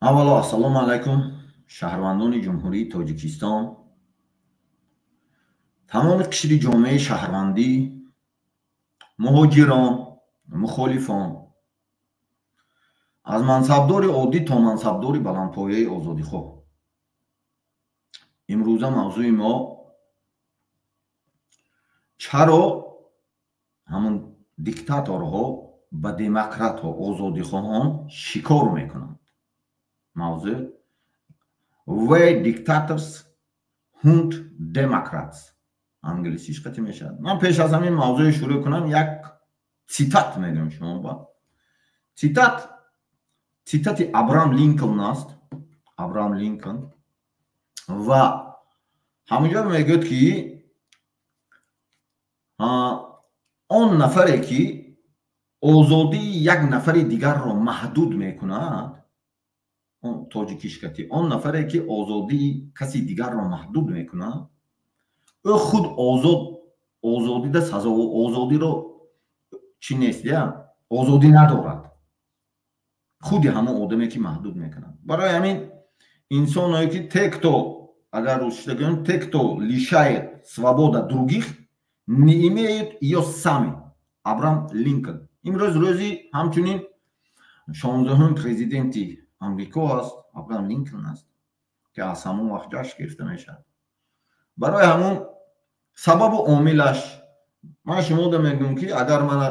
Аввало, ассалому алайкум, шаҳрвандони Ҷумҳурии Тоҷикистон, тамоми қишри ҷомеаи шаҳрвандӣ, муҳоҷирон, мухолифон, аз мансабдори оддӣ то мансабдори баландпояи озодихоҳ. Имрӯза мавзӯи мо: чаро ҳамун диктаторҳо ба демократҳо, озодихоҳон шикор мекунанд? Мавзӯъ: "Why dictators hunt democrats", англисиш қатӣ мешавад. Ман пеш аз ҳамин мавзӯе шурӯъ кунам, як цитат мегӯям шумо ба. Цитат, цитати Абрам Линколн аст. Абрам Линколн ва ҳамунҷо мегӯяд, ки он нафаре, ки озодии як нафари дигарро маҳдуд мекунад, тоҷикишкати, он нафаре, ки озодии каси дигарро маҳдуд мекунад, ӯ худ озод озодида сазо озодиро чӣ нест, я озодӣ надорад, худи ҳамон одаме, ки маҳдуд мекунад. Барои ҳамин инсоное, ки те, кто, агар русишта гӯем, те, кто лишает свобода других, не имеют её сами. Абрам Линколн. Имрӯз рӯзи ҳамчунин 16-ум президенти Амрико аст, Абрам Линколн аст, ки аз ҳамон вақт ҷашн гирифта мешавад. Барои ҳамон сабабу омилаш ман шумода мегӯям, ки агар мана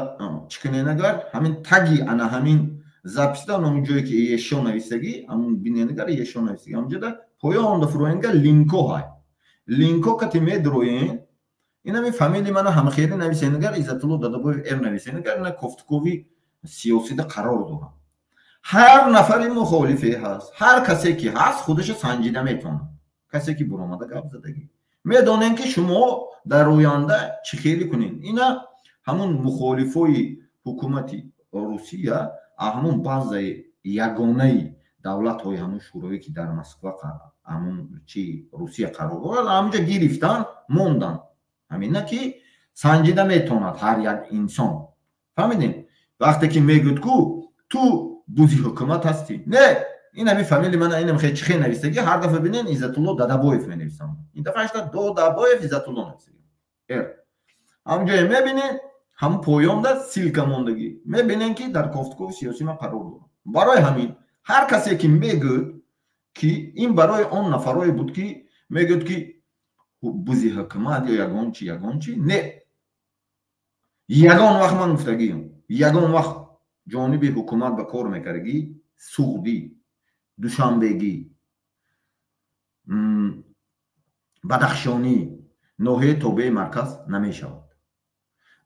чӣ кунен, агар ҳамин таги ана ҳамин запись да, ҳамон ҷое, ки ешо нависагӣ, ҳамон биненагар, ешо нависагӣ, ҳамҷода поёнда фуроенга линко ҳай, линко кати медроен. Инами фамилии мана ҳамхели нависенагар, Иззатулло Дадабоев р нависенагар, ина кофтукови сиёсида қарор дорам. Ҳар нафари мухолифе ҳаст, ҳар касе ки ҳаст, худаша санҷида метавонад. Касе ки буромада гап задагӣ, медонем, ки шумо дар оянда чӣ хеле кунед. Ина ҳамун мухолифои ҳукумати Русия, ҳамун базаи ягонаи давлатҳои ҳамун шӯравӣ, ки дар Москва, ҳамун чи Русия қарор дорад, ҳамунҷо гирифтан монданд. Ҳамина ки санҷида метавонад ҳар як инсон. Фаҳмидем? Вақте ки мегӯд, ку ту бузи ҳукумат ҳастӣ, не, ин ҳами фамилии мана инам хе чихе нависагӣ, ҳар дафъа бинен, Иззатулло Дадабоев менависам. Ин дафъа ашта Додабоев Иззатулло нависагӣ. Ҳамҷое мебинен, ҳамун поёнда ссылка мондагӣ, мебинен, ки дар кофтукови сиёсӣ ман қарор дорам. Барои ҳамин ҳар касе, ки мегӯд, ки ин барои он нафарое буд, ки мегӯд, ки бузи ҳукумат ё ягон чи, ягон чи, не, ягон вақт ман гуфтагиам, ягон вақт ҷониби ҳукумат ба кор мекардагӣ, суғдӣ, душанбегӣ, бадахшонӣ, ноҳияи тобеи марказ намешавад.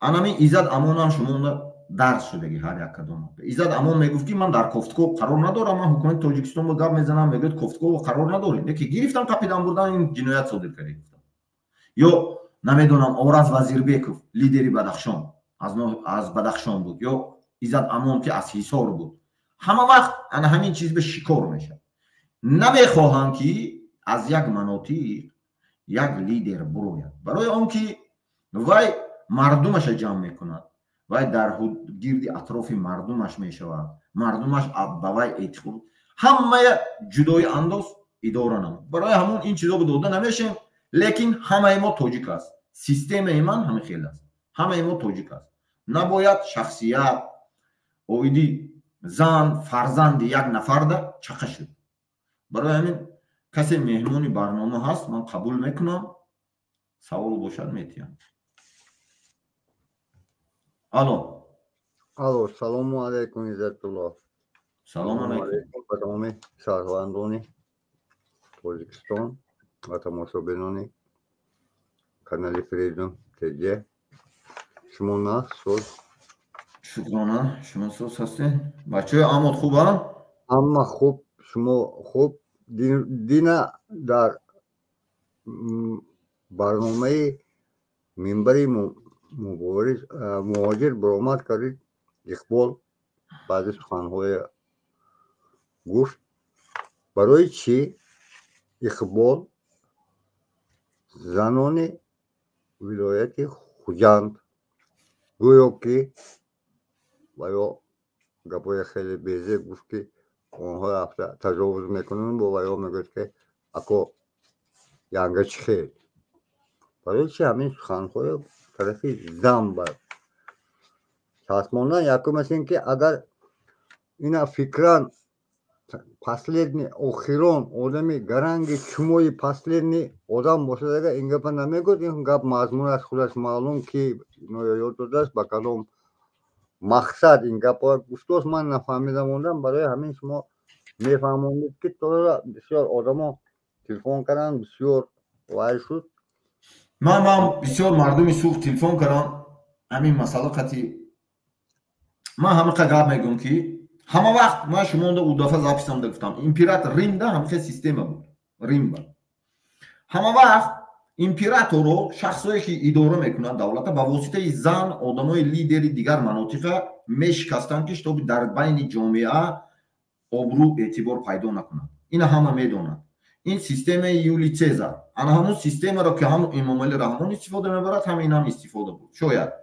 Анами Иззат Амонам шумонда дарс шудагӣ ҳар як кадом. Иззат Амон мегуфт, ки ман дар кофтуков қарор надорам, ман ҳукумати Тоҷикистон бо гап мезанам. Мегӯяд, кофтуков қарор надорем, яке гирифтам, қапидан бурдан, ин ҷиноят содир кардӣ, гуфтам. Ё намедонам, Ораз Вазирбеков, лидери Бадахшон, аз Бадахшон буд, ё Иззат Амон, ки аз Ҳисор буд, ҳама вақт ана ҳамин чиз ба шикор мешавад. Намехоҳам, ки аз як манотиқ як лидер бурояд, барои он ки вай мардумаша ҷамъ мекунад, вай дар гирди атрофи мардумаш мешавад, мардумаш ба вай эътиқод, ҳамая ҷудои андоз идора намуд. Барои ҳамон ин чизо дода намешем, лекин ҳамаи мо тоҷик аст. Системаи ман ҳамин хел аст, ҳамаи мо тоҷик аст. Набояд шахсият оиди зан, фарзанди як нафарда чақа шуд. Барои ҳамин касе меҳмони барнома ҳаст, ман қабул мекунам, савол бошад, метиҳам. Алло. Алло, салому алайкум, Иззатулло. Салому алайкум. Ба тамоми шаҳрвандони Тоҷикистон ва тамошобинони канали Фридом Тҷ. Шумо нағз, соз? Шукрона, шумо соз ҳастед? Бачаҳои амод хуба? Ҳама хуб, шумо хуб? Дина дар барномаи минбари мубориз муҳоҷир баромад кардид. Иқбол баъзе суханҳое гуфт. Барои чӣ Иқбол занони вилояти Хуҷанд, гӯё ки ва ё гапҳои хеле безеб гуфт, ки Онҳо рафта таҷовуз мекунанд, бо ваё мегӯяд, ки ако янга чӣ хел? Барои чи ҳамин суханҳоро тарафи зан ба часпондан? Якум аст ин ки агар ина фикран последний, охирон одами гаранги чумои последний одам бошад, агар ин гапа намегӯяд. Ин гап мазмунаш худаш маълум, ки иноё ёд додааст, ба кадом мақсад ин гапҳо гуфтааст, ман нафаҳмида мондам. Барои ҳамин шумо мефаҳмондед, ки тора бисёр одамо телефон карданд, бисёр вай шуд. Ман бисёр мардуми Суғд телефон кардам ҳамин масъала қати. Ман ҳамақа гап мегӯм, ки ҳама вақт ман шумонда у дафъа записамда гуфтам, император Римда ҳамхел система буд. Римба ҳама вақт императоро, шахсое ки идора мекунанд давлата, ба воситаи зан одамои лидери дигар манотиқа мешикастанд, ки чтобы дар байни ҷомеа обрӯ, эътибор пайдо накунад. Ина ҳама медонанд, ин системаи Юлий Цезар. Ана ҳамун системаро, ки ҳам Эмомалӣ Раҳмон истифода мебарад, ҳам инам истифода буд шояд.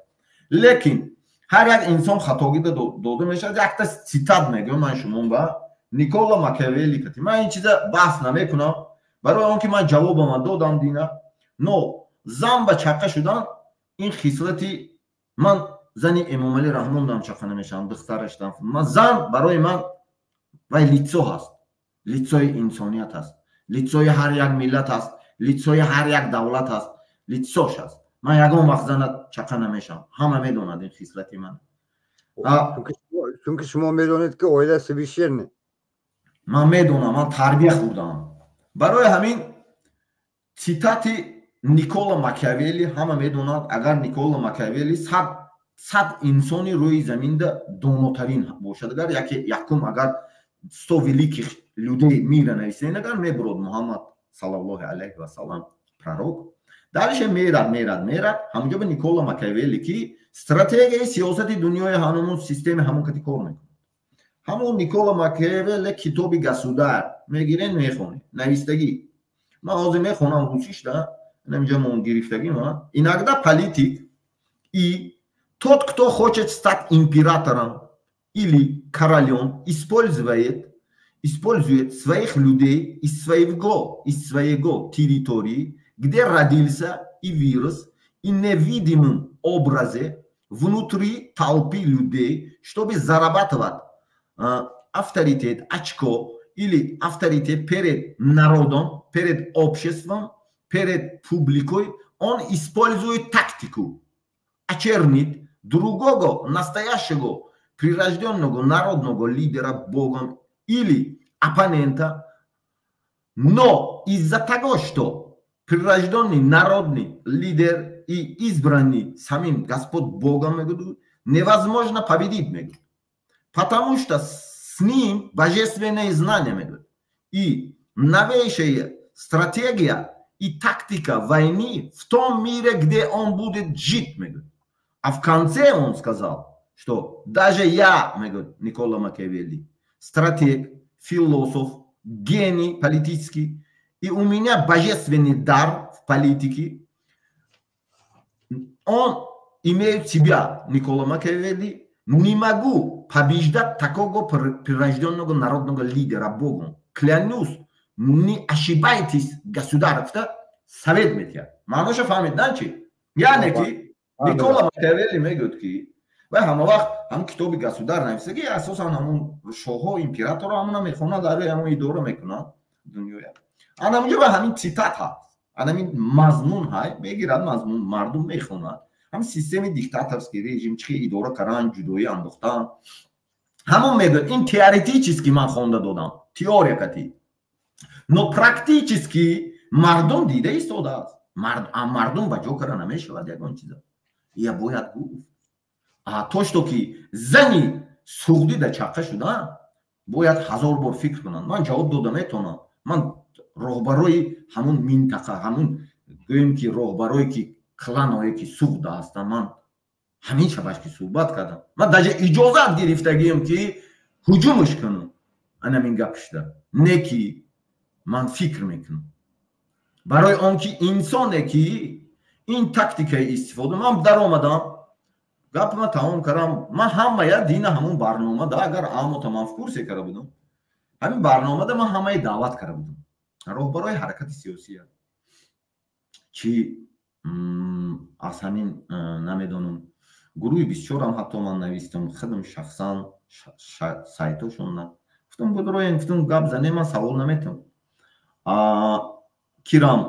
Лекин ҳар як инсон хатогӣ дода мешавад. Якта цитат мегӯям ман шумо ба Никола Макиавелли кати. Ман ин чиза баҳс намекунам, барои он ки ман ҷавобама додам дина. Но зан ба чақа шудан ин хислати ман, зани Эмомалӣ Раҳмондам чақа намешавам, духтараштам. Ман зан барои ман вай лицо ҳаст, лицои инсоният ҳаст, лицои ҳар як миллат ҳаст, лицои ҳар як давлат ҳаст, лицош ҳаст. Ман ягон вақт зана чақа намешавам, ҳама медонад ин хислати ман. Чунки шумо медонед, ки оила священный. Ман медонам, ман тарбия хӯрдаам. Барои ҳамин цитати Никола Макиавелли ҳама медонад. Агар Никола Макиавелли 100 инсони рӯи заминда донотарин бошад, агар яке якум, агар 100 великих людей мира нависен, агар мебурод Муҳаммад саллаллоҳи алайҳи васалам, пророк, дальше мерад, мерад, мерад, ҳамонҷо ба Никола Макиавелли, ки стратегияи сиёсати дунёи ҳамун системи ҳамон кати кор мекунад. Ҳамон Никола Макиавелли китоби «Государь» мегирен, мехонед, навистагӣ. Ман ҳозир мехонам русишда, инаминҷа мон гирифтагӣ ма. Иногда политик и тот, кто хочет стать императором или королем, использует своих людей из своего территории, где родился и вырос, и невидимом образе внутри толпы людей, чтобы зарабатывать авторитет, очко или авторитет перед народом, перед обществом, перед публикой, он использует тактику очернить другого настоящего прирожденного народного лидера Богом или оппонента, но из-за того, что прирожденный народный лидер и избранный самим Господь Богом, невозможно победить, потому что с ним божественное знание и новейшая стратегия и тактика войны в том мире, где он будет жить. А в конце он сказал, что даже я, Никола Макиавелли, стратег, философ, гений политический, и у меня божественный дар в политике, он имеет себя, Никола Макиавелли, не могу побеждать такого прирожденного народного лидера Богом. Клянусь, не ошибайтесь, государь, совет метия. Маъноша фаҳмидан чи? Яъне ки Никола Макиавелли мегӯяд, ки вай ҳама вақт ҳам китоби «Государь» нависаги, асосан ҳамун шоҳо, императоро ҳамуна мехонад, дар ҳамун идора мекунад дунёя. Анамунҷо ба ҳамин цитат ҳаст, анамин мазмун ҳай мегирад, мазмун мардум мехонад, ҳам системи диктаторский режим чи идора кардан, ҷудоӣ андохтан, ҳамон мегӯяд. Ин теоретически ман хонда додам, теория кати, но практически мардум дида истодааст. Мардум ба ҷо кара намешавад ягон чиза, я бояд гуфт. То что ки зани суғдӣ да чақа шудан, бояд ҳазор бор фикр кунанд. Ман ҷавоб дода метавонам. Ман роҳбарои ҳамун минтақа, ҳамун гӯем ки роҳбарое ки кланое ки Суғда ҳастам, ман ҳамин шабаш ки суҳбат кардам, ман даже иҷозат гирифтагием, ки ҳуҷумш кунам анамин гапшда. Не ки ман фикр мекунам, барои он ки инсоне ки ин тактикаи истифода, ман даромадам, гапма тамом кардам. Ман ҳамая дина ҳамун барнома да, агар амота ман в курсе карда будам. Ҳамин барномада ман ҳамаи даъват карда будам, роҳбарои ҳаракати сиёсия, чи аз ҳамин, намедонам, гурӯҳи бисёрам, ҳатто ман навистам худам шахсан сайтошонна, гуфтам: «Будроем», гуфтам, «гап занем, ман савол наметам». Кирам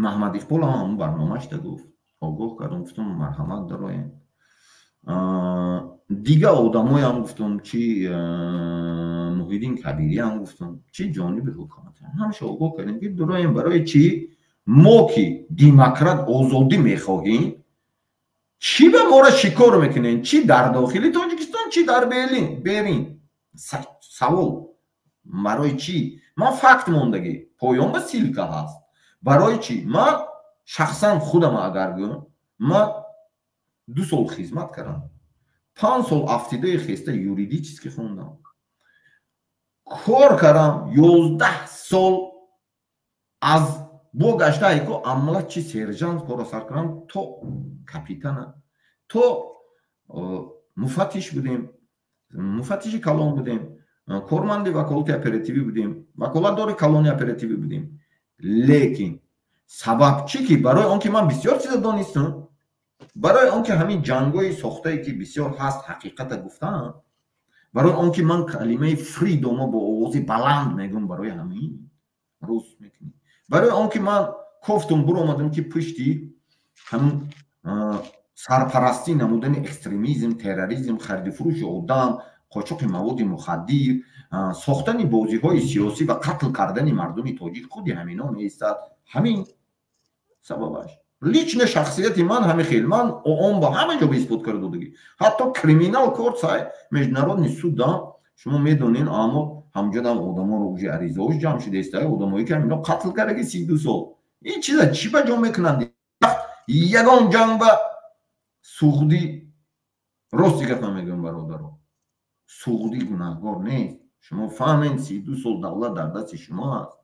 Маҳмад Иқбол ҳам ҳамун барномашда гуфт, огоҳ кардам, гуфтам: «Марҳамат, дароем». Дига одамоям гуфтам, чи Муҳиддин Кабириам гуфтам, чи ҷониби ҳукумат, ҳамаша огоҳ кардем, ки дуроем. Барои чӣ мо, ки демократ, озодӣ мехоҳем, чӣ ба моро шикор мекунем, чӣ дар дохили Тоҷикистон, чӣ дар берин? Савол: барои чӣ? Ман факт мондагӣ, поён ба ссылка ҳаст. Барои чӣ? Ман шахсан худам агар гӯям, ман 2 сол хизмат кардам, 5 сол афтидаи хеста юридически хондам, кор кардам, 11 сол аз бо гаштаику амала, чи сержант корро сар кардам то капитана, то муфаттиш будем, муфаттиши калон будем, корманди ваколати оперативӣ будем, ваколатдори калони оперативӣ будем. Лекин сабаб чӣ? Ки барои он ки ман бисёр чиза донистам, барои он ки ҳамин ҷангҳои сохтае, ки бисёр ҳаст, ҳақиқата гуфтам, барои он ки ман калимаи freedom о бо овози баланд мегӯм, барои ҳамин рӯз мекунӣ, барои он ки ман кофтум, буромадам, ки пушти ҳамин сарпарастӣ намудани экстремизм, терроризм, хариду фурӯши одам, қочоқи маводи мухаддир, сохтани бозиҳои сиёсӣ ва қатл кардани мардуми тоҷик худи ҳамино меистад. Ҳамин сабабаш лично шахсияти ман ҳами хел. Ман ООН ба ҳама ҷо исбот карда додагӣ, ҳатто криминал court сай, международный суд да шумо медонен, аммо ҳамҷодам одаморо уже аризаош ҷамъ шуда, одамое ки ҳамино қатл кардаги 32 сол. Ин чиза чӣ ба ҷо мекунанд? Ягон ҷанг ба суғдӣ, рости гапа мегӯям, бародаро, суғдӣ гунаҳгор нест. Шумо фаҳмед, 32 сол давлат дар дасти шумо аст.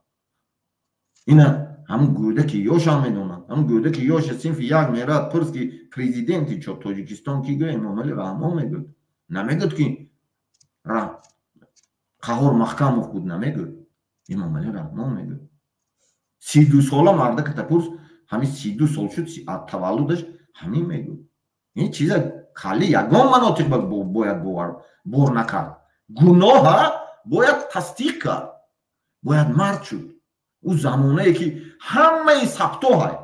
Ина ҳамун гӯдаки ёшам медонад, ҳамун гӯдаки ёша синфи як мерад, пурс, ки президенти Тоҷикистон ки, гӯ, Эмомали Раҳмон мегӯд. Намегӯд, ки Қаҳор Маҳкамов буд, намегӯд, Эмомали Раҳмон мегӯд. 32 сола мардака пурс, ҳамин 32 сол шуд таваллудаш, ҳамин мегӯд. Ин чиза кали ягон манотиқ бояд бор накард. Гуноҳа бояд тасдиқ кард, бояд мард шуд. Ӯ замонае, ки ҳамаи сабто ҳай,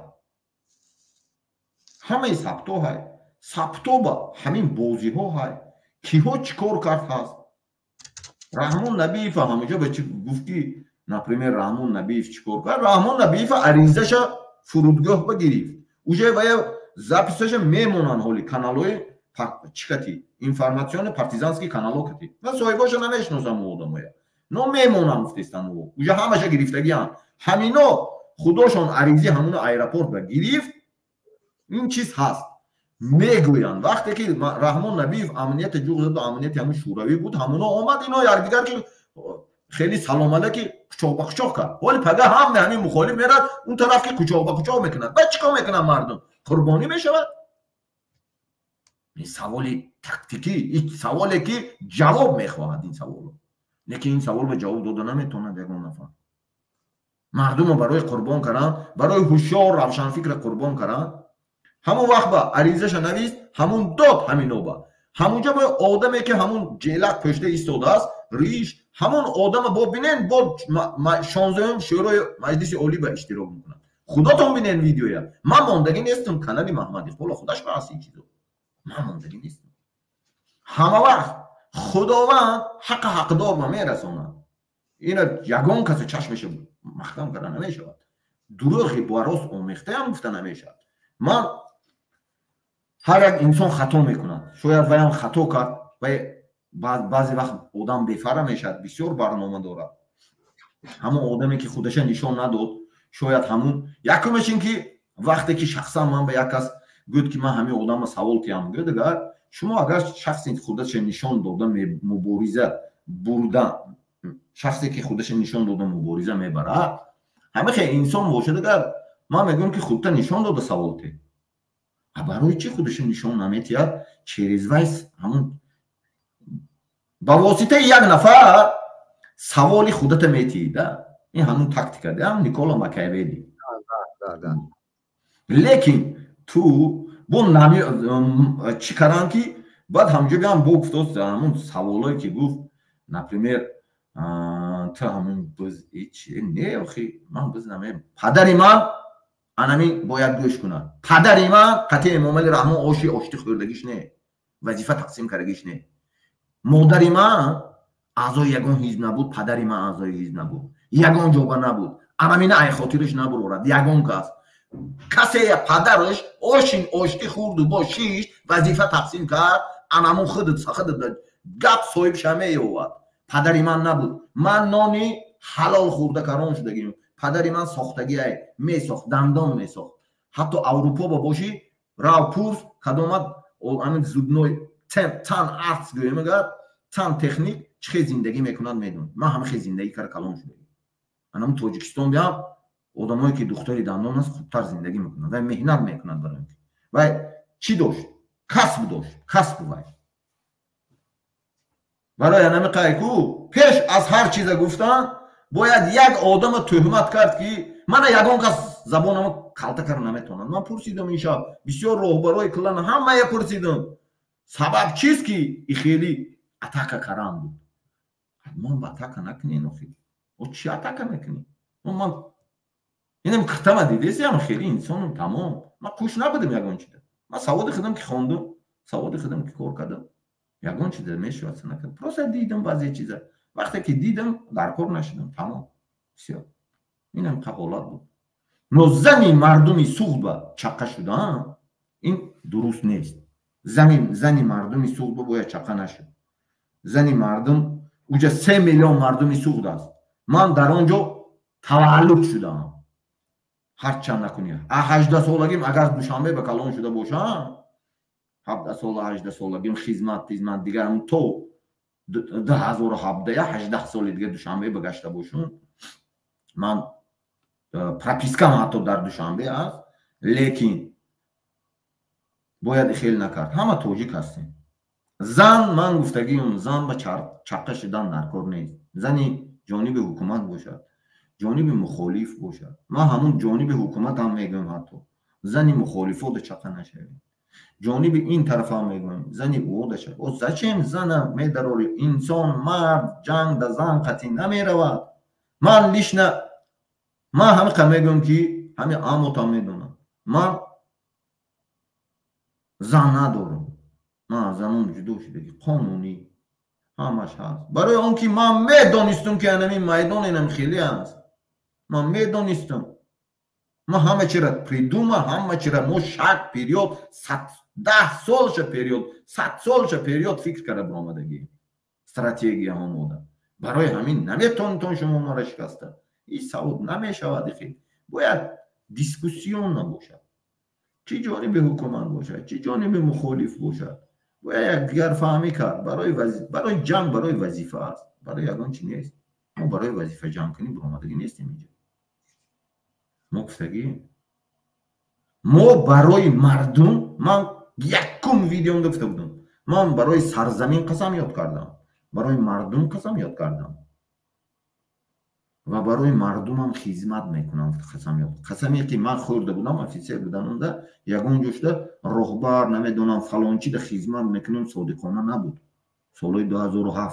ҳамаи сабто ҳай, сабто ба ҳамин бозиҳо ҳай, киҳо чӣ кор кард ҳаст. Раҳмон Набиева ҳамаҷо ба чӣ гуфт, ки, например, Раҳмон Набиев чӣ кор кард? Раҳмон Набиева аризаша фурудгоҳ ба гирифт, уже вая запись аша мемонанд. Ҳоли каналҳои чӣ кати, информационный партизанский каналҳо кати, ман соҳибоша намешиносам, ӯ одамоя но мемонам, гуфтестан, ӯ уже ҳамаша гирифтагианд. Ҳамино худошон аризи ҳамуно аэропорт ба гирифт. Ин чиз ҳаст, мегӯянд, вақте ки Раҳмон Набиев амнияти ҷуғ заду, амнияти ҳамун шӯравӣ буд, ҳамуно омад, ино якдигар ки хеле салом алейки, қучоқ ба қучоқ кард. Ҳоли пага ҳаме ҳамин мухолиф мерад он тараф, ки қучоқ ба қучоқ мекунад. Баъд чӣ кор мекунад? Мардум қурбонӣ мешавад. Ин саволи тактикӣ, ин саволе, ки ҷавоб мехоҳад. Ин саволо, лекин ин савол ба ҷавоб дода наметавонад ягон нафар. Мардумро барои қурбон кардан, барои ҳушёр, равшанфикра қурбон кардан. Ҳамон вақт ба аризаша навист, ҳамун дод ҳаминоба. Ҳамунҷа бо одаме, ки ҳамун ҷелак пӯшта истодааст, риш, ҳамон одама бо бинен, бо 16-ум Шӯрои Маҷлиси Олӣ ба иштирок мекунад. Худотон бинен видеоя. Ман мондагӣ нестам, канали Маҳмад Иқбола худаш ба ҳаст ин чизо. Ман мондагӣ нестам. Ҳама вақт Худованд ҳаққа ҳақдор ба мерасонад. Ина ягон касе чашмеша маҳкам карда намешавад, дурӯғи ба рост омехтаам гуфта намешавад. Ман ҳар як инсон хато мекунад, шояд ваям хато кард. Вай баъзе вақт одам бефара мешавад, бисёр барнома дорад. Ҳамон одаме, ки худаша нишон надод, шояд ҳамун якумаш ин ки вақте ки шахсан ман ба як кас гӯд, ки ман ҳамин одамро савол тиҳам, гӯд, агар шумо, агар шахсе худаша нишон дода мубориза бурда, шахсе ки худаша нишон дода мубориза мебарад, ҳама хел инсон бошад, агар ман мегӯям, ки худта нишон дода савол те, а барои чӣ худаша нишон наметиҳад? Через вайс ҳамун Ба воситаи як нафар саволи худата метиҳӣ, да. Ин ҳамун тактика, да, Никола Макиавелли. Лекин ту бо нами чӣ кардан, ки баъд ҳамҷо биам бо гуфтост, ҳамун саволое ки гуфт, например, ту ҳамун биз не, охи ман биз намем. Падари ман анами бояд гӯш кунад. Падари ман қатъи Эмомали Раҳмон оши оштӣ хӯрдагиш не, вазифа тақсим кардагиш не. Модари ман аъзои ягон ҳизб набуд, падари ман аъзои ҳизб набуд, ягон ҷоба набуд. Анамина ай хотираш набурорад ягон кас. Касе падараш ошин оштӣ хӯрду бо шишт вазифа тақсим кард, анамун худат худат гап соҳибша меёвад. Падари ман набуд. Ман нони ҳалол хӯрда карон шудагим. Падари ман сохтагиай месохт, дандон месохт. Ҳатто Аврупо ба бошӣ, рав пурс, кадомат амин зубной Zahnarzt гӯем, агар Zahntechnik чӣ хел зиндагӣ мекунад, медон. Ман ҳама хел зиндагӣ кара калон шудагим. Анам Тоҷикистон биям, одамое ки духтари дандон аст, хубтар зиндагӣ мекунад вай, меҳнат мекунад. Барои вай чӣ дошт? Касб дошт, касб вай. Барои анами қайку пеш аз ҳар чиза гуфтан бояд як одама тӯҳмат кард, ки мана ягон кас забонама калта кара наметавонад. Ман пурсидам ин шаб бисёр роҳбарои клана, ҳамая пурсидам, сабаб чист, ки и хеле атака каран буд. Ман ба атака накунен, охи о чӣ атака мекунӣ? Ман инам киртама дидесиам, хеле инсонам, тамом. Ман қуш набудам ягон чида. Ман саводи худам ки хондум, саводи худам ки кор кардам, ягон чиза мешавад накардам. Просто дидам баъзе чиза, вақте ки дидам, дар кор нашудам, тамом, всё. Инам ҳолат буд. Но зани мардуми Суғдба чақа шудан ин дуруст нест. Зани мардуми Суғдба бояд чақа нашуд. Зани мардум уҷа 3 миллион мардуми Суғд аст. Ман дар он ҷо таваллуд шудаам. Ҳарчанд накунӣ, 18 солагим агар Душанбе ба калон шуда бошам, 17 сола, 18 солагим хизмат хизмат дигарам то 2017, я 18 соли дига Душанбе ба гашта бошум. Ман пропискам ҳатто дар Душанбе аст. Лекин бояд хел накард. Ҳама тоҷик ҳастем. Зан, ман гуфтагиам, зан ба чаққа шудан дар кор нест. Зани ҷониби ҳукумат бошад, ҷониби мухолиф бошад, ман ҳамун ҷониби ҳукумат ҳам мегӯям, ҳатто зани мухолифода чақа нашавед. Ҷониби ин тарафам мегӯям, зани ӯода шавед. О зачем зана медарори? Инсон, мард ҷанг да зан қатъӣ намеравад. Ман лично ман ҳамиқа мегӯям, ки ҳами амотам медонам, ман зан надорам. Ман аз занон ҷудо шудаги, қонунӣ ҳамаш ҳаст. Барои он ки ман медонистум, ки анами майдон инам хеле аст. Ман медонистам, ман ҳама чира придума, ҳама чира мо шаг вперёд, 10 солша вперёд, 100 солша вперёд фикр карда биромадагӣ, стратегия омода. Барои ҳамин наметонитон шумо мара шикаста. Ин савод намешавад. Хел бояд дискуссион набошад, чӣ ҷониби ҳукумат бошад, чӣ ҷониби мухолиф бошад, бояд якдигарфаҳмӣ кард. Барои ҷанг барои вазифа аст, барои ягон чи нест. Мо барои вазифа ҷамъ кунем биромадагӣ нестем инҷа. Мо гуфтагӣ, мо барои мардум. Ман якум видеомда гуфта будам, ман барои сарзамин қасам ёд кардам, барои мардум қасам ёд кардам ва барои мардумам хизмат мекунам. Қасам ёд, қасаме ки ман хӯрда будам офитсер буданамда, ягон ҷошда роҳбар намедонам фалончида хизмат мекунам, содиқона набуд. Солҳои 2007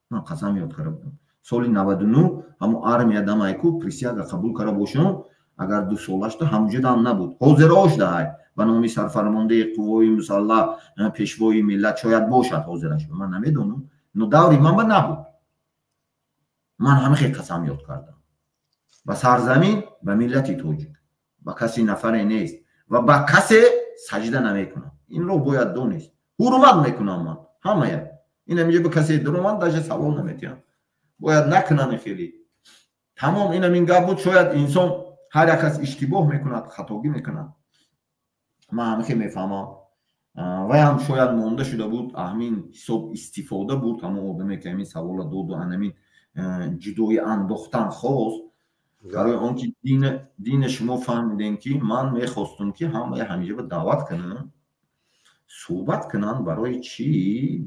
ман қасам ёд карда будам. Соли 99 ҳамо армия дамайку присяга қабул карда бошам, агар 2 солашда ҳамҷудам набуд. Ҳозирош даҳай ба номи сарфармондаи қуввои мусаллаҳ, пешвои миллат шояд бошад ҳозираш, ман намедонам, но даври ман ба набуд. Ман ҳама хел қасам ёд кардам ба сарзамин, ба миллати тоҷик, ба каси нафаре нест ва ба касе саҷда намекунам. Инро бояд донист. Ҳурмат мекунам ман ҳамая. Ин ҳаминҷа ба касе дуромад, даже савол наметиҳам. Бояд накунани хеле. Тамом, инам ин гап буд. Шояд инсон, ҳар як кас иштибоҳ мекунад, хатогӣ мекунад. Ман ҳама хел мефаҳмам. Вай ҳам шояд монда шуда буд, ҳамин ҳисоб истифода бурд. Ҳамон одаме ки ҳамин савола доду, анамин ҷудоӣ андохтан хост, барои он ки дина шумо фаҳмидем, ки ман мехостум, ки ҳамаи ҳамиҷа ба даъват кунам. Суҳбат кунанд, барои чӣ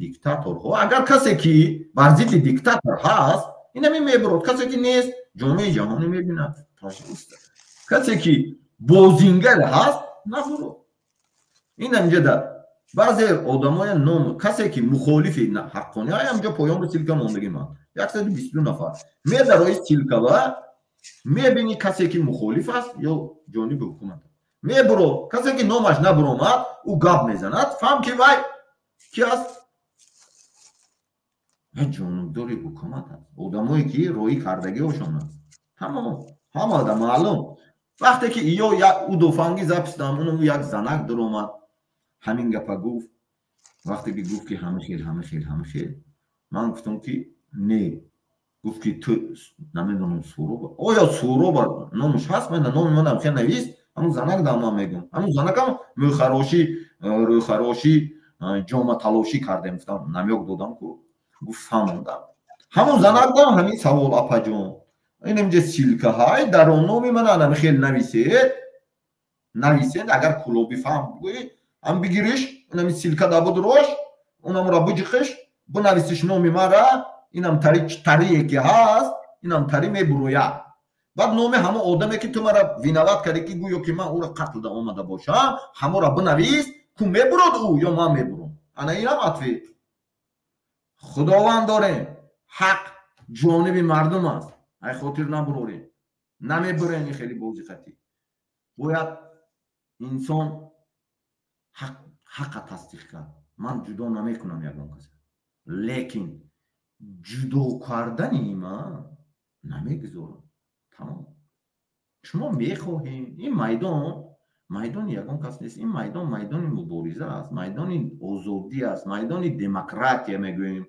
диктаторҳо. Агар касе ки бар зидди диктатор ҳаст, инами мебурод, касе ки нест, ҷомеаи ҷаҳонӣ мебинад. Пожалуйста, касе ки бозингар ҳаст, набурод. Ин ҳамҷада баъзе одамоя ном, касе ки мухолифи ҳаққонӣ, ҳамҷо поёнро ссылка мондагӣ ман, 122 нафар медарои ссылка ва мебинӣ, касе ки мухолиф аст ё ҷониби ҳукумат мебуро. Касе ки номаш набуромад, ӯ гап мезанад, фаҳм ки вай ки аст, ҷонибдори ҳукумат аст, одамое ки роӣ кардагиошон аст. Тамом, ҳамада маълум. Вақте ки ё удофанги запись дам, уну як занак дуромад, ҳамин гапа гуфт. Вақте ки гуфт ки ҳама хел, ҳама хел, ҳама хел, ман гуфтам ки не. Гуфт ки ту намедонам Суроба, оё Суроба номаш ҳаст? Ман номи манам хел навист. Ҳамун занак да ман мегӯм, ҳамун занакам мӯйхарошӣ, рӯйхарошӣ, ҷоматалошӣ кардем, гуфтам, намёк додам ку. Гуфт, фаҳмондам. Ҳамун занак дам ҳамин савол: апаҷон, ин инҷа ссылка ҳай, дар он номи ман анами хел нависед, нависед. Агар кулоби фаҳм гӯӣ, ҳам бигириш, инами ссылка да будрош, унамро биҷиқиш, бинависиш номи мара. Инам тари тарие ки ҳаст, инам тари мебурояд. Баъд номи ҳамон одаме ки ту мара виноват кардӣ, ки гӯё ки ман ӯро қатл да омада бошам, ҳамонро бинавис ку, мебурод ӯ ё ман мебурам. Ана инам ответ. Худованд дорем, ҳақ ҷониби мардум аст. Ай хотир набурорем, намебурем. Хеле бозиқатӣ бояд инсон ҳаққа тасдиқ кард. Ман ҷудо намекунам ягон каса, лекин ҷудо кардани ман намегузорам. Тамом. Шумо мехоҳем, ин майдон майдони ягон кас нест, ин майдон майдони мубориза аст, майдони озодӣ аст, майдони демократия мегӯем,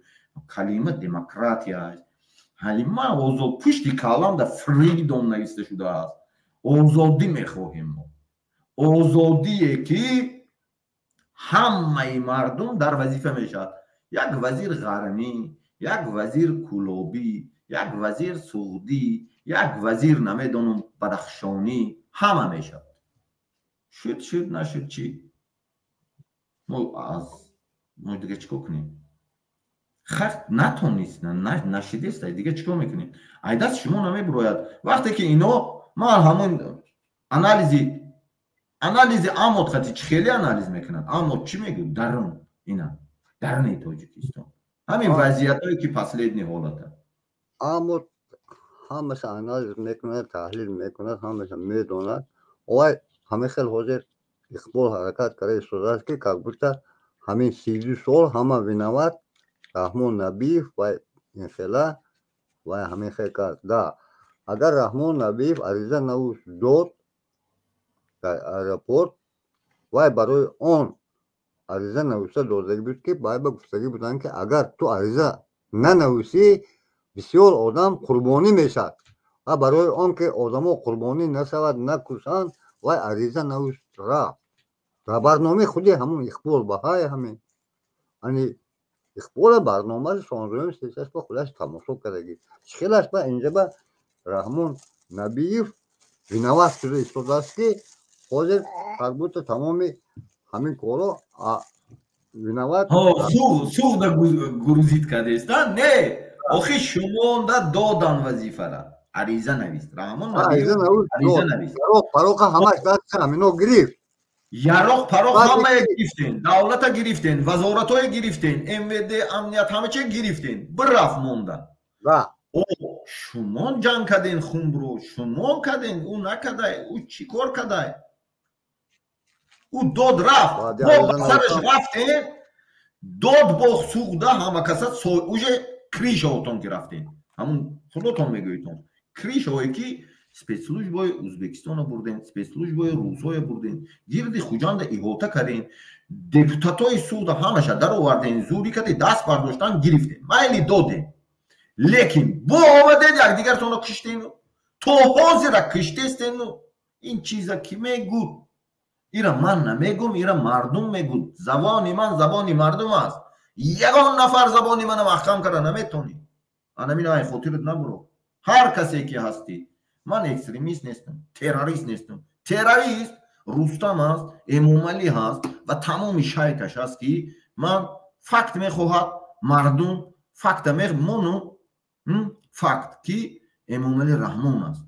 калима демократия аст. Ҳалима озод, пушти калам да freedom нависта шудааст. Озодӣ мехоҳем мо, озодие ки ҳамаи мардум дар вазифа мешавад. Як вазир ғармӣ, як вазир кулобӣ, як вазир суғдӣ, як вазир намедонам бадахшонӣ, ҳама мешавад. Шуд, шуд, нашуд, чӣ? Мо аз мо дига чӣ кор кунем? Хак натонист, нашидест, дига чӣ кор мекунем? Ай даст шумо намебурояд. Вақте ки ино ман ҳамон анализи амод хати чӣ хеле анализ мекунад. Амод чӣ мегӯ? Дарун ина, даруни Тоҷикистон ҳамин вазъиятое ки последний ҳолата. Амод ҳамаша анализ мекунад, таҳлил мекунад, ҳамаша медонад. Овай ҳамин хел ҳозир Иқбол ҳаракат карда истодааст, ки как будто ҳамин 32 сол ҳама виноват Раҳмон Набиев ва инхела ва ҳамин хел кард. Да, агар Раҳмон Набиев ариза навист, дод дар аэропорт, вай барои он ариза нависта додагӣ буд, ки вай ба гуфтагӣ буданд, ки агар ту ариза нанависӣ, бисёр одам қурбонӣ мешавад, ва барои он ки одамо қурбонӣ нашавад, накушанд, вай ариза навист, рафт. Дар барномаи худи ҳамун Иқбол баҳай ҳамин ани Иқбола барномаи 16-уми сесаш ба худаш тамошо кардагӣ. Чӣ хелаш ба инҷа ба Раҳмон Набиев виноват шуда истодааст, ки ҳозир как будто тамоми ҳамин корро виноват. Суғда грузить кардеста? Не, охи шумонда додан вазифара, ариза навист Раҳмон, ариза навист. Пароқа ҳамаш даст ҳамино гирифт. Яроқ, пароқ ҳамая гирифтен, давлата гирифтен, вазоратҳое гирифтен, МВД, амният, ҳама чи гирифтен, бирафт, монда. Шумон ҷанг карден, хунбро шумон карден, ӯ накардай, ӯ чӣ кор кардай? Ӯ дод, рафт, мо ба сараш рафтем, дод бо суғда ҳама каса уже крыша отон ки рафтем, ҳамун худотон мегӯитон, крыша ое ки спецслужба и Ӯзбекистона бурдем, спецслужба и русоя бурдем, гирди Хуҷанда иҳота кардем, депутатои суғда ҳамаша даровардем, зӯрӣ кардем, даст бардоштан гирифтем, майли, додем. Лекин бо омадед, якдигартонро киштену то ҳозира киштестену. Ин чиза кӣ мегӯд? Ира ман намегӯм, ира мардум мегӯд. Забони ман забони мардум аст. Ягон нафар забони мана маҳкам карда наметонӣ. Анамин ай хотират набуро, ҳар касе ки ҳастӣ. Ман экстремист нестам, террорист нестам. Террорист Рустам ҳаст, Эмомалӣ ҳаст ва тамоми шайкаш ҳаст, ки ман факт мехоҳад мардум, факта мону факт ки Эмомалӣ Раҳмон аст.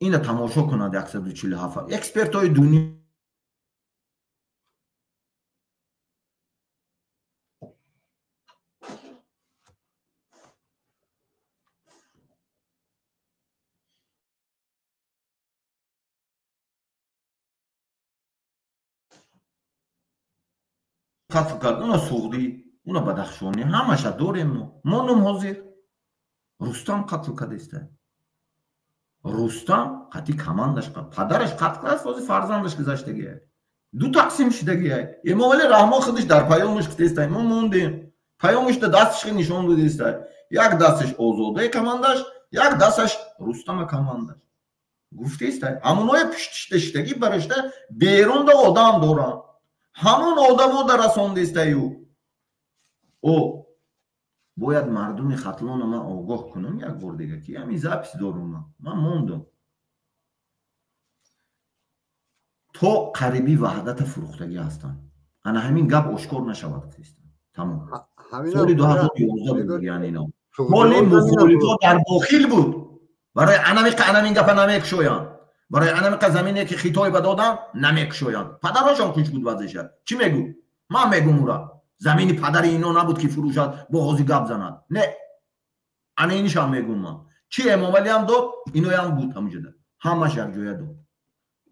Ина тамошо кунад 147 экспертҳои дунё. Қатл кард, уна Суғдӣ, уна Бадахшонӣ, ҳамаша дорем мо. Мо ном ҳозир Рустам қатл кардеста. Рустам қатъи командаш, падараш қатл кард, ҳозир фарзандаш гузаштагия. Ду тақсим шудагия. Эмомалӣ Раҳмон худаш дар паёмаш гуфтеста, мо мондем. Паёмашда дасташ нишон додеста. Як дасташ Озодаи командаш, як дасташ Рустама командаш. Гуфтеста, ҳамоное пуштишта шудагӣ барошта берунда одам доранд. Ҳамон одамо да расондестаю. О бояд мардуми Хатлона ман огоҳ кунам як бор дига, ки ҳамин запис дорум ман мондам. То қариби Ваҳдата фурӯхтагӣ ҳастанд. Ана ҳамин гап ошкор нашавад, гуфтестам. Тамом. Соли 2011 буд, яъне ино. Ҳоли мухолифо дар дохил буд. Барои анамиқа анамин гапа намекушоянд. Барои анамиқа замине ки Хитой ба додам намекушоянд. Падарашон куч буд баъзеша. Чӣ мегӯ? Ман мегӯм ура. Замини падари ино набуд ки фурӯшад, бо ҳозир гап занад. Не. Ана инишам мегӯм ман. Чӣ Эмомалиам дод, иноям буд ҳамуҷода. Ҳамаш якҷоя дод.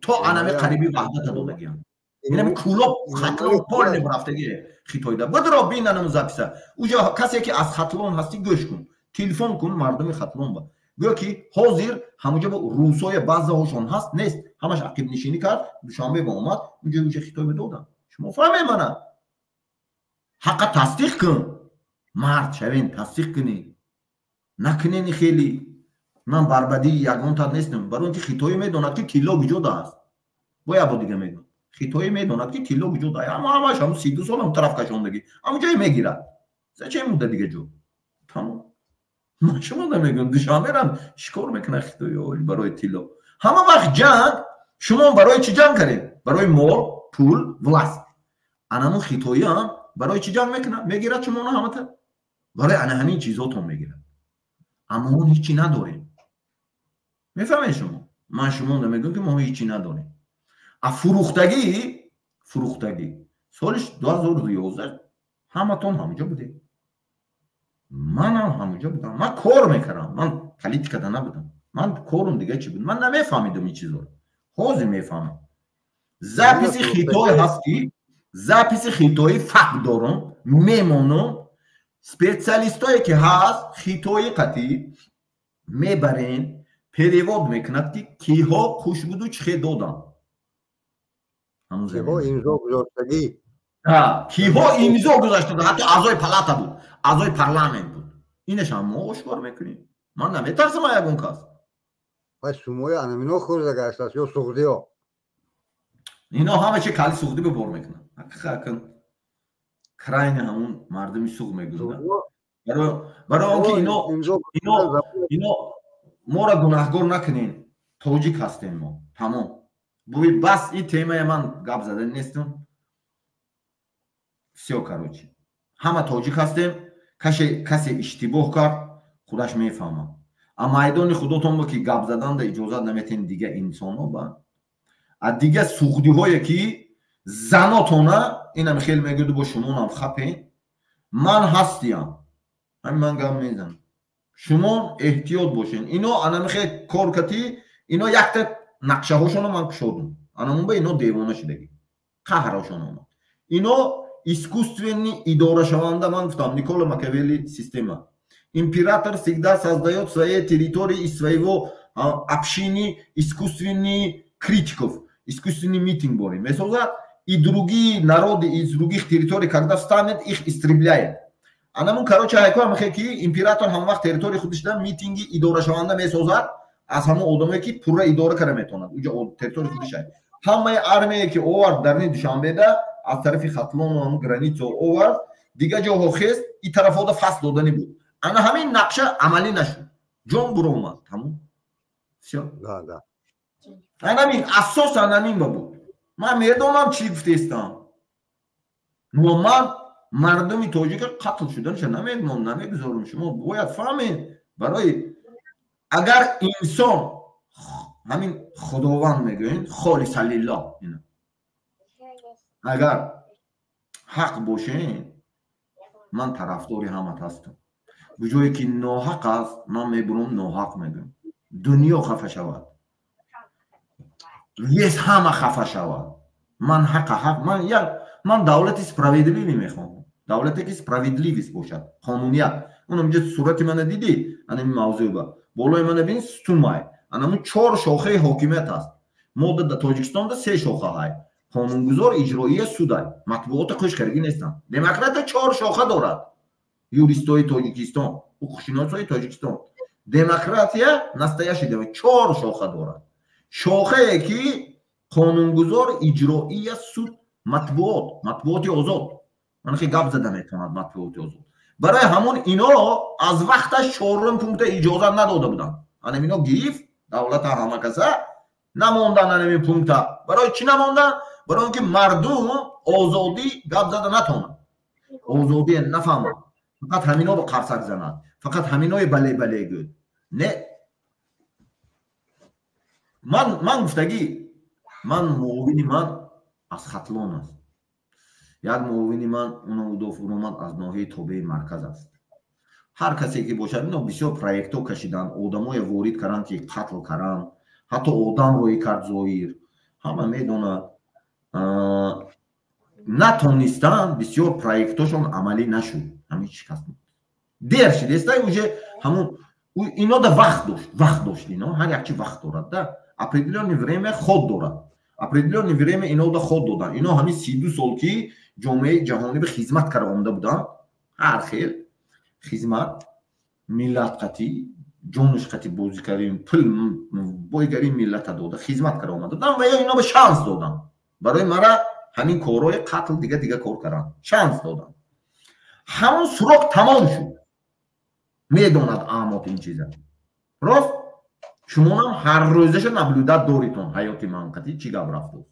То анами қариби Ваҳдата додагиам. Инами Кӯлоб, Хатлон полне рафтаги Хитойда. Бидро бин анаму записа. Уҷо касе ки аз Хатлон ҳастӣ гӯш кун. Телефон кун мардуми Хатлон ба. Гӯё ки ҳозир ҳамуҷо русоя баъзеҳошон ҳаст, нест. Ҳамаш ақибнишинӣ кард, Душанбе ба омад, уҷо Хитой ба доданд. Шумо фаҳмед мана. Ҳаққа тасдиқ кун. Мард шавен, тасдиқ кунӣ. Накунени хеле. Ман барбадии ягонта нестам. Барои он ки Хитоӣ медонад ки тилло куҷода аст. Бо як бор дига мегӯям. Хитоӣ медонад ки тилло куҷода аст. Ама ҳамаш ҳамун 32 сол ҳам тараф кашондагӣ. Ҳамун ҷое мегирад. Зачем мудда дига ҷо? Тамом. Ман шумо намегӯям, Душанберам чӣ кор мекунад Хитои барои тилло? Ҳама вақт ҷанг, шумо барои чӣ ҷанг кардед? Барои мол, пул, власт. Анамун хитоиам барои чӣ ҷанг мекунад? Мегирад шумоно ҳамата. Барои ана ҳамин чизотон мегирад. Аммо мо ҳичи надорем. Мефаҳмед шумо? Ман шумо намегӯям ки мо ҳичи надорем. А фурӯхтагӣ, фурӯхтагӣ. Соли 2011 ҳаматон ҳамуҷо будед. Манам ҳамуҷо будам. Ман кор мекардам. Ман политикада набудам. Ман корум дига чӣ буд? Ман намефаҳмидам ин чизоро. Ҳозир мефаҳмам. Записи Хитой ҳаст ки записи хитоӣ факт дорум, мемонум. Специалистое ки ҳаст хитои қатӣ мебарен, перевод мекунад ки киҳо хуш буду чӣ хел додам. Киҳо имзо гузоштагӣ. Киҳо имзо гузошта, ҳатто аъзои палата буд, аъзои парламент буд. Инашам мо ошкор мекунем. Ман наметарсам аз ягон кас. Вай сумои анамино хӯрда гаштааст ё суғдиё? Ино ҳама чи кали суғдӣ бибор мекунанд. Ҳақиқатан крайне ҳамун мардуми суғ мегӯянд. Барои он ки ино моро гунаҳгор накунен. Тоҷик ҳастем мо. Тамом. Буи бас ин темае ман гап задан нестам. Всё, короче. Ҳама тоҷик ҳастем. Касе иштибоҳ кард, худаш мефаҳмад. А майдони худотон бо ки гап заданда иҷозат наметен дига инсонҳо ба. А дига суғдиҳое ки занотона инам хел мегӯяд бо шумонам хапен. Ман ҳастиям. Ҳамин ман гап мезанам. Шумо эҳтиёт бошен. Ино анамихе кор кати, ино якта нақшаҳошонро ман кушодум. Анамун ба ино девона шудагӣ. Қаҳрашон омад. Ино искусственный идорашаванда, ман гуфтам, Никола Макиавелли система. Император всегда создает свои территории из своего общины искусственных критиков, искусственный митинг борем. И другие народы из других территорий, когда встанет, их истребляет. Анамун, короче, ҳайко ҳамахе ки император ҳама вақт территорияи худашда митинги идорашаванда месозад аз ҳамон одамое ки пурра идора карда метавонад. Уҷа территорияи худаш ай. Ҳамаи армияе ки овард дар ни Душанбеда аз тарафи Хатлону ҳамун граница овард, дига ҷоҳо хест, и тарафода фасл додани буд. Ана ҳамин нақша амалӣ нашуд. Ҷон буромад. Тамом. Всё. Да, да. Анамин асосан ҳамин ба буд. Ман медонам чӣ гуфтестам. Но ман мардуми тоҷика қатл шуданаша намегмон, намегузорам. Шумо бояд фаҳмед, барои агар инсон ҳамин Худованд мегӯем, холиса лиллоҳ, агар ҳақ бошем, ман тарафдори ҳамат ҳастам. Ҷое ки ноҳақ аст, ман мебурам, ноҳақ мегӯям. Дунё хафа шавад, вес ҳама хафа шавад. Ман ҳақа ҳақ, ман як, ман давлати справедливӣ мехоҳам, давлате ки справедливость бошад, қонуният. Унам инҷа сурати мана дидӣ, ана ин мавзӯъ ба болои мана бин, сутунмай, анамун чор шохаи ҳокимият аст. Мо дар Тоҷикистонда се шоха ҳай: қонунгузор, иҷроия, судай. Матбуота қӯшкаргӣ нестанд. Демократия чор шоха дорад. Юристои Тоҷикистон, ҳуқуқшиносои Тоҷикистон, демократия настоящий чор шоха дорад. Шохае ки қонунгузор, иҷроия, суд, матбуот, матбуоти озод. Ман хе гап зада метавонад матбуоти озод. Барои ҳамон ино аз вақташ чорум пункта иҷозат надода буданд. Анам ино гирифт давлата, ҳама каса намондан анамин пункта. Барои чӣ намондан? Барои он ки мардум озодӣ гап зада натавонад, озодие нафаҳмад, фақат ҳамино ба қарсак занад, фақат ҳаминои бале бале гӯд. Не, ман гуфтагӣ, ман муовини ман аз Хатлон аст, як муовини ман Унаудов Уромад аз ноҳияи тобеи марказ аст. Ҳар касе ки бошад, ино бисёр проектҳо кашиданд, одамое ворид карданд, ки қатл карданд, ҳатто одам рӯй кард зоир, ҳама медонад. Натонистанд, бисёр проектҳошон амалӣ нашуд, ҳамин шикаст дер шид. Эстай уже ҳамун ино да вақт дошт, вақт дошт ино, ҳар як чи вақт дорад, да определённое время ход дорад, определённое время ино да ход доданд. Ино ҳамин 32 сол ки ҷомеаи ҷаҳонӣ ба хизмат карда омада буданд, ҳар хел хизмат, миллат қатӣ, ҷонуш қатӣ бозӣ кардем, пул бойгарии миллата дода, хизмат карда омада буданд ва ё ино ба шанс доданд барои мара ҳамин корҳои қатл, дига дига кор карданд, шанс доданд. Ҳамон срок тамом шуд, медонад аҳмод ин чиза. Рост, шумонам ҳар рӯзаша наблюдат доритон ҳаёти ман қатӣ чӣ гап рафтост.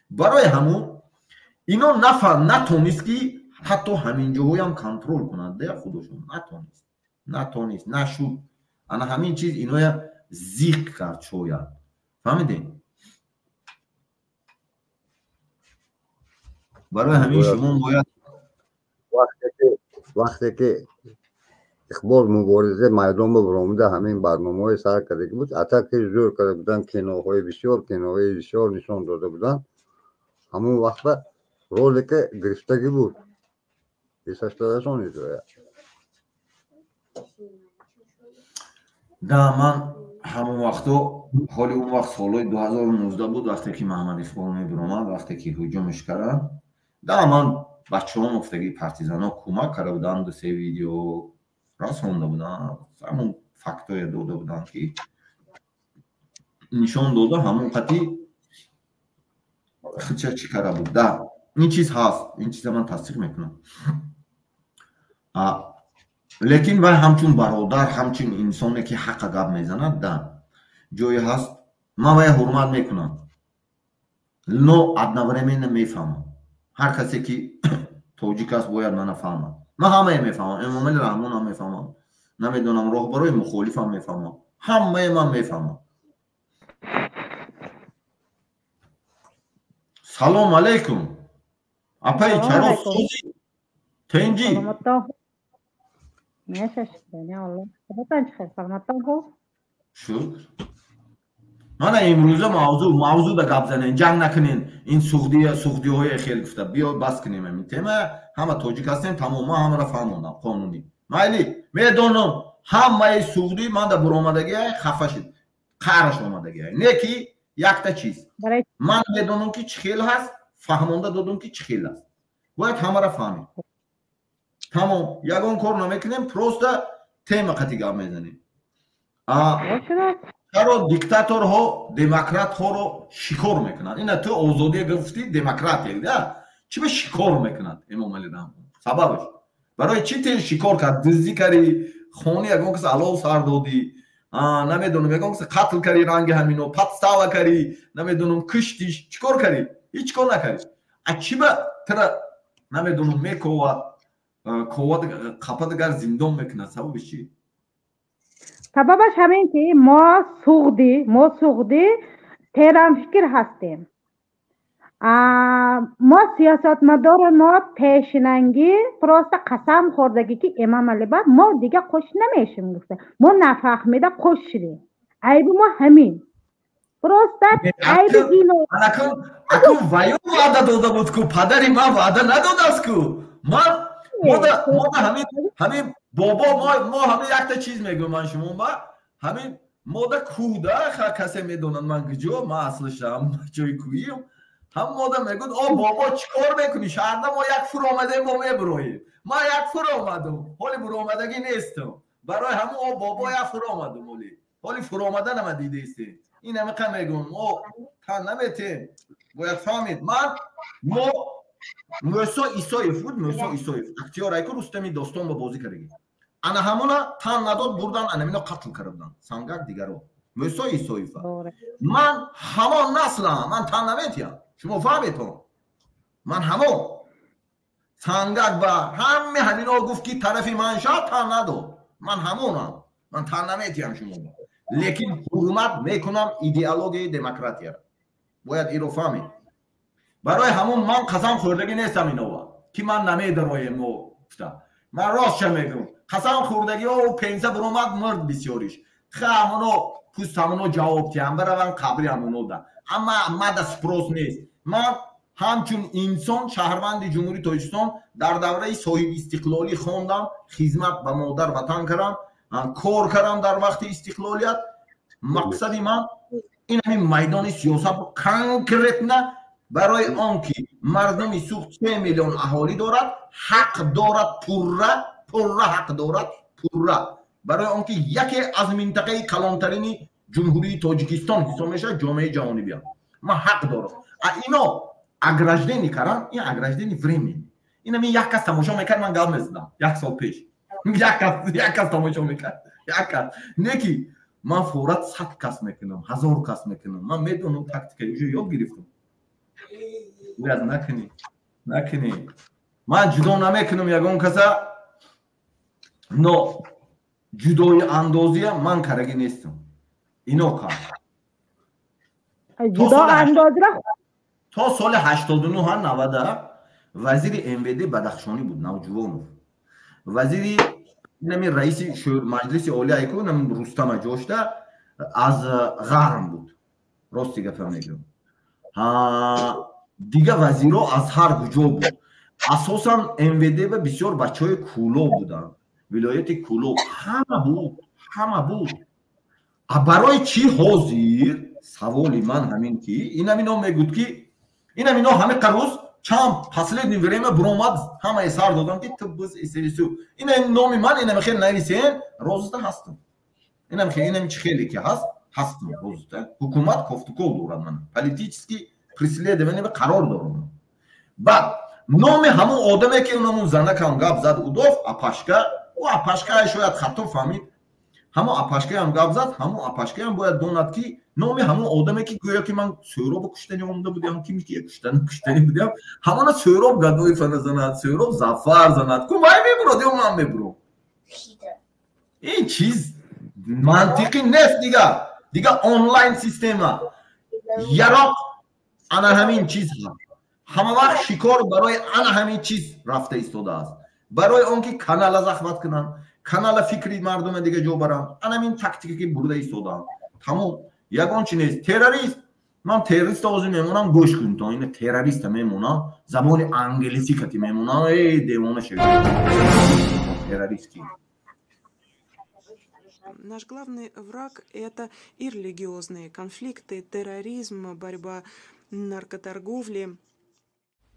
Барои ҳамун ино натонист ки ҳатто ҳамин ҷоҳоям контрол кунад, да худошон натонист, натонист, нашуд. Ана ҳамин чиз иноя зиқ кард шояд. Фаҳмидем? Барои ҳамин шумо бояд вақте ки Иқбол мубориза майдон ба баромада, ҳамин барномаҳои сар кардаги буд, атаки зӯр карда буданд, киноҳои бисёр, киноҳои бисёр нишон дода буданд. Ҳамон вақта ролика гирифтагӣ буд. Бисаштарасонид. Да, ман ҳамон вақто, ҳоли он вақт солҳои 2019 буд, вақте ки Маҳмад Иқбол мебиромад, вақте ки ҳуҷумш карданд, да ман бачаҳом гуфтаги партизанҳо кӯмак карда буданд, ду се видео расонда буданд, ҳамон фактое дода буданд ки нишон дода, ҳамон қати худша чӣ карда буд. Да, ин чиз ҳаст, ин чиза ман тасдиқ мекунам. Лекин вай ҳамчун бародар, ҳамчун инсоне ки ҳаққа гап мезанад, да ҷое ҳаст, ман вая ҳурмат мекунам, но одновременно мефаҳмам. Ҳар касе ки тоҷик аст бояд мана фаҳмад. Ман ҳамае мефаҳмам, Эмомали Раҳмонам мефаҳмам, намедонам, роҳбарои мухолифам мефаҳмам, ҳамае ман мефаҳмам. Салом алейкум апаи, чаро созӣ, тенҷӣ? Шукр. Мана имрӯза мавзӯъ да гап занем, ҷанг накунем. Ин суғдиҳое хел гуфта, биё бас кунем ҳамин тема. Ҳама тоҷик ҳастем, тамом. Ман ҳамаро фаҳмондам қонунӣ. Майли, медонам, ҳамаи суғдӣ ман да буромадагиай хафа шуд, қараш омадагиай. Не ки якта чиз ман медонам ки чӣ хел ҳаст, фаҳмонда додам ки чӣ хел аст, бояд ҳамаро фаҳмем. Тамом, ягон кор намекунем, просто тема қати гап мезанем. Чаро диктаторҳо демократҳоро шикор мекунанд? Ина ту озодия гуфтӣ, демократия, да чӣ ба шикор мекунад Эмомали Раҳмон? Сабабаш барои чӣ тел шикор кард? Дуздӣ кардӣ, хони ягон кас алов сар додӣ, Намедонам, ягон каса қатл карӣ, ранги ҳамино подстава карӣ, намедонам, куштиш, чӣ кор карӣ? Ҳеҷ кор накарӣ. А чӣ ба тира, намедонам, мековад, ковад, қападагар зиндон мекунад? Сабабиш чӣ? Сабабаш ҳамин ки мо суғдӣ теранфикр ҳастем. Мо сиёсатмадори мо пешинангӣ просто қасам хӯрдагӣ, ки Эмомалӣ ба мо дига қош намешем гуфта. Мо нафаҳмида қош шудем. Айби мо ҳамин, просто айби ино. Акун ваё ваъда дода буд ку, падари ман ваъда надодааст ку. Ман мода ҳамин бобо мо ҳамин якта чиз мегӯям ман шумо ба ҳамин мода кӯҳда касе медонад ман куҷо, ман аслишам ҷои кӯҳиам. Ҳам мода мегӯд: «О бобо, чӣ кор мекунӣ шаҳрда?» Мо як фур омадем, мо мебуроем. Ман як фур омадам, ҳоли буромадагӣ нестам. Барои ҳамун, о бобо, як фур омадам, ҳоли фуромаданама дидаистем. Ин ҳамиқа мегӯм, мо тан наметем, бояд фаҳмид. Ман мо Мӯсо Исоев буд, Мӯсо Исоев актёр айку, Рустами Достон ба бозӣ кардагӣ. Ана ҳамона тан надод, бурдан, анамино қатл карда буданд, Сангак, дигаро. Мӯсо Исоева. Ман ҳамон наслам, ман тан наметиҳам, шумо фаҳметон. Ман ҳамон Сангак ба ҳаме ҳамино гуфт, ки тарафи ман шав, тан надод. Ман ҳамонам, ман тан наметиҳам шумо, лекин ҳурмат мекунам идеологияи демократияро. Бояд иро фаҳмед. Барои ҳамон ман қасам хӯрдагӣ нестам инова, ки ман намедароем гуфта. Ман ростша мегӯм, қасам хӯрдагиҳо пенса буромад, мурд бисёриш. Ха, ҳамоно пуст, ҳамоно ҷавоб тиҳам, бараван қабри ҳамоно да. Амма мада спрос нест. Ман ҳамчун инсон, шаҳрванди Ҷумҳурии Тоҷикистон, дар давраи соҳибистиқлолӣ хондам, хизмат ба модар ватан кардам, кор кардам дар вақти истиқлолият. Мақсади ман ин ҳамин майдони сиёсат, конкретно барои он ки мардуми Суғд 3 миллион аҳолӣ дорад, ҳақ дорад, пурра, пурра ҳақ дорад, пурра, барои он ки яке аз минтақаи калонтарини Ҷумҳурии Тоҷикистон ҳисоб мешавад, ҷомеаи ҷаҳонӣ биям, ман ҳақ дорам. А ино ограждение кардан, ин ограждение времени. Ин ҳамин як кас тамошо мекард, ман гап мезадам як сол пеш, як кас тамошо мекард, як кас не, ки ман форат 100 кас мекунам, 1000 кас мекунам. Ман медонам, тактика уже ёд гирифтам. Бояд накунӣ, накунӣ. Ман ҷудо намекунам ягон каса, но ҷудои андозия ман карагӣ нестам, ино кард. Ҷудо андозра. То соли 89, 90 вазири МВД Бадахшонӣ буд, Навҷувонов. Вазири инами раиси Маҷлиси Олӣ айку, Рустама ҷошта, аз ғарм буд, рости гапа мегӯям. Дига вазиро аз ҳар куҷо буд. Асосан МВД ба бисёр бачаҳои Кӯлоб буданд, вилояти Кӯлоб, ҳама буд, ҳама буд. А барои чӣ ҳозир, саволи ман ҳамин ки инамино мегӯд, ки инамино ҳамин қарӯз чанд последний время буромад, ҳамаи сар додам, ки ту буз исису ина номи ман инами хел нависен, розида ҳастам. Инам хел, инам чи хеле ки ҳаст, ҳастам розида. Ҳукумат кофтуков дорад, ман политически преследование қарор дорам. Баъд номи ҳамон одаме ки унамун занакам гап зад, удов апашка, ӯ апашка шояд хато фаҳмид, ҳамон апашкаам гап зад, ҳамон апашкаам бояд донад, ки номи ҳамон одаме ки гӯё ки ман Сӯробо куштани омада будям, ки куштани будям, ҳамона Сӯроб Гадоевана занад, Сӯроб Зафар занад ку, вай мебурад ё ман мебурам? Ин чиз мантиқӣ нест. Дига онлайн система яроқ, ана ҳамин чиз ҳама вақт шикор барои ана ҳамин чиз рафта истодааст, барои он ки канала захват кунанд, канала фикри мардума дига ҷо баранд. Ана ҳамин тактика ки бурда истодаанд, тамом, ягон чи нест. Террорист, ман террориста ҳозир мемонам, гӯш кун то ина, террориста мемонам, забони англисӣ кати мемонам, эй девона шавӣ, террорист ки. Наш главный враг – это и религиозные конфликты, терроризм, борьба наркоторговли.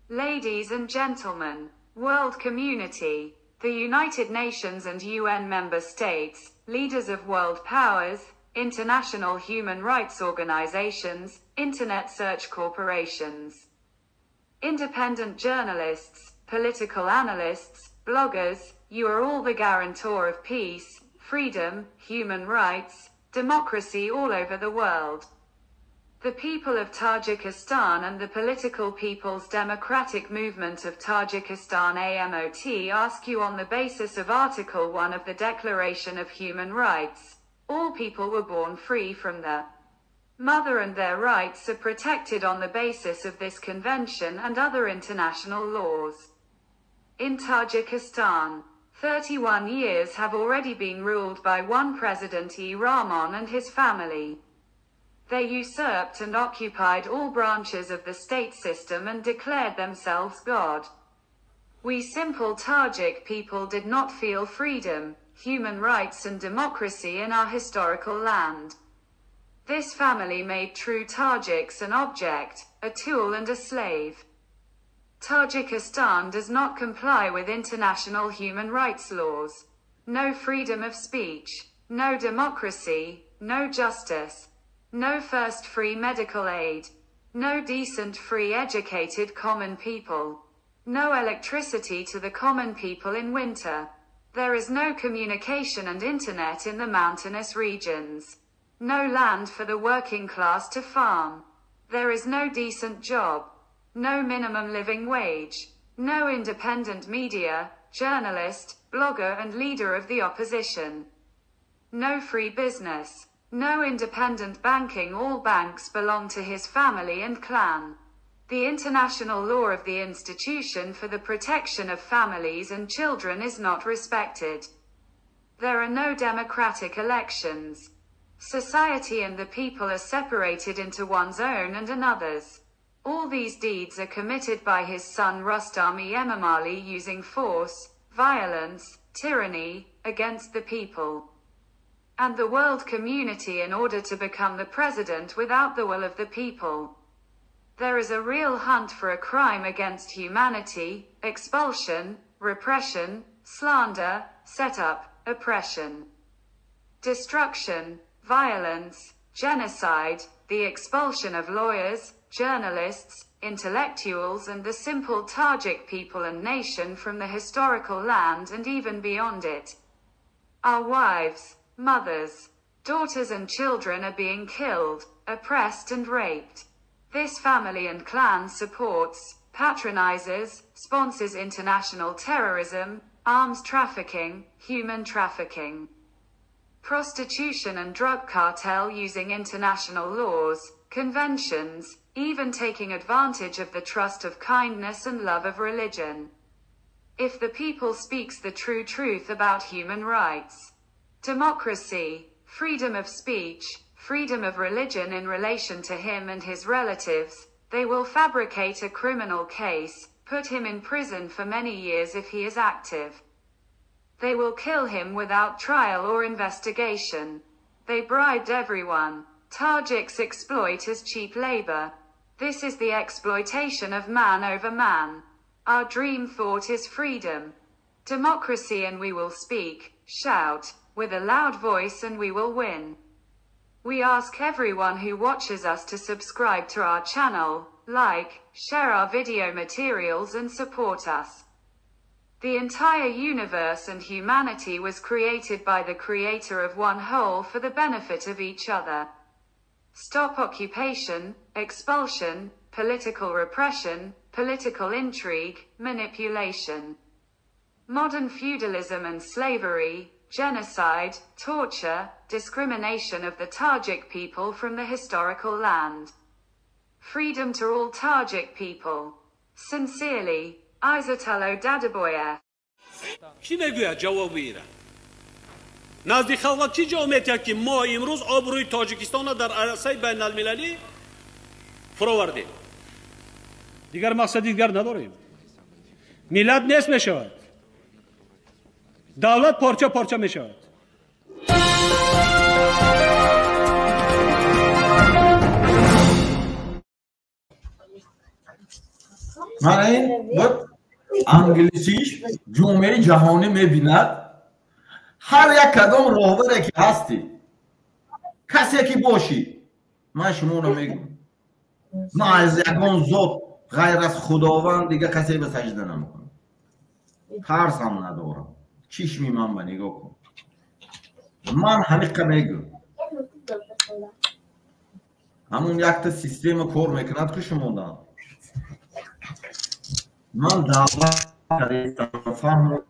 Ladies and gentlemen, world community, the United Nations and UN member states, leaders of world powers, international human rights organizations, internet search corporations, independent journalists, political analysts, bloggers, you are all the guarantor of peace, freedom, human rights, democracy all over the world. The people of Tajikistan and the Political People's Democratic Movement of Tajikistan AMOT ask you on the basis of Article 1 of the Declaration of Human Rights, all people were born free from the mother and their rights are protected on the basis of this convention and other international laws. In Tajikistan, 31 years have already been ruled by one President E. Rahmon and his family. They usurped and occupied all branches of the state system and declared themselves God. We simple Tajik people did not feel freedom, human rights and democracy in our historical land. This family made true Tajiks an object, a tool and a slave. Tajikistan does not comply with international human rights laws. No freedom of speech, no democracy, no justice, no first free medical aid, no decent free educated common people, no electricity to the common people in winter. There is no communication and internet in the mountainous regions. No land for the working class to farm. There is no decent job. No minimum living wage. No independent media, journalist, blogger and leader of the opposition. No free business. No independent banking. All banks belong to his family and clan. The international law of the institution for the protection of families and children is not respected. There are no democratic elections. Society and the people are separated into one's own and another's. All these deeds are committed by his son Rustam Emomali using force, violence, tyranny, against the people and the world community in order to become the president without the will of the people. There is a real hunt for a crime against humanity, expulsion, repression, slander, setup, oppression, destruction, violence, genocide, the expulsion of lawyers, journalists, intellectuals and the simple Tajik people and nation from the historical land and even beyond it. Our wives, mothers, daughters and children are being killed, oppressed and raped. This family and clan supports, patronizes, sponsors international terrorism, arms trafficking, human trafficking, prostitution and drug cartel using international laws, conventions, even taking advantage of the trust of kindness and love of religion. If the people speaks the true truth about human rights, democracy, freedom of speech, freedom of religion in relation to him and his relatives, they will fabricate a criminal case, put him in prison for many years if he is active. They will kill him without trial or investigation. They bribed everyone. Tajiks exploit as cheap labor. This is the exploitation of man over man. Our dream thought is freedom, democracy, and we will speak, shout, with a loud voice, and we will win. We ask everyone who watches us to subscribe to our channel, like, share our video materials and support us. The entire universe and humanity was created by the creator of one whole for the benefit of each other. Stop occupation, expulsion, political repression, political intrigue, manipulation, modern feudalism and slavery, genocide, torture, discrimination of the Tajik people from the historical land. Freedom to all Tajik people. Sincerely, Izatullo Dadaboyev. Чӣ мегӯяд ҷавоби ира? Назди халқ чӣ ҷавоб метиҳад, ки мо имрӯз обрӯи Тоҷикистонро дар арсаи байналмилалӣ фуровардем? Дигар мақсади дигар надорем. Миллат нест мешавад, давлат порча порча мешавад. Мана ин буд англисиш. Ҷомеаи ҷаҳонӣ мебинад, ҳар як кадом роҳбаре ки ҳастӣ, касе ки бошӣ, ман шуморо мегӯм, ман аз ягон зот ғайр аз Худованд дига касе ба саҷда намекунам, тарсам надорам. Чишми ман ба нигоҳ кун, ман ҳамиқа мегӯм. Ҳамун якта система кор мекунад ки шумода. Ман даъват кардам,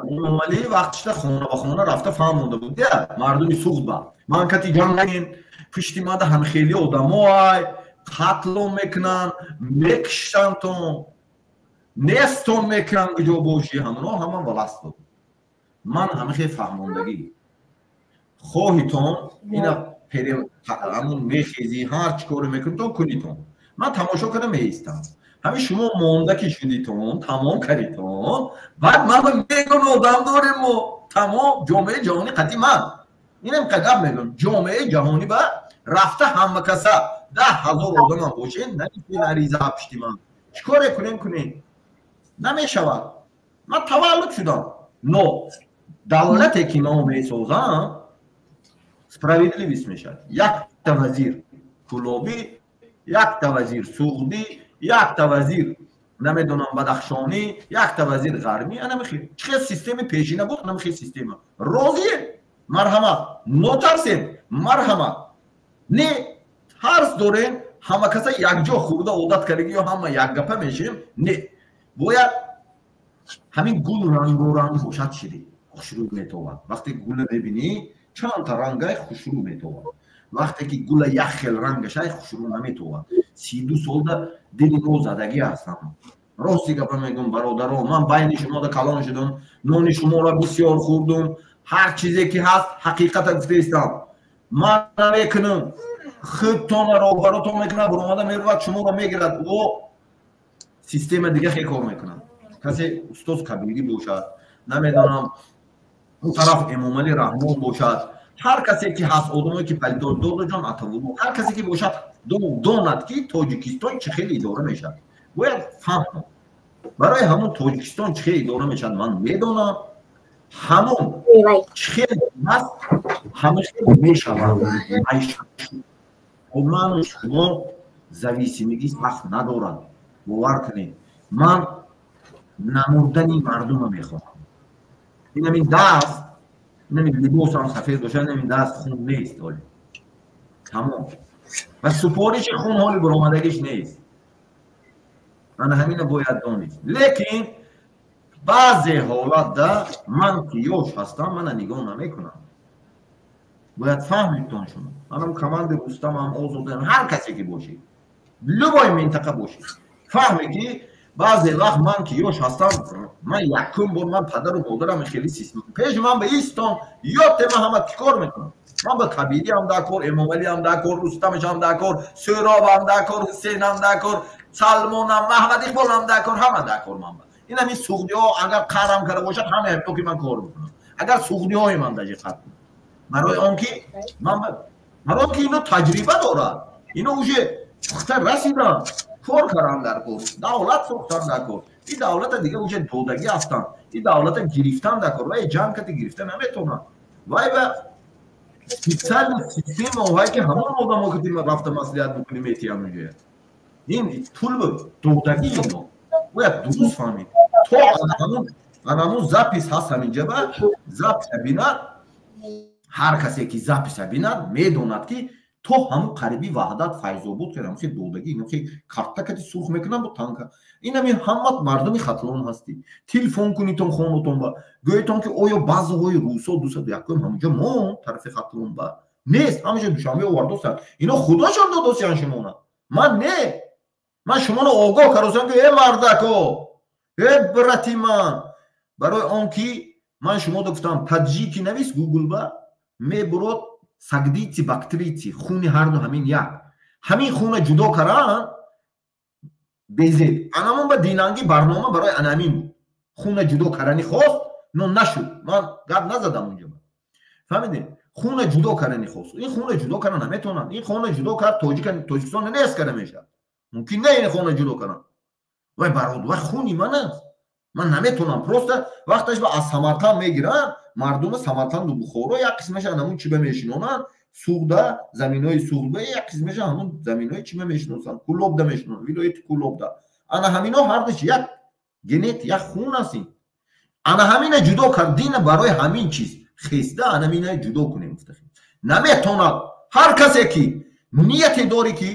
Эмомалӣ вақтишда хона ба хона рафта фаҳмонда буд, я мардуми Суғд ба. Ман кати ҷанг накунед, пушти мада ҳамхели одамо ай, қатлон мекунанд, мекиштантон, нестон мекунанд, куҷо бошӣ, ҳамоно ҳама власть буд. Ман ҳамахел фаҳмондагӣ. Хоҳитон ина ҳамун мехезӣ, ҳар чӣ коре мекунитон кунитон. Ман тамошо карда меистам. Ҳамин шумо монда ки шудитон, тамом кардитон, баъд ман мегӯм одам дорем мо, тамом ҷомеаи ҷаҳонӣ қатъи ман. Инам гап мегӯм, ҷомеаи ҷаҳонӣ ба рафта ҳама каса 10,000 одамам бошед, намешавед ариза пишти ман. Чӣ коре кунем кунем? Намешавад. Ман таваллуд шудам. Но давлате ки ман месозам, справедливость мешавад. Якта вазир Кулобӣ, якта вазир Суғдӣ, якта вазир намедонам Бадахшонӣ, якта вазир Ғарбӣ, анамихел. Чӣ хел системи пешина буд, анамихел система. Розием? Марҳамат. Нотарсем? Марҳамат. Не, тарс дорем, ҳама каса якҷо хӯрда одат кардагӣ ё ҳама якгапа мешем? Не. Бояд ҳамин гул рангоранг бошад, ширин, хушрӯ метовад. Вақте гула мебинӣ, чандта рангай хушрӯ метовад. Вақте ки гула як хел рангашай хушрӯ наметовад. 32 солда дили мо задагӣ ҳастам. Рости гапа мегӯм, бародаро, ман байни шумода калон шудам, нони шуморо бисёр хӯрдум, ҳар чизе ки ҳаст ҳақиқата гуфтаистам. Ман намекунам, худтона роҳбаротон мекунад, баромада меравад, шуморо мегирад. О система дига хел кор мекунад. Касе устоз Кабирӣ бошад, намедонам, он тараф Эмомалӣ Раҳмон бошад, ҳар касе ки ҳаст, одамое ки палидор Додаҷон Атавулло, ҳар касе ки бошад, донад ки Тоҷикистон чӣ хел идора мешавад. Бояд фаҳмад. Барои ҳамун Тоҷикистон чӣ хел идора мешавад, ман медонам. Ҳамун чӣ хел ҳаст, ҳама хел мешавад. Ману шумо зависимигӣ сахт надорад. Бовар кунед, ман намурдани мардума мехоҳам. Инамин даст, инамин либосам сафед бошад, инамин даст хун нест ҳоле. Тамом. Ва супориши хун ҳоли баромадагиш нест. Ана ҳамина бояд донист. Лекин баъзе ҳолатда ман ки ёш ҳастам, мана нигоҳ намекунам. Бояд фаҳмидтон шумо. Манам команди Рустамам, Озодаам, ҳар касе ки бошед, любой минтақа бошед. Фаҳме ки баъзе вақт ман ки ёш ҳастам, ман якум бор ман падару модарам хеле систем. Пеши ман ба истон, ёд ман ҳама чӣ кор мекунам? Ман ба Кабирӣ ҳам дар кор, Эмомалӣ ҳам дар кор, Рустамаш ҳам дар кор, Сӯроб ҳам дар кор, Ҳусейн ҳам дар кор, Салмон ҳам, Маҳмад Иқбол ҳам дар кор, ҳама дар кор ман. Ин ҳамин суғдиҳо агар қарам карда бошад, ҳама ҳамто ки ман кор мекунам. Агар суғдиҳои ман даже қат. Барои он ки ман барои он ки ино таҷриба дорад. Ино уже пухта расиданд, кор карданд дар кор, давлат сохтанд дар кор. Ин давлата дига уже додагӣ ҳастанд. Ин давлата гирифтан дар кор, вай ҷанг кати гирифта наметавонад. Вай ба специальный система вай ки ҳамон одамо ки рафта маслиҳат мекунӣ метиҳам унҷоя. Ин пул додагӣ ино. Бояд дуруст фаҳмид. То анамун запись ҳаст ҳаминҷа ба записа бинад, ҳар касе ки записа бинад, медонад ки то ҳамун қариби Ваҳдат Файзобод ки ҳамхел додагӣ, инохел карта кати сурх мекунанд бо танка. Ин ҳамин ҳама мардуми Хатлон ҳастӣ. Телефон кунитон хонатон ба гӯетон ки оё баъзеҳои русо 201 ҳамунҷо мо тарафи Хатлон ба нест, ҳамаҷо Душанбе овардосанд. Ино худошон додосиян шумона. Ман не. Ман шуморо огоҳ кардосам ки э мардако, э брати ман, барои он ки ман шуморо гуфтам таджики навис Гугл ба мебурод сагдийцы, бактрийцы, хуни ҳарду ҳамин як. Ҳамин хуна ҷудо кардан безеб. Анамон ба динангӣ барнома барои анамин буд. Хуна ҷудо кардани хост, но нашуд. Ман гап назадам унҷо. Фаҳмидем? Хуна ҷудо кардани хост. Ин хуна ҷудо кардан наметавонанд. Ин хона ҷудо кард Тоҷикистон нест карда мешавад. Мумкин не ин хона ҷудо кардан. Вай бародар, вай хуни ман аст. Ман наметавонам. Просто вақташ ба аз Самарқанд мегиранд, мардума Самарқанду Бухоро як қисмаша ҳамун чиба мешинонанд, Суғда, заминои Суғда як қисмаша ҳамун заминои чиба мешиносанд, Кулобда мешинонанд, вилояти Кулобда. Ана ҳамино ҳардуш як генет, як хун ҳастин. Ана ҳамина ҷудо кард, дина барои ҳамин чиз хеста ана ҳамина ҷудо кунем гуфта. Наметавонад Ҳар касе ки нияте дорӣ ки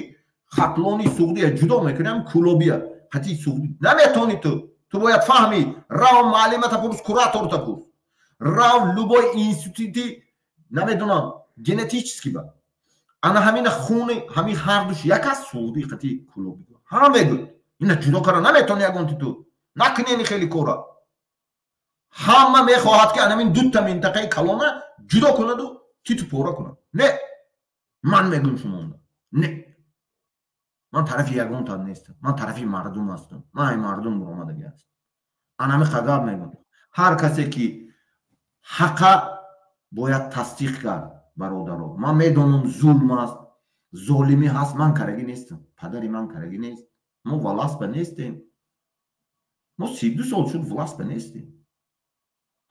Хатлони Суғдия ҷудо мекунем, Кӯлобия ҳати Суғди наметонӣ. Ту бояд фаҳмӣ. Рав муаллимата пурс, кураторта пурс, рав любой институти, намедонам, генетически ба ана ҳамина хуни ҳамин ҳардуш як аст, Суғди қати Кӯлоби. Ҳама мегӯд, ина ҷудо кара наметони ягонти, ту накунени хеле кора. Ҳама мехоҳад ки анамин дута минтақаи калона ҷудо кунаду титу пора кунад. Не, ман мегӯм шумонда, не, ман тарафи ягонтан нестам, ман тарафи мардум ҳастам, ман ай мардум буромадаги ҳастам. Анами қадар мегӯм, ҳар касе ки ҳақа бояд тасдиқ кард. Бародаро, ман медонам, зулм аст, золимӣ ҳаст. Ман карагӣ нестам, падари ман карагӣ нест. Мо власть ба нестем, мо 32 сол шуд власть ба нестем.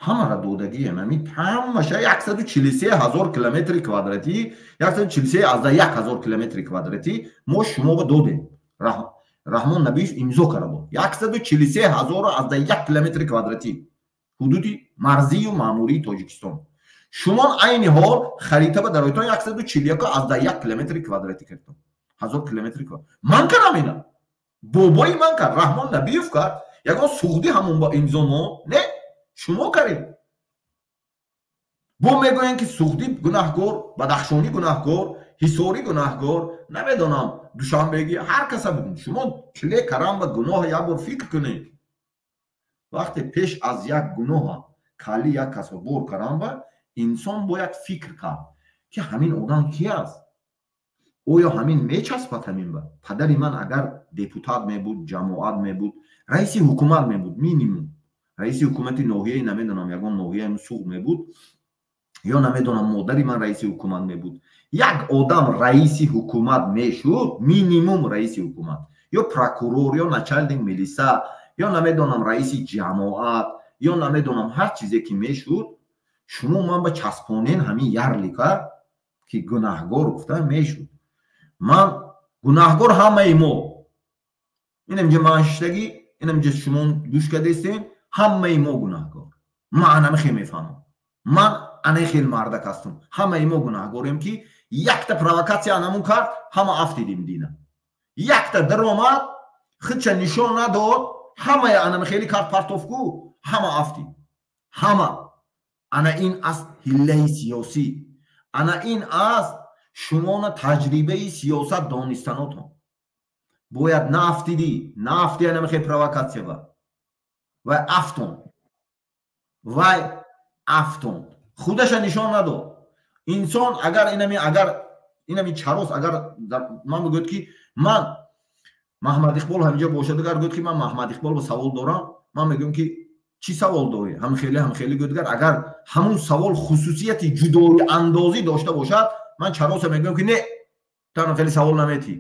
Ҳамара додагием, ҳамин ҳамаша 143 000 километри квадратӣ, 143,1 ҳазор километри квадратӣ мо шумо ба додем. Раҳмон Набиев имзо карда буд, 143 ҳазору азда як километри квадратӣ ҳудуди марзию маъмурии Тоҷикистон. Шумо айни ҳол харита ба дароитон 141,1 километри квадратӣ кардтон, ҳазор километри. Ман кардам ина, бобои ман кард, Раҳмон Набиев кард, ягон суғдӣ ҳамон ба имзо мо не, шумо каред. Бо мегӯянд ки суғдӣ гунаҳкор, бадахшонӣ гунаҳкор, ҳисорӣ гунаҳкор, намедонам, душанбегӣ, ҳар каса бигӯ. Шумо киле карам ба гуноҳ як бор фикр кунед. Вақте пеш аз як гуноҳа кали як касро бор карам ба инсон бояд фикр кард, ки ҳамин одам ки аст, оё ҳамин мечаспад ҳамин ба. Падари ман агар депутат мебуд, ҷамоат мебуд, раиси ҳукумат мебуд, минимум раиси ҳукумати ноҳияи, намедонам, ягон ноҳияи Суғд мебуд ё, намедонам, модари ман раиси ҳукумат мебуд, як одам раиси ҳукумат мешуд, минимум раиси ҳукумат ё прокурор ё начальник милиса ё, намедонам, раиси ҷамоат ё, намедонам, ҳар чизе ки мешуд, шумо ман ба часпонен ҳамин ярлык а ки гунаҳгор гуфта мешуд. Ман гунаҳгор, ҳамаи мо инамҷа ман шиштагӣ, инамҷа шумо гӯш кардестем, ҳамаи мо гунаҳгор. Ман анами хел мефаҳмам, ман ана хел мардак ҳастам. Ҳамаи мо гунаҳгорем, ки якта провокатсия анамун кард, ҳама афтидим. Дина якта даромад, худша нишон надод, ҳамаи анами хеле кард, партовку, ҳама афтид, ҳама. Ана ин аст ҳиллаи сиёсӣ, ана ин аст шумона таҷрибаи сиёсат донистанотон. Бояд наафтидӣ, наафти анами хел провокатсия ба вай афтон, вай афтон, худаша нишон надод. Инсон агар инами, агар инами чарос, агар ман бигӯяд ки ман Маҳмад Иқбол ҳаминҷа бошад, агар гӯяд ки ман Маҳмад Иқбол ба савол дорам, ман мегӯям ки чӣ савол дорӣ? Ҳамхеле, ҳамхеле гӯяд, агар ҳамун савол хусусияти ҷудои андозӣ дошта бошад, ман чароса мегӯям ки не, ту ҳамхеле савол наметӣ.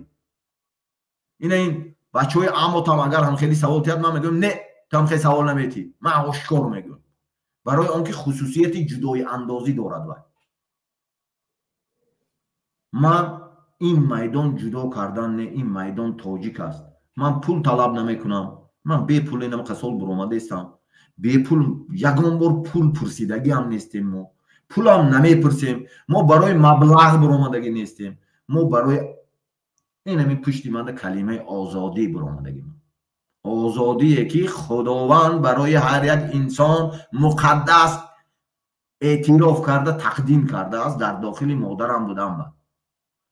Ина ин бачаҳои амотам агар ҳамхеле савол тиҳад, ман мегӯям: не, ту ҳамхеле савол наметӣ. Ман ошкор мегӯям, барои он ки хусусияти ҷудои андозӣ дорад. Вай ман ин майдон ҷудо кардан не, ин майдон тоҷик аст. Ман пул талаб намекунам, ман бепул инамақа сол буромадаистам, бепул. Ягон бор пул пурсидагиам нестем, мо пулам намепурсем. Мо барои маблағ буромадагӣ нестем, мо барои инами пушти манда калимаи озодӣ буромадагӣ, озодие ки Худованд барои ҳар як инсон муқаддас эътироф карда, тақдим кардааст. Дар дохили модарам будам ба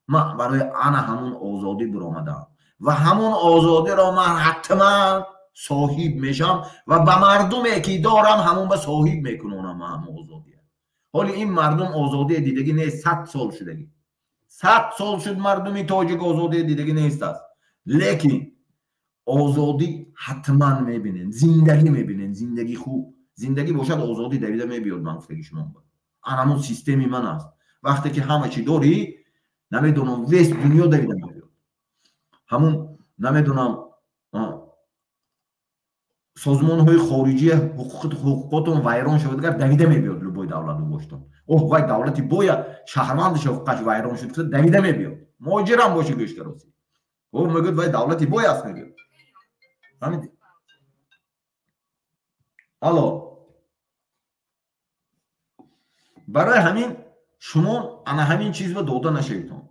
ман барои ана ҳамун озодӣ буромадаам ва ҳамун озодиро ман ҳатман соҳиб мешам ва ба мардуме ки дорам, ҳамун ба соҳиб мекунонам ҳамун озодия. Ҳоли ин мардум озодие дидагӣ нест, 100 сол шудагӣ, 100 сол шуд, мардуми тоҷик озодие дидагӣ нест аст. Лекин озодӣ ҳатман мебинен, зиндагӣ мебинен, зиндагӣ хуб, зиндагӣ бошад, озодӣ давида мебиёд. Ман гуфтаги шумо, анамун системи ман аст. Вақте ки ҳама чӣ дорӣ, намедонам, весь дунё давида мебиёд, ҳамун, намедонам, созмонҳои хориҷӣ ҳуқуқотон вайрон шавад, агар давида мебиёд любой давлату боштон. Оҳ, вай давлати боя шаҳрвандаш ҳуқуқаш вайрон шуд, давида мебиёд, муҳоҷирам боши, гӯшкароси о мегӯяд, вай давлати бой аст, мегӯяд. Фаҳмидӣ? Алло, барои ҳамин Шумо ана ҳамин чиз ба дода нашавитон.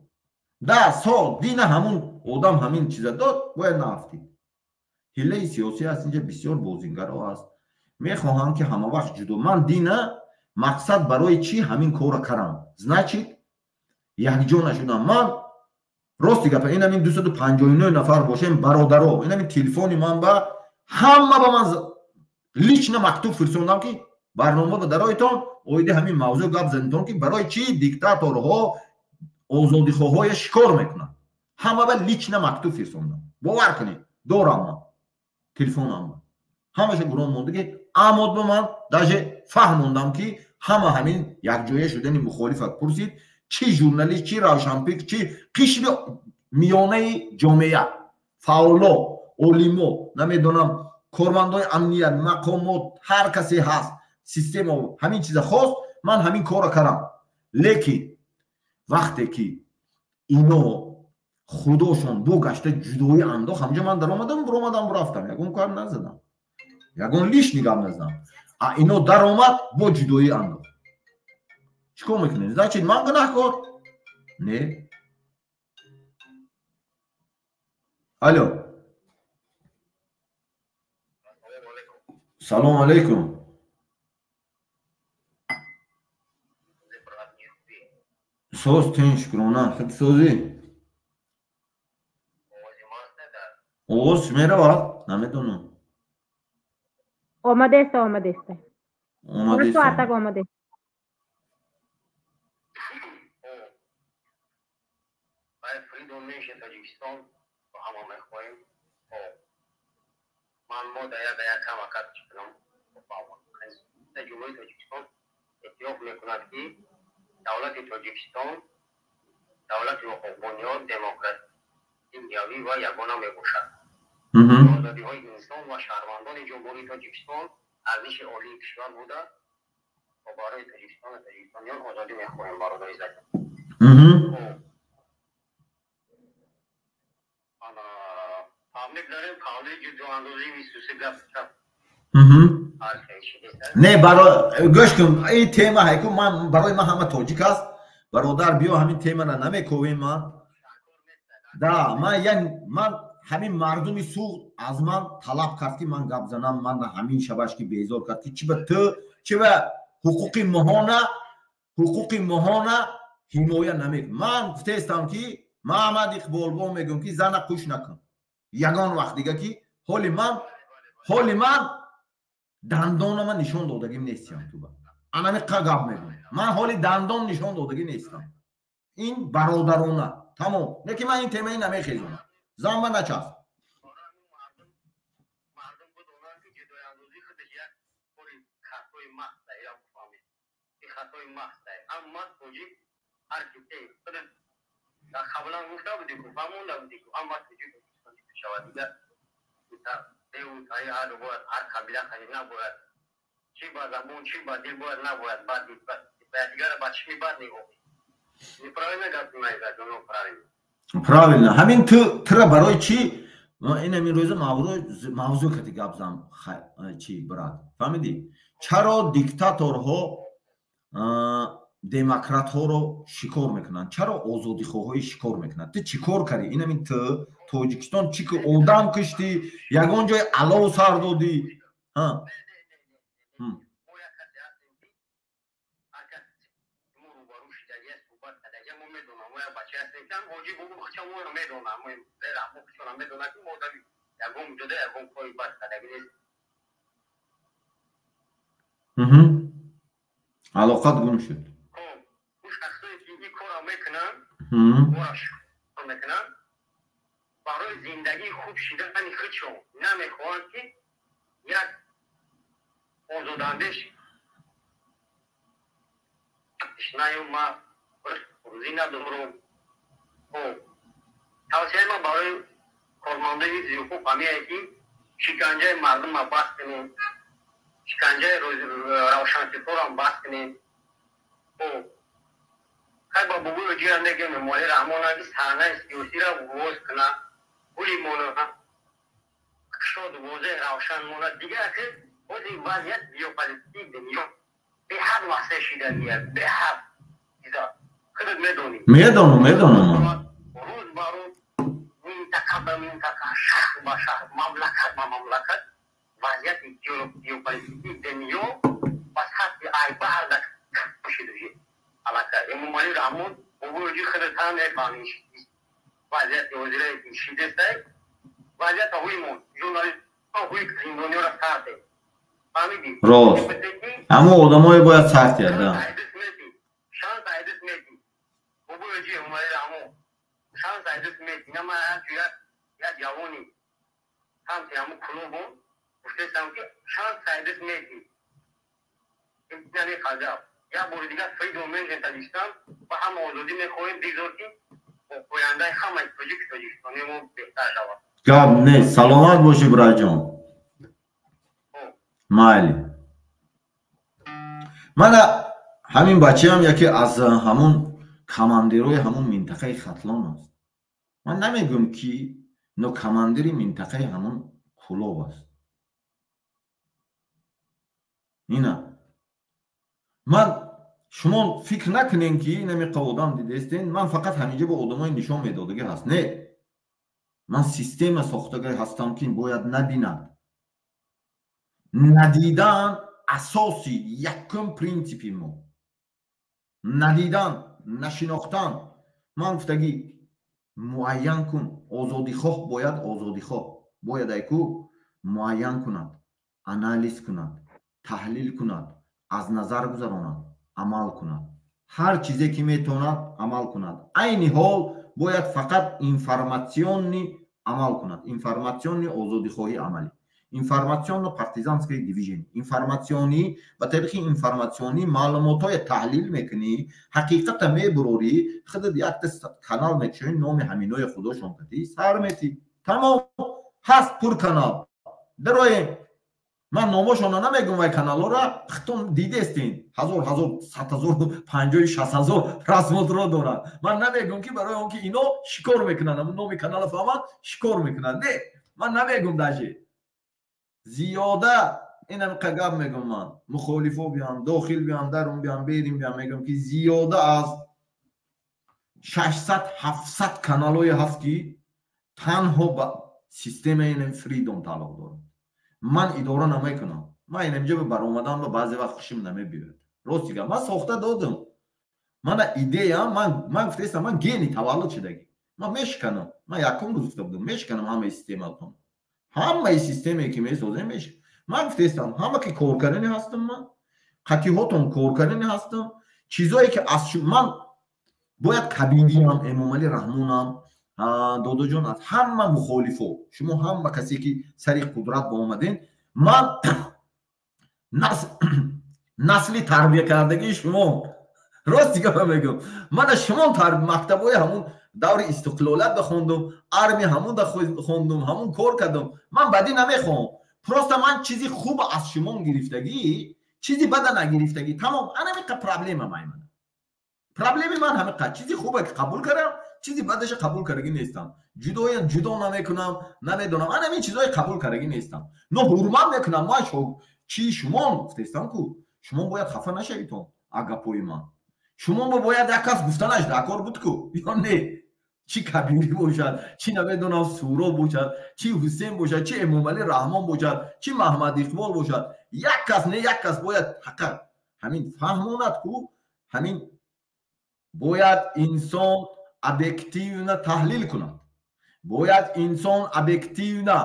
Да сол дина ҳамун одам ҳамин чиза дод, бояд наафтид. Ҳиллаи сиёсӣ аст, инҷа бисёр бозингаро аст. Мехоҳам ки ҳама вақт ҷудо. Ман дина мақсад барои чӣ ҳамин корро кардам? Значит, якҷо нашудам. Ман рости гапа, ин ҳамин 259 нафар бошем, бародаро, ин ҳамин телефони ман ба ҳама ба ман лично мактуб фирсондам, ки барнома ба дароитон оиди ҳамин мавзӯъ гап занитон, ки барои чӣ диктаторҳо озодихоҳҳоя шикор мекунанд. Ҳама ба лично мактуб фирсондам. Бовар кунед, дорам ман телефонам. Ҳамаша гурон монда, ки амод ба ман даже фаҳмондам, ки ҳама ҳамин якҷоя шудани мухолифат пурсид, чӣ журналист, чӣ равшанфикр, чӣ қишри миёнаи ҷомеа, фаъоло, олимо, намедонам, кормандои амният, мақомот, ҳар касе ҳаст, система ҳамин чиза хост, ман ҳамин корро кардам. Лекин вақте ки ино худошон бо гашта ҷудоӣ андохт, ҳамҷо ман даромадам, буромадам, рафтам, ягон кор назадам, ягон лишний гап назадам. А ино даромад, бо ҷудоӣ андохт. Чӣ кор мекунед? Значит, ман гунаҳкор? Не. Алло. Салом алейкум. Соз тин, шукрона. Худ созӣ? Овоз меравад? Намедонам. Омадеста, омадеста. Омадеста. Атак омадеста. Тоҷикистон ба ҳама мехоҳем. Ман мо да як ҳамакат кунам. Ҷумҳурии Тоҷикистон эътироф мекунад, ки давлати Тоҷикистон давлати ҳуқуқбунёд, демократиявӣ ва ягона мебошад. Озодиҳои инсон ва шаҳрвандони Ҷумҳурии Тоҷикистон арзиши олии кишвар буда ва барои Тоҷикистон ва тоҷикистониён озодӣ мехоҳем, бародари Закир. Не, гӯш кун, ин тема ҳайку ман барои ман ҳама тоҷик аст. Бародар, биё ҳамин темара намековем ман. Да, ман я ман ҳамин мардуми Суғд аз ман талаб кард, ки ман гап занам, ман ҳамин шабаш ки безор кард, ки чи ба ту, чи ба ҳуқуқи моҳона, ҳуқуқи моҳона ҳимоя намекун. Ман гуфтаистам, ки Маҳмад Иқболбон мегӯям, ки зана қуш накун. Ягон вақт дига, ки ҳоли ман дандонама нишон додагим нестиям туба. Анами қа гап мегӯям. Ман ҳоли дандон нишон додагӣ нестам. Ин бародарона. Тамом. Не ки ман ин темаи намехезонам. Зан ба начасп. Қаблан гуфта будем, фаҳмонда будем, амма тоҷик шавад дигар бояд ҳар қабила набояд, чӣ ба забон, чӣ ба дил бояд набояд, бад дигара ба чишми бад нигоҳ. Неправильно гап мезанад, правильно. Правильно. Ҳамин ту тура барои чӣ ин ҳамин рӯза мавзӯъ кати гап зан, чӣ брат, фаҳмидӣ? Чаро диктаторҳо демократҳоро шикор мекунанд? Чаро озодихоҳҳои шикор мекунанд? Ту чӣ кор кардӣ? Ин ҳамин ту Тоҷикистон чӣ ки одам куштӣ, ягон ҷой алов сар додӣ? Алоқат гум шуд. Барои зиндагии хуб шидани худшон намехоҳанд, ки як озодандеш наём, ма рӯзӣ надорам. Тавсияи ман барои кормандои ҳифзи ҳуқуқ ҳамие, ки шиканҷаи мардумро бас кунем, шиканҷаи равшанфикрорам бас кунем. Хай ба бобои ҷия мегӯем, Эмомалӣ Раҳмон, ки саҳнаи сиёсиро боз кунад, гули мона кушод, возеҳ, равшан монад. Дигар ки ҳозир вазъият геополитикии дунё беҳад васеъ шидагия, беҳад чиза. Худат медонӣ. Медонам, медонам. Рӯз ба рӯз, минтақа ба минтақа, шаҳр ба шаҳр, мамлакат ба мамлакат вазъияти геополитикии дунё ба сатҳи айбарда кашида шид. Аллакай Эмомалӣ Раҳмон бобои худат ҳам мефаҳмӣ, вазъияти ҳозираи шидестай, вазъията ҳуй монд, журналистҳо ҳуй зиндониёро сарде. Фаҳмидӣ? Рост. Ҳамон одамое бояд сарт яд, да. Шанс айдис мети. Бобои Эмомалӣ Раҳмон шанс айдис мети. На ман ҳамчу як ҷавони самти ҳамун клубум гуфтестам, ки шанс айдис мети. Намеқадам. Як бори дигар freedom mention Таҷикистон ва ҳама озодӣ мехоҳем, бигзор ки ояндаи ҳамаи тоҷик тоҷикистони мо беҳтар шавад. Гап нест, саломат бошӣ, бираҷон. Майли. Мана ҳамин бачаам яке аз ҳамун командирои ҳамун минтақаи Хатлон аст. Ман намегӯям ки, но командири минтақаи ҳамун Кӯлоб аст. Ина ман шумо фикр накунем, ки инамиқа одам дидестен, ман фақат ҳаминҷа бо одамои нишон медодагӣ ҳаст. Не, ман система сохтагӣ ҳастам, ки бояд набинад. Надидан асоси якум принсипи мо, надидан, нашинохтан. Ман гуфтагӣ, муайян кун. Озодихоҳ бояд, озодихоҳ бояд айку муайян кунад, анализ кунад, таҳлил кунад, аз назар гузаронад, амал кунад, ҳар чизе ки метавонад амал кунад. Айни ҳол бояд фақат информационный амал кунад, информационный озодихоҳӣ, амалӣ, информационно-партизанское движение, информационӣ. Ба тариқи информационӣ маълумотҳое таҳлил мекунӣ, ҳақиқата мебурорӣ, худат якта канал мекушоӣ, номи ҳаминои худошон катӣ сар метӣ, тамом. Ҳаст пур канал дароем, ман номошона намегӯм, вай каналҳоро хитон дидестин, ҳазор ҳазор, 100 000, 50-60 ҳазор просмотр ро доранд. Ман намегӯм, ки барои он ки ино шикор мекунанд, ҳамун номи канала фаҳманд, шикор мекунанд. Не, ман намегӯм, даже зиёда инамиқа гап мегӯм. Ман мухолифо биям, дохил биям, дарун биям, берин биям, мегӯм, ки зиёда аз 600-700 каналҳое ҳаст, ки танҳо ба системаи Freedom тааллуқ доранд. Ман идора намекунам. Ман инамҷа ба баромадан ба баъзе вақт хушим намебиёяд, рости гап. Ман сохта додам, мана идея. Ман гуфтаистам, ман гений таваллуд шудагӣ, ман мешиканам. Ман якум рӯз гуфта будам, мешиканам ҳамаи систематон, ҳамаи системае ки месозем, мешиканам. Ман гуфтаистам, ҳама ки коркарини ҳастам, ман қатиҳотон коркарини ҳастам. Чизое ки аз ман бояд Кабириам, Эмомалӣ Раҳмонам, додоҷон, аз ҳама мухолифо, шумо ҳама касе ки сари қудрат боомаден, ман насли тарбия кардагии шумо. Рости гапа мегӯм, мана шумо мактабҳои ҳамун даври истиқлолият бихондум, армия ҳамун хондум, ҳамун кор кардум. Ман бадӣ намехоҳам, просто ман чизи хуб аз шумо гирифтагӣ, чизи бада нагирифтагӣ, тамом. Анамиқа проблема маймана, проблеми ман ҳамиқа: чизи хубе ки қабул кардам, чизи бадаша қабул кардагӣ нестам. Ҷудоя ҷудо намекунам, намедонам, анамин чизое қабул кардагӣ нестам, но ҳурмат мекунам. Ман чи шумо гуфтестам ку, шумо бояд хафа нашавитон аз гапои ман. Шумо бояд як кас гуфтанаш дар кор буд ку ё не? Чӣ Кабирӣ бошад, чӣ намедонам Суро бошад, чӣ Ҳусен бошад, чӣ Эмомалӣ Раҳмон бошад, чӣ Маҳмад Иқбол бошад, як кас не, як кас бояд ҳаққа ҳамин фаҳмонад ку. Ҳамин бояд инсон объективно таҳлил кунад, бояд инсон объективно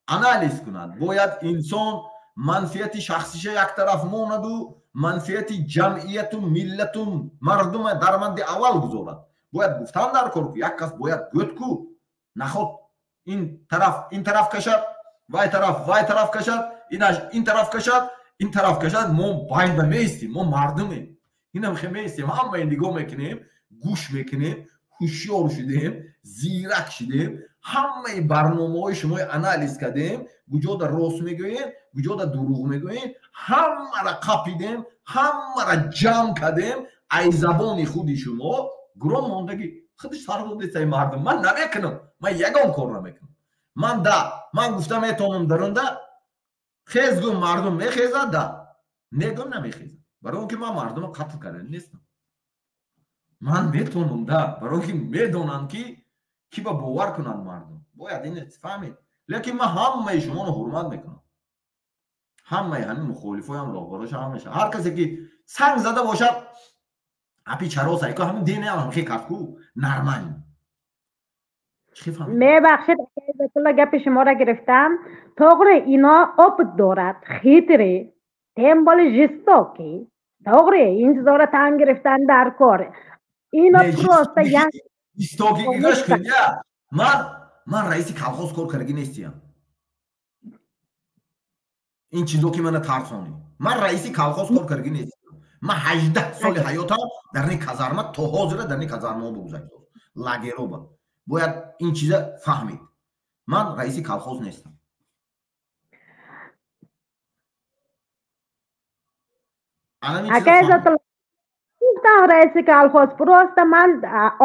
анализ кунад, бояд инсон манфиати шахсиша як тараф монаду манфиати ҷамъияту миллату мардума дар мадди аввал гузорад. Бояд гуфтан дар кор ку, як кас бояд гӯд ку. Наход ин тараф ин тараф кашад, вай тараф вай тараф кашад, инаш ин тараф кашад, ин тараф кашад, мо байнда меистем. Мо мардумем, инам хе меистем, ҳамаи нигоҳ мекунем, гӯш мекунем. Ҳушёр шудем, зирак шудем, ҳамаи барномаҳои шумои анализ кардем, куҷода рост мегӯем, куҷода дурӯғ мегӯем, ҳамаро қапидем, ҳамаро ҷамъ кардем. Ай забони худи шумо гурон мондагӣ худаш сар додесаи мардум. Ман намекунам, ман ягон кор намекунам. Ман да ман гуфта метавонам, дарунда хез гум, мардум мехезад, да негум, намехезад, барои он ки ман мардумро қатл кардан нестам. Ман метонам да, барои ки медонам ки ки ба бовар кунанд мардум. Бояд ин фаҳмед. Лекин ман ҳамаи шуморо ҳурмат мекунам. Ҳамаи ҳамин мухолифоям, роҳбароша, ҳамаша. Ҳар касе ки санг зада бошад, апи чаро сайко ҳамин динеам ҳамхе кафку нормально. Мебахшед, Иззатулло, гапи шуморо гирифтам. Тоғри, ино опыт дорад, хитрый, тем более жестокий. Тоғри, ин чизоро тан гирифтан дар кор. Ино просто як жестокий гӯш кун, я. Ман раиси колхоз кор кардаги нестиям. Ин чизо ки мана тарсонӣ. Ман раиси колхоз кор кардаги нестиям. Ман 18 соли ҳаётам дар ин казарма то ҳозира дар ин казармаҳо бугузаштам. Лагероба. Бояд ин чиза фаҳмид. Ман раиси колхоз нестам. Ака Иззатулло, гуфтам раиси колхоз, просто ман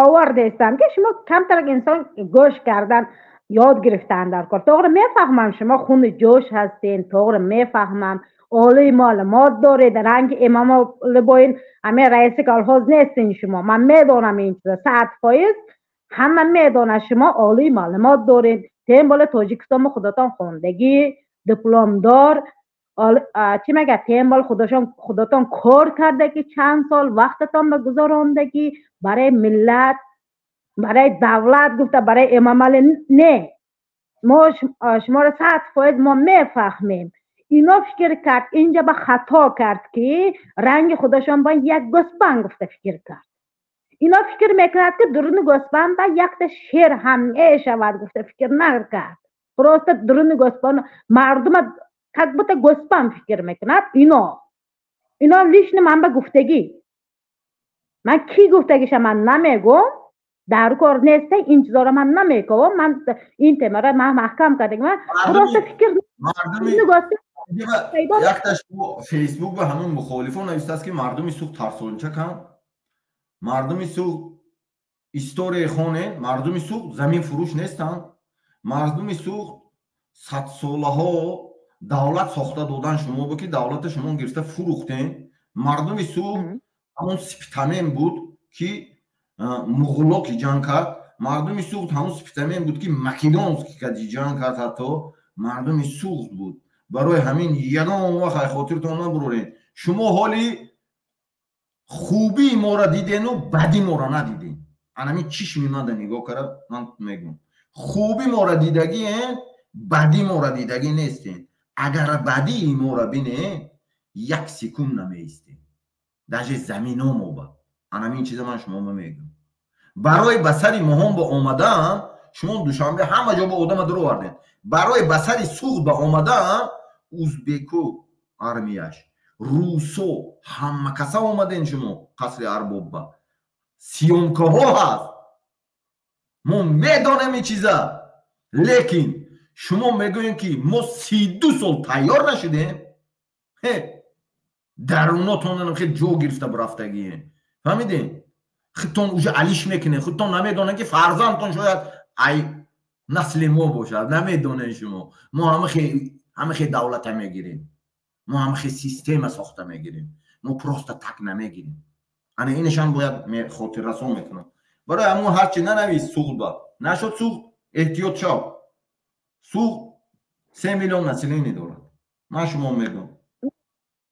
овардестам ки шумо камтар инсон гӯш кардан ёд гирифтан дар кор. Тоғри, мефаҳмам, шумо хуни ҷӯш ҳастен, тоғри, мефаҳмам, олии маълумот доред, ранги Эмомалӣ боин ҳамин раиси колхоз нестин шумо. Ман медонам ин чиза 100%, ҳама медонад, шумо олии маълумот доред. Тем более Тоҷикистон мо худатон хондагӣ, дипломдор, чӣ мегӯяд, тем более худатон кор кардагӣ, чанд сол вақтатон ба гузарондагӣ барои миллат, барои давлат гуфта, барои Эмомалӣ не. Мо шуморо 100% мо мефаҳмем. Ино фикр кард, инҷа ба хато кард ки ранги худашон ба як гӯсфанд гуфта фикр кард. Ино фикр мекунад ки дуруни гӯсфанд ба якта шер ҳам мешавад гуфта фикр накард. Просто дуруни гӯсфанд мардума как будто гӯсфанд фикр мекунад ино. Ино лично ман ба гуфтагӣ. Ман ки гуфтагиша ман намегӯм, дар кор нест, ин чизоро ман намекунам. Ман ин темаро ман маҳкам кардагӣ. Ман просто фикр якташ Фейсбук ба ҳамон мухолифон навиштааст ки мардуми Суғд тарсончаканд, мардуми Суғд история хонен, мардуми Суғд замин фурӯш нестанд, мардуми Суғд садсолаҳо давлат сохта додан шумо бу ки давлата шумо гирифта фурӯхтен. Мардуми Суғд ҳамон Спитамен буд ки муғуло ки ҷанг кард, мардуми Суғд ҳамон Спитамен буд ки Македонский ки ҷанг кард, ҳатто мардуми Суғд буд. Барои ҳамин ягон вақт ай хотиртон набуроред. Шумо ҳоли хубии моро дидену бади моро надиден. Анами чишми мада нигоҳ кара, ман мегӯм. Хуби моро дидагиен, бади моро дидагӣ нестен. Агар бадии моро бинен, як секунд намеистен. Даже замино моба. Анами ин чиза ман шумо мегӯм. Барои ба сари моҳон ба омадан, шумо Душанбе ҳама ҷо ба одама дуроварден. Барои ба сари Суғд ба омадан, узбеку армияш, русо ҳама каса омаден шумо қасри арбобба. Съёмкаҳо ҳаст. Мо медонем ин чиза. Лекин шумо мегӯем ки мо 32 сол тайёр нашудем. Дарунотон хел ҷо гирифта бурафтагием. Фаҳмидем? Худтон уже алиш мекунед, худтон намедонед ки фарзандтон шояд ай насли мо бошад, намедонед шумо. Мо ҳама хел давлата мегирем. Мо ҳама хел система сохта мегирем. Мо просто так намегирем. Ана инашам бояд хотиррасон мекунам. Барои ҳамон ҳарчи нанавис Суғд ба. Нашуд Суғд, эҳтиёт шав. Суғд 3 миллион население дорад. Ман шумо мегӯм.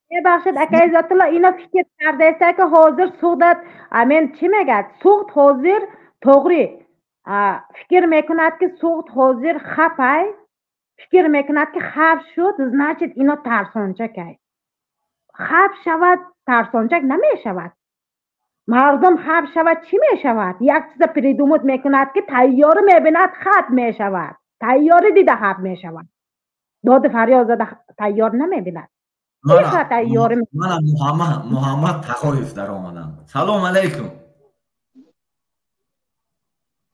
Мебахшед, ака Иззатулло, ино фикр кардаеста ки ҳозир Суғдат, амин чӣ мегӯяд? Суғд ҳозир тоғри фикр мекунад ки Суғд ҳозир хапай, фикр мекунад ки хап шуд, значит ино тарсончакай. Хап шавад, тарсончак намешавад. Мардум хап шавад, чӣ мешавад? Як чиза придумать мекунад ки тайёрӣ мебинад, хат мешавад. Тайёрӣ дида хап мешавад. Доди фарёд зада тайёр намебинад. Мана Муҳаммад Тағоев даромаданд. Салом алайкум.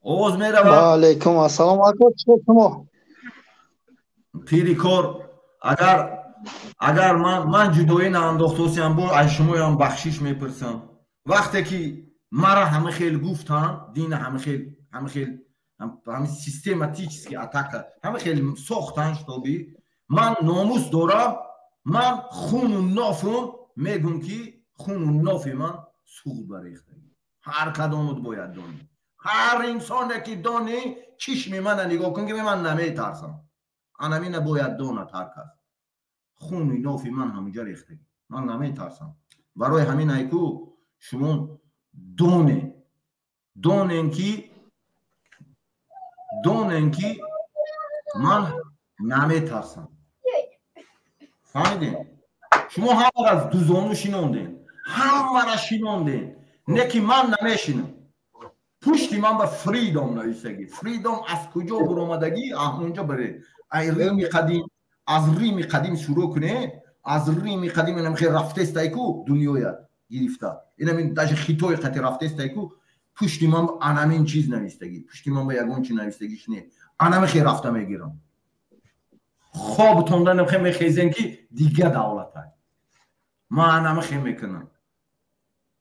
Овоз меравад? Ва алайкум ассалом. Ака, чӣ шумо? Пири кор, агар ман ҷудоӣ наандохтосиям, бо аз шумоям бахшиш мепурсам. Вақте ки мара ҳама хел гуфтанд, дина ҳама хел, ҳама хел, ҳама систематически атака, ҳама хел сохтан, штоби ман номус дорам, ман хуну нофум мегум ки хуну нофи ман Суғд барехтагӣ. Ҳар кадомут бояд донӣ. Ҳар инсоне ки донӣ, чишми мана нигоҳ кун, ки ман наметарсам. Анамина бояд донад ҳар кас. Хуни нофи ман ҳамунҷа рехтагӣ. Ман наметарсам. Барои ҳамин айку шумо донед, донен ки ман наметарсам. Фаҳмидем? Шумо ҳамара дузону шинондем, ҳамара шинондем, не ки ман намешинам. Пушти ман ба freedom нависагӣ. Freedom аз куҷо буромадагӣ? Ҳамунҷа баред, ай Рими қадим, аз Рими қадим шурӯъ кунед. Аз Рими қадим инам хел рафтестайку, дунёя гирифта, инамин даже Хитой қати рафтестайку. Пушти ман анамин чиз навистагӣ, пушти ман ба ягон чи навистагиш не. Анами хел рафта мегирам. Хобтонда намхе мехезем, ки дига давлатай. Ман анамихе мекунам.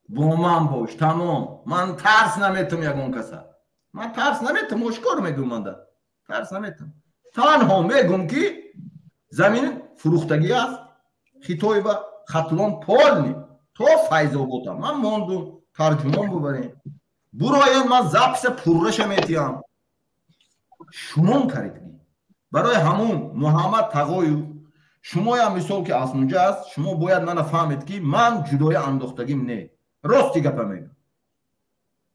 Бо ман бош, тамом. Ман тарс наметам ягон каса, ман тарс наметам, ошкор мегӯм. Манда тарс наметам. Танҳо мегӯм, ки замин фурӯхтагӣ аст Хитой ба Хатлон полный то Файзобота. Ман мондум, тарҷумон бубарем, буроен, ман запись а пурраша метиҳам. Шумон каридгӣ. Барои ҳамун, Муҳаммад Тағоев, шумоям мисол ки аз мунҷа аст, шумо бояд мана фаҳмед, ки ман ҷудоя андохтагим не. Рости гапа мегӯм.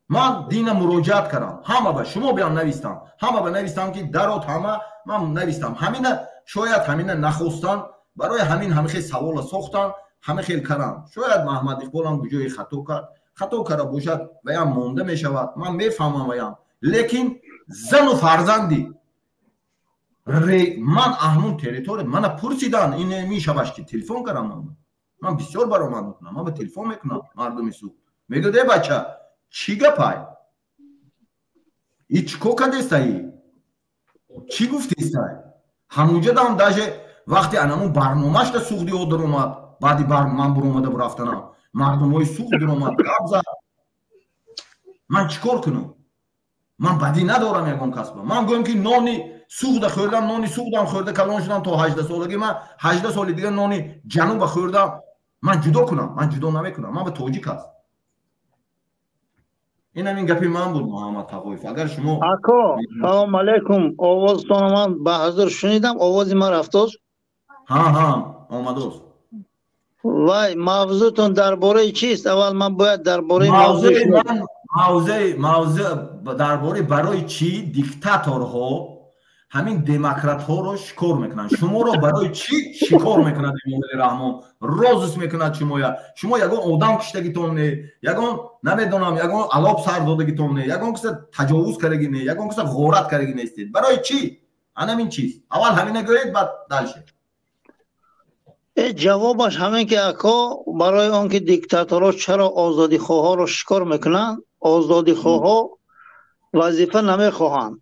Ман дина муроҷиат кардам ҳама ба шумо, биям навистам, ҳама ба навистам, ки дарот. Ҳама ман навистам ҳамина. Шояд ҳамина нахостан, барои ҳамин ҳамихел савола сохтан, ҳама хел кардам. Шояд Маҳмад Иқболам ҷои хато кард, хато карда бошад, ваям монда мешавад, ман мефаҳмам ваям. Лекин зану фарзанди ман аҳмун территория мана пурсидан. Ин мешаваш, ки телефон кардам. Ман бисёр баромад мекунам, ман ба телефон мекунам. Мардуми суд мегӯяд: «Э, бача, чӣ гапай? И чӣ кор кардестаи? Чӣ гуфтестай?» Ҳамунҷа дам даже вақте анамун барномашда суғдиҳо даромад, баъди ман буромада рафтанам, мардумҳои Суғд даромад, гап зад. Ман чӣ кор кунам? Ман бадӣ надорам ягон касба. Ман гӯям, ки нони Суғда хӯрдам, нони Суғдам хӯрда калон шудам то 18 солагӣ. Ман 18 соли дига нони ҷануба хӯрдам. Ман ҷудо кунам? Ман ҷудо намекунам. Ман ба тоҷик аст. Ин ҳамин гапи ман буд, Муҳаммад Тағоев, агар шумо Ако, салом алейкум. Овозтонро ман ба ҳузур шунидам. Овози ман рафтост? Ҳа, омадост. Вай, мавзӯътон дар бораи чист? Аввал ман бояд дар бораи мавзӯи ман, мавзӯъ дар бораи барои чӣ диктаторҳо ҳамин демократҳоро шикор мекунанд. Шуморо барои чӣ шикор мекунад Эмомали Раҳмон, розыск мекунад шумоя? Шумо ягон одам киштагитон не, ягон намедонам, ягон алоб сар додагитон не, ягон киса таҷовуз кардаги не, ягон киса ғорат кардаги нестед. Барои чӣ? Анамин чиз аввал ҳамина гӯед, баъд дальше. Э, ҷавобаш ҳамин ки, ако, барои он ки диктаторҳо чаро озодихоҳоро шикор мекунанд: озодихоҳҳо вазифа намехоҳанд,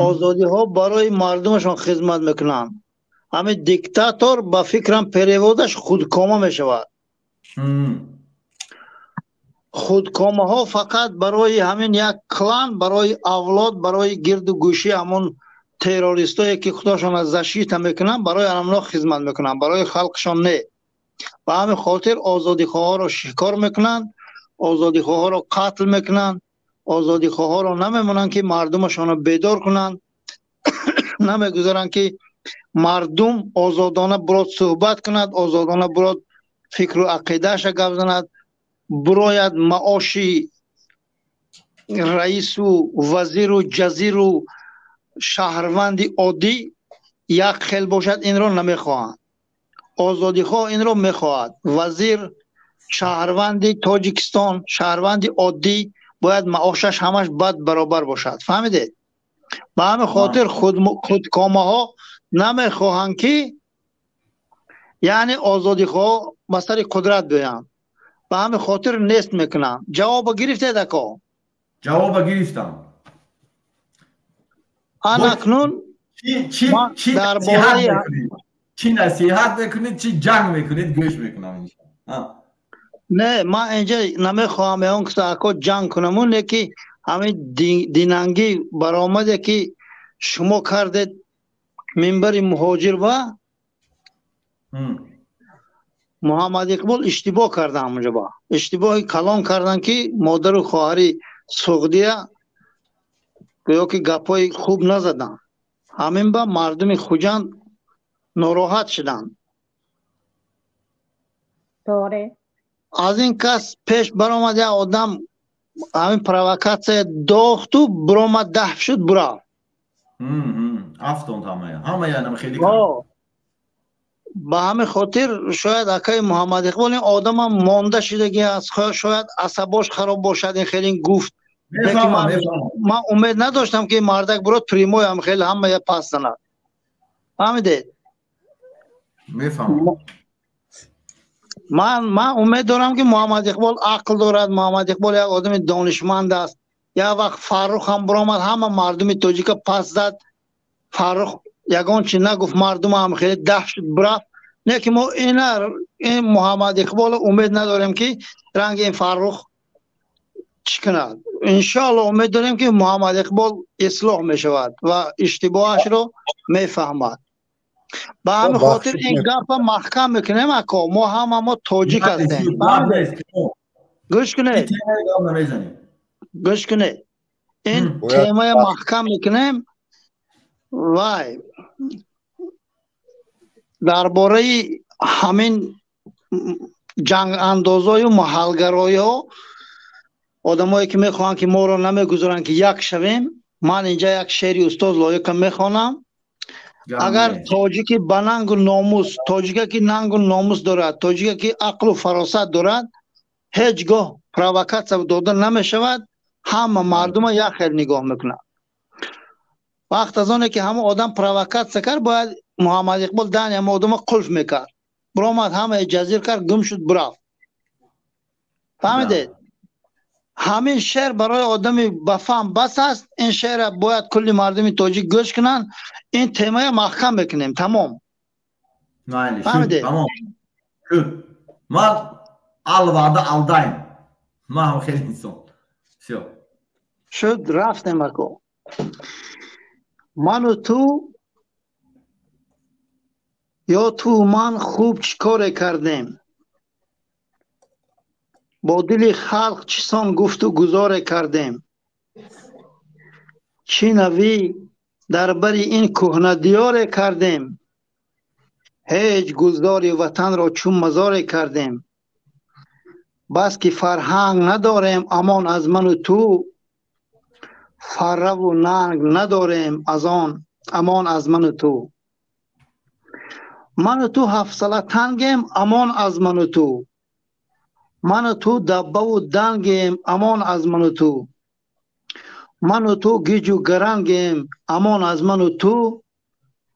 озодиҳо барои мардумашон хизмат мекунанд. Ҳамин диктатор, ба фикрам, перевод аш худкома мешавад. Худкомаҳо фақат барои ҳамин як клан, барои авлод, барои гирду гӯши ҳамон террористое ки худошон защита мекунанд, барои анамно хизмат мекунанд, барои халқшон не. Ба ҳамин хотир озодихоҳоро шикор мекунанд, озодихоҳоро қатл мекунанд, озодихоҳоро намемонанд, ки мардумашонро бедор кунанд, намегузоранд, ки мардум озодона бурод суҳбат кунад, озодона бурод фикру ақидааша гап занад, бурояд. Маоши раису вазиру ҷазиру шаҳрванди оддӣ як хел бошад, инро намехоҳанд. Озодихоҳ инро мехоҳад: вазир, шаҳрванди Тоҷикистон, шаҳрванди оддӣ бояд маошаш ҳамаш бад баробар бошад. Фаҳмидед? Ба ҳамин хотир худкомаҳо намехоҳанд, ки яъне озодихоҳ ба сари қудрат биёянд. Ба ҳамин хотир нест мекунанд. Ҷавобо гирифтед, ако? Ҷавоба гирифтам. Анакнун дар бораи чӣ насиҳат мекунед, чӣ ҷанг мекунед, гӯш мекунам. Не, ман инҷа намехоҳам он киса, ако, ҷанг кунаму, не ки ҳамин динангӣ баромаде, ки шумо кардед минбари муҳоҷир ва Муҳаммад Иқбол иштибоҳ кардан ҳамонҷо, ба иштибоҳи калон кардан, ки модару хоҳари Суғдия гӯё ки гапҳои хуб назаданд. Ҳамин ба мардуми Хуҷанд нороҳат шуданд. Аз ин кас пеш баромад як одам, ҳамин провокатсия дохту биромад, даҳф шуд, бурафт. Афтонд ҳамая, ҳамая хеле. Ба ҳамин хотир шояд акаи Муҳаммад Иқбол ин одамам монда шудагӣ аст, шояд асабош хароб бошад, ин хеле гуфт. Ман умед надоштам, ки мардак бирод, прямой ҳам хеле ҳамая пас занад. Фаҳмидед? Мефаҳмам. Ман умед дорам, ки Муҳаммад Иқбол ақл дорад. Муҳаммад Иқбол як одами донишманд аст. Як вақт Фаррух ҳам биромад, ҳама мардуми тоҷика пас зад. Фаррух ягон чи нагуфт, мардум ҳам хеле даҳ шуд, бирафт. Не ки мо ина ин Муҳаммад Иқбол умед надорем, ки ранги ин Фаррух чӣ кунад. Иншоалло, умед дорем, ки Муҳаммад Иқбол ислоҳ мешавад ва иштибоҳашро мефаҳмад. Ба ҳамин хотир ин гапа маҳкам мекунем, ако. Мо ҳама мо тоҷик ҳастем. Гӯш кунед, гӯш кунед, ин темая маҳкам мекунем. Вай дар бораи ҳамин ҷангандозою маҳалгароиҳо, одамое ки мехоҳанд, ки моро намегузоранд, ки як шавем, ман инҷа як шеъри устоз Лоиқа мехонам. Агар тоҷики ба нангу номус, тоҷика ки нангу номус дорад, тоҷика ки ақлу фаросат дорад, ҳеҷ гоҳ провокатсия дода намешавад. Ҳама мардума як хел нигоҳ мекунад. Вақт аз оне ки ҳама одам провокатсия кард, бояд Муҳаммад Иқбол дани ҳама одама қулф мекард. Биромад, ҳамаи ҷазир кард, гум шуд, бирафт. Фаҳмидед? Ҳамин шеър барои одами бафаҳм бас аст. Ин шеърра бояд кулли мардуми тоҷик гӯш кунанд. Ин темая маҳкам мекунем, тамом. Фаҳмидед? Ман алваъда алдаем, ман ҳам хеле инсон. Всё. Шуд, рафтем, ако. Ману ту ё ту ман хуб чӣ коре кардем, бо дили халқ чисон гуфту гузоре кардем? Чӣ навӣ дар бари ин кӯҳнадиёре кардем? Ҳеҷ гулзори ватанро чун мазоре кардем. Бас ки фарҳанг надорем, амон аз ману ту. Фарраву нанг надорем, аз он амон аз ману ту. Ману ту ҳафсала тангем, амон аз ману ту. Ману ту даббаву дангем, амон аз ману ту. Ману ту гиҷу гарангем, амон аз ману ту.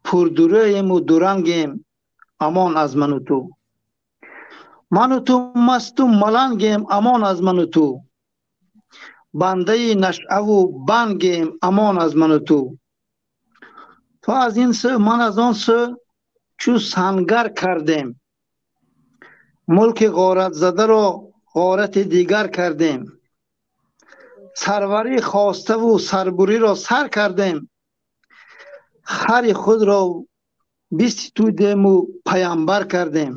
Пурдурӯему дурангем, амон аз ману ту. Ману ту масту малангем, амон аз ману ту. Бандаи нашъаву бангем, амон аз ману ту. Ту аз ин сӯ, ман аз он сӯ чӯ сангар кардем, мулки ғоратзадаро ғорати дигар кардем. Сарварӣ хоставу сарбуриро сар кардем. Хари худро бистудему паямбар кардем.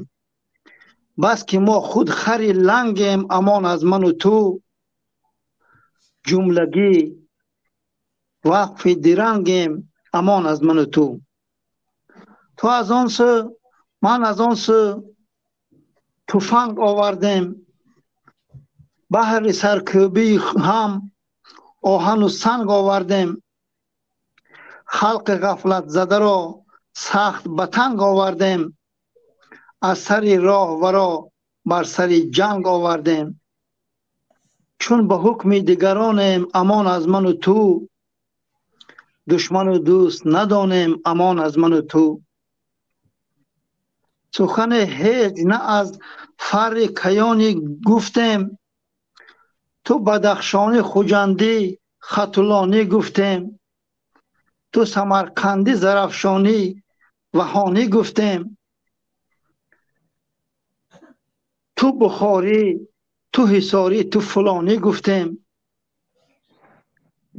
Бас ки мо худ хари лангем, амон аз ману ту. Ҷумлагӣ вақфи дирангем, амон аз ману ту. Ту аз он сӯ, ман аз он сӯ туфанг овардем. Баҳри саркӯбии ҳам оҳану санг овардем. Халқи ғафлатзадаро сахт ба танг овардем. Аз сари роҳ варо бар сари ҷанг овардем. Чун ба ҳукми дигаронем, амон аз ману ту. Душману дӯст надонем, амон аз ману ту. Сухане ҳеҷ на аз фарри каёнӣ гуфтем. Ту бадахшонӣ, хуҷандӣ, хатулонӣ гуфтем. Ту самарқандӣ, зарафшонӣ, ваҳонӣ гуфтем. Ту бухорӣ, ту ҳисорӣ, ту фулонӣ гуфтем.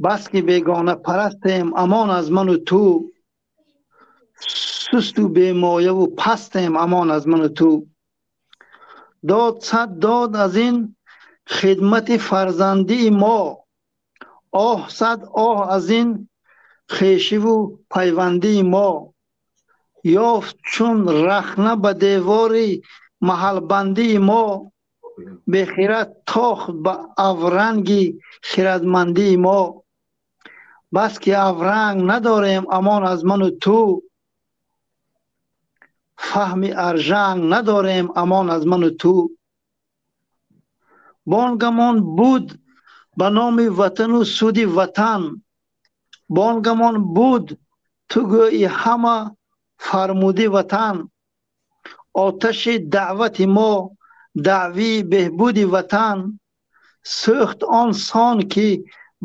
Бас ки бегона парастем, амон аз ману ту. Сусту бемояву пастем, амон аз ману ту. Дод сад дод аз ин хидмати фарзандии мо, оҳ сад оҳ аз ин хешиву пайвандии мо. Ёфт чун рахна ба девори маҳалбандии мо, бехирад тохт ба авранги хирадмандии мо. Бас ки авранг надорем, амон аз ману ту, фаҳми аржанг надорем, амон аз ману ту. Бонгамон буд ба номи ватану суди ватан, бонгамон буд ту гӯи ҳама фармуди ватан. Оташи даъвати мо даъвии беҳбуди ватан, сӯхт он сон ки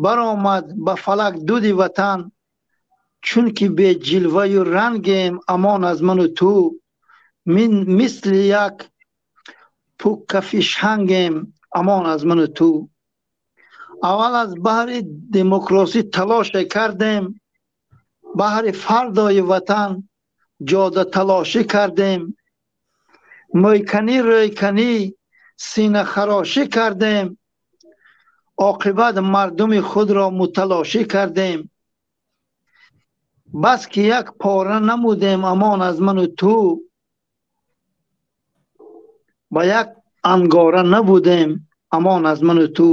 баромад ба фалак дуди ватан. Чунки беҷилваю рангем, амон аз ману ту, мисли як пуккафишангем, амон аз ману ту. Аввал аз баҳри демокрасӣ талоше кардем, баҳри фардои ватан ҷодаталошӣ кардем. Мӯйканӣ рӯйканӣ синахарошӣ кардем, оқибат мардуми худро муталошӣ кардем. Бас ки як пора намудем, амон аз ману ту, ба як ангора набудем, амон аз ману ту.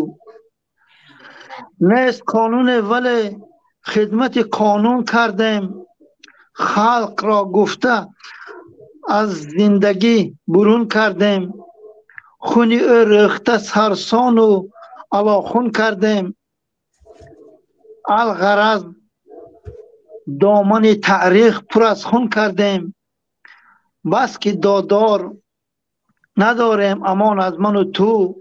Нест қонуне, вале хидмати қонун кардем, халқро гуфта аз зиндагӣ бурун кардем. Хуни ӯ рӯхта сарсону алохун кардем. Алғараз домани таърих пур аз хун кардем. Бас ки додор надорем, амон аз ману ту,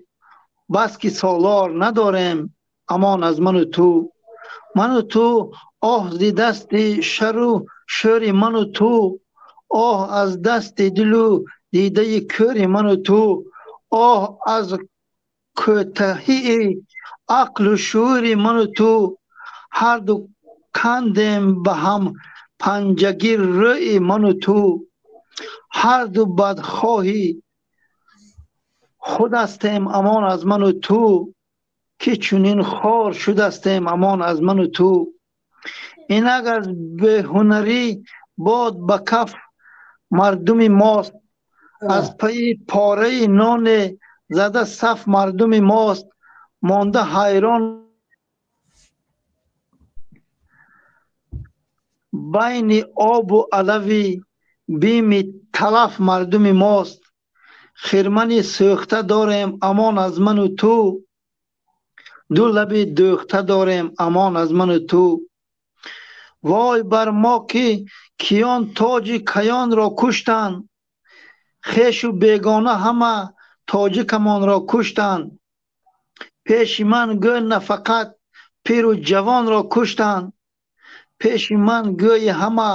бас ки солор надорем, амон аз ману ту. Ману ту оҳ зи дасти шару шӯри ману ту, оҳ аз дасти дилу дидаи кӯри ману ту, оҳ аз кӯтаҳии ақлу шуури ману ту. Ҳарду кандем ба ҳам панҷагир рӯи ману ту, ҳарду бадхоҳи худ ҳастем, амон аз ману ту, ки чунин хор шудастем, амон аз ману ту. Инак аз беҳунарӣ бод ба каф мардуми мост, аз пайи пораи ноне зада саф мардуми мост. Монда ҳайрон байни обу алави бими талаф мардуми мост. Хирмани сӯхта дорем, амон аз ману ту, ду лаби дӯхта дорем, амон аз ману ту. Вой бар мо ки киён тоҷи каёнро куштанд, хешу бегона ҳама тоҷикамонро куштанд. Пеши ман гӯ нафақат пиру ҷавонро куштанд, пеши ман гӯи ҳама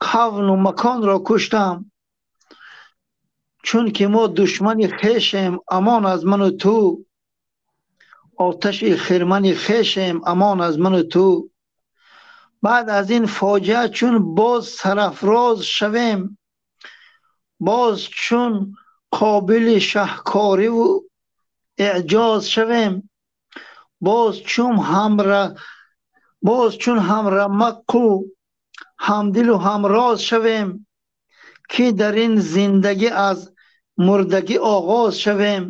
қавну маконро куштам. Чунки мо душмани хешем, амон аз ману ту, оташи хирмани хешем, амон аз ману ту. Баъд аз ин фоҷиа чун боз сарафроз шавем, боз чун қобили шаҳкориву эъҷоз шавем, боз чун ҳамрамақу ҳамдилу ҳамроз шавем, ки дар ин зиндагӣ аз мурдагӣ оғоз шавем.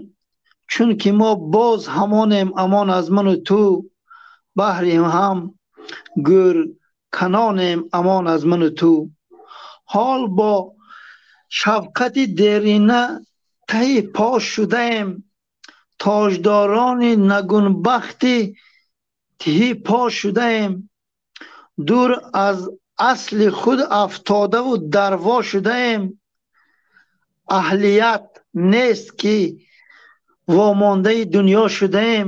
Чунки мо боз ҳамонем, амон аз ману ту, баҳри ҳам гӯрканонем, амон аз ману ту. Ҳол бо шавқати дерина таҳи пош шудаем, тоҷдорони нагунбахти тиҳӣ пош шудаем. Дур аз асли худ афтодаву дарво шудаем. Аҳлият нест ки вомондаи дунё шудаем.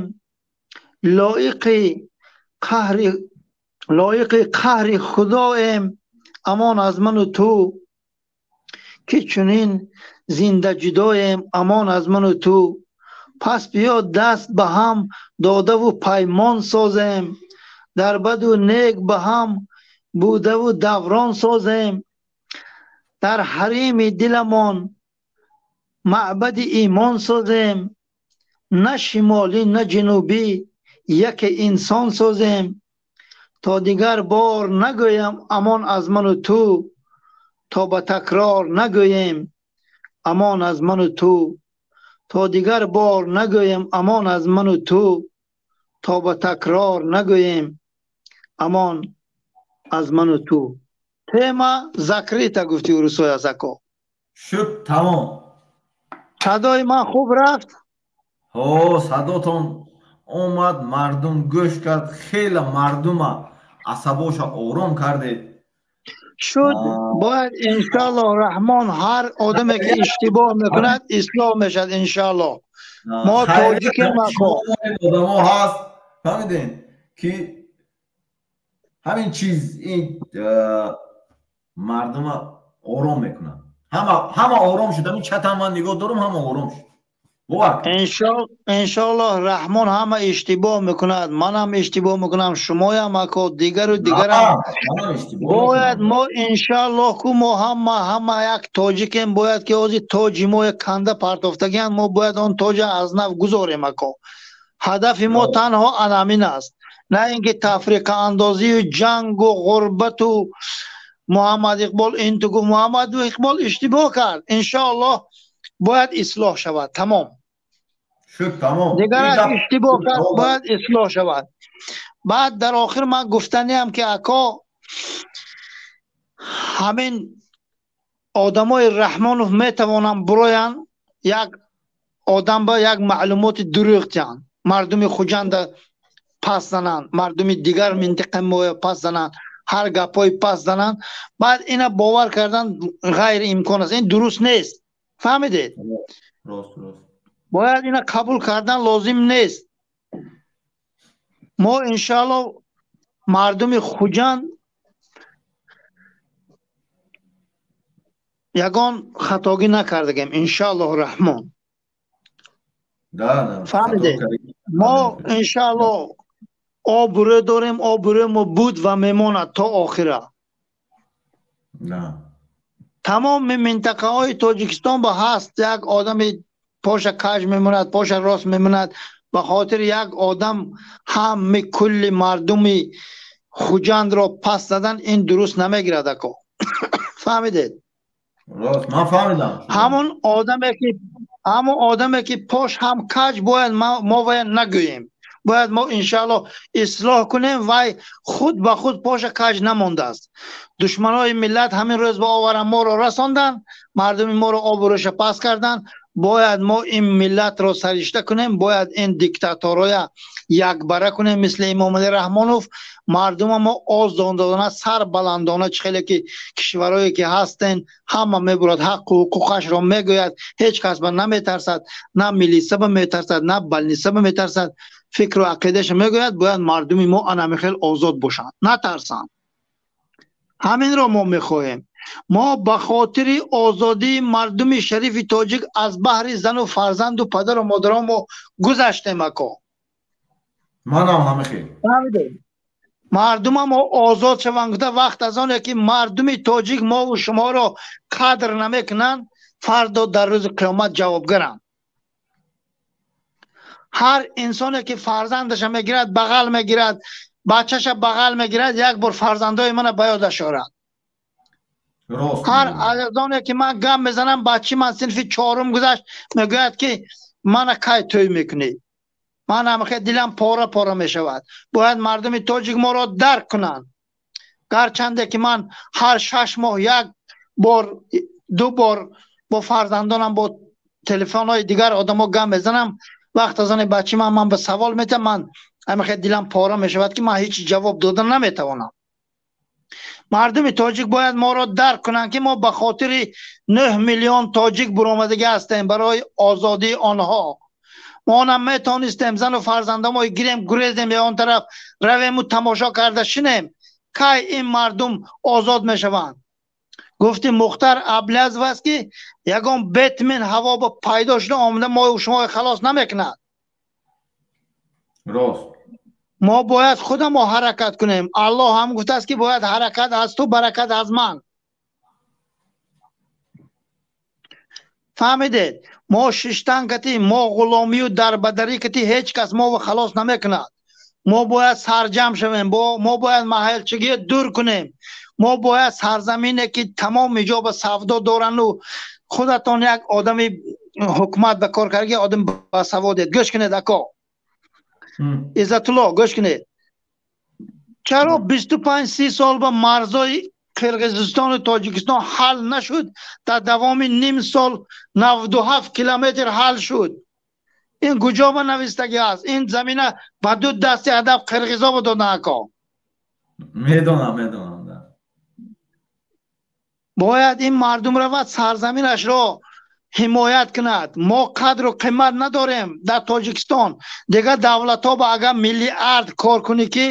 Лоиқи қаҳри худоем, амон аз ману ту, ки чунин зинда ҷудоем, амон аз ману ту. Пас биё даст ба ҳам додаву паймон созем, дар баду нек ба ҳам будаву даврон созем. Дар ҳарими диламон Маъбади имон созем, на шимолӣ на ҷанубӣ, яке инсон созем. То дигар бор нагӯям амон аз ману ту, то ба такрор нагӯем амон аз ману ту. То дигар бор нагӯем амон аз ману ту, то ба такрор нагӯем амон аз ману ту. Тема закрыта, гуфти урусои асако. Шуд, тамом. Садои ман хуб рафт? Ҳо, садотон омад, мардум гӯш кард, хеле мардума асабоша ором кардед. Шуд, бояд иншоаллоҳ раҳмон ҳар одаме ки иштибоҳ мекунад ислоҳ мешавад иншоаллоҳ. Мо тоҷикем ако. Одамо ҳаст, фаҳмидем ки ҳамин чиз ин мардума ором мекунад. Ҳама ором шуд. Ҳамин чатам ман нигоҳ дорам, ҳама ором шуд. Иншоаллоҳ раҳмон ҳама иштибоҳ мекунад, манам иштибоҳ мекунам, шумоям ако, дигару дигарам. Бояд мо иншоаллоҳ ку мо ҳама як тоҷикем, бояд ки ҳозир тоҷи мо як канда партофтагианд, мо бояд он тоҷа аз нав гузорем ако. Ҳадафи мо танҳо анамин аст, на ин ки тафриқаандозию ҷангу ғурбату. Муҳаммад Иқбол инту гуфт, Муҳаммад Иқбол иштибоҳ кард, иншоаллоҳ бояд ислоҳ шавад, тамом. Шуд, тамом. Дигараш иштибоҳ кард, бояд ислоҳ шавад. Баъд дар охир ман гуфтаниам ки ако, ҳамин одамои Раҳмонов метавонанд буроянд як одам ба як маълумоти дурӯғ диҳанд, мардуми Хуҷанда пас зананд, мардуми дигар минтиқа моя пас зананд, ҳар гапҳои пас зананд. Баъд ина бовар кардан ғайриимкон аст, ин дуруст нест. Фаҳмидед? Рост, рост. Бояд ина қабул кардан лозим нест. Мо иншоаллоҳ мардуми Хуҷанд ягон хатогӣ накардагем иншоаллоҳ раҳмон. Фаҳмидед? Мо иншоаллоҳ обрӯ дорем, обрӯи мо буд ва мемонад то охира. Тамоми минтақаҳои Тоҷикистон ба ҳаст як одами поша каҷ мемонад, поша рост мемонад. Ба хотири як одам ҳами кулли мардуми Хуҷандро пас задан ин дуруст намегирад ако. Фаҳмидед? Рост, ман фаҳмидам. Ҳамон одаме ки пош ҳам каҷ, бояд мо бояд нагӯем. Бояд мо иншоаллоҳ ислоҳ кунем, вай худ ба худ поша каҷ намондааст. Душманои миллат ҳамин рӯз ба оваран моро расонданд, мардуми моро обрӯша пас карданд. Бояд мо ин миллатро саришта кунем, бояд ин диктатороя якбара кунем, мисли Эмомалӣ Раҳмонов. Мардума мо озодона, сарбаландона, чӣ хеле ки кишварое ки ҳастен, ҳама мебурад, ҳаққу ҳуқуқашро мегӯяд, ҳеҷ кас ба наметарсад, на милиса ба метарсад, на балниса ба метарсад, фикру ақидаашро мегӯяд. Бояд мардуми мо анами хел озод бошанд, натарсанд. Ҳаминро мо мехоҳем. Мо ба хотири озодии мардуми шарифи тоҷик аз баҳри зану фарзанду падару модарон мо гузаштем ако. Манам ҳамихел. Мардума мо озод шаванд гуфта, вақт аз оне ки мардуми тоҷик мову шуморо қадр намекунанд, фардо дар рӯзи қиёмат ҷавобгаранд. Ҳар инсоне ки фарзандаша мегирад, бағал мегирад, бачаша бағал мегирад, як бор фарзандои мана ба ёдаш орад. Ҳар аз оне ки ман гап мезанам, бачаи ман синфи чорум гузашт, мегӯяд ки мана кай тӯй мекунӣ? Ман ҳамихел дилам пора пора мешавад. Бояд мардуми тоҷик моро дарк кунанд. Гарчанде ки ман ҳар 6 моҳ як бор, ду бор бо фарзандонам бо телефонҳои дигар одамо гап мезанам, вақт аз оне бачаи ман ба савол метиҳам, ман ҳамихел дилам пора мешавад ки ман ҳеҷ ҷавоб дода наметавонам. Мардуми тоҷик бояд моро дарк кунанд ки мо ба хотири 9 миллион тоҷик буромадагӣ ҳастем барои озодии онҳо. Мо нам метавонистем зану фарзандамои гирем, гурезем ё он тараф равему тамошо карда шинем. Кай ин мардум озод мешаванд? Гуфти Мухтар Аблязов аст ки ягон Бетмен ҳаво ба пайдо шуда омада мо шуморо халос намекунад. Рост. Мо бояд худамо ҳаракат кунем. Аллоҳ ҳам гуфтааст ки бояд ҳаракат аз ту, баракат аз ман. Фаҳмидед? Мо шиштан кати, мо ғуломию дарбадарӣ кати ҳеҷ кас моро халос намекунад. Мо бояд сарҷамъ шавем, мо бояд маҳалчигиро дур кунем. Мо бояд сарзамине ки тамоми ҷо ба савдо дорану худатон як одами ҳукумат ба кор кардаги одам басаводед. Гӯш кунед, ако. Иззатулло, гӯш кунед. Чаро 25-30 сол ба марзои Қирғизистону Тоҷикистон ҳал нашуд, дар давоми ним сол 97 километр ҳал шуд? Ин куҷо ба навистагӣ аст? Ин замина ба ду дасти адаб қирғизо ба додан, ако. Медонам, медонам. Бояд ин мардум равад сарзаминашро ҳимоят кунад. Мо қадру қимат надорем дар Тоҷикистон. Дигар давлатҳо ба агар миллиард кор кунӣ, ки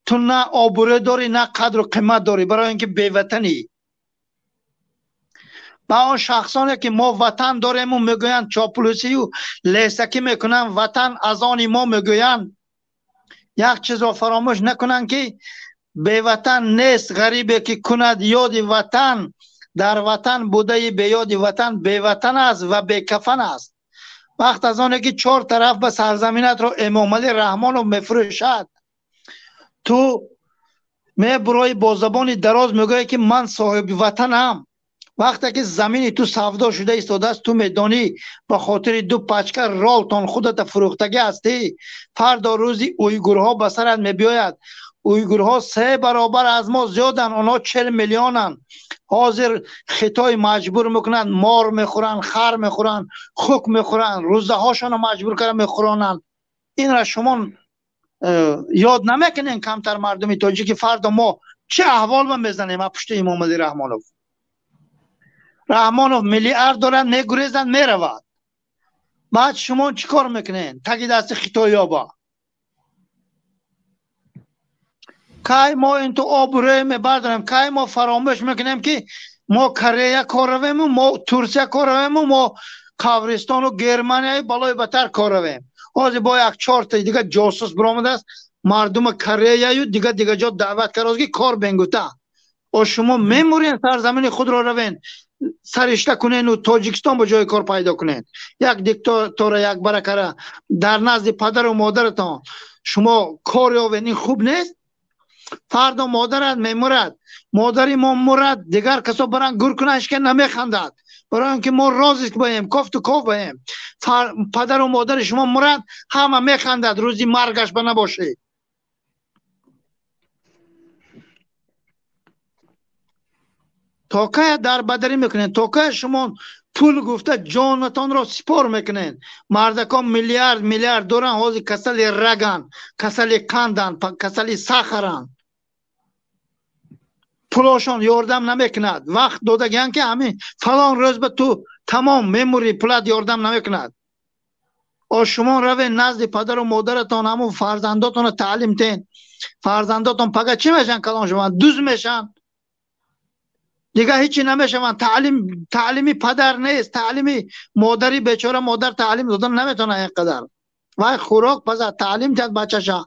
ту на обрӯ дорӣ, на қадру қимат дорӣ, барои ин ки беватанӣ. Ба он шахсоне ки мо ватан дорему мегӯянд, чоплусию лесакӣ мекунанд, ватан аз они мо мегӯянд, як чизро фаромӯш накунанд, ки беватан нест ғарибе ки кунад ёди ватан, дар ватан будаи беёди ватан беватан аст ва бекафан аст. Вақт аз оне ки чор тараф ба сарзаминатро Эмомалӣ Раҳмонов мефурӯшад, ту мебурои бо забони дароз мегӯӣ, ки ман соҳиби ватанам. Вақте ки замини ту савдо шуда истодааст, ту медонӣ, ба хотири ду пачка ролтон худата фурӯхтагӣ ҳастӣ. Фардо рӯзи уйгурҳо ба сарат мебиёяд. Уйгурҳо се баробар аз мо зиёданд, онҳо 40 миллионанд. Ҳозир Хитой маҷбур мекунанд, мор мехӯранд, хар мехӯранд, хук мехӯранд, рӯзаҳошонро маҷбур карда мехӯронанд. Инра шумо ёд намекунем камтар, мардуми тоҷики? Фардо мо чӣ аҳвол ба мезанем аз пушти Эмомалӣ Раҳмонов? Раҳмонов миллиард дорад, мегурезад, меравад. Баъд шумо чӣ кор мекунед таги дасти хитоёба? Кай мо инту обрӯ мебардорем? Кай мо фаромӯш мекунем, ки мо Корея кор равему, мо Турсия кор равему, мо Қабристону Германияи балои батар кор равем? Ҳозир бо як чорта дига ҷосус биромадааст, мардуми Кореяю дига дига ҷо даъват кард, ки кор бенгута. О, шумо мемурен, сарзамини худро равен саришта кунену Тоҷикистон ба ҷои кор пайдо кунед. Як диктатора як баракара дар назди падару модаратон шумо кор ёвед, ин хуб нест. Фардо модарат мемурад, модари мо мурад, дигар касо баранд гур кунанд, ҳеч ка намехандад, барои он ки мо розӣ баем, кофту ков баем. Падару модари шумо мурад, ҳама механдад, рӯзи маргаш ба набошед. То кая дарбадарӣ мекунед? То кая шумо пул гуфта ҷонатонро сипор мекунед? Мардакон миллиард миллиард доранд, ҳозир касали раганд, касали қанданд, касали сахаранд. Пулошон ёрдам намекунад. Вақт додагианд, ки ҳамин фалон рӯз ба ту тамом мемурӣ, пулат ёрдам намекунад. О, шумо равед назди падару модаратон, ҳамун фарзандотонро таълим тен. Фарзандотон пага чӣ мешаванд? Калон шаванд, дуз мешаванд, дигар ҳечи намешаванд. Таълим таълими падар нест, таълими модари бечора. Модар таълим додан наметавонад ин қадар, вай хӯрок пазад, таълим диҳад бачаша.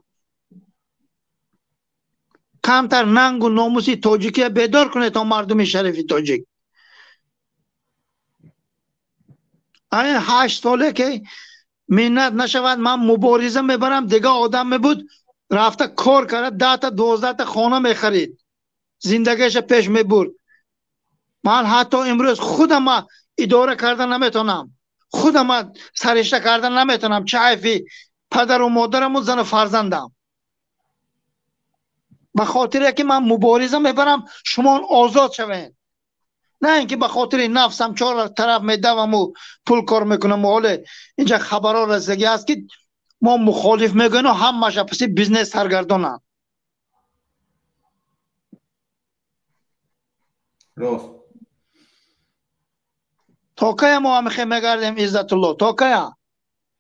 Камтар нангу номуси тоҷикия бедор кунед, то мардуми шарифи тоҷик. Айн 8 соле ки миннат нашавад, ман мубориза мебарам. Дигар одам мебуд, рафта кор карда, 10-та, 12-та хона мехарид, зиндагиаша пеш мебурд. Ман ҳатто имрӯз худама идора карда наметавонам, худама саришта карда наметавонам. Чӣ айфи падару модараму зану фарзандам? Ба хотире ки ман мубориза мебарам, шумо озод шавед, на ин ки ба хотири нафсам чор тараф медаваму пул кор мекунаму. Ҳоле инҷа хабарҳо расидагӣ аст, ки мо мухолиф мегӯем, ҳамаша паси бизнес саргардонанд. Рост. То кая мо ҳамихе мегардем, Иззатулло? То кая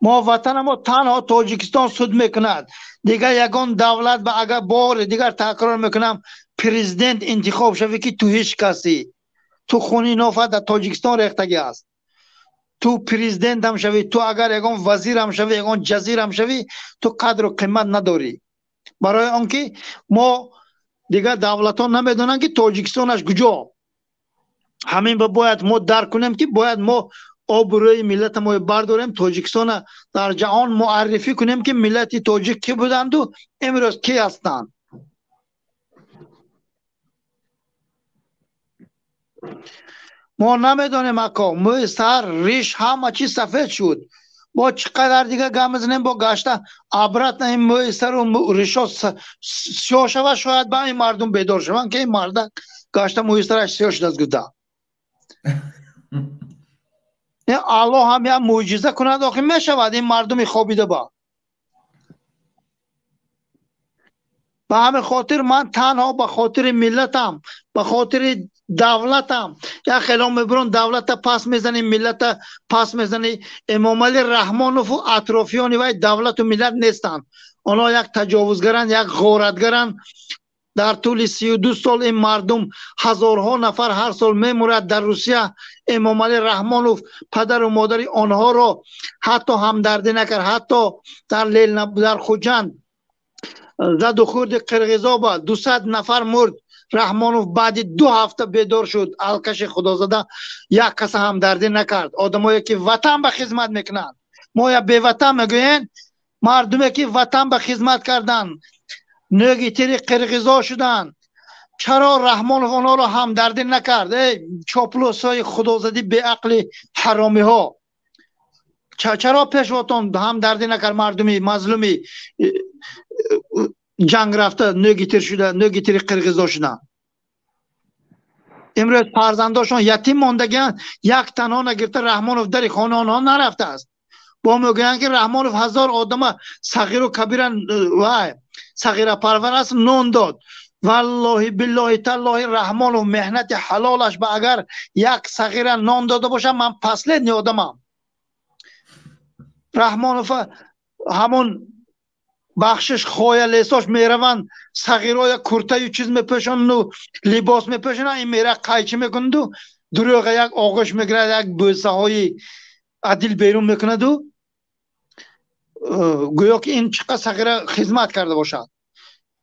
мо ватанамо танҳо Тоҷикистон суд мекунад, дигар ягон давлат ба? Агар бори дигар такрор мекунам, президент интихоб шавӣ, ки ту ҳеҷ касӣ, ту хуни нофа дар Тоҷикистон рехтагӣ аст. Ту президентам шавӣ, ту агар ягон вазирам шавӣ, ягон ҷазирам шавӣ, ту қадру қимат надорӣ, барои он ки мо дигар давлатҳо намедонанд, ки Тоҷикистонаш куҷо. Ҳамин ба бояд мо дарк кунем, ки бояд мо Обрӯи миллата мо бардорем, Тоҷикистона дар ҷаҳон муаррифӣ кунем, ки миллати тоҷик кӣ буданду имрӯз кӣ ҳастанд. Мо намедонем ако, мӯи сар, риш, ҳама чиз сафед шуд. Бо чӣ қадар дига гап мезанем, бо гашта обратно ин мӯи сару ришо сиёҳ шавад, шояд ба ин мардум бедор шаванд, ки ин марда гашта мӯи сараш сиёҳ шудааст гуфта. Аллоҳ ҳам як мӯъҷиза кунад, охир мешавад ин мардуми хобида ба. Ба ҳамин хотир ман танҳо ба хотири миллатам, ба хотири давлатам, як хело мебурон давлата пас мезанӣ, миллата пас мезанӣ. Эмомалӣ Раҳмонову атрофиёни вай давлату миллат нестанд. Онҳо як таҷовузгаранд, як ғоратгаранд. Дар тӯли 32 сол ин мардум ҳазорҳо нафар ҳар сол мемурад дар Русия. Эмомалӣ Раҳмонов падару модари онҳоро ҳатто ҳамдардӣ накард. Ҳатто дар Хуҷанд заду хӯрди қирғизоба 200 нафар мурд. Раҳмонов баъди 2 ҳафта бедор шуд. Алкаши худозада як каса ҳамдардӣ накард. Одамое ки ватан ба хизмат мекунанд, мо я беватан мегӯем, мардуме ки ватан ба хизмат карданд, нӯги тири қирғизо шуданд. Чаро Раҳмонов онҳоро ҳамдардӣ накард? Эй чоплусҳои худозадӣ, беақли ҳаромиҳо, чаро пешвотон ҳамдардӣ накард мардуми мазлуми ҷанг рафта, нӯги тир шуда, нӯги тири қирғизо шуданд? Имрӯз фарзандошон ятим мондагианд, як танҳо нагирифта Раҳмонов дари хонаи онҳо нарафтааст. Бо мегӯянд ки Раҳмонов 1000 одама сағиру кабира вай сағирапарвар аст, нон дод. Валлоҳи биллоҳи таллоҳи Раҳмонов меҳнати ҳалолаш ба агар як сағира нон дода бошад, ман последний одамам. Раҳмонов ҳамон бахшиш хоя лесош мераванд, сағироя куртаю чиз мепӯшонду либос мепӯшонанд, ин мера қайчи мекунду дурӯға як оғӯш мегирад, як бӯсаҳои адил берун мекунаду гӯё ки ин чӣ қадр сағира хизмат карда бошад.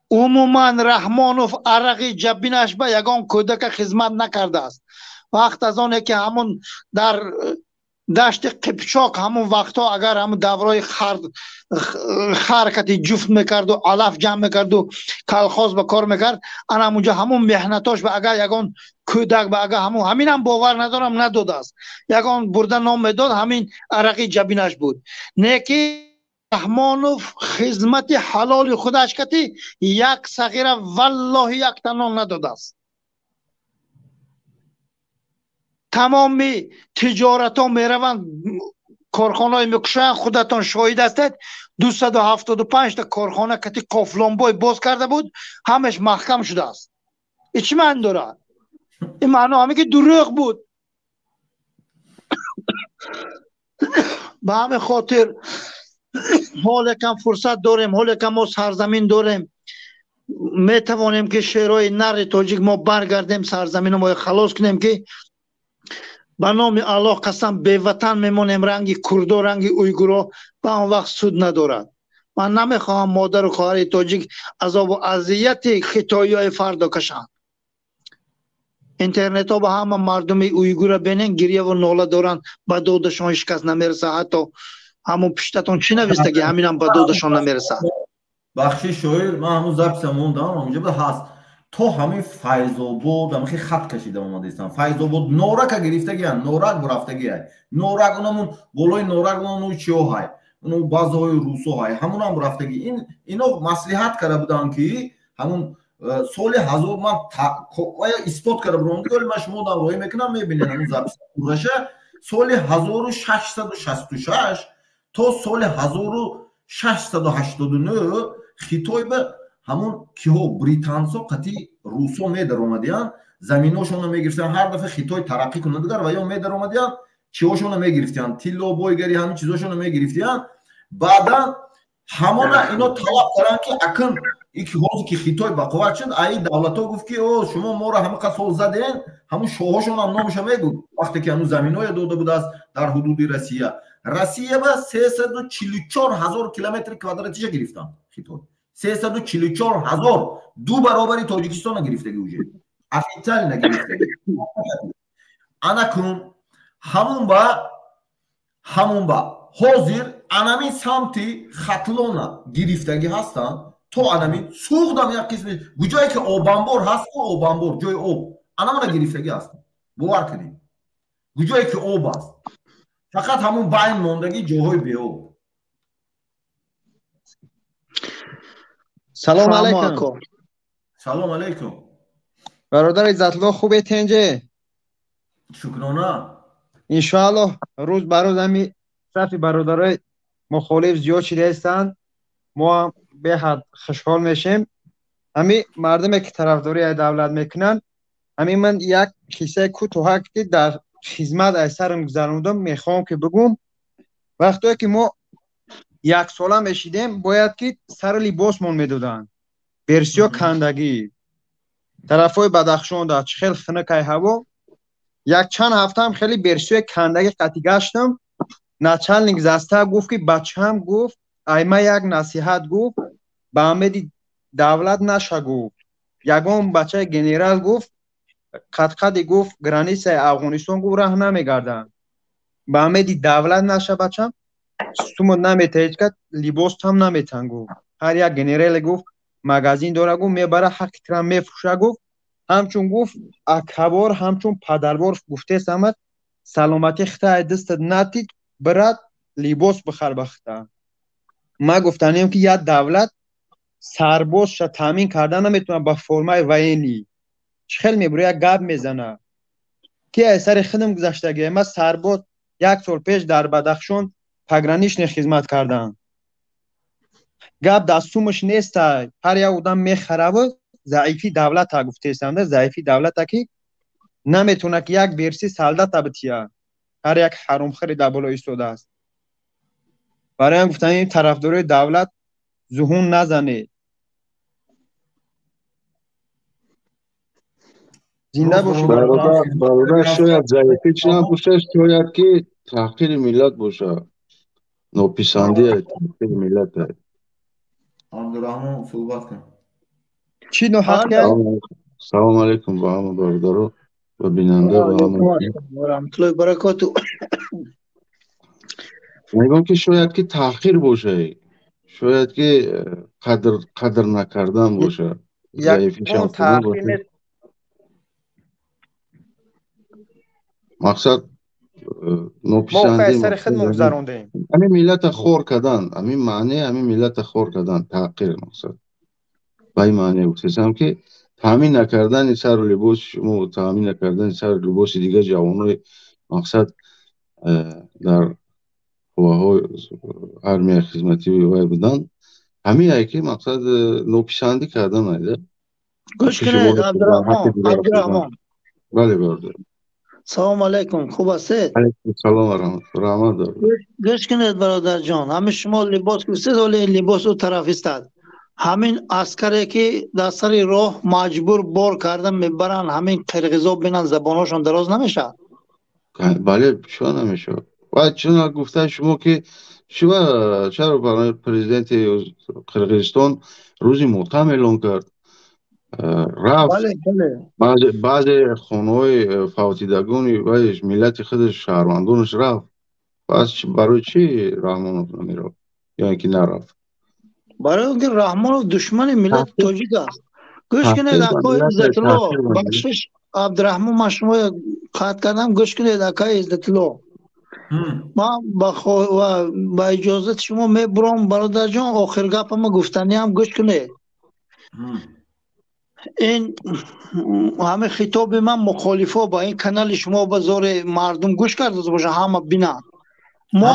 Умуман Раҳмонов арақи ҷабинаш ба ягон кӯдака хизмат накардааст. Вақт аз оне ки ҳамон дар дашти Қипчоқ ҳамон вақтҳо агар ҳамон давраи ҳаракати ҷуфт мекарду алаф ҷамъ мекарду колхоз ба кор мекард, ана ҳамонҷо ҳамон меҳнатош ба агар ягон кӯдак ба агар ҳамон ҳаминам бовар надорам надодааст, ягон бурда ном медод, ҳамин арақи ҷабинаш буд. Не ки Раҳмонов хизмати ҳалоли худаш кати як сағира валлоҳи як танон надодааст. Тамоми тиҷоратҳо мераванд, корхонаҳое мекушоянд, худатон шоҳид ҳастед. 275 та корхона кати кофломбой боз карда буд, ҳамаш маҳкам шудааст. Ин чӣ маъно дорад? Ин маъно ҳаме ки дурӯғ буд. Ба ҳамин хотир ҳоле кам фурсат дорем, ҳоле кам мо сарзамин дорем, метавонем ки шерои нари тоҷик мо баргардем, сарзамино мо халос кунем, ки ба номи Аллоҳ қасам беватан мемонем, ранги курдо, ранги уйгуро ба он вақт суд надорад. Ман намехоҳам модару хоҳари тоҷик азобу азияти хитоиҳои фардо кашанд. Интернетҳо ба ҳама мардуми уйгура бенен, гирьяву нола доранд, ба додашон ҳеҷ кас намерасад. Ҳатто ҳамон пиштатон чӣ навистаги, ҳаминам ба додашон намерасад. Бахши шоир, ман ҳамун записа мондам, ҳамонҷо ҳаст. То ҳамин Файзобод ҳамин хат кашида омадаистам. Файзобод норака гирифтагиян, норак бурафтагия. Норак унамун болои норак уну чиҳо ҳай, уну баъзеҳои русо ҳай, ҳамунам бурафтаги. Ин ино маслиҳат карда буданд ки ҳамун соли 1000 ман исбот карда будам, ки ман шумо дам роҳӣ мекунам, мебинед ҳамун запис пурраша. Соли 1666 то соли 1689 Хитой ба ҳамон киҳо британсо қати русо медаромадиянд, заминошонро мегирифтиянд. Ҳар дафъа Хитой тараққӣ кунад дигар ва ё медаромадиянд, чиҳошонро мегирифтиянд, тилло, бойгари, ҳамин чизошонро мегирифтиянд. Баъдан ҳамона ино талаб карданд ки акн ики ҳозир ки Хитой ба қувват шуд, аи давлатҳо гуфт ки о шумо моро ҳама қад сол заден, ҳамун шоҳошонам номаша мегуфт вақте ки ҳамун заминое дода будааст дар ҳудуди Россия. Россия ба 344 ҳазор километри квадратиша гирифтанд Хитой. 344 ҳазор, ду баробари Тоҷикистона гирифтаги уже. Официально гирифтаги. Ана кун ҳамун ба Ҳамон ба ҳозир анамин самти Хатлона гирифтагӣ ҳастанд, то анамин Суғдам як қисми, ҷое ки обанбор ҳаст, обанбор, ҷои об, анамона гирифтагӣ ҳастанд. Бовар кунед, ҷое ки об аст, фақат ҳамон байн мондагӣ ҷоҳои беоб. Салом алайкум. Салом алайкум. Бародар Иззатулло, хубе тенҷе? Шукрона. Иншоаллоҳ рӯз ба рӯз ҳами сафи бародарои мухолиф зиёд шидаистанд. Мо ҳам беҳад хушҳол мешем. Ҳами мардуме ки тарафдории давлат мекунанд, ҳами ман як қиссаи кӯтоҳак ки дар хизмат аз сарам гузарондам, мехоҳам ки бигӯм. Вақтое ки мо яксола мешидем, бояд ки сари либосмон медоданд. Берсиё кандагӣ. Тарафҳои Бадахшон да чӣ хел хунукай ҳаво. Як чанд ҳафтаам хеле берсиёи кандагӣ қатӣ гаштам. Начальник заста гуфт ки бачаам, гуфт, айма як насиҳат, гуфт, ба амеди давлат наша, гуфт. Ягон бачаи генерал, гуфт, қадқади, гуфт, границаи Афғонистон, гуфт, раҳ намегарданд. Ба амеди давлат наша, бачам, сумот намета, ҳеҷ кас либостам наметан, гуфт. Ҳар як генерале, гуфт, магазин дора, гуфт, мебара ҳаққи тира мефурӯша, гуфт. Ҳамчун, гуфт, акабор, ҳамчун падарбор гуфтест амад, саломатӣ хита ай дастат натид, брат, либос бихар ба хита. Ман гуфтанем ки як давлат сарбозша таъмин карда наметавонад ба формаи военӣ. Чӣ хел мебура як гап мезана. Ки аз сари худам гузаштагӣ, ман сарбоз як сол пеш дар Бадахшон пограничный хизмат кардам. Гап дар сумаш нестай, ҳар як одам мехараву заифи давлата гуфтесанда, заифи давлата ки наметавонад ки як берси солдата бития. Ҳар як ҳаромхӯри дар боло истодааст. Барои ҳам гуфтам ин тарафдорои давлат зуҳун назанед. Зинда бошед. Бародар, шояд заифӣ чӣ набошад, шояд ки таҳқири миллат бошад. Нописандӣ таҳқири миллат. Абдурраҳмон, суҳбат кун. Чӣ ноҳақ? Салом алайкум ба ҳама бародаро ва бинанда ва ҳама. Раҳматуллоҳи баракоту. Мегӯям ки шояд ки таъхир бошад, шояд ки қадр накардан бошад. Мақсад нописандӣ. Сари хидмат гузарондем. Ҳамин миллата хор кардан, ҳамин маъне, ҳамин миллата хор кардан, таъқир мақсад. Ба ин маъне гуфтесам ки таъмин накардани сару либоси шумо, таъмин накардани сару либоси дигар ҷавонои мақсад дар қувваҳои армия хизматӣ вай будан, ҳамин ай ки мақсад нописандӣ кардан айда. Гӯш кунед, Абдурраҳмон, Абдурраҳмон. Бале, бародар. Салом алайкум, хуб ҳастед? Алайкум салом ва раҳматуллоҳ. Раҳмат дорам. Гӯш кунед, бародарҷон, ҳамин шумо либос гуфтед, вале ин либос ӯ тараф истад. Ҳамин аскаре ки дар сари роҳ маҷбур бор кардан мебаранд, ҳамин қирғизо бинанд, забонҳошон дароз намешавад? Бале, чун намешавад. Ва чун гуфтаи шумо ки шумо чаро президенти Қирғизистон рӯзи мотам эълон кард? Рафт. Баъзе хонаҳои фавтидагони вай миллати худаш, шаҳрвандонаш рафт. Пас барои чӣ Раҳмонов намерафт? Ё ин ки нарафт? Барои он ки Раҳмонов душмани миллати тоҷик аст. Гӯш кунед, акои Иззатулло, бахшиш, Абдураҳмон, ман шумо қатъ кардам. Гӯш кунед, акои Иззатулло, ман ба иҷозати шумо мебурам, бародарҷон, охир гапама гуфтаниам, гӯш кунед. Ин ҳамин хитоби ман мухолифо ба ин канали шумо ба зори мардум гӯш карда бошанд, ҳама бинанд. Мо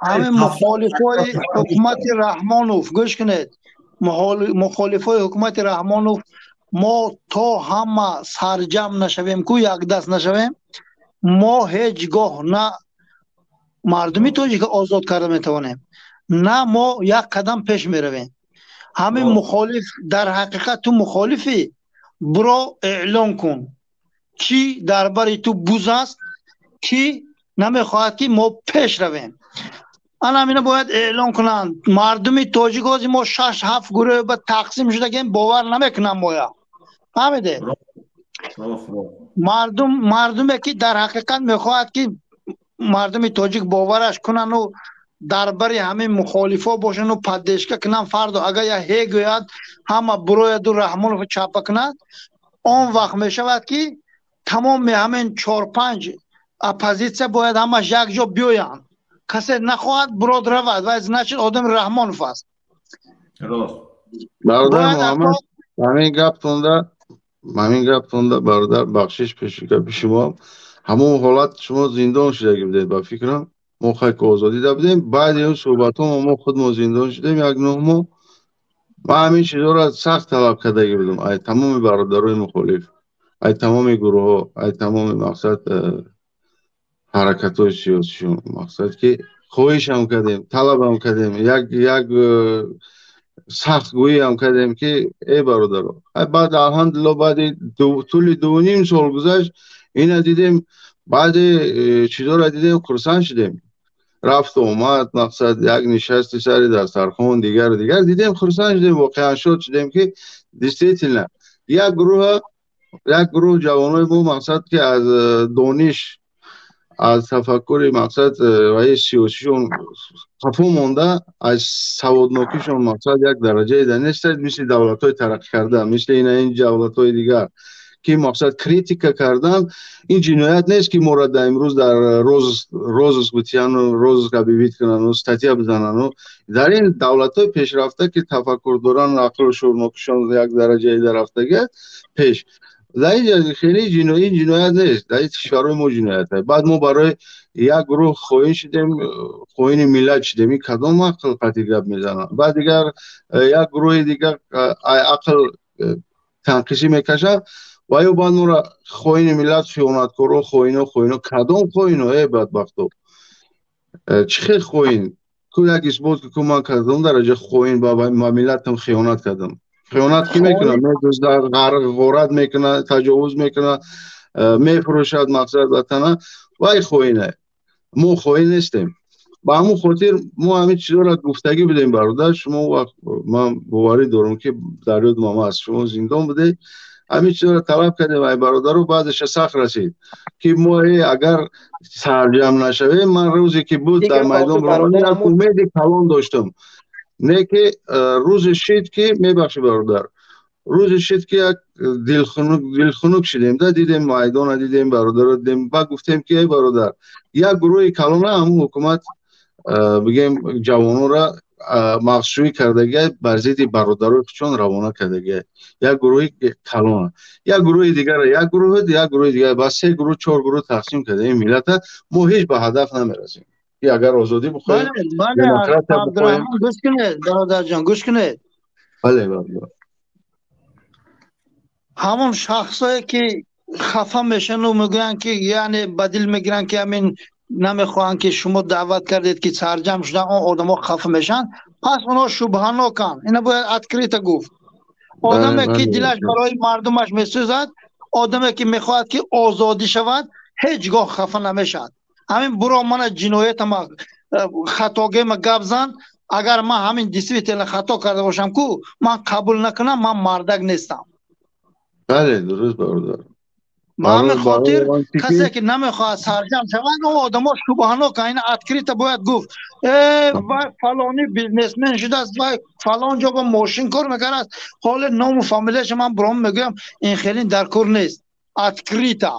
ҳамин мухолифои ҳукумати Раҳмонов, гӯш кунед, мухолифои ҳукумати Раҳмонов, мо то ҳама сарҷам нашавем, ку якдаст нашавем, мо ҳеҷ гоҳ на мардуми тоҷика озод карда метавонем, на мо як қадам пеш меравем. Ҳамин мухолиф дар ҳақиқат ту мухолифӣ, биро эълон кун, ки дар бари ту буз аст, ки намехоҳад ки мо пеш равем. Ана ҳамина бояд эълон кунанд. Мардуми тоҷик ҳозир мо 6-7 гурӯҳ ба тақсим шудагем, бовар намекунам моя. Фаҳмидед? Мардуме ки дар ҳақиқат мехоҳад ки Мардуми тоҷик бовараш кунану дар бари ҳамин мухолифо бошану поддержка кунанд. Фардо агар я ҳе гӯяд, ҳама бурояду Раҳмонов чапа кунад, он вақт мешавад, ки тамоми ҳамин чор-панҷ оппозитсия бояд ҳамаш якҷо биёянд. Касе нахоҳад, бурод равад, вай, значит, одами Раҳмонов аст. Рост. Бародар Муҳаммад, ҳамин гаптонда, бародар, бахшиш, пеши гапи шумо, ҳамон ҳолат шумо зиндон шудагӣ будед, ба фикрам. Мо хайки озодида будем. Баъди он суҳбатҳо мо худмо зиндон шудем як 9 моҳ. Ман ҳамин чизҳоро сахт талаб кардагӣ будам ай тамоми бародарои мухолиф, ай тамоми гурӯҳҳо, ай тамоми, мақсад, ҳаракатҳои сиёсишон. Мақсад, ки хоҳишам кардем, талабам кардем, як сахтгӯиам кардем, ки эй бародаро. Баъд, алҳамдулилло, баъди тӯли 2,5 сол гузашт, ина дидем, баъзе чизҳоро дидем, хурсанд шудем. Рафту омад, мақсад, як нишасти сари дастархон, дигару дигар дидем, хурсанд шудем, воқеан шод шудем, ки действительно як гурӯҳ ҷавонои мо, мақсад, ки аз дониш, аз тафаккури, мақсад, ваи сиёсишон қафо монда, аз саводнокишон, мақсад, як дараҷае да нестад, мисли давлатҳои тараққӣ карда, мисли ина ин давлатҳои дигар, ки, мақсад, критика кардан ин ҷиноят нест, ки моро дар имрӯз дар розыск битияну розыск объявить кунану статья бизанану. Дар ин давлатҳои пешрафта, ки тафаккур доранд, ақлу шуурнокишон як дараҷае дарафтага пеш, дар ин хеле ин ҷиноят нест, дар ин кишварҳои мо ҷиноят аст. Баъд мо барои як гурӯҳ хоин шудем, хоини миллат шудем. Ин кадом ақл қатъи гап мезанад? Баъд дигар як гурӯҳи дигар ақл танқисӣ мекашад ва ё баъд моро хоини миллат, хиёнаткоро, хоино, хоино. Кадом хоино, э бадбахто? Чӣ хел хоин? Ку як исбот ку, ман кадом дараҷа хоин, ба миллатам хиёнат кардам? Хиёнат кӣ мекунад? Медуздад, ғорат мекунад, таҷовуз мекунад, мефурӯшад, мақсад, ватана, вай хоине. Мо хоин нестем. Ба ҳамон хотир мо ҳамин чизҳоро гуфтагӣ будем, бародар. Шумо вақт, ман боварӣ дорам, ки дар ёдам аст, шумо зиндон будед, ҳамин чизҳоро талаб кардем ай бародару. Баъзеша сахт расид, ки мо агар сарҷам нашавем. Ман рӯзе ки буд дар майдон, як умеди калон доштам, не ки рӯзе шид, ки, мебахшӣ, бародар, рӯзе шид, ки як дилхунук шидем да, дидем майдона, дидем бародаро, дидем, баъд гуфтем, ки эй бародар, як гурӯҳи калона ҳамун ҳукумат, бигем, ҷавононра мағшӯӣ кардагия, бар зидди бародарои худшон равона кардагия, як гурӯҳи калона, як гурӯҳи дигара, як гурӯҳ, як гурӯҳи дигар, ба се гурӯҳ, чор гурӯҳ тақсим карда ин миллата, мо ҳеҷ ба ҳадаф намерасем. Ки агар озодӣ бихоҳем, демократия бихоҳем. Гӯш кунед, бародарҷон, гӯш кунед. Бале, бародар. Ҳамон шахсое ки хафа мешану мегӯянд, ки яъне ба дил мегиранд, ки ҳамин намехоҳанд, ки шумо даъват кардед, ки сарҷам шудан, он одамо хафа мешаванд, пас онҳо шубҳаноканд. Ина бояд открыто гуфт. Одаме ки дилаш барои мардумаш месӯзад, одаме ки мехоҳад, ки озодӣ шавад, ҳеҷ гоҳ хафа намешавад. Ҳамин буро мана ҷиноятама, хатогема гап зан. Агар ман ҳамин действительно хато карда бошам ку, ман қабул накунам, ман мардак нестам. Бале, дуруст, бародар. Ба ҳамин хотир касе ки намехоҳад сарҷам шавад, он одамо шубҳанок. Ина открыто бояд гуфт: э, вай фалонӣ бизнесмен шудааст, вай фалон ҷо ба мошин кор мекард, ҳоле ному фамилияша ман буром мегӯям, ин хеле дар кор нест. Открыто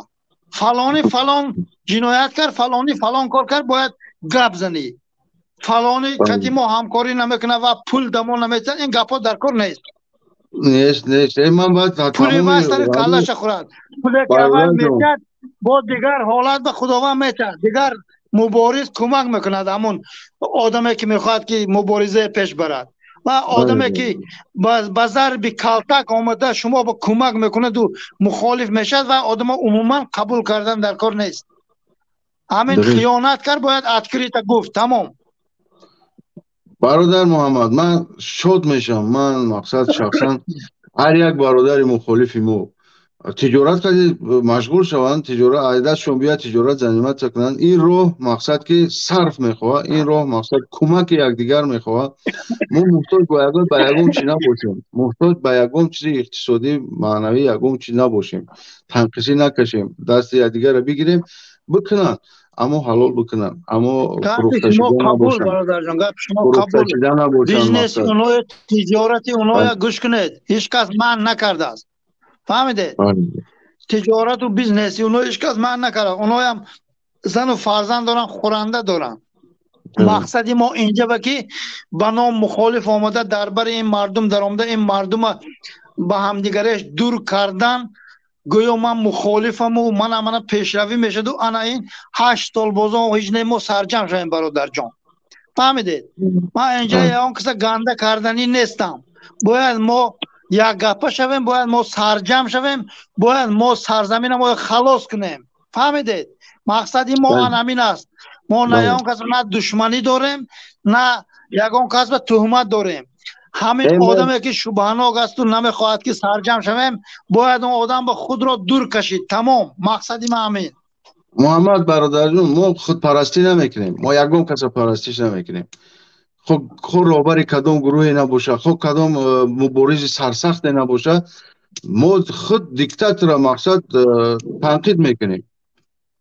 фалонӣ фалон ҷиноят кард, фалонӣ фалон кор кард, бояд гап занӣ. Фалонӣ кати мо ҳамкорӣ намекунад ва пул дамо наметиҳад, ин гапҳо дар кор нест. Нест, нест. Ман бояд пули вай сари каллаша хӯрад. Пуле ки аввал метиҳад, бо дигар ҳолат ба Худованд метиҳад. Дигар мубориз кӯмак мекунад ҳамон одаме ки мехоҳад, ки муборизае пеш барад, ва одаме ки ба зарби калтак омада шумо ба кӯмак мекунаду мухолиф мешавад, ва одамо умуман қабул кардан дар кор нест. Ҳамин хиёнат кард, бояд открыто гуфт, тамом. Бародар Муҳаммад, ман шод мешавам. Ман, мақсад, шахсан ҳар як бародари мухолифи мо тиҷорат кади машғул шаванд, тиҷорат аз дастшон биёяд, тиҷорат заниматься кунанд. Ин роҳ, мақсад, ки сарф мехоҳад, ин роҳ, мақсад, кӯмаки якдигар мехоҳад. Мо муҳтоҷ ба ягон чи набошем, муҳтоҷ ба ягон чизи иқтисодӣ, маънавӣ, ягон чиз набошем, танқисӣ накашем, дасти якдигарро бигирем, бикунанд. Аммо ҳалол бикунанд, аммо гапи шумо қабул, бародарҷон, гапи шумо қабул. Бизнеси оное, тиҷорати оное гӯш кунед, ҳеҷ кас манъ накардааст. Фаҳмидед? Тиҷорату бизнеси оно ҳеҷ кас манъ накард. Оноям зану фарзанд доранд, хӯранда доранд. Мақсади мо инҷа ба ки ба ном мухолиф омада дар бари ин мардум даромада, ин мардума ба ҳамдигареш дур кардан, гӯё ман мухолифаму мана мана пешравӣ мешаду ана ин 8 сол бозон ҳеҷ не, мо сарҷам шавем, бародарҷон. Фаҳмидед? Ман инҷа ягон каса ганда карданӣ нестам. Бояд мо якгапа шавем, бояд мо сарҷам шавем, бояд мо сарзамина мо халос кунем. Фаҳмидед? Мақсади мо ан ҳамин аст. Мо на ягон кас на душманӣ дорем, на ягон кас ба туҳмат дорем. Ҳамин одаме ки шубҳанок асту намехоҳад ки сарҷам шавем, бояд он одам ба худро дур кашид. Тамом, мақсади ма ҳамин. Муҳаммад бародарҷон, мо худпарастӣ намекунем, мо ягон каса парастиш намекунем. Хо роҳбари кадом гурӯҳе набошад, хо кадом муборизи сарсахте набошад, мо худ диктатора мақсад танқид мекунем.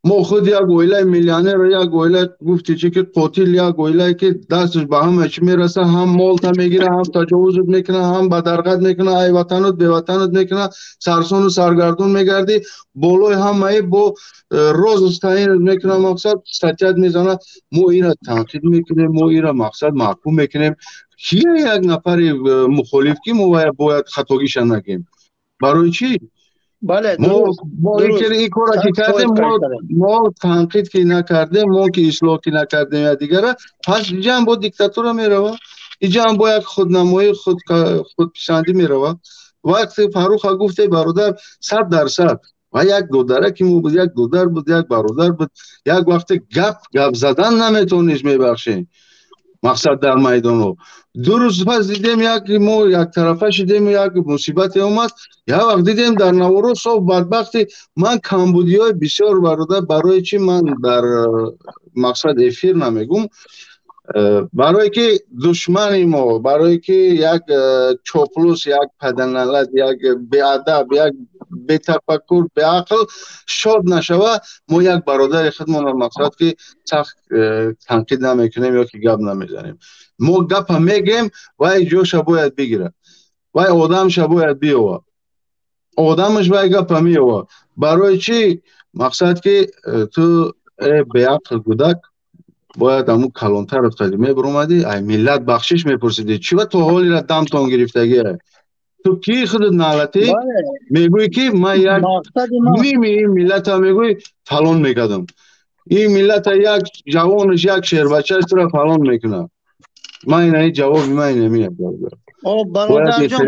Мо худ як оилаи миллионер, як оила гуфти чи ки қотил, як оилае ки дасташ ба ҳама чӣ мераса, ҳам молта мегира, ҳам таҷовузат мекуна, ҳам бадарғат мекуна, ай ватанут беватанут мекуна, сарсону саргардон мегардӣ, болои ҳамаи бо роз таъин мекуна, мақсад статья мезана. Мо ира танқид мекунем, мо ира мақсад маҳкум мекунем. Кия як нафари мухолиф ки мо бояд хатогиша нагем? Барои чӣ? Бале. Мо ин кора ки кардем, мо танқид ки накардем, мо ки ислоҳ ки накардем я дигара, пас иҷаам бо диктатура мерава, иҷаам бо як худнамоӣ, худписандӣ мерава. Вақте Фарруха гуфте, бародар, 100%, ва як додараки мо буд, як додар буд, як бародар буд. Як вақте гап задан наметавонист, мебахшем, мақсад дар майдонҳо. 2 рӯз пас дидем, як мо яктарафа шидем, як мусибате омад. Як вақт дидем дар наворо соф бадбахти. Ман камбудиҳои бисёр, бародар, барои чӣ ман дар мақсад эфир намегум? Барое ки душмани мо, барое ки як чоплус, як паданалат, як беадаб, як бетафаккур, беақл шод нашава, мо як бародари худмонро мақсад ки сахт танқид намекунем ё ки гап намезанем. Мо гапа мегем, вай ҷоша бояд бигирад, вай одамша бояд биёва, одамаш вай гапа меёва. Барои чӣ мақсад ки ту беақл гудак бояд ҳамун калонтарат қади мебуромадӣ, ай миллат бахшиш мепурсидӣ. Чӣ ба то ҳолира дамтон гирифтагия? Ту ки худат налатӣ мегӯӣ ки ман як ними ин миллата мегӯӣ фалон мекардам, ин миллата як ҷавонаш, як шербачааш тура фалон мекунад. Ман ина ҷавоби ман ина меяд. Бародарҷон,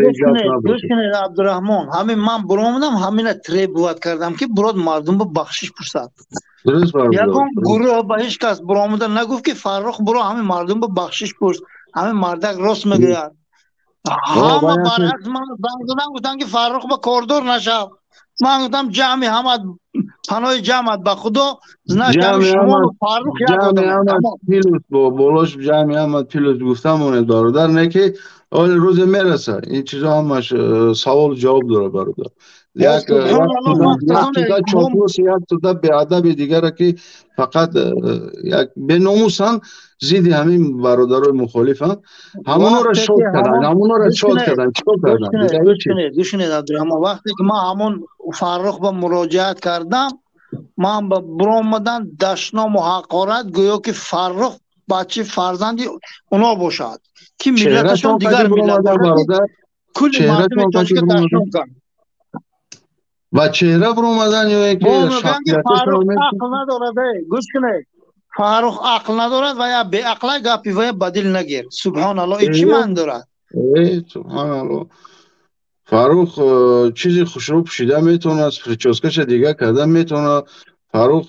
гӯш кунед, Абдураҳмон, ҳамин ман буромадам, ҳамина требовать кардам ки бурод мардум ба бахшиш пурсад. Ягон гурӯҳ ба ҳеҷ кас буромада нагуфт ки Фаррух, буро ҳамин мардум ба бахшиш пурс, ҳамин мардак рост мегӯяд. Ҳама баръакс ман занг задам, гуфтам ки Фаррух ба кордор нашав. Ман гуфтам ҷамъи ҳама паноҳи ҷамъат ба Худо, значит шумо Фаррух як одам. Плюс болош ҷамъи ҳама плюс гуфтам монед, бародар, не ки оли рӯзе мераса, ин чизо ҳамаш саволу ҷавоб дорад, бародар. Як туда чоплус, як туда беадаби дигара ки фақат як беномусанд, зидди ҳамин бародарои мухолифанд, ҳамонро шод карданд, ҳамонро шод карданд. Чикор карданд? Гӯш кунед, Абдураҳмон, вақте ки ман ҳамон Фаррух ба муроҷиат кардам, ман ба буромадан дашному ҳақорат, гӯё ки Фаррух бачи фарзанди оно бошад, ки миллаташон дигар миллат, кулли мардуми тоҷика дашном кард. Ва чеҳра буромадан ё ин ки ақл надорад? Гӯш кунед, Фаррух ақл надорад ва я беақлай, гапи вая ба дил нагир. Субҳоналло, ин чӣ маън дорад? Субҳоналло, Фаррух чизи хушрӯ пӯшида метавонад, прическа ша дигар карда метавонад. Фаррух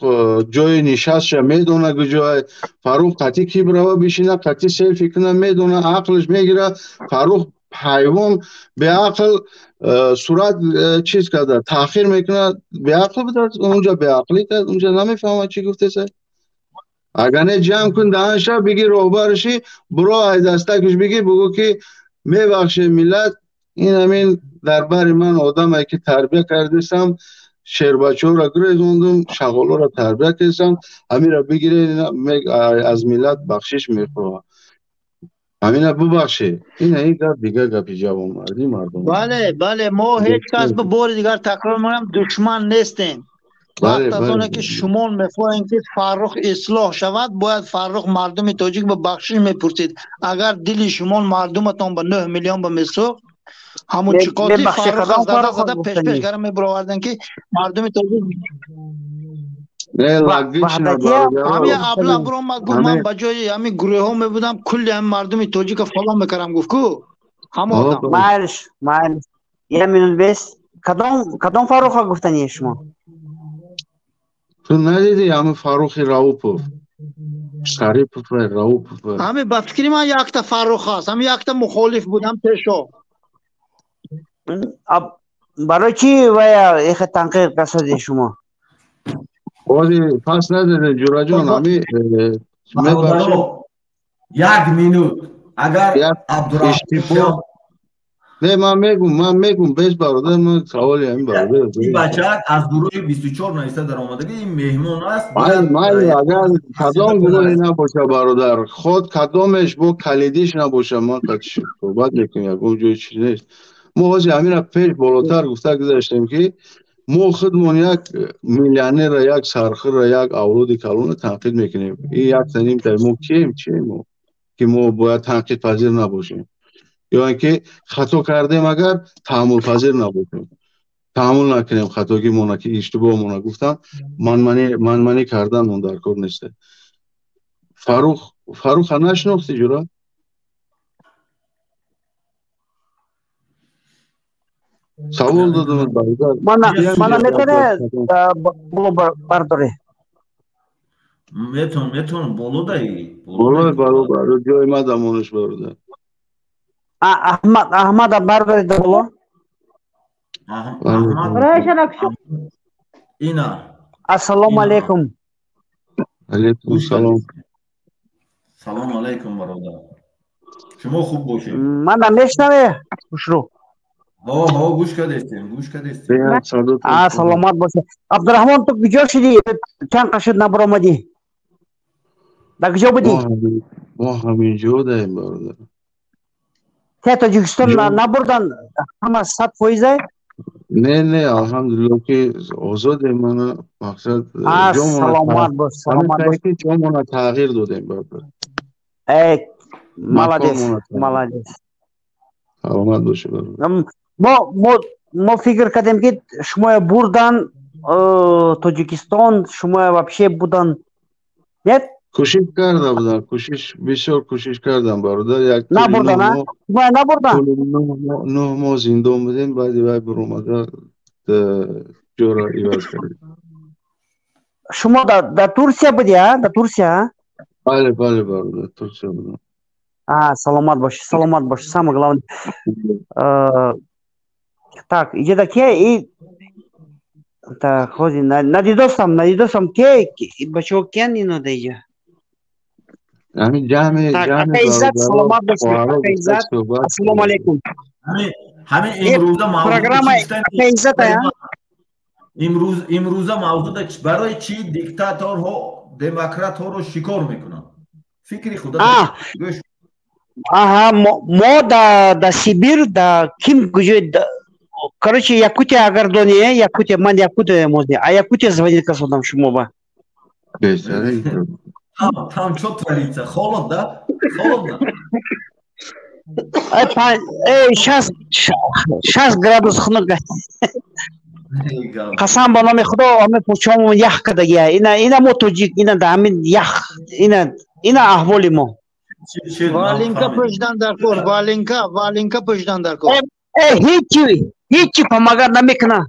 ҷои нишастша медонад куҷое. Фаррух қатъи ки бирава бишина, қатъи селфи куна медонад, ақлаш мегирад. Фаррух ҳайвон беақл сурат чиз карда таъхир мекунад, беақл будааст, унҷа беақлӣ кард, унҷа намефаҳмад чӣ гуфтеса. Агар не, ҷамъ кун даҳанша, биги роҳбарши, буро ай дастакаш биги, бугӯ ки мебахшед, миллат, ин ҳамин дар бари ман одаме ки тарбия кардесам. Шербачаҳоро гурезондум, шағолҳоро тарбия кардам, ҳаминро бигиред, аз миллат бахшиш мехоҳам. Ҳамина бубахшед. Ина ин гап дигар гапи ҷавонмардӣ мардум. Бале, бале, мо ҳеҷ кас ба бори дигар такрор мекунам, душман нестем. Вақт аз оне ки шумо мехоҳем ки Фаррух ислоҳ шавад, бояд Фаррух мардуми тоҷик ба бахшиш мепурсид. Агар дили шумо мардуматон ба 9 миллион ба месӯхт, ҳамун чиқоти Фаррух зада зада пешпеш гара мебуроварданд ки мардуми тоҷик ҳамин абла буромад, гуфт ман ба ҷои ҳамин гурӯҳҳо мебудам, кулли ҳамин мардуми тоҷика фалон мекардам, гуфт ку ҳамон одам. Майлиш, майлиш, як минут бес. Кадом Фарруха гуфтани шумо? Ту надидӣ ҳамин Фаррухи Раупов, Шарипов, Раупов? Ҳамин ба фикри ман якта Фаррух аст, ҳамин якта мухолиф буд, ҳам пешо. Барои чӣ вая эхе танқид касодед шумо? Бози пас надодем, Ҷураҷон, ҳамин як минут агар Абдурахмон. Не, ман мегум, бес бародар, ман саволи ҳамин бародар. Ин бача аз гурӯҳи 24 нависта даромадагӣ, ин меҳмон аст. Майли, агар кадом гурӯҳе набоша бародар, худ кадомеш бо калидиш набоша, ман қатиш суҳбат мекунем, ягон ҷои чиз нест. Мо ҳозир ҳаминро пеш болотар гуфта гузаштем ки мо худмон як миллионерро, як сархирро, як авлоди калонро танқид мекунем. Ин якта нимта мо кием, чием мо ки мо бояд танқидпазир набошем? Ё ин ки хато кардем, агар таҳаммулпазир набошем, таҳаммул накунем хатогимона, ки иштибоҳмона гуфтам, манманӣ карданмон дар кор нест. Фарруха нашинохтӣ, Ҷура? Савол додам бародар. Мана метавонед боло бардорӣ? Метавонам, боло даи. Боло, боло, ҷои ма дамонаш бародар. Аҳмад бардоред боло. Ина. Ассалому алайкум. Алайкум салом. Салом алайкум бародар. Шумо хуб бошед. Мана мешнаве? Хушрӯ. Ҳо, гӯш кардестем, гӯш кардестем. Саломат бошед. Абдурахмон, ту куҷо шудӣ? Чанд қашуд набаромадӣ? Дар куҷо будӣ? Мо ҳамин ҷо даем бародар. Те Тоҷикистон набурдан ҳама 100%? Не, не, алҳамдулилло ки озодем, мана мақсад. Саломат бош, саломат бош. Ҷомона тағйир додем бародар. Молодец, молодец. Саломат бошед бародар. Мо фикр кардем ки шумоя бурдан Тоҷикистон, шумоя вообще будан. Нет? Кӯшиш карда будам, кӯшиш, бисёр кӯшиш кардам бародар. Як набурдан, шумоя набурдан? 9 моҳ зиндон будем, баъди вай буромада ҷоро иваз кардем. Шумо дар Турсия будӣ, а? Дар Турсия? Бале, бале бародар, Турсия будам. Саломат бошӣ, саломат бошӣ, самое главное. Так, иҷода ке и так, ҳозир надидостам ке бачаҳо киян ино да иҷа? Ҳамин ҷамъи ҷамъи Иззат, саломат бошед, ака Иззат. Ассалому алайкум. Ҳамин имрӯза программа ака Иззат ая? Имрӯза мавзӯъ барои чӣ диктаторҳо демократҳоро шикор мекунанд? Фикри худа гӯш. Аҳа, мо да Сибир, да ким куҷо, короче, Якутия агар дони, Якутия, ман Якутия мозни, а Якутия звонит касодам шумо ба. Там что творится? Холод, да? Холодно? Эй, сейчас градус хунук. Қасам ба номи Худо, ҳамин пӯчомон ях кардагия. Ина мо тоҷик, ина да ҳамин ях, ина аҳволи мо. Валенка пӯшидан дар кор, валенка, валенка пӯшидан дар кор. Ҳичи помогать намекунад.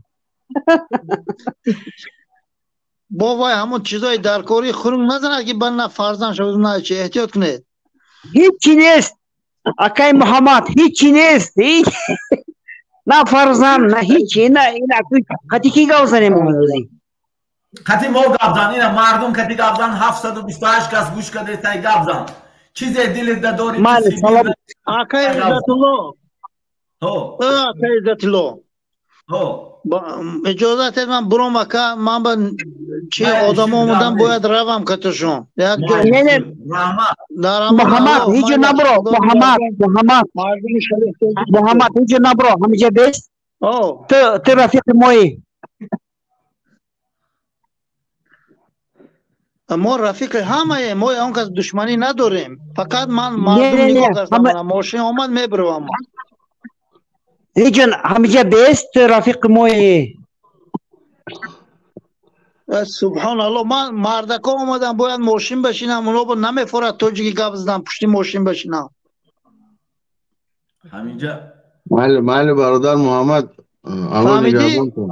Бо вай ҳамон чизои даркорӣ хунук назанад ки ба на фарзанд шавад, на чи, эҳтиёт кунед. Ҳичи нест, акай Муҳаммад, ҳичи нест. На фарзанд, на ҳичи, ина қати ки гап занем? Қати мо гап зан, ина мардум қати гап зан, 728 кас гӯш карда тай гап зан. Чизе дилет дорӣ? Майли, салом. Акай Иззатулло. Ҳо. Акай Иззатулло. Ҳо. Иҷозат ед ман буром ака, ман ба чи одам омадам, бояд равам каташон. Як ҷо. Не, не. Муҳаммад, ҳеҷ набро. Муҳаммад, Муҳаммад. Муҳаммад, ҳеҷ набро. Ҳамиҷа бест. Ту рафиқи моӣ. Мо рафиқи ҳамаем, мо он кас душманӣ надорем. Фақат ман мардум нигоҳ кардам, мошин омад мебаравам. Ҳеҷон, ҳамиҷа бест, рафиқи моӣ. Субҳоналлоҳ, ман мардако омадам, бояд мошин башинам, оно намефорад тоҷики гап задан, пушти мошин башинам. Ҳаминҷа майли, майли бародар Муҳаммад, Аллоҳ нигаҳбон кун.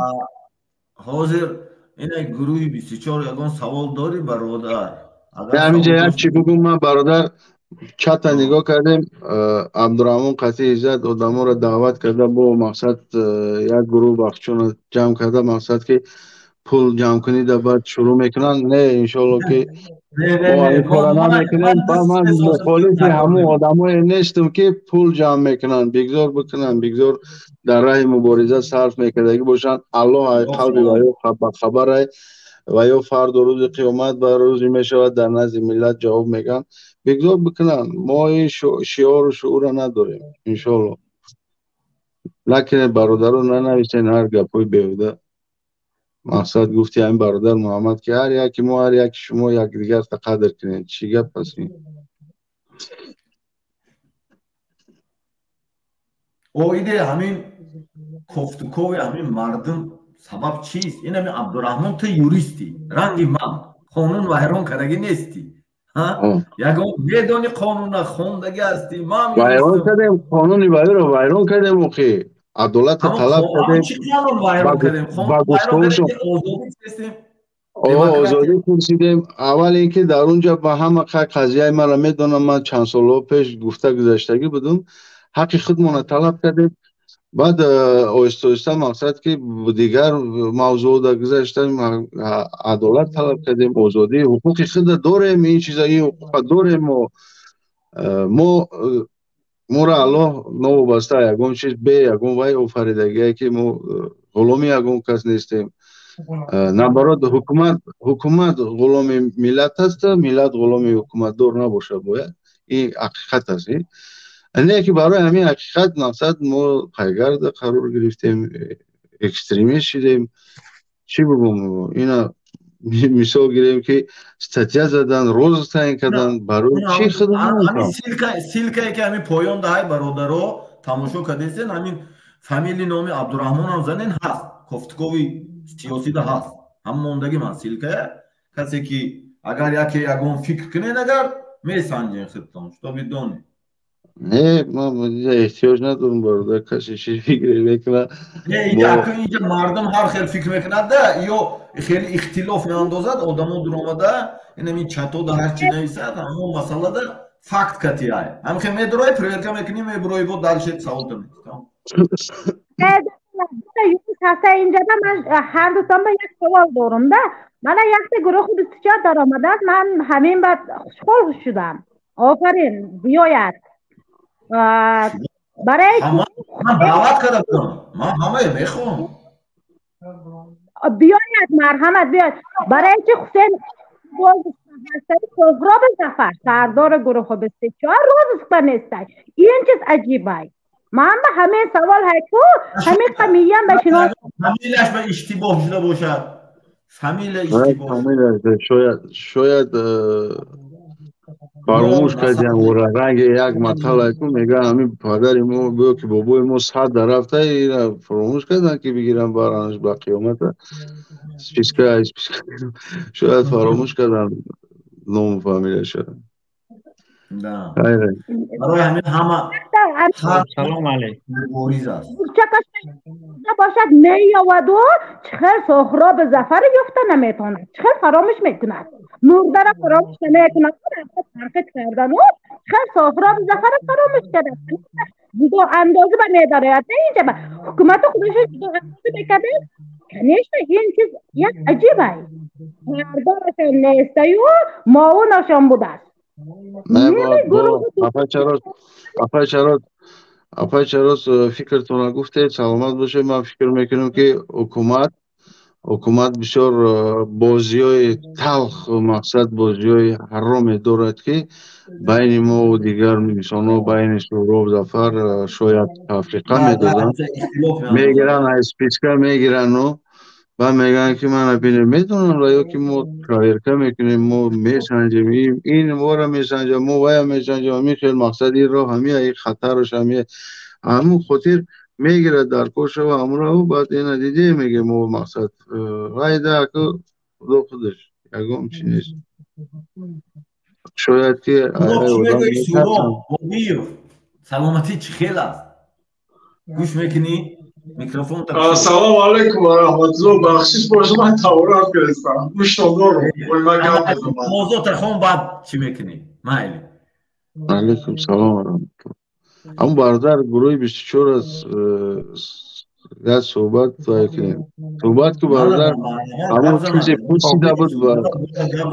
Ҳозир ина гурӯҳи 24 ягон савол дорӣ бародар? Ҳаминҷа як чӣ бигӯм ман бародар, чата нигоҳ кардем, Абдурраҳмон Қатӣ Иззат одаморо даъват карда бо мақсад як гурӯҳ бахчона ҷамъ карда, мақсад ки пул ҷамъ кунӣ да баъд шурӯъ мекунанд. Не, иншоалло ки мо ин кора намекунем. Ман мухолифи ҳамун одамое нестам ки пул ҷамъ мекунанд, бигзор бикунанд, бигзор дар раҳи мубориза сарф мекардагӣ бошанд. Аллоҳ ай қалби ва ё хабарай ва ё фардо рӯзи қиёмат ба рӯзе мешавад дар назди миллат ҷавоб мегӯянд. Бигзор бикунанд, мо ин шиору шуура надорем иншоалло. Накунед бародаро, нанависен ҳар гапҳои беҳуда. Мақсад гуфти ҳамин бародар Муҳаммад ки ҳар яки мо, ҳар яки шумо якдигарта қадр кунед. Чӣ гап аст ин? Оиде ҳамин кофтукови ҳамин мардум сабаб чист? Ин ҳамин Абдурраҳмон, ту юристӣ, ранги ман, қонун вайрон кардагӣ нестӣ. Ягон медони қонуна, хондагӣ ҳастӣ. Ман вайрон кардем қонуни вайро, вайрон кардем охи. Адолатро талаб кардем. Чӣ қонун вайрон кардем? Озодӣ пурсидем. Аввал ин ки дар он ҷо ба ҳама қазияи маро медонам, ман чанд солҳо пеш гуфта гузаштагӣ будум, ҳаққи худмонро талаб кардем. Баъд оҳиста оҳиста мақсад ки дигар мавзӯъда гузаштем, адолат талаб кардем, озодӣ, ҳуқуқи худро дорем, ин чиза, ин ҳуқуқа дорем мо. Моро Аллоҳ новобаста ягон чиз бе ягон вай офаридагие ки мо ғуломи ягон кас нестем. Наоборот, ҳукумат ғуломи миллат аст, миллат ғуломи ҳукуматдор набошад бояд. Ин ҳақиқат аст. Не ки барои ҳамин ҳақиқат мақсад мо пайгарда қарор гирифтем, экстремист шудем. Чӣ бигӯм, ина мисол гирем ки статья задан, розыск таъин кардан, барои чӣ хидмат? Ссылкае ки ҳамин поён даҳай бародаро тамошо кардесен, ҳамин фамилии номи Абдурраҳмонам занен ҳаст, кофтукови сиёсида ҳаст, ҳам мондагӣ ман ссылкая. Касе ки агар яке ягон фикр кунед, агар месанҷен худтон, что бидонед. Не, ман эҳтиёҷ надорам бародар, касе чӣ фикр мекунад. Не, инҷа мардум ҳар хел фикр мекунад, да ё хеле ихтилоф меандозад, одамо дуромада инамин чатода ҳар чӣ нависад, ҳамон масъалада факт катиай. Ҳам хел медурои, проверка мекунӣ, мебурои, бо дальше саволта метӣ. Ҳаста инҷада ман ҳар дутон ба як савол дорам, да. Мана якта гурӯҳи 24 даромадааст, ман ҳамин баъд хушҳол шудам. Офарин, биёяд. Барои ман даъват карда будам, ман ҳамае мехоҳам. Биёяд, марҳамат, биёяд. Барои чи Хусейн Соҳроб Зафар, сардори гурӯҳи 24 розыск нестай. Ин чиз аҷибай. Ман ба ҳамин савол ҳайку, ҳамин қамиям ба шинос. Фамилияш ба иштибоҳ шуда бошад. Фамилия иштибоҳ. Шояд фаромӯш кардем ӯра, ранги як матала ку мегӯянд ҳамин падари мо ё ки бобои мо сад дар рафта, ира фаромӯш карданд ки бигиранд баранаш ба қиёмата. Списка, списка. Шояд фаромӯш карданд ному фамилияша. Барои ҳамин ҳама салом алейкум. Мубориз аст. Бошад меёваду чӣ хел Соҳроб Зафар ёфта наметавонад, чӣ хел фаромӯш мекунад, мурдара фаромӯш намекунад, тарқид кардану чӣ хел Соҳроб Зафара фаромӯш карда. Ҷудо андозӣ ба медарояд инҷа ба ҳукумати худашо ҷудо андозӣ мекарда. Конечно, ин чиз як аҷибай. Сардорашон нестаю, муовинашон будааст. Не, апа чаро, апа чаро, Апай Чарос, фикртонро гуфтед, саломат бошед. Ман фикр мекунам, ки ҳукумат бисёр бозиҳои талх, мақсад бозиҳои ҳароме дорад, ки байни мо дигар инсонҳо, байни Суҳроб, Зафар шояд тафриқа медоданд. Мегиранд, аз списка мегирану баъд мегӯянд, ки мана бинед, медонам ва ё ки мо проверка мекунем, мо месанҷем, ин моро месанҷам, мо вая месанҷем. Ҳамин хел мақсад ин роҳ ҳамия, ин хатараш ҳамия, ҳамун хотир мегирад дар кор шава ҳамроҳу. Баъд ина диде меге мо мақсад вайда аку худо худаш ягон чи нест, шояд ки. Саломатӣ чӣ хел аст? Гӯш мекунӣ? Микрофон. Ассалому алайкум ва раҳматуллоҳ. Бахшиш боша, ман таворат гирифтам, гӯштон дорум. Мавзӯъта хон, баъд чӣ мекунӣ? Майли. Алайкум салом ва раҳматуллоҳ. Ҳамун бародар, гурӯҳи 24 аз як суҳбат кунем, суҳбат ку, бародар. Ҳамун чизе пурсида буд ва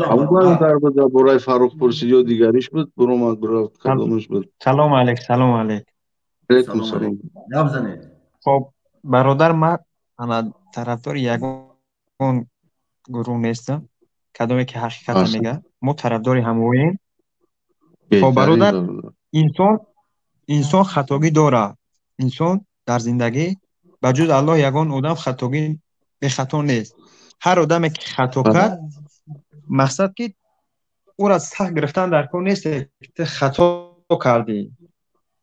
ҳамун бародар буд, дар бораи Фаррух пурсид ё дигариш буд, буромад, бурафт, кадомаш буд? Салом алейк, салом алейк. Алейкум салом. Гап занед. Хоб, бародар, ман ана тарафдори ягон гурӯҳ нестам, кадоме ки ҳақиқата мега, мо тарафдори ҳамоем. Хоб, бародар, инсон хатогӣ дорад. Инсон дар зиндагӣ ба ҷуз Аллоҳ ягон одам хатогӣ бехато нест. Ҳар одаме ки хато кард, мақсад ки ӯра сахт гирифтан дар кор нест, ки хато кардӣ.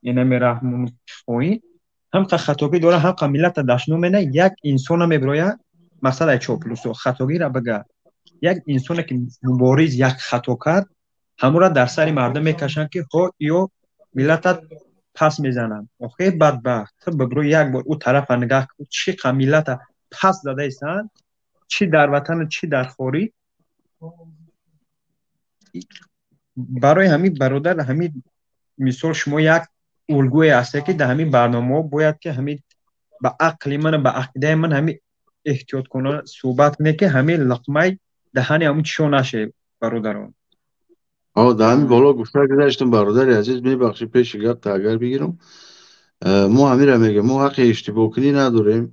Инаме раҳмон хоҳӣ ҳамқа хатогӣ дора, ҳамқа миллата дашном мена. Як инсона мебирояд, мақсад ай чоплусо хатогира бага. Як инсоне ки мубориз як хато кард, ҳамура дар сари мардум мекашанд, ки ҳо ё миллата пас мезананд. Охе, бадбахт, ту бибро, як бор ӯ тарафа нигаҳ кун, чӣ қа миллата пас задаистанд, чӣ дар ватану чӣ дар хориҷ. Барои ҳамин, бародар, ҳамин мисол шумо як улгӯе ҳасте, ки дар ҳамин барномаҳо бояд ки ҳамин ба ақли ман, ба ақидаи ман, ҳамин эҳтиёткунона суҳбат кунед, ки ҳамин луқмаи даҳани ҳамун чишо нашед, бародарон. Дар ҳамин боло гуфта гузаштам, бародари азиз, мебахшӣ, пеши гапта агар бигирам. Мо ҳамира мегӯем: мо ҳаққи иштибоҳкунӣ надорем,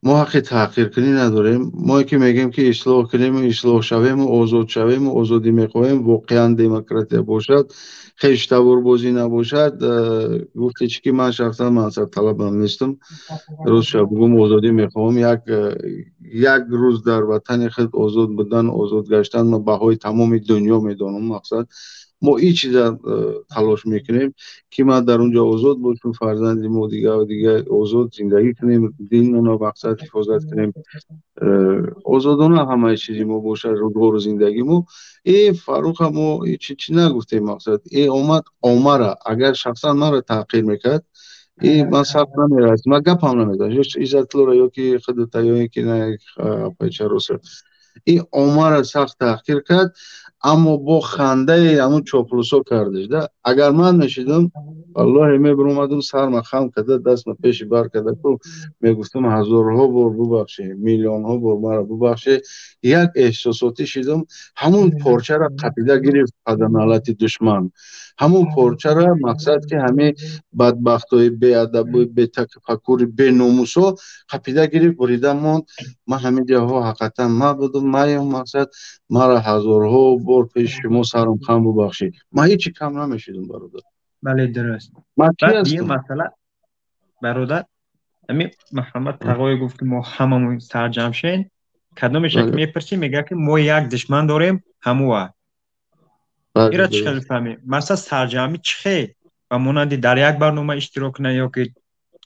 мо ҳаққи таҳқиркунӣ надорем. Мо ки мегӯем, ки ислоҳ кунему ислоҳ шавему озод шавему озодӣ мехоҳем, воқеан демократия бошад, хештаборбозӣ набошад. Гуфте чӣ ки ман шахсан мансабталабам нестам. Рӯз шаб бугум озодӣ мехоҳам, як рӯз дар ватани худ озод будан, озод гаштан ма баҳои тамоми дунё медонам. Мақсад мо ин чиза талош мекунем, ки ман дар он ҷо озод бошам, фарзанди мо дигар дигар озод зиндагӣ кунем, динмонро мақсад ҳифозат кунем, озодона ҳамаи чизи мо бошад, рӯзгору зиндагии мо. Э Фарруха мо чи чи нагуфтем. Мақсад э омад омара, агар шахсан маро таҳқир мекард, и ман сахт намерасид, ман гапам намезанам, ё Иззатлора, ё ки худата, ё ин ки на апайчароса. И омара сахт таҳқир кард, аммо бо хандаи ҳамун чоплусо кардеш да. Агар ман мешидам, валлоҳи, мебиромадам, сарма хам карда, дастма пеши бар карда ку мегуфтам: ҳазорҳо бор бубахше, миллионҳо бор маро бубахше. Як эҳсосотӣ шидам. Ҳамун порчара қапида гирифт паданалати душман, ҳамун порчара. Мақсад ки ҳамин бадбахтои беадабу бетафаккури беномусо қапида гирифт, бурида монд. Ман ҳамин ҷаҳо ҳақиқатан ман будум, маем. Мақсад маро ҳазорҳо бор пеши шумо сарам хам, бубахшед. Ман ҳечи кам намешидам, бародар. Бале, дуруст. Ман ки Баъд дигар ҳастам? масъала, бародар, ҳамин Муҳаммад Тағоӣ гуфт, ки мо ҳамамон сарҷамъ шем. Кадомеша ки мепурсӣ, мегӯяд, ки мо як душман дорем, ҳамуа. Ира чӣ хел фаҳмем? Масалан, сарҷамъӣ чӣ хел? Ба монанди дар як барнома иштирок кунад ё ки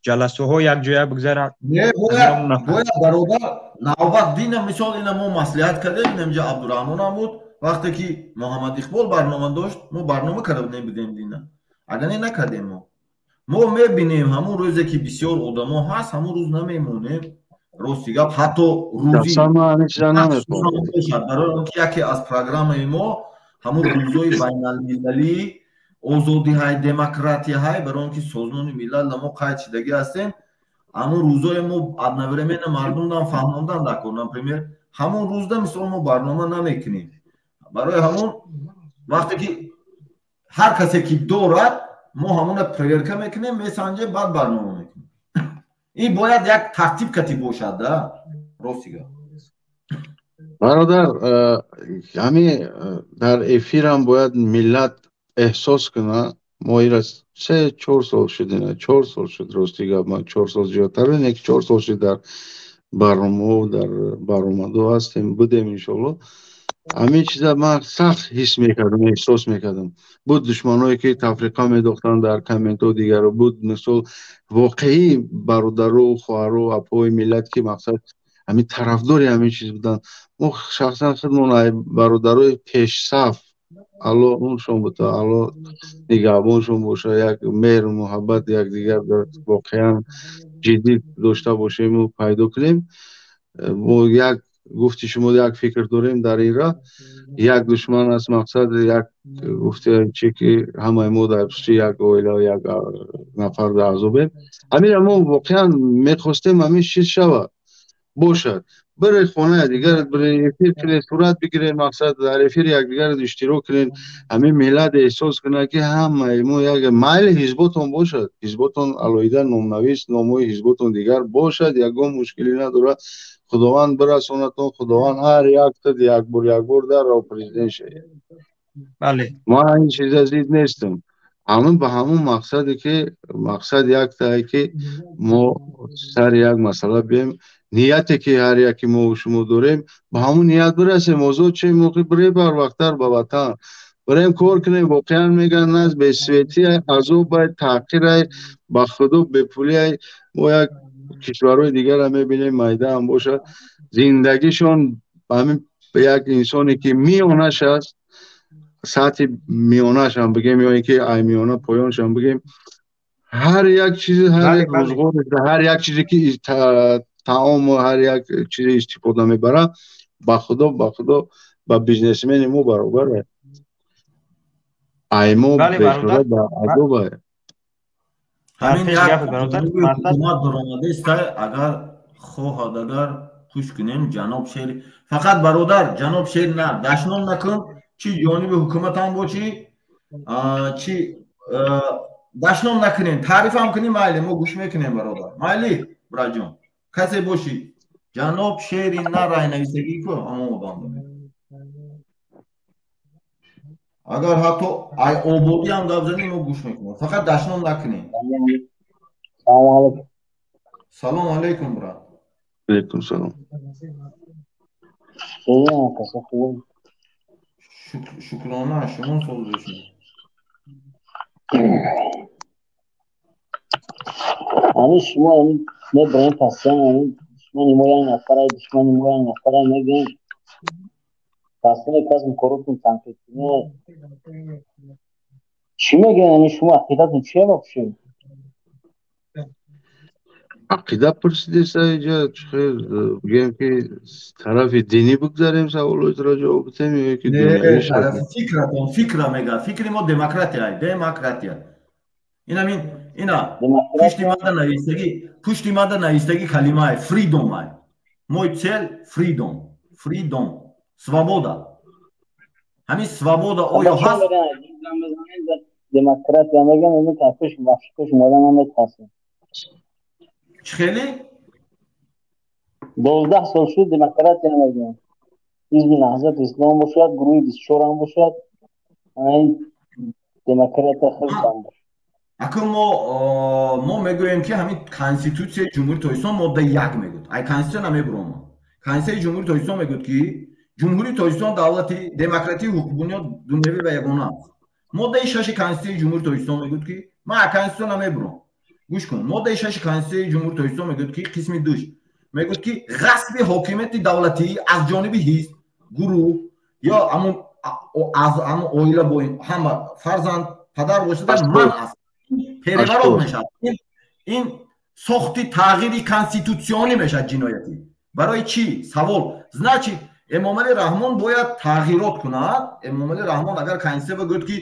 ҷаласаҳо якҷоя бигзарад? Не, бояд, бародар, навбат дина. Мисол, ина мо маслиҳат кардем, инамҷа Абдураҳмонам буд. Вақте ки Муҳаммад Иқбол барнома дошт, мо барнома карда будем, бидем дина. Агар не накардем, мо мебинем, ҳамун рӯзе ки бисёр одамо ҳаст, ҳамун рӯз намемонем. Рости гап, ҳатто рӯзи барои он ки яке аз программаи мо ҳамун рӯзҳои байналмилалӣ озодиҳай, демократияҳай, барои он ки Созмони Милал мо қайд шидагӣ ҳастем. Ҳамун рӯзҳое мо одновременно мардумдам фаҳмондан дакор. Например, ҳамун рӯзда, мисол, мо барнома намекунем. Барои ҳамун вақте ки ҳар касе ки дорад мо ҳамона проверка мекунем, месанҷем, баъд барнома мекунем. Ин бояд як тартиб кати бошад, да, рости гап. Бародар, ҳами дар эфирам бояд миллат эҳсос кунад. Мо ира 3-4 сол шуд, ина 4 сол шуд, рости гап, ман 4 сол зиёдтар, не ки 4 сол шуд дар барномаҳо, дар баромадҳо ҳастем, будем, иншоалло. Ҳамин чиза ман сахт ҳис мекардам, эҳсос мекардам. Буд душманое ки тафриқа медохтанд дар комментҳо, дигаро буд, мисол воқеӣ бародару хоҳару апои миллат ки мақсад ҳамин тарафдори ҳамин чиз буданд. Мо шахсан худмон бародарои пешсаф, Алло уншон бута, Алло нигаҳбоншон боша, як меҳру муҳаббат якдигар воқеан ҷиддӣ дошта бошему пайдо кунем. Мо як гуфти шумо як фикр дорем дар ин роҳ, як душман аст, мақсад як гуфти чи ки ҳамаи мо дар пушти як оила, як нафар дар азобем. Ҳаминро мо воқеан мехостем, ҳамин чиз шавад, бошад. Бире хонаи дигар, бире эфир кунед, сурат бигиред, мақсад дар эфир якдигар иштирок кунед, ҳамин миллат эҳсос кунад ки ҳамаи мо як, майли ҳизботон бошад, ҳизботон алоҳида номнавис, номҳои ҳизботон дигар бошад, ягон мушкилӣ надорад. Худованд бирасонатон, Худованд ҳар якта як бор як бор дар роҳ президент шавед. Бале. Ман ин чиза зид нестам. Ҳамин ба ҳамон мақсаде ки мақсад яктае ки мо сари як масъала бием, нияте ки ҳар яке мо шумо дорем, ба ҳамон ният бирасем, озод шем, моқи бирем барвақттар ба ватан. Бирем кор кунем, воқеан мегӯянд наз бесветӣ, азобай, таъқирай, ба худо бепулиай. Мо як кишварҳои дигарро мебинем, майда ҳам бошад, зиндагишон ҳамин як инсоне ки миёнаш аст, сатҳи миёнаш ҳам бигем ё ин ки ай миёна поёнаш ҳам бигем, ҳар як чизи, ҳар як рӯзғор, ҳар як чизе ки таому, ҳар як чизе истифода мебарад, ба худо, ба худо ба бизнесмени мо баробар аст. Ай мо бешура ба азоб аст. Ҳамин як ҳукумат баромадааст, агар хоҳад, агар хуш кунем, ҷаноб шер, фақат бародар, ҷаноб шер на, дашном накун, чи ҷониби ҳукуматам бошӣ, чи дашном накунем, таърифам кунем, майли, мо гӯш мекунем, бародар, майли, бираҷон, касе бошӣ, ҷаноб шери на райнависагӣ ку, ҳамон одам. Агар ҳатто ай ободӣ ҳам гап занем, мо гӯш мекунем, фақат дашном накунем. Салом алейкум. Салом алейкум, брат. Алейкум салом. Шукрона, шумо соз бошед. Ҳамин шумо ҳамин мебарем пасян, ҳамин душмани мо як нафарай, душмани мо як нафарай мегӯем. Пасян кас коротун танқид кунед. Чӣ мегӯянд? Ҳамин шумо ақидатон чия вообще? Ақида пурсидеса иҷа хел бигӯем ки тарафи динӣ бигзарем, саволотро ҷавоб бидем ё ки дунявӣ? Тарафи фикратон, фикра мегӯяд. Фикри мо демократия, демократия. Инамин ина пушти мада навистагӣ, пушти мада навистагӣ калимаи freedom ай. Мой цель freedom, freedom, свобода. Ҳамин свобода оё ҳаст? Демократия мегӯям, ин пуш пуш модам наметарсем. Чӣ хеле? 12 сол шуд демократия мегӯям. Ҳизби Наҳзати Ислом бошад, гурӯҳи 24 ҳам бошад, ин демократия хеле бошад. Акун мо мегӯем ки ҳамин Конститутсияи Ҷумҳурии Тоҷикистон модда 1 мегӯяд. Ай Конститутсия намебурам. Конститутсияи Ҷумҳурии Тоҷикистон мегӯяд ки Ҷумҳурии Тоҷикистон давлати демократии ҳуқуқбунёд, дунявӣ ва ягона аст. Моддаи 6 Конститутсияи Ҷумҳурии Тоҷикистон мегӯяд ки ман Конститутсия намебурам. Гӯш кун. Моддаи 6 Конститутсияи Ҷумҳурии Тоҷикистон мегӯяд ки қисми 2 мегӯяд ки ғасби ҳокимияти давлатӣ аз ҷониби ҳизб, гурӯҳ ё ҳамун аз ҳамун оила бо ҳама фарзанд, падар бошад, ман аст. Переворот мешавад. Ин сохти тағйири конститутсионӣ мешавад ҷиноятӣ. Барои чӣ? Савол. Значит, Эмомалӣ Раҳмон бояд тағйирот кунад. Эмомалӣ Раҳмон агар конститутсия бигӯяд ки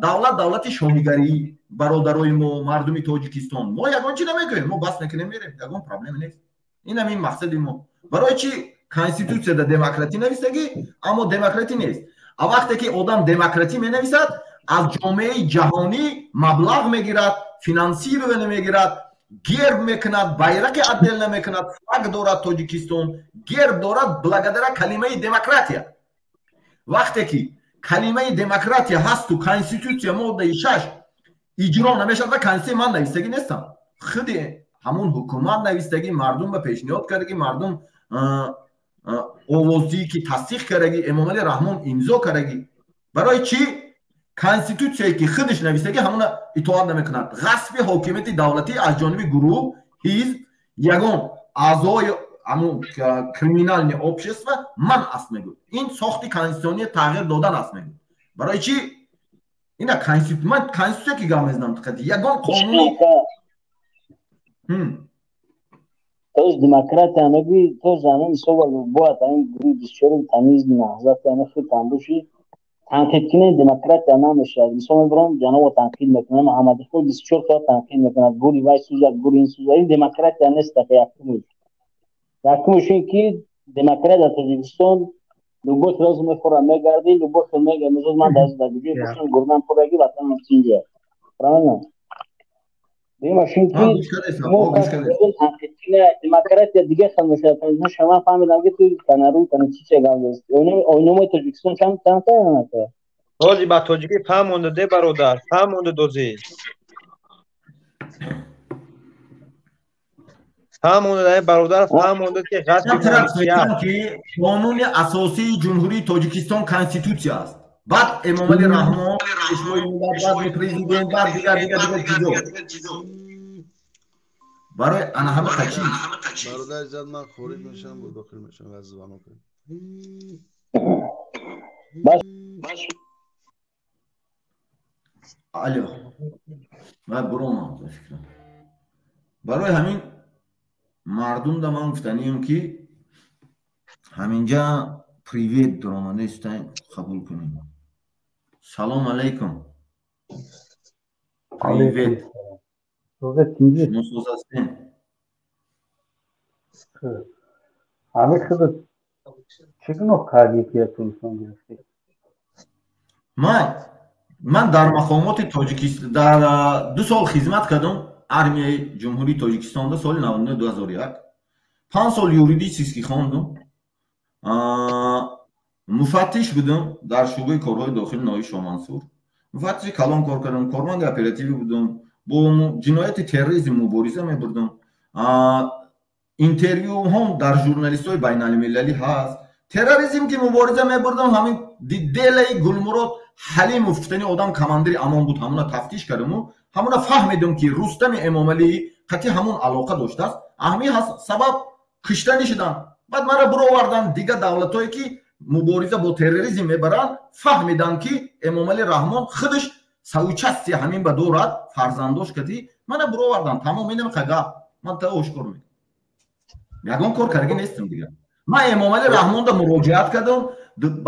давлат давлати шоҳигарӣ, бародарои мо, мардуми Тоҷикистон, мо ягон чӣ намегӯем, мо бас мекунем, мерем, ягон проблема нест. Ин ҳамин мақсади мо. Барои чӣ конститутсияда демократӣ нависагӣ, аммо демократӣ нест. А вақте ки одам демократӣ менависад, Аз ҷомеаи ҷаҳонӣ маблағ мегирад, финансирование мегирад, герб мекунад, байрақи отдельно мекунад, флаг дорад Тоҷикистон, герб дорад благодаря калимаи демократия. Вақте ки калимаи демократия ҳасту конститутсия моддаи 6 иҷро намешавад, ва конститутсия ман навистагӣ нестам, худи ҳамун ҳукумат навистагӣ, мардум ба пешниҳод кардагӣ, мардум овоздиҳӣ ки тасдиқ кардагӣ, Эмомалӣ Раҳмон имзо кардагӣ. Барои чӣ конститутсияе ки худаш навистагӣ ҳамона итоат намекунад? Ғасби ҳокимияти давлатӣ аз ҷониби гурӯҳ, ҳизб, ягон аъзои ҳамун криминальное общество ман аст мегӯяд. Ин сохти конститутсиония тағйир додан аст мегӯяд. Барои чӣ ина ман конститутсия ки гап мезанам, ягон қонуни тоз демократия мегӯӣ, тоз ҳамин ҳисоба бояд ҳамин гурӯҳи бисёрум тамиз наҳзат ҳамин худ тамбуши танқид кунед, демократия намешавад. Мисол мебарам, ҷанобо танқид мекунад, Муҳаммадихол 24 соат танқид мекунад, гури вай сӯзад, гури ин сӯзад. Ин демократия нест. Якумш ин ки демократия дар Тоҷикистон любой хелоз мехӯрад, мегарди, любой хел мега. Мисол ман дар куҷое бошам, гурдам пурраги, ватанам тинҷа. Правильно? Демократия дига хел мешавад. Ман фаҳмидам ки ту канарӯи конститутсия гап застӣ. Ойномаи Тоҷикистон чанд та? Ҳози ба тоҷикӣ фаҳмонда де, бародар, фаҳмонда дозӣ. Фаҳмонда бародар, фаҳмонда ки ғасби ки қонуни асосии Ҷумҳурии Тоҷикистон конститутсия аст. Баъд Эмомалӣ Раҳмон, пешвои миллат, баъд президент, баъд дигар дигар дигар чизо. Барои ана ҳама қачи. Бародар иззат, ман хориҷ мешавам, бо дохил мешавам, аз звонок. Алло. Ман буромам за фикрам. Барои ҳамин мардум да ман гуфтанием ки ҳаминҷа привет дуромадаистайн қабул кунем. Салом алейкум. Привет. Шумо соз ҳастем? Ҳамин худат чӣ гуноҳ кардӣ ки телефон гирифтӣ? Ман дар мақомоти Тоҷикистон дар 2 сол хизмат кардам, армияи Ҷумҳурии Тоҷикистонда соли 99-2001. 5 сол юридически хондум. Муфаттиш будам дар шӯъбаи корҳои дохили ноҳияи Шоҳмансур. Муфаттиши калон кор кардам, корманди оперативӣ будам, бо ҷинояти терроризм мубориза мебурдам. Интервюҳом дар журналистҳои байналмилалӣ ҳаст. Терроризм ки мубориза мебурдам, ҳамин делаи Гулмурод Ҳалимов гуфтани одам командири Амон буд, ҳамуна тафтиш кардаму ҳамуна фаҳмидам ки Рустами Эмомалӣ қатъи ҳамун алоқа доштааст. Аҳми сабаб кишта нишидам. Баъд маро буровардан дигар давлатҳое ки мубориза бо терроризм мебаранд, фаҳмиданд ки Эмомалӣ Раҳмон худаш соучастие ҳамин ба дорад, фарзандош кати мана буровардан. Тамом инам қага ман та ошкор мекунам. Ягон кор кардаги нестам дигар. Ман Эмомалӣ Раҳмонда муроҷиат кардам,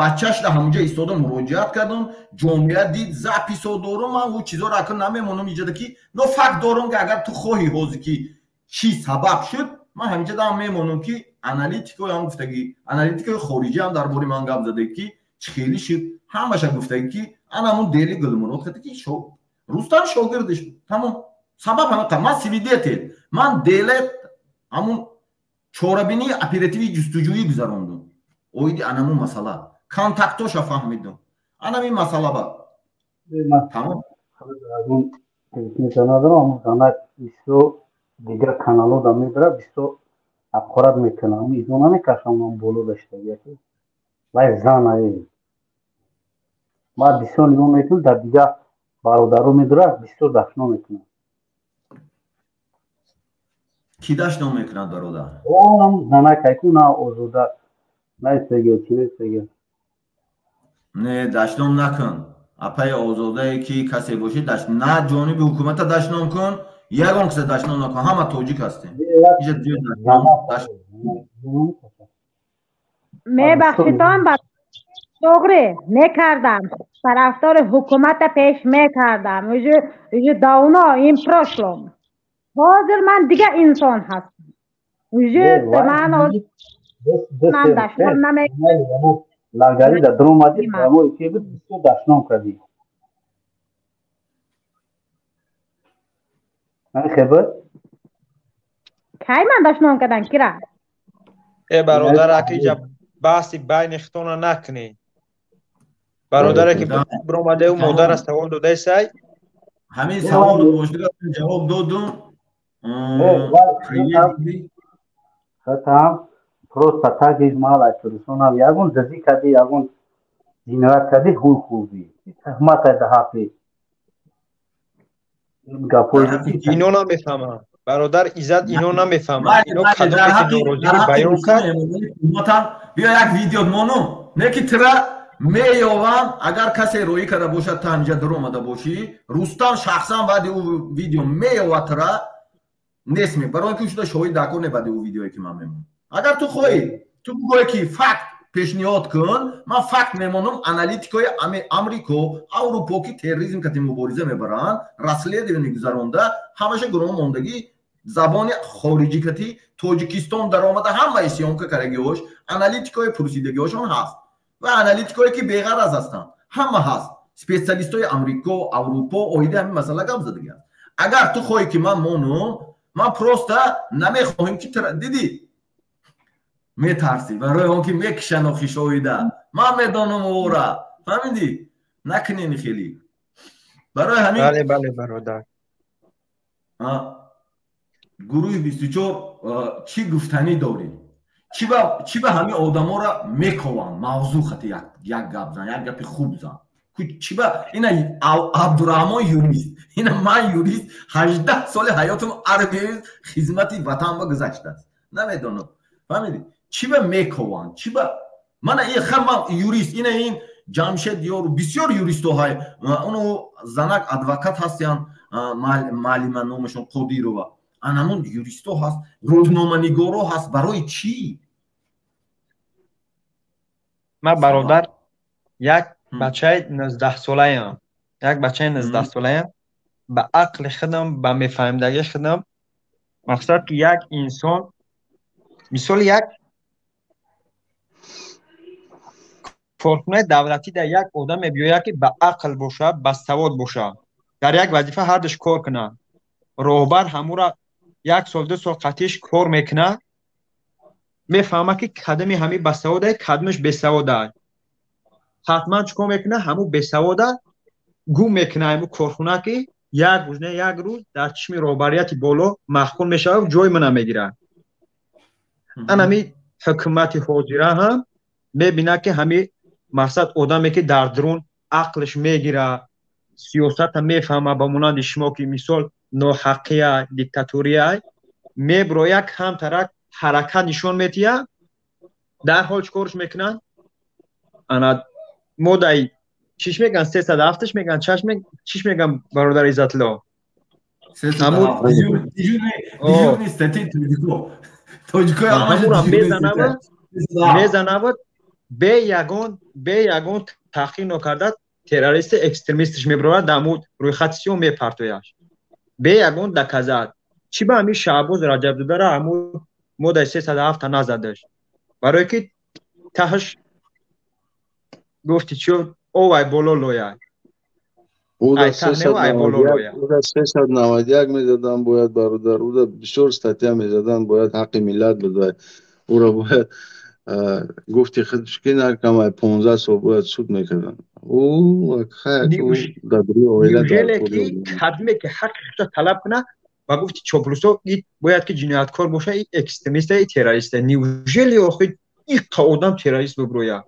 бачашда ҳамунҷа истода муроҷиат кардам, ҷомеа дид, записо дорум, ман ӯ чизоро акн намемонам иҷода ки но факт дорум ки агар ту хоҳӣ ҳозир ки чӣ сабаб шуд, ман ҳаминҷа дам мемонам ки аналитикои ҳам гуфтагӣ, аналитикои хориҷӣ ҳам дар бораи ман гап задаги ки чӣ хеле шуд, ҳамаша гуфтагӣ ки ана ҳамун дели Гулмурод кати ки Рустам шогирдиш буд. Тамом. Сабаб ҳама ман свидетель, ман деле ҳамун чорабинии оперативии ҷустуҷӯӣ гузарондум. Оиди анамун масъала. Контактоша фаҳмидум. Анамин масъала ба. Тамом. Дигар каналҳо да мебарад, бисёр ҳақорат мекунад. Изо намекашам, ман боло даштагӣ. Вай зан ае. Ман бисёр нигоҳ мекунам, дар дигар бародаро медорад, бисёр дашно мекунад. Кӣ дашно мекунад, бародар? Ом занак айку на озода. Наистага, чӣ наистага. Не, дашном накун. Апаи озодае ки касе бошӣ, на ҷониби ҳукумата дашном кун, ягон каса дашном накун. Ҳама тоҷик ҳастем. Мебахшитон, тоғри мекардам, тарафдори ҳукумата пеш мекардам. Уже давно ин прошлом. Ҳозир ман дигар инсон ҳастам. Уже ман ман дашном намекунам. Лангари да дромади, прямой эфир буд, бисёр дашном кардӣ. Ҳамин хеб? Кай ман дашном кардам кира? Э бародар, акиҷа баҳси байни хитона накунӣ. Бародаре ки биромадаю модара савол додаи сай. Ҳамин савол ҷавоб додум. Там просто так измал айфурисонам ягон дазӣ кардӣ, ягон ҷиноят кардӣ, ҳуй хӯрдӣ. Тӯҳмат ай даҳафи. Ино намефаҳмам. Бародар Иззат, ино намефаҳмам. Ино кадоме ки норозигӣ баён кард. Биё як видео мону, не ки тира меёвам, агар касе роӣ карда бошад, та ҳамҷа даромада бошӣ, Рустам шахсан баъди ӯ видео меёвад тира нест ме, барои ки шуда шоҳид дакор не баъди ӯ видеое ки ман мемонам. Агар ту хоҳӣ, ту бигӯе ки факт пешниҳод кун, ман факт мемонам, аналитикои Амрико, Аврупо ки терроризм кати мубориза мебаранд, расследование гузаронда, ҳамаша гуроҳ мондагӣ забони хориҷӣ кати Тоҷикистон даромада, ҳамаи съёмка кардагиҳош, аналитикои пурсидагиҳошон ҳаст ва аналитикое ки беғараз ҳастанд, ҳама ҳаст. Специалистои Амрико, Аврупо оиди ҳамин масъала гап задагӣ аст. Агар ту хоҳӣ ки ман монум, ман просто намехоҳем ки дидӣ метарсӣ, барои он ки мекишанд охи шоҳида. Ман медонам ӯра, фаҳмидӣ? Накунем хеле. Барои ҳамин бале, бале, бародар. Гурӯҳи 24 чӣ гуфтанӣ дорӣ? Чӣ ба ҳамин одаморо мекованд? Мавзӯъ хати як гап зан, як гапи хуб зан. Чӣ ба ина Абдураҳмон юрист, ина ман юрист, 18 соли ҳаётам армия хизмати ватан ба гузаштааст. Намедонам. Фаҳмидӣ? Чӣ ба мекованд? Чӣ ба мана ин ха ман юрист, ина ин Ҷамшед ёру бисёр юристоҳай, уну занак адвокат ҳастянд, маълима номашон Қодирова. Анамон юристо ҳаст, рӯзноманигоро ҳаст, барои чӣ? Ман бародар як бачаи 19-солаям. Як бачаи 19-солаям. Ба ақли худам, ба мефаҳмидагии худам, мақсад ки як инсон, мисол як корхонаи давлатӣ дар як одам мебиёяд ки ба ақл бошад, ба савод бошад, дар як вазифа ҳардуш кор кунад. Роҳбар ҳамура як сол, ду сол қатиш кор мекунад, мефаҳмад ки кадами ҳами басаводае, кадамаш бесаводае. Ҳатман чӣ кор мекунад? Ҳаму бесавода гум мекунад ҳаму корхона ки як рӯз не як рӯз дар чишми роҳбарияти боло маҳкум мешавад, ҷои мана мегирад. Ан ҳами ҳукумати ҳозира ҳам мебинад ки ҳами мақсад одаме ки дар дарун ақлш мегирад, сиёсата мефаҳмад, ба монанди шумо ки мисол ноҳаққия, диктатурия, меброяд камтарак ҳаракат нишон медиҳад, дар ҳол чӣ корш мекунанд? Ана модаи чиш меган, 307-ш меган, чиш меган, бародар Иззатло? Мезанавад бе ягон таҳқиқ нокарда террористи экстремистш мебарорад, дамуд рӯйхати сиёҳ мепартояш. Бе ягон доказат. Чӣ ба ҳамин Шаҳбоз Раҷабзодара ҳамун модаи 307 назадаш? Барое ки таҳаш гуфти чӣ овай боло лояй. Уда 391 мезадан бояд бародар, уда бисёр статья мезадан бояд, ҳаққи миллат буд вай. Ура бояд гуфти худш ки наркамай 15 сол бояд суд мекардан. Неужели ки кадме ки ҳаққи худро талаб кунад ва гуфти чоплусо и бояд ки ҷинояткор бошад, и экстремист, и террорист. Неужели охир иққа одам террорист биброяд?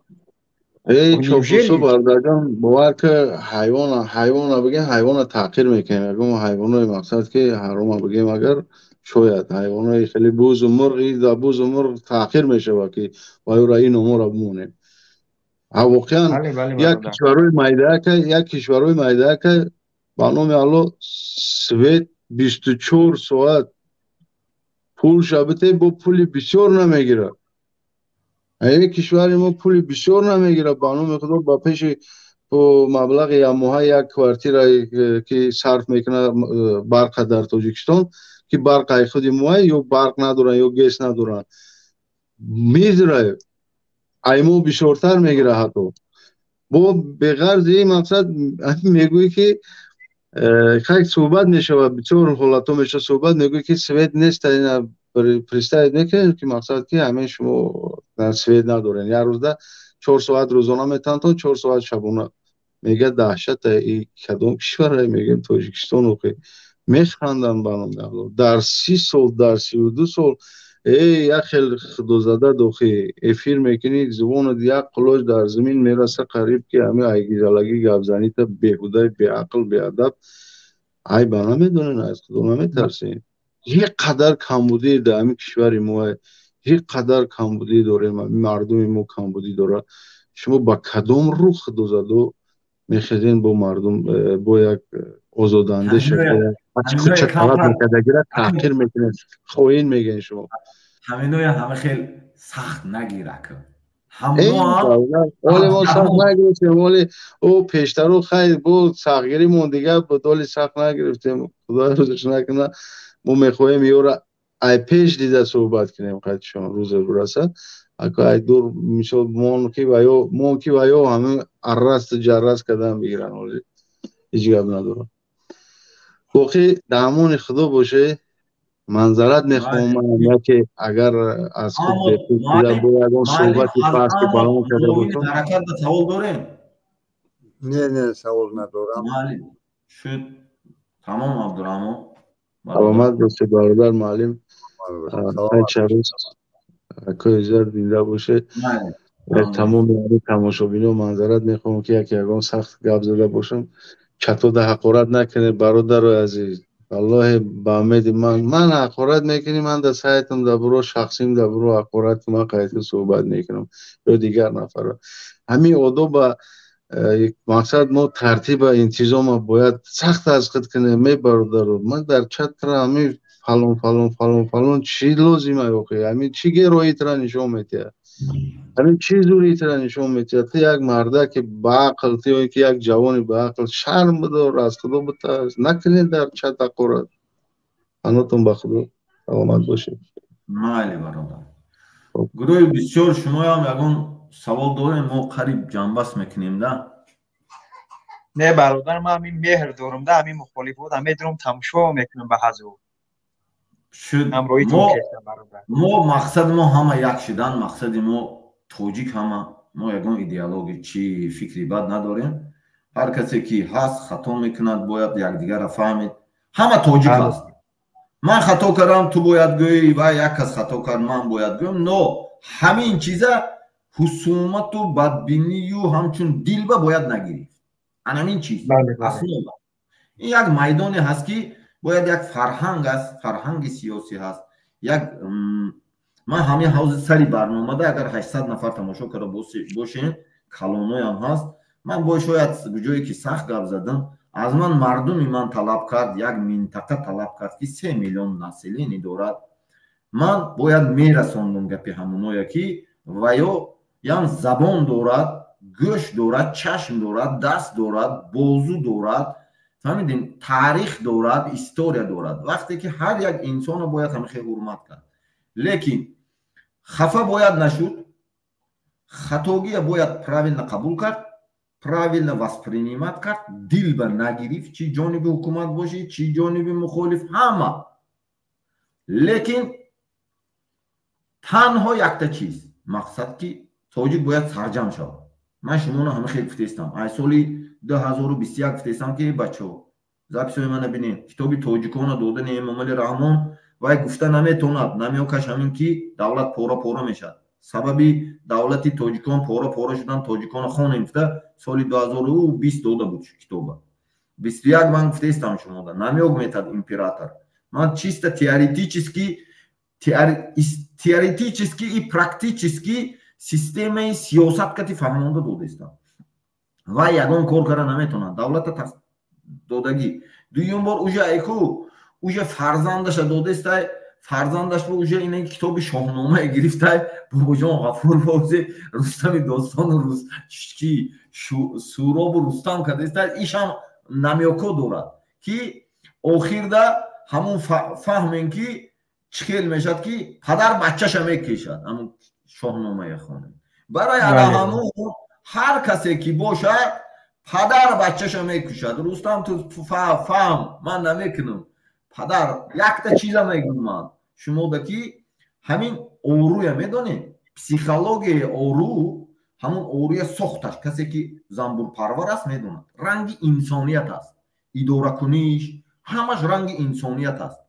Эй чоплусо бародарҷон, бовар ки ҳайвона, ҳайвона бигем, ҳайвона таъқир мекунем. Ягон ҳайвонои мақсад ки ҳарома бигем, агар шояд ҳайвонои хеле бузу мурғ, да бузу мурғ таъқир мешавад ки вайра ин умура бимонем. Воқеан як кишварҳои майдаака, як кишварҳои майдаака ба номи Аллоҳ свет 24 соат пул шабите бо пули бисёр намегирад. Ин кишвари мо пули бисёр намегирад, ба номи Худо ба пеши бо маблағи ямоҳа як квартира ки сарф мекунад барқа дар Тоҷикистон, ки барқаи худи моа ё барқ надоранд ё гес надоранд, мезира ай мо бисёртар мегирад ҳатто. Бо беғарзи ин мақсад мегӯӣ ки Хай, суҳбат мешавад, бисёр ҳолатҳо мешавад, суҳбат мегӯяд, ки свет нест, ина представить мекунем, ки мақсад ки ҳамин шумо свет надорен, як рӯзда 4 соат рӯзона метавонтон, 4 соат шабона. Мегӯяд, даҳшата, и кадом кишвара? Мегӯем, Тоҷикистон. Охи механданд ба номи Алло. Дар 30 сол, дар 32 сол, эй, як хел худозада дохи эфир мекунӣ, зубонат як қулоч дар замин мераса, қариб ки ҳамин айгизалагӣ гапзанита беҳудаи, беақл, беадаб, айба намедонен, аз худо наметарсем. Як қадар камбудӣ дар ҳамин кишвари мо, як қадар камбудӣ дорем, ҳамин мардуми мо камбудӣ дорад. Шумо ба кадом рӯ, худозадо, мехезен бо мардум, бо як озодандеша талаб мекардагира таҳқир мекунед, хоин мегӯен шумо? Ҳаминоя ҳама хел сахт нагир, ака. Оли мо сахт нагирифтем, оли ӯ пештару хайр буд, сахтгиримон дигар буд, оли сахт нагирифтем, худо рӯзаш накуна. Мо мехоҳем ёра ай пеш дида суҳбат кунем, қайдшон рӯзе бирасад. Ака, ай дур мисол мон ки ва ё мон ки ва ё ҳамин аррасту ҷаррас кардан бигиран, оли ҳеҷ гап надорам. Боқӣ дар амони худо боше, манзарат мехоҳам ман, яке агар аз худ бо ягон суҳбати пасту баланд карда бошам. Савол дорем? Не, савол надорам. Шуд, тамом, Абдураҳмон. Саломат бошед, бародар муаллим. Акои иззат, зинда бошед. Тамоми тамошобино манзарат мехоҳам, ки яке ягон сахт гап зада бошам, чатода ҳақорат накунед, бародарои азиз. Валлоҳи, ба умеди ман, ман ҳақорат мекунӣ, ман дар сайтам дар буро, шахсим дар буро ҳақорат, ман қайта суҳбат мекунам ё дигар нафарро. Ҳамин одоба, мақсад, мо тартиба, интизома бояд сахт аз худ кунем. Ме бародаро, ман дар чатра ҳамин фалон, фалон, фалон, фалон, чӣ лозима охи? Ҳамин чӣ героитра нишон медиҳад? Ҳамин чӣ зуритра нишон медиҳад? Ту як мардаки баақл, ту ё ки як ҷавони баақл, шарм бидор, аз худо битарс, накунед дар чат ҳақорат. Панотон ба худо, саломат бошед. Майли, бародар. Гурӯҳи бисёр, шумоям ягон савол дорем? Мо қариб ҷамъбаст мекунем да. Не, бародар, ман ҳамин меҳр дорам да, ҳамин мухолифот медурам, тамошо мекунам ба ҳазур. Шуд. Мо мақсади мо ҳама як шудан, мақсади мо тоҷик ҳама. Мо ягон идеология чи фикри бад надорем. Ҳар касе ки ҳаст, хато мекунад, бояд якдигарро фаҳмид. Ҳама тоҷик ҳаст. Ман хато кардам, ту бояд гӯӣ, ва як кас хато кард, ман бояд гӯям. Но ҳамин чиза ҳусумату бадбинию ҳамчун дилба бояд нагирифт. Анамин чиз основа. Ин як майдоне ҳаст, ки бояд як фарҳанг аст, фарҳанги сиёсӣ ҳаст. Як ман ҳамин ҳавзи сари барномада, агар 800 нафар тамошо карда бошем, калоноям ҳаст. Ман бо шояд ҷое ки сахт гап задам, аз ман мардуми ман талаб кард, як минтақа талаб кард, ки 3 миллион население дорад. Ман бояд мерасондум гапи ҳамоное, ки ва ё ям забон дорад, гӯш дорад, чашм дорад, даст дорад, бозу дорад, фаҳмидем, таърих дорад, история дорад. Вақте ки ҳар як инсонро бояд ҳамихел ҳурмат кард, лекин хафа бояд нашуд, хатогия бояд правильно қабул кард, правильно воспринимать кард, дилба нагирифт, чӣ ҷониби ҳукумат бошӣ, чӣ ҷониби мухолиф, ҳама. Лекин танҳо якта чиз мақсад, ки тоҷик бояд сарҷам шавад. Ман шуморо ҳама хел гуфтаистам, ай соли 2021 гуфтаистам, ки бачаҳо, записҳои мана бинед, китоби тоҷикона додани Эмомали Раҳмон, вай гуфта наметавонад, намеокаш ҳамин ки давлат пора пора мешавад. Сабаби давлати тоҷикон пора пора шудан тоҷикона хонем гуфта, соли 2020 дода буд китоба. 21 ман гуфтаистам шумода, намеок метад император. Ман чисто теоретически и практически системаи сиёсат кати фаҳмонда додаистам. Вай ягон кор карда наметавонад, давлата додагӣ. Дуюм бор уже айку уже фарзандаша додаистай, фарзандаш бо уже ина китоби шоҳномае гирифтай, Бобоҷон Ғафур бози Рустами достону рус ки Суробу Рустам кардаистай, ишам намёко дорад, ки охирда ҳамун фаҳмем, ки чӣ хел мешавад, ки падар бачаша мекешад, ҳамун шоҳномае хонем. Барои ана ҳамун ҳар касе ки бошад. Падар бачаша мекушад. Рустам, ту фаҳм, ман намекунам. Падар якта чиза мегӯм ман шумода, ки ҳамин оруя медонед, психологияи ору, ҳамон оруя сохташ касе ки занбурпарвар аст, медонад, ранги инсоният аст, идоракуниш ҳамаш ранги инсоният аст.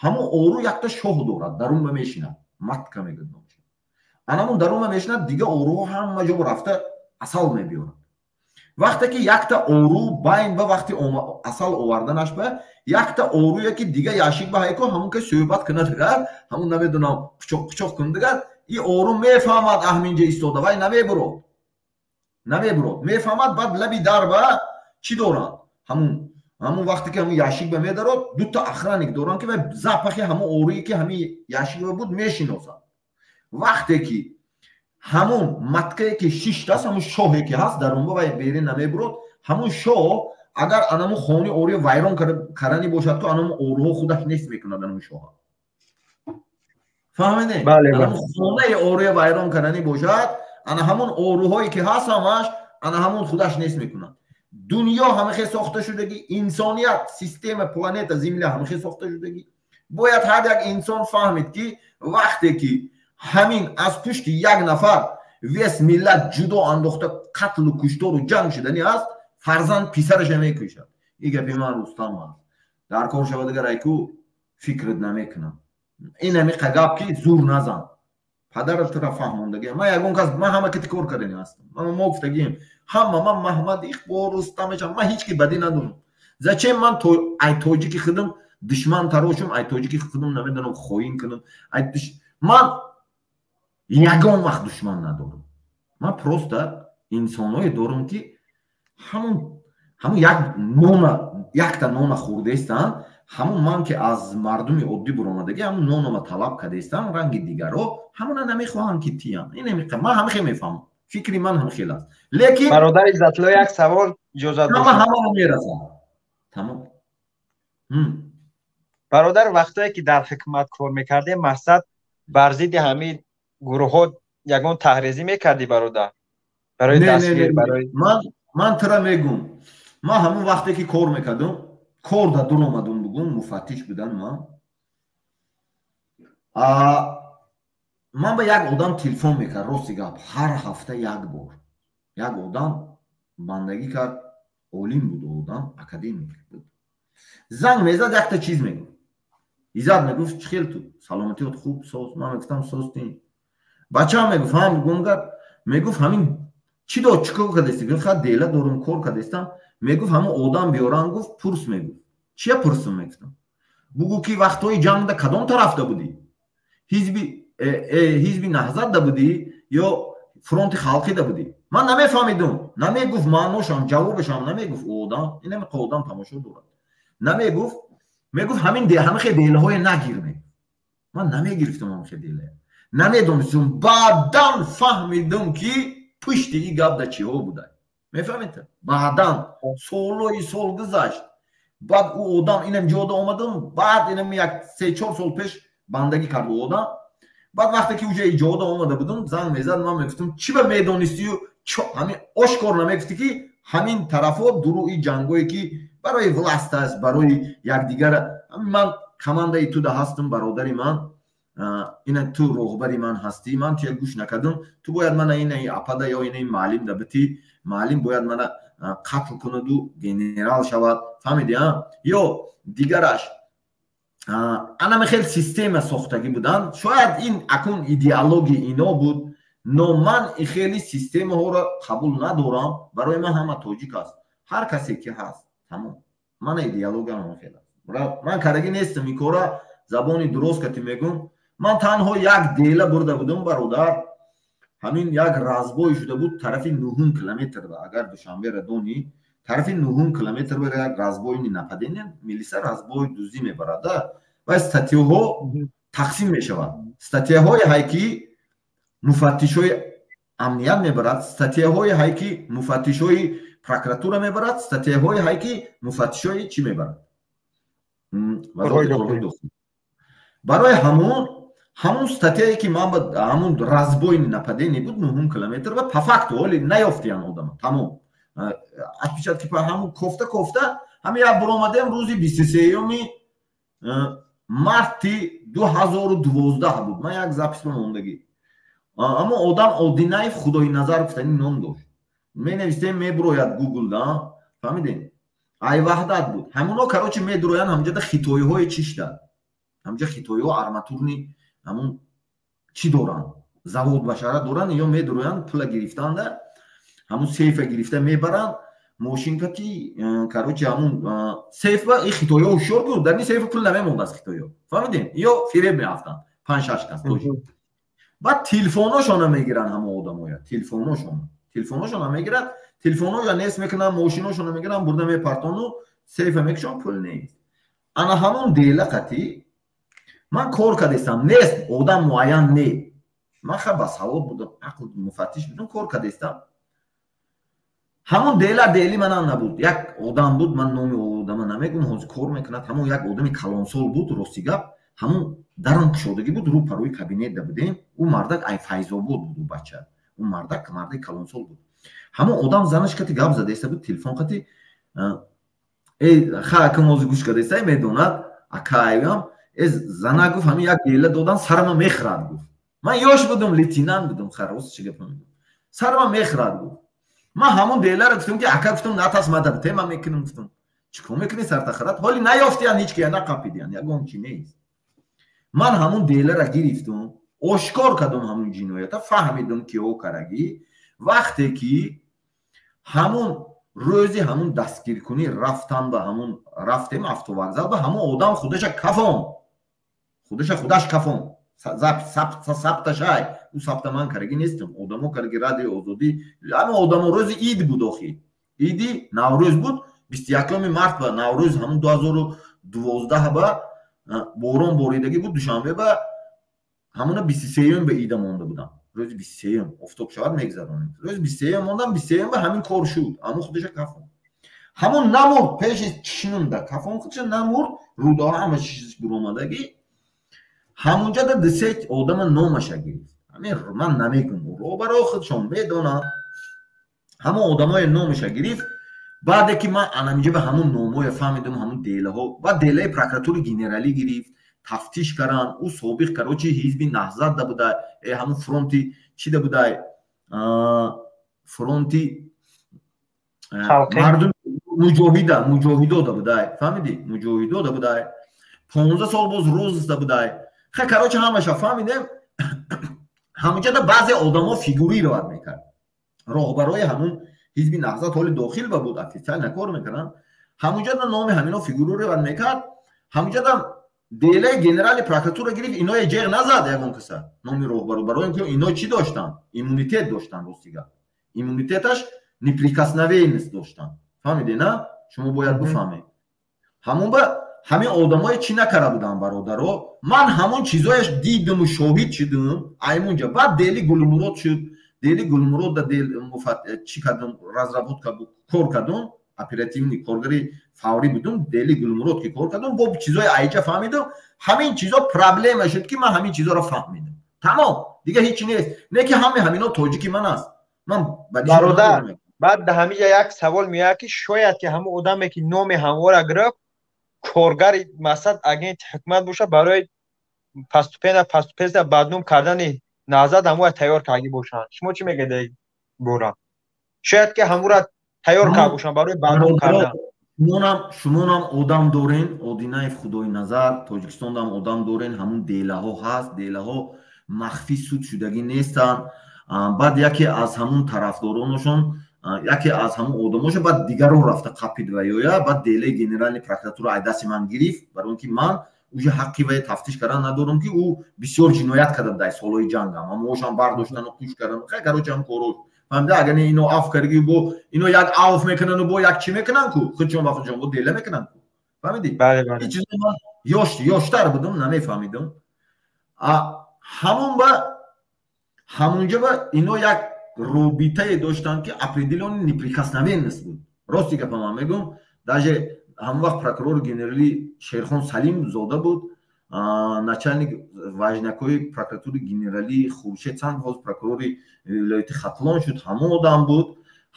Ҳамон ору якта шоҳ дорад, дарунба мешинад, матка мегӯяд номаш. Анамон дарунба мешинад, дига оруҳо ҳама ҷо рафта асал мебиёрад. Вақте ки якта ору байн ба вақти асал оварданаш ба якта оруе ки дига яшик ба ҳайко, ҳамон ки суҳбат кунад дигар, ҳамон намедонам, пучоқ пучоқ кунад дигар, и ору мефаҳмад, аҳминҷа истода вай намебурод, намебурод, мефаҳмад. Баъд лаби дар ба чӣ доранд? Ҳамун вақте ки ҳамун яшик ба медарод, дута охранник доранд, ки вай запахи ҳамун оруе ки ҳамин яшик ба буд мешиносад. Вақте ки ҳамун маткае ки шиштааст, ҳамун шоҳе ки ҳаст дар унба, вай берин намебурод. Ҳамун шоҳ агар анамун хони оруе вайрон карданӣ бошад, ку анамун оруҳо худаш нест мекунад анамун шоҳа. Фаҳмидед? Анамун хонаи оруе вайрон карданӣ бошад, ана ҳамун оруҳое ки ҳаст, ҳамаш ана ҳамун худаш нест мекунад. Дунё ҳамахе сохта шудагӣ, инсоният, система планета Земля ҳамахе сохта шудагӣ. Бояд ҳар як инсон фаҳмид, ки вақте ки ҳамин аз пушти як нафар весь миллат ҷудо андохта, қатлу куштору ҷанг шуданӣ аст, фарзанд писараша мекушад. Ин гапи ман Рустам аст. Дар кор шава дигар, айку фикрат намекунам. Ин ҳамиқа гап, ки зур назан. Падарат тура фаҳмондагиам. Ман ягон кас, ман ҳама кати кор кардани ҳастам. Ман мо гуфтагием ҳама, ман Маҳмад Иқбол, Рустамешам, ман ҳеҷ ки бадӣ надорам. Зачем ман ай тоҷики худам душман тарошум, ай тоҷики худам намедонам хоин кунам? Ман ягон вақт душман надорам. Ман просто инсоное дорам, ки ҳамун як нона, якта нона хӯрдаистанд. Ҳамун ман ки аз мардуми оддӣ буромадагӣ, ҳамун нонома талаб кардаистам, ранги дигаро ҳамуна намехоҳам ки тиям. Ман ҳамихел мефаҳмам, фикри ман ҳамихел аст, лекин Бародар Иззатулло, як савол иҷозат. Ҳама ҳамаро мерасам, тамом. Бародар, вақтое ки дар ҳукумат кор мекардем, мақсад бар зидди ҳамин гурӯҳҳо ягон таҳрезӣ мекардӣ, бародар, барои дастгир, барои Ман тура мегум, ман ҳамун вақте ки кор мекардам, кор да дур омадум, бугум, муфаттиш будан. Ман ба як одам телефон мекард, рости гап, ҳар ҳафта як бор. Як одам бандагӣ кард, олим буд, одам академик буд. Занг мезад, якта чиз мегуфт: «Иззат, — мегуфт, — чӣ хел ту, саломатиёт хуб, соз?» Ман мегуфтам: «Созтин, бачаам». Мегуфт: «Ҳам гумгар». Мегуфт: «Ҳамин чӣ дод, чӣ кор кардасти?» Гуфт: «Ха, дела дорум, кор кардастам». Мегуфт: «Ҳамон одам биёрам, — гуфт, — пурс». Мегуфт: «Чия пурсум?» Мегуфтам: «Бугӯ, ки вақтҳои ҷангда кадом тарафда будӣ, ҳизби Наҳзатда будӣ ё фронти халқида будӣ?» Ман намефаҳмидум, намегуфт маъношам, ҷавобашам намегуфт. Ӯ одам инамиқа одам тамошо дорад, намегуфт. Мегуфт: «Ҳамин ҳамихе делаҳое нагир». Мегуфт, ман намегирифтам ҳамихе делая, намедонистум. Баъдан фаҳмидум, ки пушти ин гап да чиҳо буда. Мефаҳмед? Баъдан солҳои сол гузашт, баъд ӯ одам инам ҷода омадам, баъд инам як 3-4 сол пеш бандагӣ кард ӯ одам. Баъд вақте ки уже иҷода омада будум, занг мезад, ман мегуфтам: «Чӣ ба медонистию ҳамин ошкор намегуфтӣ, ки ҳамин тарафҳо дуруи ҷангое, ки барои власть аст, барои якдигар? Ман командаи туда ҳастам, бародари ман, ина ту роҳбари ман ҳастӣ, ман туя гӯш накардам. Ту бояд мана ина апада ё ина маълим да битӣ, маълим бояд мана қатл кунаду генерал шавад, фаҳмиди?» Ё дигараш, анаме хел система сохтагӣ буданд. Шояд ин акун идеологияи ино буд, но ман хеле системаҳоро қабул надорам. Барои ман ҳама тоҷик аст, ҳар касе ки ҳаст, тамом. Мана идеологиям хел аст, ман кардагӣ нестам ин кора. Забони дурост кати мегум, ман танҳо як дела бурда будам, бародар. Ҳамин як разбой шуда буд тарафи нуҳум километр. Агар Душанбера донӣ, тарафи нуҳум километр як разбойный нападение, милиса разбой, дуздӣ мебарада ва статьяҳо тақсим мешавад. Статьяҳои ҳай, ки муфаттишҳои амният мебарад, статьяҳои ҳай, ки муфаттишҳои прокуратура мебарад, статьяҳои ҳай, ки муфаттишҳои чӣ мебарад, барои ҳамун статьяе ки ман ҳамун разбойный нападение буд нуҳум километр ва по факту ҳоли наёфтиян одама, тамом. Отпечатки ҳамун кофта кофта ҳами як буромадем рӯзи 23 марти 2012 буд. Ман як запись ба мондагӣ. Аммо одам Одинаев Худоиназар гуфтани ном дошт. Менависем, мебурояд Гугл да, фаҳмидем? Ай Ваҳдат буд. Ҳамуно, короче, медуроянд ҳамҷода хитоиҳои чишта. Ҳамҷа хитоиҳо арматурный ҳамун чӣ доранд? Завод башара доранд, ё медуроянд пула гирифтанда, ҳамун сейфа гирифта мебаранд, мошинка ки, короче, ҳамун сейфа и хитоиҳо ҳушёр буд, дар ин сейфа пул намемонд аз хитоиҳо. Фаҳмидем? Ё фиреб меафтанд. 5-6 кас тоҷик. Баъд телефоношона мегиранд ҳама одамоя, телефоношона. Телефоношона мегирад, телефоношона нест мекунанд, мошиношона мегиранд, бурда мепартону сейфа мекушанд, пул нест. Ана ҳамон дела қатӣ ман кор кардестам, нест, одам муайян не. Ман ха басавод будам, ақл муфаттиш будам, кор кардестам. Ҳамон дела дели манам набуд. Як одам буд, ман номи одама намегӯм, ҳозир кор мекунад. Ҳамон як одами калонсол буд, рости гап, ҳамон дарам кушодагӣ буд, рӯ парои кабинет да будем. Ӯ мардак ай Файзобод буд, ӯ бача. Ӯ мардак мардаи калонсол буд. Ҳамон одам занаш кати гап задаиста буд, телефон кати. Э, ха акам ҳозир гӯш кардаиста, медонад, акаям. Э, зана гуфт, ҳамин як дела додан сарама мехӯрад, гуфт. Ман ёш будам, лейтенант будам, ха рост чӣ гап мегӯям. Сарама мехӯрад, гуфт. Ман ҳамон деларо гуфтам ки ака, гуфтам, натас, ман дар тема мекунам, гуфтам. Чӣ кор мекунӣ сарта хӯрад? Ҳоли наёфтиян ҳеҷ ки, нақапидиян, ягон чи нест. Ман ҳамон деларо гирифтум, ошкор кардам ҳамон ҷиноята, фаҳмидам ки ҳо карагӣ. Вақте ки ҳамон рӯзи ҳамон дастгиркунӣ рафтам ба ҳамон, рафтем автовокзал, ба ҳамон одам худаша кафон, худаша худаш кафон, сабташай. Ӯ сабта ман карагӣ нестам, одамо караги, Радиои Озодӣ, ҳамон одамо. Рӯзи ид буд, охи иди Наврӯз буд, 21 март ба Наврӯз, ҳамон 2012 ба борон боридагӣ буд Душанбе ба. Ҳамона 23-юм ба ида монда будам. Рӯзи 23-юм офтоб шавад мегзаронем. Рӯзи 23-юм мондам, 23-юм ба ҳамин кор шуд. Ҳамон худаша кафон, ҳамон намурд, пеши чишнумда кафон, худаша намурд, рӯдаҳо ҳама чизаш буромадагӣ. Ҳамунҷода дисе одама номаша гирифт. Ҳамин ман намегум, робаро худшон медонанд. Ҳамон одамои номаша гирифт. Баъде ки ман анаминҷа ба ҳамон номҳоя фаҳмидам, ҳамон делаҳо, баъд делаи прокуратураи генералӣ гирифт, тафтиш каранд. Ӯ собиқ, короче, ҳизби Наҳзат да буда, ҳамон фронти чӣ да будай, фронти мардум, муҷоҳида, муҷоҳидо да будай, фаҳмидӣ? Муҷоҳидо да будай, 15 сол боз розыск да будай. Ха, короче, ҳамаша фаҳмидем. Ҳамунҷода баъзе одамо фигурировать мекард, роҳбарои ҳамун ҳизби Наҳзат, ҳоли дохил ба буд, официально кор мекарданд. Ҳамунҷода номи ҳамино фигурировать мекард. Ҳамунҷода делаи генеральный прокуратура гирифт, иное ҷеғ назад ягон каса номи роҳбаро, барои ин ки ино чӣ доштанд? Иммунитет доштанд, рости гап, иммунитеташ неприкосновенность доштанд, фаҳмиде на? Шумо бояд бифаҳмед. Ҳамон ба ҳамин одамое чӣ накарда буданд, бародаро. Ман ҳамон чизояш дидиму шоҳид шудум аймунҷа. Баъд дели Гулмурод шуд. Дели Гулмурод да дел чӣ кардум, разработка кор кардум, оперативный коргари фаврӣ будум. Дели Гулмурод ки кор кардум, бо чизои айҷа фаҳмидум. Ҳамин чизо проблема шуд ки ман ҳамин чизоро фаҳмидам, тамом, дига ҳеҷ нест. Не ки ҳами ҳамино тоҷики ман аст, ман бародар. Баъд да ҳамиҷа як савол меояд, ки шояд ки ҳамон одаме ки номи ҳамвора гирифт, коргари масад, агенти ҳукумат боша, барои паступена паступеса бадном кардани Наҳзат ҳамура тайёр карда бошанд. Шумо чӣ мегӯед дар бора? Шояд ки ҳамура тайёр карда бошанд барои бадном кардан. Шумонам одам дорен, Одинаев Худоиназар, Тоҷикистонам одам дорен, ҳамун делаҳо ҳаст, делаҳо махфӣ суд шудагӣ нестанд. Баъд яке аз ҳамун тарафдоронашон, яке аз ҳамун одамошон баъд дигарон рафта қапид ва ёя, баъд делаи генеральный прокуратура ай дасти ман гирифт, барои он ки ман уже ҳаққи вай тафтиш кардан надорам, ки ӯ бисёр ҷиноят карда буд ай солҳои ҷангам, ҳамоошам бардоштану куш кардану хай, короче, ҳам коро, фаҳмида? Агар не, ино аф карги, бо ино як авф мекунану бо як чӣ мекунанд ку, худшон ба худшон бо дела мекунанд ку, фаҳмидӣ? Ин чизо ман ёш ёштар будам, намефаҳмидам. Ҳамон ба ҳамунҷа ба ино як робитае доштанд, ки определённый неприкосновенность буд. Рости гапа ман мегӯм, даже ҳамон вақт прокурори генералӣ Шерхон Салимзода буд, начальник важнякҳои прокуратури генералӣ Хуршед Санд, ҳозир прокурори вилояти Хатлон шуд, ҳамон одам буд.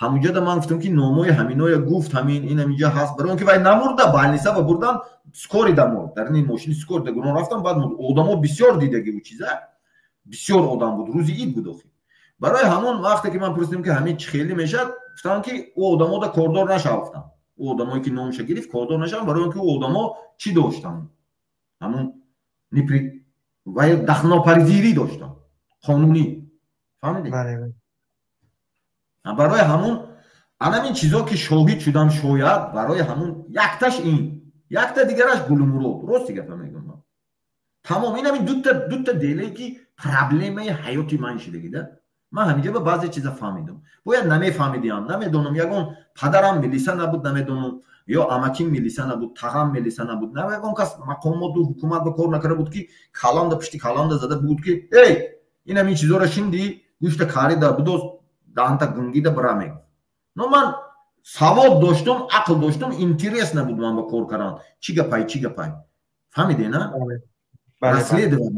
Ҳамунҷода ман гуфтам, ки номои ҳаминоя гуфт, ҳамин ин ҳаминҷа ҳаст, барои он ки вай намурда, больница ба бурдан, скорый да мурд, дар ин мошини скорый да гурон рафтам, баъд мурд. Одамо бисёр дидаги ӯ чиза, бисёр одам буд, рӯзи ид буд охи. Барои ҳамон вақте ки ман пурсидем, ки ҳамин чӣ хеле мешавад, гуфтам, ки ӯ одамода кордор нашав, гуфтам. Ӯ одамое ки номша гирифт, кордор нашаванд, барои он ки ӯ одамо чӣ доштанд, ҳамун вай дахлнопазирӣ доштанд қонунӣ, фаҳмидед? Барои ҳамун анамин чизо ки шоҳид шудам, шояд барои ҳамун якташ ин, якта дигараш Гулмурод. Рости гапа мегӯям ман, тамом. Ин ҳамин дута деле ки проблемаи ҳаёти ман шидагида. Ман ҳаминҷа ба баъзе чиза фаҳмидам, бояд намефаҳмидиам, намедонам. Ягон падарам милиса набуд, намедонам, ё амаким милиса набуд, тағам милиса набуд, ягон кас мақомоту ҳукумат ба кор накарда буд, ки каламда пишти каламда зада буд, ки эй, ин ҳамин чизоро шинди, гӯшта карида будоз, даҳанта гунгида бира мегуфт. Но ман савод доштум, ақл доштум, интерес набуд ман ба кор кардан. Чӣ гапай, чӣ гапай, фаҳмиде на? Расследовать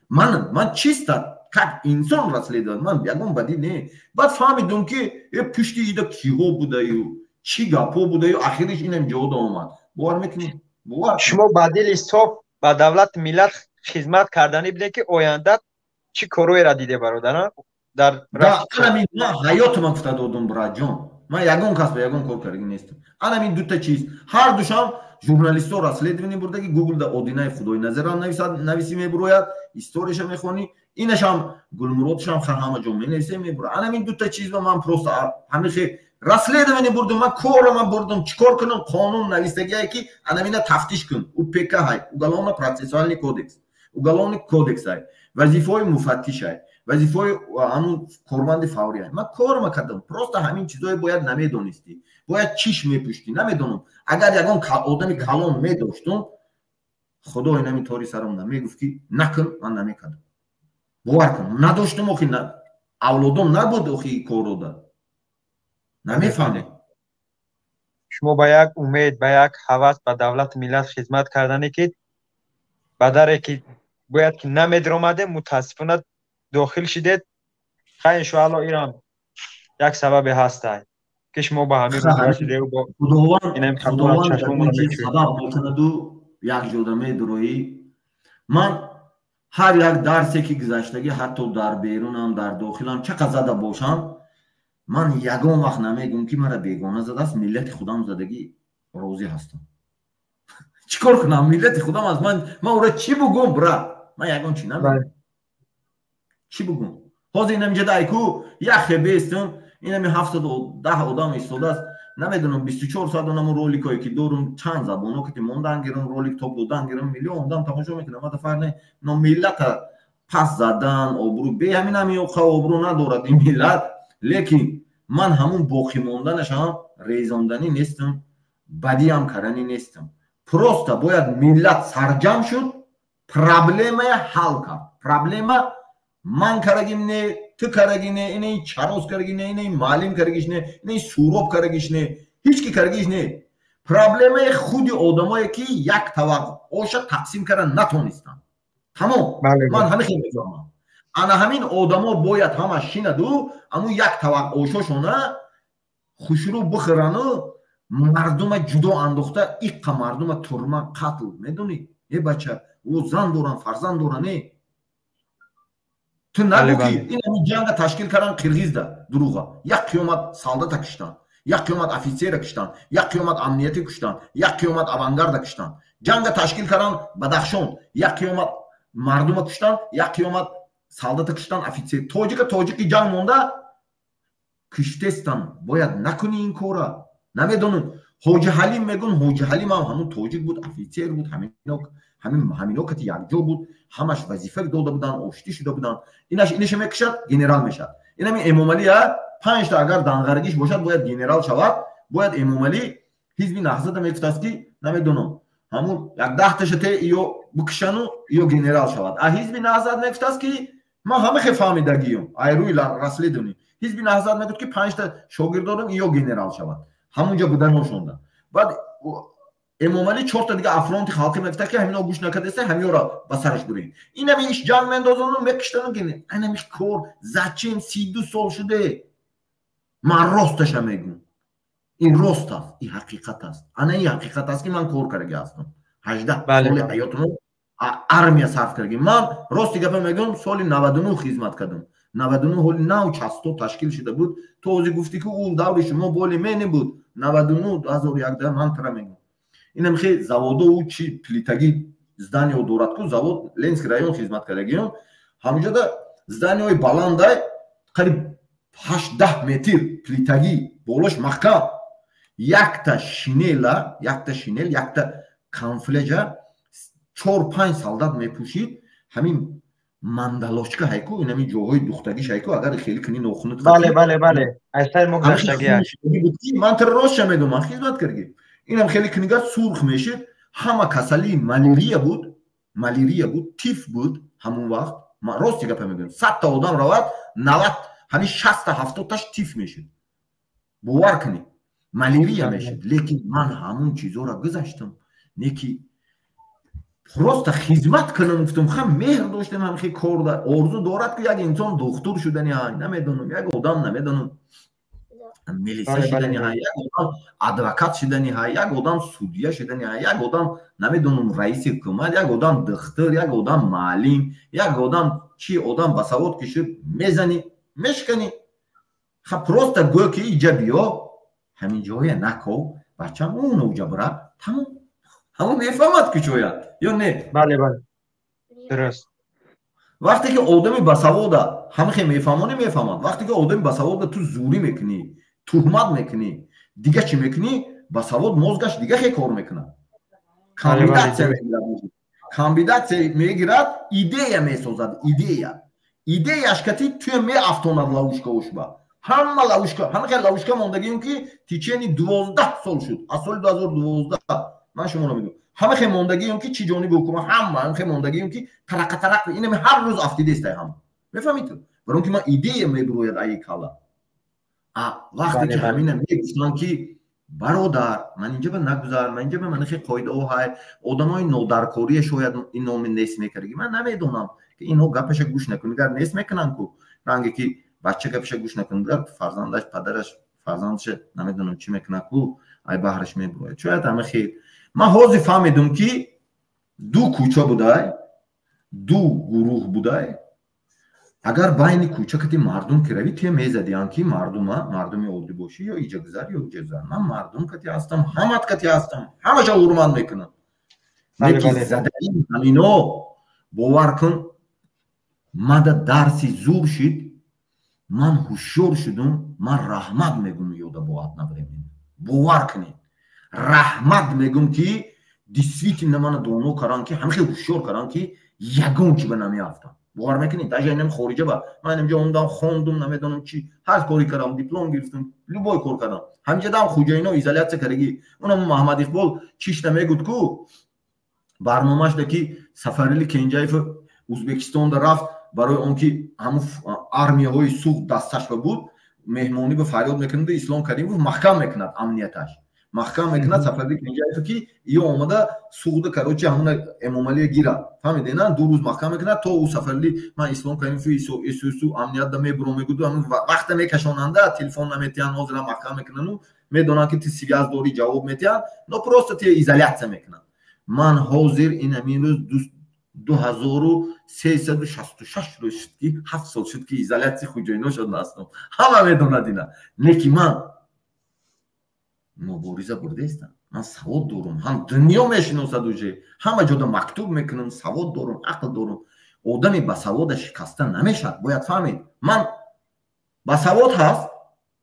ман чисто как инсон расследовать, ман ягон бадӣ не. Баъд фаҳмидум, ки э пушти ида киҳо будаю, чӣ гапҳо будаю, ахириш инам ҷода омад. Бовар мекунӣ? Бовар. Шумо ба дили соф ба давлат, миллат хизмат карданӣ будем, ки оянда чӣ корҳоеро диде, бародарам, дар Ман ҳаётама гуфта додум, братҷон, ман ягон кас ба ягон кор кардаги нестам. Анамин дута чиз ҳар душам журналистҳо расследование бурдаги. Гуглда Одинаи Худойназарам нависӣ, мебурояд, историяша мехонӣ. Инашам, Гулмуродшам ҳама ҷо менависе, мебурояд. Анамин дута чизба ман просто ҳамихе расследование бурдум, ман корама бурдум. Чӣ кор кунам? Қонун навистагие, ки анамина тафтиш кун. УПК ҳай, уголовно процессуальный кодекс, уголовный кодекс ҳай, вазифаҳои муфаттиш ҳай, вазифаҳои ҳамун корманди фаврӣ ҳай. Ман корма кардам. Просто ҳамин чизое бояд намедонистӣ, бояд чиш мепӯштӣ. Намедонам, агар ягон одами калон медоштум, худо инами тори сарам намегуфт, ки накун, ман намекардам. Бовар кун, надоштум охи, авлодом набуд охи, коррода намефаҳмед. Шумо ба як умед, ба як ҳавас ба давлату миллат хизмат карданӣ, ки ба даре ки бояд ки намедиромадем, мутаассифона дохил шидед. Хай, иншоалло, ирам як сабабе ҳастай, ки шумо ба ҳамин Сабаб мекунаду як ҷода медуроӣ. Ман ҳар як дарсе ки гузаштагӣ, ҳатто дар берунам, дар дохилам, чӣ қад зада бошам, ман ягон вақт намегӯм, ки мара бегона задааст. Миллати худам задагӣ розӣ ҳастам. Чӣ кор кунам? Миллати худам аст. Ман ӯра чӣ бугум, брат? Ман ягон чӣ намегӯм, чӣ бугум? Ҳозир инамиҷада айку як хебестум, инами 710 одам истодааст. Намедонам, 24 соат онамо роликое ки дорум, чанд забоно ки мондан гирам, ролик топ додан гирам, миллион одам тамошо мекунам. Мада фарқ не, но миллата пас задан, обрӯ бе ҳамин ҳами оқа обрӯ надорад ин миллат. Лекин ман ҳамун боқӣ монданашам резонданӣ нестам, бадиам карданӣ нестам. Просто бояд миллат сарҷам шуд, проблемая ҳал кард. Проблема ман карагим не, ту караги не, инаи чарос караги не, инаи маълим карагиш не, инаи Суроб карагиш не, ҳеҷ ки карагиш не. Проблемаи худи одамое, ки як тавақ оша тақсим карда натонистанд. Тамом, ман ҳамин хел мефаҳмам. Ана ҳамин одамо бояд ҳама шинаду аму як тавақ ошошона хушрӯ бихӯрану мардума ҷудо андохта, иққа мардума турма, қатл. Медонӣ, е бача, ӯ зан доран, фарзанд доран. Е, ту нагӯ, ки ин ҳамин ҷанга ташкил кардан қирғизда дурӯға. Як қиёмат солдата киштанд, як қиёмат офитсера киштанд, як қиёмат амниятӣ куштанд, як қиёмат авангарда киштанд. Ҷанга ташкил кардан Бадахшон, як қиёмат мардума куштанд, як қиёмат солдата куштанд, офитсер. Тоҷика тоҷики ҷанг монда куштестан. Бояд накунӣ ин кора. Намедонам, Ҳоҷи Ҳалим мегӯн, Ҳоҷи Ҳалим ҳам ҳамун тоҷик буд, офитсер буд, ҳамино кати якҷо буд, ҳамаш вазифа дода буданд, оштӣ шуда буданд. Инаш инаша мекушад, генерал мешавад. Инами Эмомалӣ панҷта агар данғарагиш бошад, бояд генерал шавад. Бояд Эмомалӣ ҳизби Наҳзата мегуфтааст, ки намедонам, ҳамун як даҳташа те ё бикушану ё генерал шавад. А ҳизби Наҳзат мегуфтааст, ки ман ҳама хел фаҳмидагиюм айрӯи расследование, ҳизби Наҳзат мегуфт, ки панҷта шогирд дорам, ё генерал шавад, ҳамунҷа буданошонда. Баъд Эмомалӣ чорта дига афронти халқӣ мегуфта, ки ҳамино гӯш накардаста, ҳамиёро ба сараш бурем, инами иш ҷанг мендозону мекуштану. Инами кор зачем? 32 сол шуде. Ман росташа мегӯм. Ин рост аст, ин ҳақиқат аст. Ана ин ҳақиқат аст, ки ман кор кардаги ҳастам. 18 соли ҳаётумро армия сарф кардаги. Ман рости гапа мегӯм, соли 99 хизмат кардам. 99 ҳоли нав часто ташкил шуда буд. То ҳозир гуфтӣ, ки ӯ даври шумо боли мене буд. 99 2001 ман тара мегӯм. Инам хе заводо ӯ чи плитаги здание дорад ку завод Ленинский район хизмат кардагиён. Ҳаминҷода зданиҳои баландай, қариб 8-10 метр плитагӣ, болош маҳкам. Якта шинела, якта шинел, якта камуфляжа 4-5 солдат мепӯшид. Ҳамин мандалочка ҳайку, инами ҷоҳои духтагиш ҳайку, агар хеле кунӣ нохунат. Бале, бале, бале, айсаи мо гузаштагӣ. Ман тара ростша медонам, ман хизмат кардагӣ. Инам хеле кунигар сурх мешид. Ҳама касалии малярия буд, малярия буд, тиф буд ҳамон вақт. Ман рости гапа мегӯям, 100-та одам равад, 90, ҳамин 60-та 70-таш тиф мешуд. Бовар кунед, малярия мешуд. Лекин ман ҳамон чизоро гузаштам, не ки просто хизмат кунам гуфтам, хам меҳр доштем, ҳамхи кор орзу дорад, ки як инсон духтур шудани ҳай, намедонам, як одам, намедонам, милиса шидани ҳай, як одам адвокат шидани ҳай, як одам судья шидани ҳай, як одам, намедонам, раиси ҳукумат, як одам духтур, як одам маълим, як одам чи одам басавод ки шуд, мезанӣ, мешканӣ. Ха, просто гӯ ки иҷа биё, ҳамин ҷоя наков, бачам он уҷа бира, тамом. Ҳамон мефаҳмад ки шояд ё не. Бале, бале, дуруст. Вақте ки одами басавода ҳамахе мефаҳмонӣ, мефаҳмад. Вақте ки одами басавода ту зурӣ мекунӣ, туҳмат мекунӣ, дига чӣ мекунӣ, басавод мозгаш дига хе кор мекунад. Комбинатсия мегирад, комбинатсия мегирад, идея месозад, идея. Идеяш кати туя меафтонад ловушка ошба. Ҳама ловушка, ҳама хел ловушка мондагием, ки течение 12 сол шуд, аз соли 2012 ман шуморо мегӯям. Ҳама хел мондагием, ки чӣ ҷониби ҳукумат, ҳама ҳама хел мондагием, ки тарақа тарақ инами ҳар рӯз афтидестай ҳама. Мефаҳмед ту? Барои он ки ман идея мебурояд аи кала. А вақте ки ҳамина мегуфтам, ки бародар, ман инҷа ба нагузар, ман инҷа ба ман хел қоидаҳо ҳай, одамои нодаркория шояд ино нест мекардаги. Ман намедонам, ки инҳо гапаша гӯш накунӣ, гар нест мекунанд ку. Ранге ки бача гапаша гӯш накунад, гар фарзандаш, падараш фарзандаша намедонам чӣ мекунад ку, ай баҳраш мебурояд. Шояд ҳама хел. Ман ҳозир фаҳмидум, ки ду кӯча будай, ду гурӯҳ будай. Агар байни кӯча кати мардум ки равӣ, туя мезадианд, ки мардума, мардуми оддӣ бошӣ, ё иҷа гузар, ё иҷа гузар. Ман мардум кати ҳастам, ҳамат кати ҳастам, ҳамаша ҳурмат мекунам. Лекин задаи ҳамино, бовар кун, мада дарси зур шид, ман ҳушёр шудум, ман раҳмат мегӯм ёда бо одновременно. Бовар кунед, раҳмат мегӯм, ки действительно мана доно кардан, ки ҳамихел ҳушёр кардан, ки ягон чи ба намеафтам. Бовар мекунед, даже инам хориҷа ба ман инҷо омдам, хондум, намедонам чи, ҳар кори кардам, диплом гирифтам, любой кор кардам. Ҳаминҷа дам хуҷаино изолятсия кардагӣ. Унам Маҳмад Иқбол чишта мегуд ку барномашда, ки Сафарали Кенҷаев Ӯзбекистонда рафт, барои он ки ҳамун армияҳои Суғд дасташ ба буд, меҳмонӣ ба фарёд мекунаду Ислом Каримов маҳкам мекунад, амнияташ маҳкам мекунад Сафарали Кенҷаев, ки ё омада Суғда, короче, ҳамуна Эмомалия гирад. Фаҳмиде, на? 2 рӯз маҳкам мекунад, то ӯ Сафарали ман Ислом Каримов исусу амниятда мебуром мегуду, ҳамун вақта мекашонанда, телефон наметиҳанд, ҳозира маҳкам мекунану медонанд, ки ти связь дорӣ, ҷавоб метиҳанд, но просто ти изолятсия мекунанд. Ман ҳозир ин ҳамин рӯз 2366 рӯз шуд, ки 7 сол шуд, ки изолятсияи хуҷоино шуда ҳастам. Ҳама медонад ина. Лекин ман мубориза бурдаистам. Ман савод дорум, ҳам дунё мешиносад, уже ҳама ҷода мактуб мекунам, савод дорум, ақл дорум. Одами басавода шикаста намешавад, бояд фаҳмед. Ман басавод ҳаст,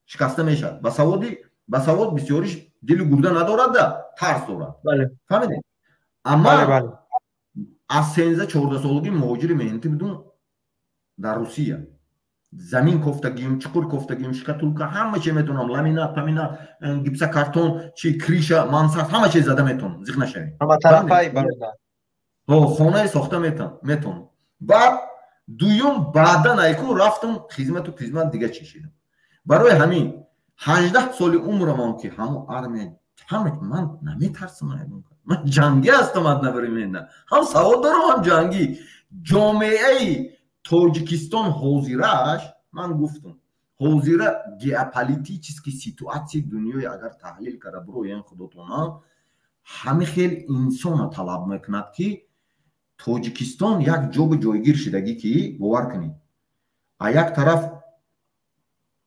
шикаста мешавад. Басаводи басавод бисёриш дилу гурда надорад, да тарс дорад. Фаҳмидед? Амма аз 13-14 солагӣ муҳоҷири меҳнатӣ будум дар Русия. Замин кофтагим, чуқур кофтагим, шкатулка, ҳама чи метавонам, ламинат, паминат, гипсокартон, чи крыша, мансард, ҳама чиз зада метавонам, зиқ нашавед. Хонае сохта метавонам. Баъд дуюм, баъдан айку рафтам хизмату хизмат, дига чӣ шидам. Барои ҳамин 18 соли умрамон, ки ҳамун армия, ҳама ман наметарсам, ман ҷангӣ ҳастам одновременно, ҳам савод дорам, ҳам ҷангӣ. Ҷомеаи Тоҷикистон ҳозирааш, ман гуфтам, Ҳозира геополитический ситуация и дунёи агар таҳлил карда бироян худотона, ҳами хел инсона талаб мекунад, ки Тоҷикистон як ҷоби ҷойгир шидагӣ, ки бовар кунед, а як тараф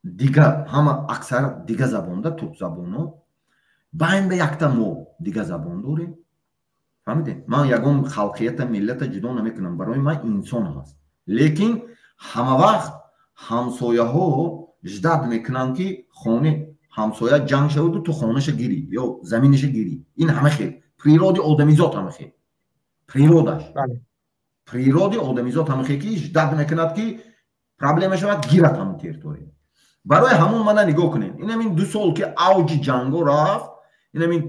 дига ҳама аксар дига забонда, туркзабоно, байн ба якта мо дига забон дорем. Фаҳмидем, ман ягон халқията, миллата ҷудо намекунам, барои ман инсон ҳаст. Лекин ҳама вақт ҳамсояҳо ждать мекунанд, ки хони ҳамсоя ҷанг шаваду ту хонаша гирӣ ё заминаша гирӣ. Ин ҳама хел природа и одамизод, ҳама хел природа ш, природа и одамизод ҳама хел, ки ждать мекунад, ки проблема шавад, гирад ҳамон территория. Барои ҳамон мана нигоҳ кунем, инамин 2 сол ки авҷи ҷанго рафт, инамин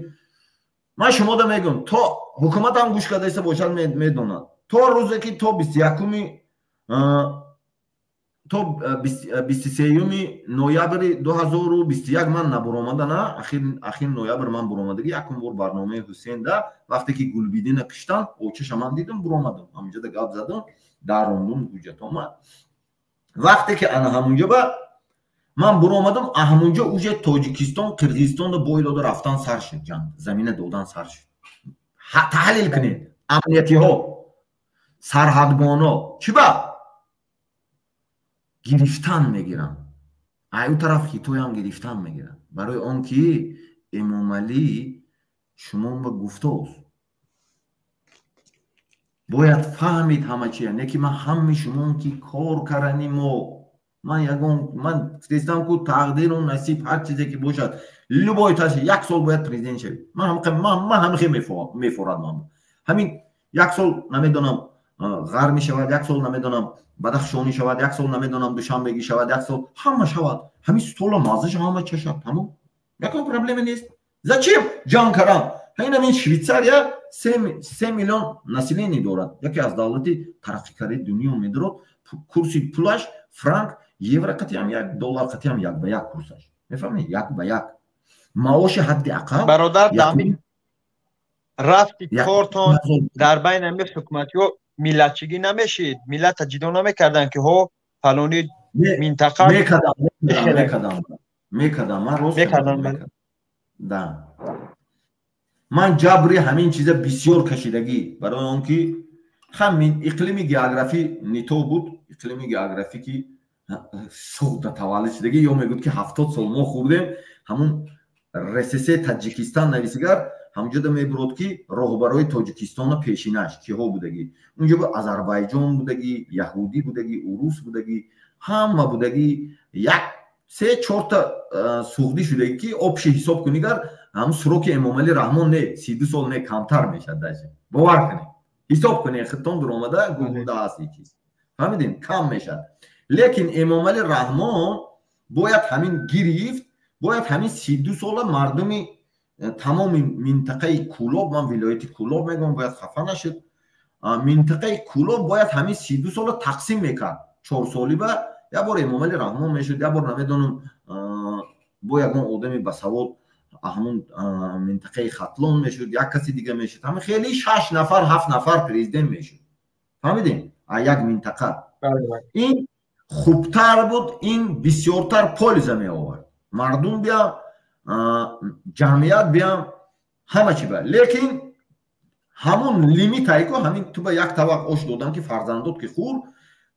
ман шумода мегӯям, то ҳукуматам гӯш кардаиста бошад, медонад, то рӯзе ки то 21-уми, то 23-юми ноябри 2021 ман набуромада, на ахир ноябр ман буромадаги якум бор барномаи Ҳусейнда, вақте ки Гулбидина киштан, очаша ман дидам, буромадам, ҳамунҷода гап задам, дарондум ҳуҷҷат омад. Вақте ки ана ҳамунҷо ба ман буромадам, ҳамунҷо уже Тоҷикистон Қирғизистонро бой дода рафтан сар шуд, ҷанг замина додан сар шуд. Таҳлил кунед, амниятиҳо, сарҳадбоно чӣ ба гирифтан мегиранд, ай ӯ тараф Хитоям гирифтан мегиранд. Барои он ки Эмомалӣ шумо ба гуфтост, бояд фаҳмид ҳама чия, не ки ман ҳами шумон ки кор карани мо, ман ягон ман гуфтестам ку, тақдиру насиб ҳар чизе ки бошад, любой таши як сол бояд президент шавед. Ман ҳамихе мефорад, ман ҳамин як сол намедонам Ғармӣ шавад, як сол намедонам Бадахшонӣ шавад, як сол намедонам Душанбегӣ шавад, як сол ҳама шавад, ҳамин стола маззаша ҳама чашад, тамом, ягон проблема нест. Зачем ҷанг кардан? Ҳамин Швейтсария 3 миллион население дорад, яке аз давлати тараққикардаи дунё медорад. Курси пулаш франк евро қатиам як, доллар қатиам як ба як курсаш, мефаҳмед, як ба як маоши ҳадди ақал. Бародар, рафти кортон дар байни ҳамин ҳукуматиҳо миллатчигӣ намешид, миллата ҷидо намекарданд, ки ҳо фалони минтақа? Мекардам, ман рост да, ман ҷабри ҳамин чиза бисёр кашидагӣ, барои он ки ҳамин иқлими географӣ нито буд, иқлими географӣ ки Суғда таваллуд шудагӣ, ё мегӯд ки 70 сол мо хӯрдем ҳамун РСС Таҷикистон нависигар, ҳамҷода мебурод, ки роҳбарои Тоҷикистона пешинаш киҳо будагӣ. Унҷо Азарбайҷон будагӣ, яҳудӣ будагӣ, урус будагӣ, ҳама будагӣ, як се чорта суғдӣ шудагӣ, ки общий ҳисоб кунигар, ҳам срок и Эмомалӣ Раҳмон не 32 сол не, камтар мешад даже. Бовар кунед, ҳисоб кунед худтон, дуромада гугулда ҳаст чиз, фаҳмидем, кам мешад. Лекин Эмомалӣ Раҳмон бояд ҳамин гирифт, бояд ҳамин 32 сола мардуми тамоми минтақаи Кӯлоб, ман вилояти Кӯлоб мегӯям, бояд хафа нашуд, минтақаи Кӯлоб бояд ҳамин 32 сола тақсим мекард. 4 солиба як бор Эмомалӣ Раҳмон мешуд, як бор намедонам бо ягон одами басавод ҳамун минтақаи Хатлон мешуд, як каси дига мешуд. Ҳамин хеле шаш нафар, ҳафт нафар президент мешуд, фаҳмидем, як минтақа. Ин хубтар буд, ин бисёртар польза меовард мардум биям, ҷамъият биям, ҳама чи ба. Лекин ҳамун лимит айко, ҳамин ту ба як табақ ош додам, ки фарзандот ки хӯр,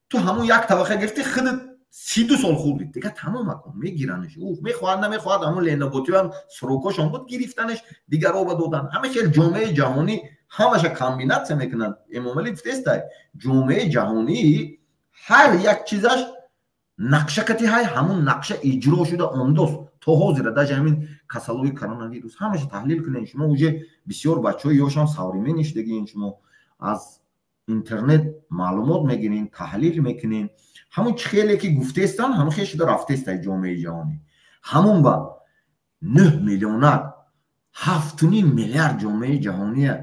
ту ҳамун як табақа гирифти, худат 32 сол хӯрдӣ, дига тамом акун, мегиранаш, мехоҳад намехоҳад, ҳамун леноботиам срок ошон буд, гирифтанаш, дигаро ба додан. Ҳама хел ҷомеаи ҷаҳонӣ ҳамаша комбинация мекунанд. Эмомалӣ гуфтестай, ҷомеаи ҷаҳонӣ ҳар як чизаш нақша кати ҳай, ҳамун нақша иҷро шуда омдост то ҳозира. Даже ҳамин касалои коронавирус ҳамаша таҳлил кунед шумо, уже бисёр бачаҳои ёшам современный шудагиен, шумо аз интернет маълумот мегирен, таҳлил мекунен. Ҳамун чӣ хеле ки гуфтестан, ҳамун хел шуда рафтестай. Ҷомеаи ҷаҳонӣ ҳамун ба 9 миллионак, 7,5 миллиард ҷомеаи ҷаҳония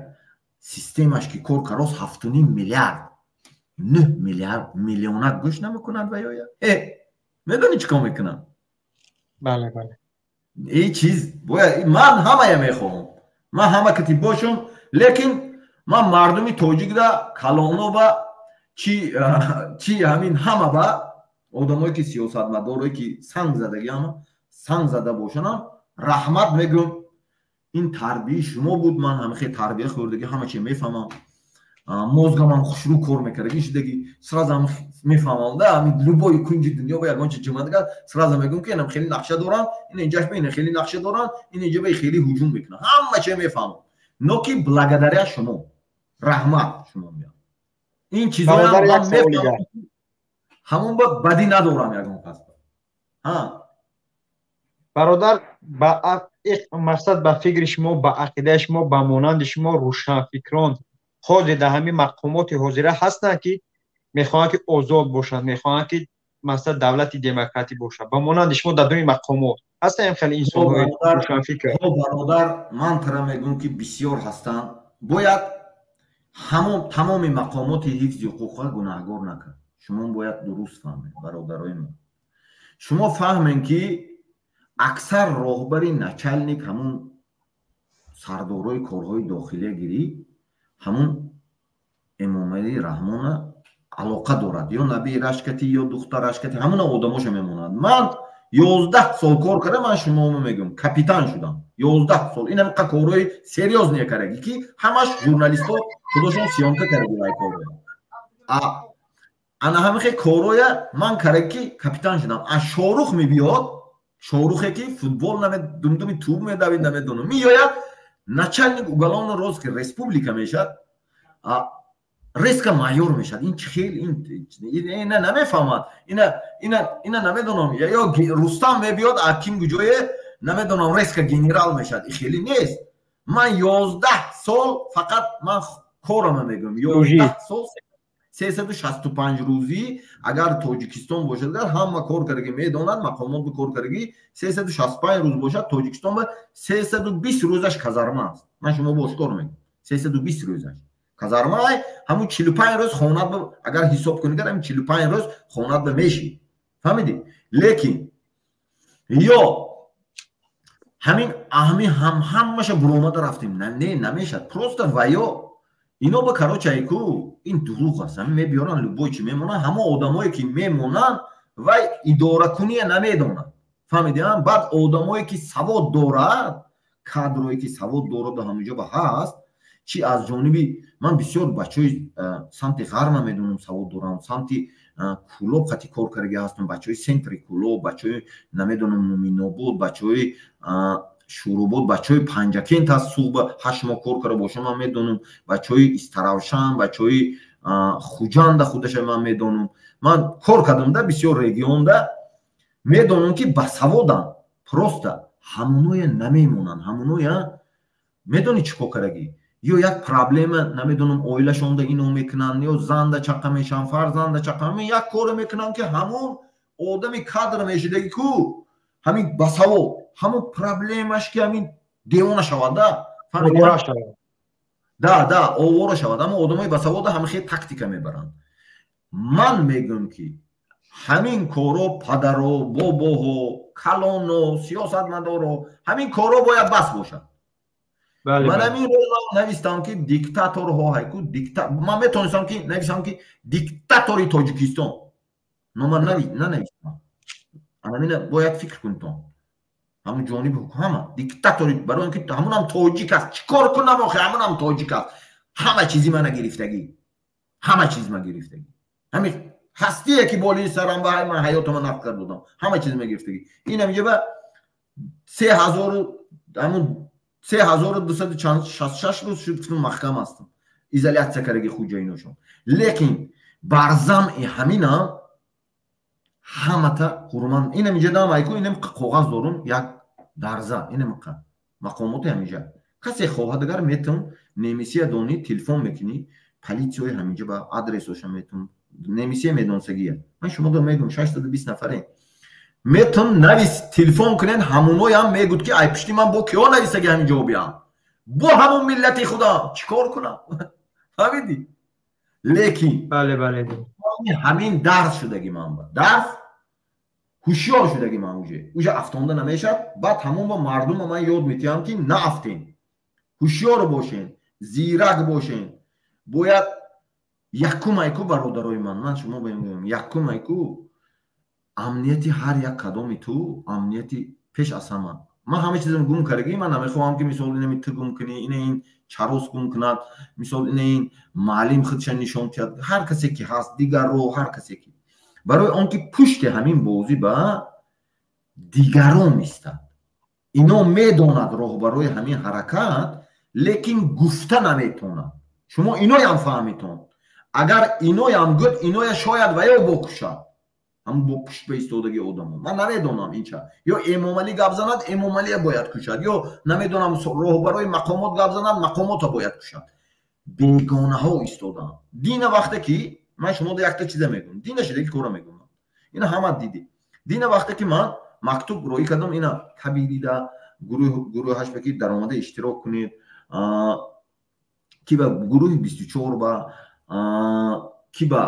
системаш ки кор карост, 7,5 миллиард, 9 миллиард миллионак гӯш намекунад ва ёя медонӣ чӣ кор мекунад? Бале, бале. И чиз бояд, ман ҳамая мехоҳам, ман ҳама кати бошам, лекин ман мардуми тоҷикда калоно ба чи чи ҳамин ҳама ба Одамое ки сиёсатмадорое ки санг задагиам, санг зада бошанам, раҳмат мегӯм. Ин тарбияи шумо буд, ман ҳамихе тарбия хӯрдагӣ, ҳама чи мефаҳмам. Мозгамам хушрӯ кор мекардагӣ шудагӣ, сразу мефаҳмам да, ҳамин любой кунҷи дунё ба ягон чи ҷумадагар, сразу мегӯм ки инам хеле нақша доранд, ин инҷаш ба ина хеле нақша доранд, ин инҷа ба хеле ҳуҷум мекунанд. Ҳама чи мефаҳмам. Но ки благодаря шумо, раҳмат шумо меям. Ин чизоям ман мефаҳмам. Ҳамон ба бадӣ надорам ягон кас. Ҳа. Бародар, ба мақсад, ба фикри шумо, ба ақидаи шумо, ба монанди шумо рӯшанфикрон ҳозир дар ҳамин мақомоти ҳозира ҳастанд, ки мехоҳанд ки озод бошанд, мехоҳанд ки масалан давлати демократӣ бошад. Ба монанди шумо дар дуни мақомот ҳастанд хеле инсонҳои рӯшанфикр? Бародар, ман тара мегӯм ки бисёр ҳастанд. Бояд ҳамон тамоми мақомоти ҳифзи ҳуқуқро гунаҳгор накард. Шумо бояд дуруст фаҳмед, бародарои мо. Шумо фаҳмед ки аксар роҳбари начальник, ҳамун сардорои корҳои дохилия гирӣ, ҳамун Эмомалӣ Раҳмона алоқа дорад, ё набирашкати, ё духтарашкати, ҳамуна одамоша мемонад. Ман 11 сол кор кардам, ман шумомо мегӯям, капитан шудам 11 сол. Ин ҳамқа корҳои серьёзные кардаги ки ҳамаш журналистҳо худошон съёмка кардаги вай корро. Ана ҳамихе корҳоя ман кардаги ки капитан шудам. А Шорух мебиёд, Шорухе ки футбол думдуми туб медавид, намедонам, меояд начальник уголовного розыска республика мешад, резко майор мешад. Ин хел ина намефаҳмад, ина намедонам. Ё Рустам мебиёд, аким куҷое намедонам, резко генерал мешад. И хеле нест. Ман 11 сол фақат ман корама мегӯям, 11 сол 365 рӯзӣ, агар Тоҷикистон бошад, агар ҳама кор кардаги медонад, мақомот ба кор кардаги, 365 рӯз бошад, Тоҷикистон ба 320 рӯзаш казарма аст. Ман шумо бо ошкор мегӯям, 320 рӯзаш казарма. Ҳамун 45 рӯз хонат ба, агар ҳисоб кунӣ, ҳамин 45 рӯз хонат ба мешӣ, фаҳмидӣ? Лекин ё ҳамин аҳми ҳам ҳамаша буромада рафтем, не, намешад просто. Ва ё ино ба короче айку ин дурӯғ аст. Ҳамин мебиёранд, любой чи мемонанд, ҳама одамое ки мемонанд, вай идоракуния намедонанд, фаҳмидиам? Баъд одамое ки савод дорад, кадрое ки савод дораду ҳаминҷо ба ҳаст, чи аз ҷониби ман бисёр бачаҳои самти ғарма медонам, савод дорам, самти Кӯлоб хати кор кардаги ҳастам, бачаҳои центри Кӯлоб, бачаҳои намедонам Муминобод, бачаҳои Шӯробод, бачаҳои Панҷакент ҳаст, суғба 8 моҳ кор карда бошам, ман медонам, бачаҳои Истаравшан, бачаҳои Хуҷанда худаша ман медонам. Ман кор кардам да бисёр регионда, медонам ки басаводам, просто ҳамоноя намемонанд. Ҳамоноя медонӣ чӣ кор кардагӣ? Ё як проблема намедонам оилашонда ино мекунанд, ё занда чақа мешаванд, фарзанда чақа, як коре мекунанд ки ҳамон одами кадр мешидаги ку ҳамин басавод, ҳамон проблемаш ки ҳамин девона шавад да, да да овора шавад. Ҳамон одамои басавода ҳамин хел тактика мебаранд. Ман мегӯям ки ҳамин корро падаро, бобоҳо, калоно, сиёсатмадоро, ҳамин корро бояд бас бошад. Ман ҳамин рӯз навистам ки диктаторҳо ҳайку ман метавонистам ки нависам ки диктатори Тоҷикистон, но ман нанавистам. Анамина бояд фикр кунтон. Ҳамун ҷониби ҳама диктатори, барои ин ки ҳамунам тоҷик аст, чӣ кор кунам охи, ҳамунам тоҷик аст, ҳама чизи мана гирифтагӣ, ҳама чиз ман гирифтагӣ, ҳамин ҳастие ки болои сарам ба ман ҳаётама нақл карда будам, ҳама чиз ман гирифтагӣ. Ин ҳаминҷа ба 3000, ҳамун 3266 рӯз шуд ки маҳкам ҳастам, изолятсия кардаги хуҷаиношон. Лекин бар замъи ҳаминам ҳамата ҳурмат. Инам инҷа дам айку, инам коғаз дорум, як дарза, инам мақомоти ҳаминҷа. Касе хоҳад агар метавон немисия донӣ, телефон мекунӣ, полисияи ҳаминҷа ба адресоша метавон, немисия медонсагия. Ман шумо дорам мегӯям 620 нафаре. Метавон навис, телефон кунен, ҳамоноям мегӯд ки ай пишти ман бо киҳо нависаги ҳамин ҷавобиам. Бо ҳамон миллати худам чӣ кор кунам? Фаҳмидӣ? Лекин бале, бале, ҳамин дарс шудаги ман ба дарс ҳушёр шудаги ман уже афтонда намешад. Баъд ҳамон ба мардума ман ёд метиҳам ки наафтен, ҳушёр бошен, зирак бошен. Бояд якум айку, бародарои ман, ман шумо мегӯям, якум айку. Амнияти ҳар як кадоми ту, амнияти пеш аз ҳама. Ман ҳама чизам гум кардагӣ, ман намехоҳам, ки мисол инами ту гум кунӣ, ина ин чарос гум кунад, мисол ина ин маълим худша нишон диҳад, ҳар касе ки ҳаст, дигарро, ҳар касе ки. Барои он ки пушти ҳамин бозӣ ба дигарон истад. Ино медонад роҳбарои ҳамин ҳаракат, лекин гуфта наметонад. Шумо иноям фаҳмитон. Агар иноям гӯд, иноя шояд ва ё бокушад. Ҳам бо пушт ба истодаги одамо. Ман намедонам инча. Ё Эмомалӣ гап занад, Эмомалия бояд кушад. Ё намедонам, роҳбарои мақомот гап занад, мақомота бояд кушад. Бегонаҳо истодаанд. Дина вақте ки ман шумода якта чиза мегӯям. Дина шидаги кора мегӯям. Ина ҳама дидӣ. Дина вақте ки ман мактуб роӣ кардам, ина табирида гурӯҳаш ба ки даромада иштирок кунед, ки ба гурӯҳи 24 ба ки ба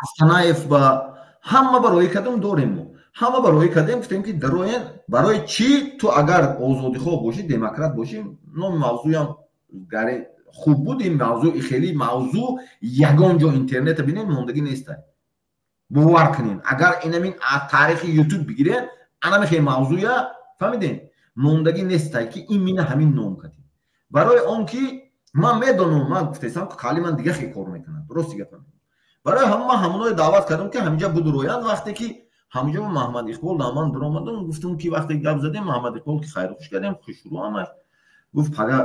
Астанаев ба ҳама ба роӣ кардам, дорем мо. Ҳама ба роӣ кардем, гуфтем ки дароен, барои чӣ ту агар озодихоҳ бошӣ, демократ бошӣ, номи мавзӯям гаре хуб буд, ин мавзӯъ хеле мавзӯъ ягон ҷо интернета бинед, мондагӣ нестай. Бовар кунед, агар инамин таърихи ютуб бигиред, анами хеле мавзӯя, фаҳмидем, мондагӣ нестай, ки ин мина ҳамин ном кардем. Барои он ки ман медонам, ман гуфтесам, ки қали ман дига хеле кор мекунад, рости гапа. Барои ҳама ман ҳамоное даъват кардам, ки ҳаминҷа будуроянд. Вақте ки ҳаминҷа Маҳмад Иқбол дар ман дуромадам, гуфтам ки вақте гап задем, Маҳмад Иқбол ки хайру хуш кардем, хушрӯ ҳамаш гуфт, пага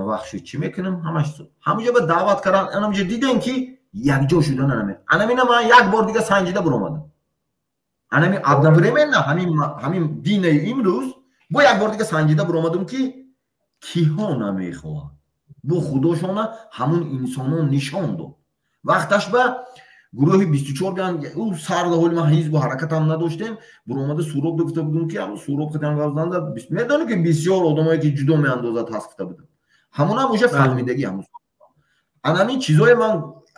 вақт шуд, чӣ мекунем, ҳамаш ҳаминҷа ба даъват кардан, анаминҷа дидем ки якҷо шуда наме. Анамина ман як бор дига санҷида буромадам. Анами одновременно ҳамин динаи имрӯз бо як бор дига санҷида буромадам, ки киҳо намехоҳанд. Бо худошона ҳамун инсонон нишон дод. Вақташ ба гурӯҳи 24 ган, ӯ сарда ҳоли ман ҳизбу ҳаракатам надоштем, буромада Суроб гуфта будем, ки Суроб хатам гап медонӣ, ки бисёр одамое ки ҷудо меандозад ҳаст, гуфта будам. Ҳамонам уже фаҳмидагӣ ҳамун. Анамин чизое ман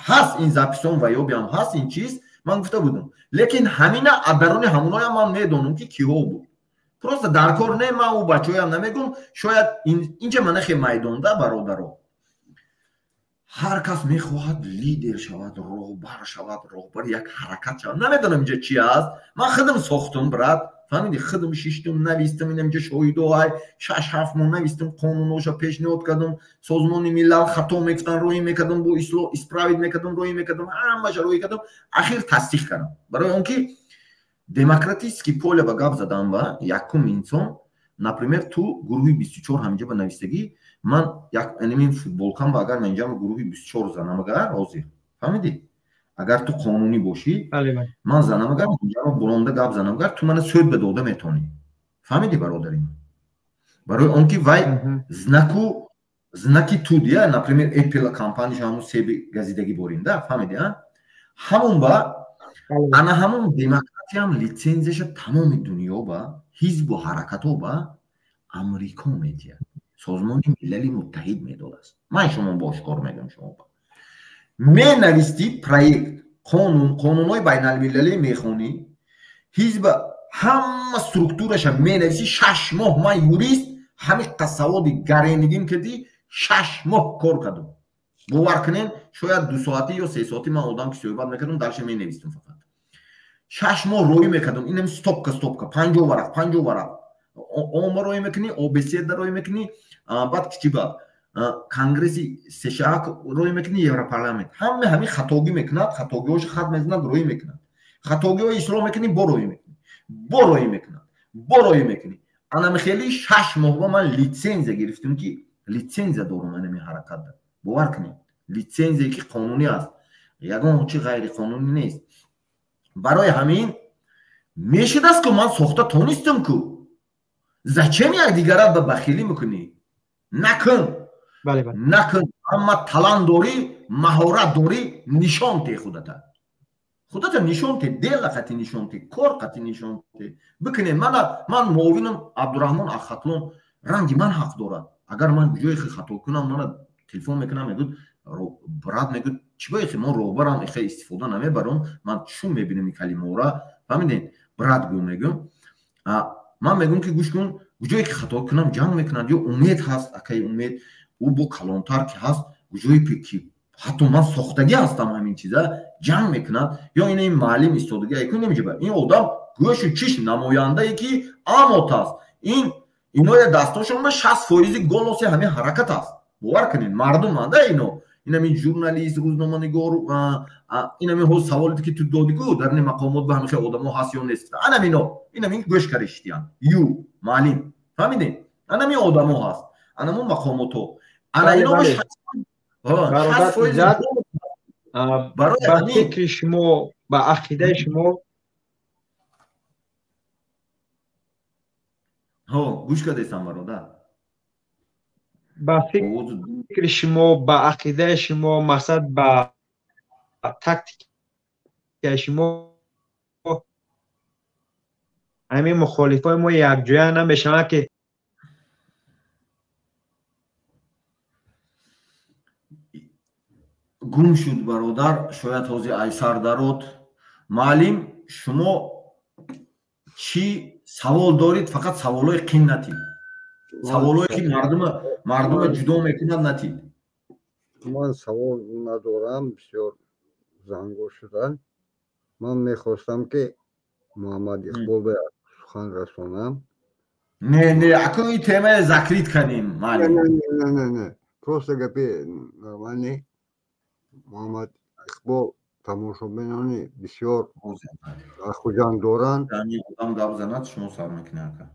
ҳаст, ин записон ва ёбиам ҳаст, ин чиз ман гуфта будам. Лекин ҳамина аз даруни ҳамоноям ман медонам, ки киҳо буд. Просто дар кор не, ман ӯ бачаҳоям намегӯм, шояд инҷа мана хе майдонда, бародаро. Ҳар кас мехоҳад лидер шавад, роҳбар шавад, роҳбари як ҳаракат шавад. Намедонам инҷа чи аст. Ман худам сохтам, брат. Фаҳмидӣ? Худам шиштум, навистам, инам инҷа шоҳидоай, 6-7 моҳ навистам, қонунҳоша пешниҳод кардам, Созмони Миллал хато мекунанд, роҳӣ мекардам, бо ислоҳ исправить мекардам, роҳӣ мекардам, ҳамаша роҳӣ кардам, ахир тасдиқ кардам. Барои он ки демократический поле ба гап задан ба якум инсон, например, ту гурӯҳи 24 ҳаминҷа ба навистагӣ, ман як анамин футболкам ба агар ман инҷа гурӯҳи 24 занам, агар ҳозир, фаҳмидӣ? Агар ту қонунӣ бошӣ, ман занам, агар инҷа буронда гап занам, агар ту мана суд ба дода метавонӣ. Фаҳмидӣ, бародари ман? Барои он ки вай знаку знаки ту дия, например, Apple компанияш ҳамун себи газидагӣ боринда, фаҳмидӣ, а? Ҳамун ба ана ҳамун демократиям литсензияша тамоми дунё ба ҳизбу ҳаракатҳо ба Амрико медиҳад. Созмони Милали Муттаҳид медодааст. Ман шумо бошкор мегӯям, шумо ба менавистӣ проект, қонун, қонунҳои байналмилалӣ мехонӣ, ҳизба ҳама структураша менависӣ. 6 моҳ ман юрист, ҳамин қасаводи гаренигим кардӣ, 6 моҳ кор кардам. Бовар кунед, шояд 2 соатӣ ё 3 соатӣ ман одам ки суҳбат мекардам, дарша менавистам фақат. 6 моҳ роӣ мекардам, инам стопка стопка, 50 варақ, 50 варақ. Омба роӣ мекунӣ, ОБСЕ-да роӣ мекунӣ, баъд кичиба Конгресси США роӣ мекунӣ, Европарламент. Ҳама ҳамин хатогӣ мекунад, хатогиҳоша хат мезанад, роӣ мекунад. Хатогиҳои ислоҳ мекунӣ, бо роӣ мекунӣ, бо роӣ мекунад, бо роӣ мекунӣ. Анами хеле 6 моҳ ба ман литсензия гирифтам, ки литсензия дорам анами ҳаракатда. Бовар кунед, литсензие ки қонунӣ аст, ягон чи ғайриқонунӣ нест. Барои ҳамин мешудааст, ку ман сохта тонистам, ку зачем якдигарат ба бахилӣ мекунӣ? Накун, накун. Амма талант дорӣ, маҳорат дорӣ, нишон те худата. Худата нишон те, дела қати нишон те, кор қати нишон те. Бикунед, ман муовинам Абдураҳмон Ахатлон ранги ман ҳақ дорад. Агар ман ҷое хато кунам, мана телефон мекунам, мегӯяд, брат, мегӯяд, чӣ ба ихе ман роҳбарам, ихе истифода намебарам, ман чун мебинам ин калимаҳоро, фаҳмидед? Брат гӯ мегӯям. Ман мегӯям, ки гӯш кун, ҷое ки хато кунам, ҷанг мекунанд, ё Умед ҳаст, акаи Умед, ӯ бо калонтар ки ҳаст, ҷое ки Ҳатто ман сохтагӣ ҳастам ҳамин чиза ҷанг мекунад. Ё ина ин муаллим истодагӣ айку намеҷаба. Ин одам гӯшу чиш намояндае ки амот аст. Ин иноя дастошон ба 60% голоси ҳамин ҳаракат аст. Бовар кунед, мардум анда ино. Инамин журналист, рӯзноманигор, инамин ҳоз саволе ки ту додӣ ку дар ин мақомот ба ҳамин хел одамо ҳаст ё нест. Анамино, инамин гӯш кариштиян. Ю, муаллим. Фаҳмидед? Анамин одамо ҳаст. Анамун мақомотҳо. Ана ино 60% барои фикри шумо, ба ақидаи шумо. Ҳо, гӯш кардесам, бародар. Ба фикри шумо, ба ақидаи шумо, мақсад ба тактикаи шумо, ҳамин мухолифои мо якҷоя намешаванд ки гум шуд бародар, шояд ҳозир айсар дарод. Муаллим, шумо чӣ савол дорид? Фақат саволҳои қин натид, саволҳое ки мардума ҷудо мекунад натид. Ман савол надорам, бисёр занго шудан. Ман мехостам ки Муҳаммад Иқбол ба сухан расонам. Не, не, акун ин темае закрит кардем, муаллим. Не, не, не, просто гапи нормальный. Муҳаммад Иқбол тамошобинони бисёр дар Хуҷанд доранд. Одам гап занад, шумо сар мекунед ака.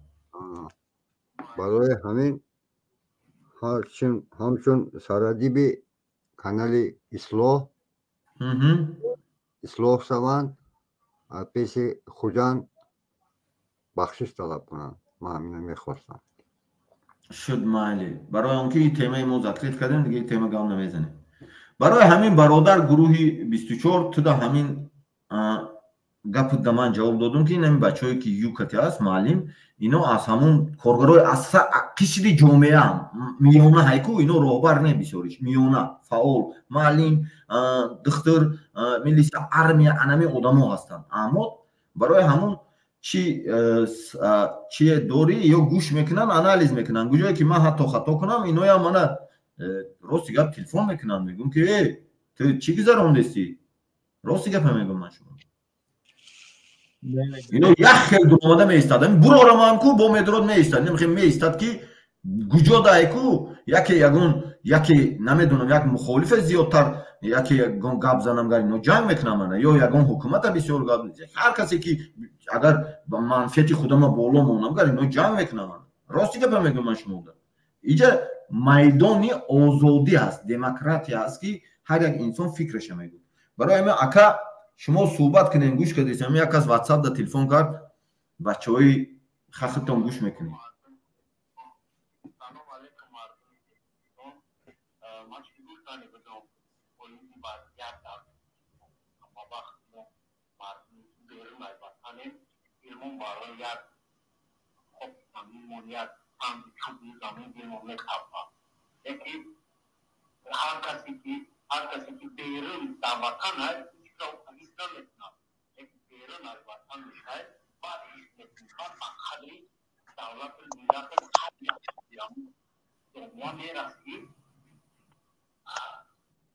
Барои ҳамин ҳамчун сарадиби канали Ислоҳ ислоҳ шаванд, пеши Хуҷанд бахшиш талаб кунанд. Ман ҳамина мехостам. Шуд, майли. Барои он ки ин темаи мо закрит кардем, дига ин тема гап намезанем. Барои ҳамин бародар, гурӯҳи 24 туда ҳамин гапу да ман ҷавоб додум ки инами бачаҳое ки юкати аст, муаллим, ино аз ҳамун коргарои қишри ҷомеа миёна ҳайку, ино роҳбар не, бисёриш миёна, фаъол, муаллим, духтур, милиса, армия, анами одамо ҳастанд. Аммо барои ҳамун чие дорӣ ё гӯш мекунанд, анализ мекунанд. Куҷое ки ман ҳатто хато кунам, иноям мана рости гап телефон мекунанд, мегӯм ки э ту чӣ гузарондестӣ? Рости гапа мегӯм ман шумо. Ино як хел дуромада меистад. Бурорамам ку бо медурод меистад. Немихе меистад ки куҷо дай ку яке ягон яке намедонам як мухолифа зиёдтар яке ягон гап занам гар ино ҷанг мекунам мана ё ягон ҳукумата бисёр гап, ҳар касе ки агар манфиати худама боло монам гар ино ҷанг мекунам мана. Рости гапа мегӯм ман шумода. Иҷа майдони озодӣ ҳаст, демократия ҳаст ки ҳар як инсон фикраша мегӯяд. Барои ҳамин ака шумо суҳбат кунед, гӯш кардед, як кас ватсап да телефон кард, бачаҳои хахитон гӯш мекунед. Ҳар касе ки берун дар ватан аст, ҳис намекунад, лекин берун аз ватан мешавад, баъд ҳис мекунад, баъд ба қадри давлату миллату қадри мо мерасӣ.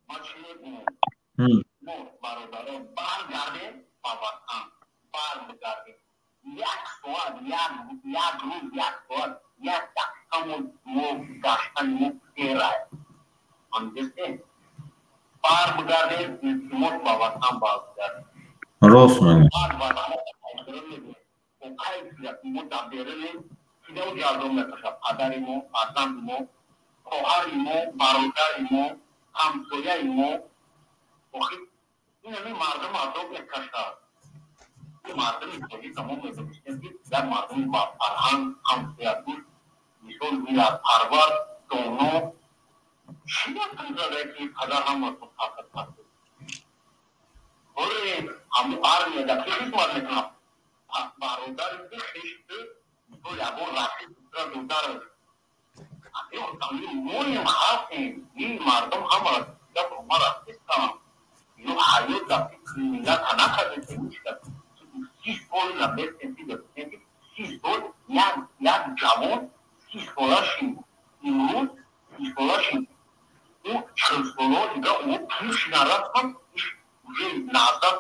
Ман чӣ мегӯям? Мо бародарон баргардем ба ватан, баргардем. Як соат, як рӯз, як соат, як дақиқа мо гаштани мо дер аст. Фаҳмидистем? Баргардем, илтимос, ба ватан баргардем. Рост мегӯед. Мо дар берунем, кидо ҷазо мекашад? Падари мо, фарзанди мо, хоҳари мо, бародари мо, ҳамсояи мо. Охир инами мардум азоб мекашад. Мардуми тоҷика мо медонистем, ки як мардуми ба фарҳанг, ҳамсоягӯш, мисол, миллатпарвар, доно. Чӣ зада ки қадар ҳаматон таъсир кард? Боре ҳамун армия дар ки хизмат мекунад? Бародари хешти, мисол, ягон рафиқ дудар. Моем халқем, ин мардум ҳама ма рафтистам. Ино ҳаёт дар фикри миллата накардем. 30 сол набестем, 30 сол як ҷавон 30 сола шид, имрӯз 30 сола шид, ӯ 40 соло дига ӯ пир шидан рафтан, уже назад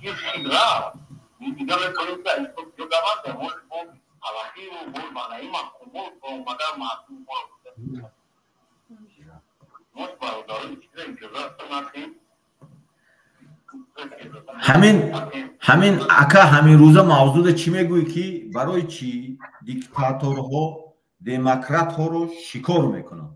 пир шид рафт. Дига метавонем ки аз ҷо даванда бо алахиру бо маънаи маҳкумот омада маҳкум мо бародарони чиза иҷоза надиҳем. Ҳамин ака, ҳамин рӯза мавзӯда чӣ мегӯӣ, ки барои чӣ диктаторҳо демократҳоро шикор мекунанд?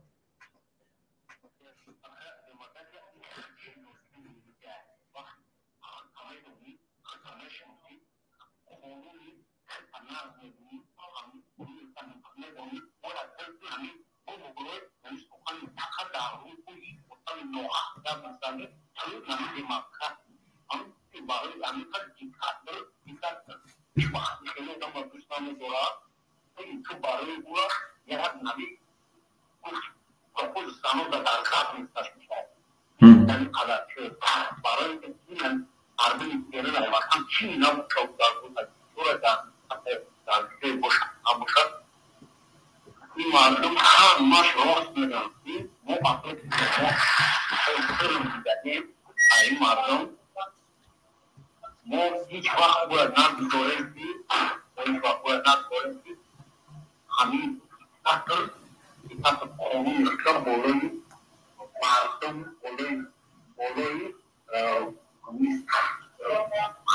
Мардум ҳамаш рост мегӯянд, ки мо мо ин мардум мо ҳеҷ вақт бояд нагузорем, ки ҳеҷ вақт бояд нагузорем, ки ҳамин диктатор қонуни худро болои мардум, болои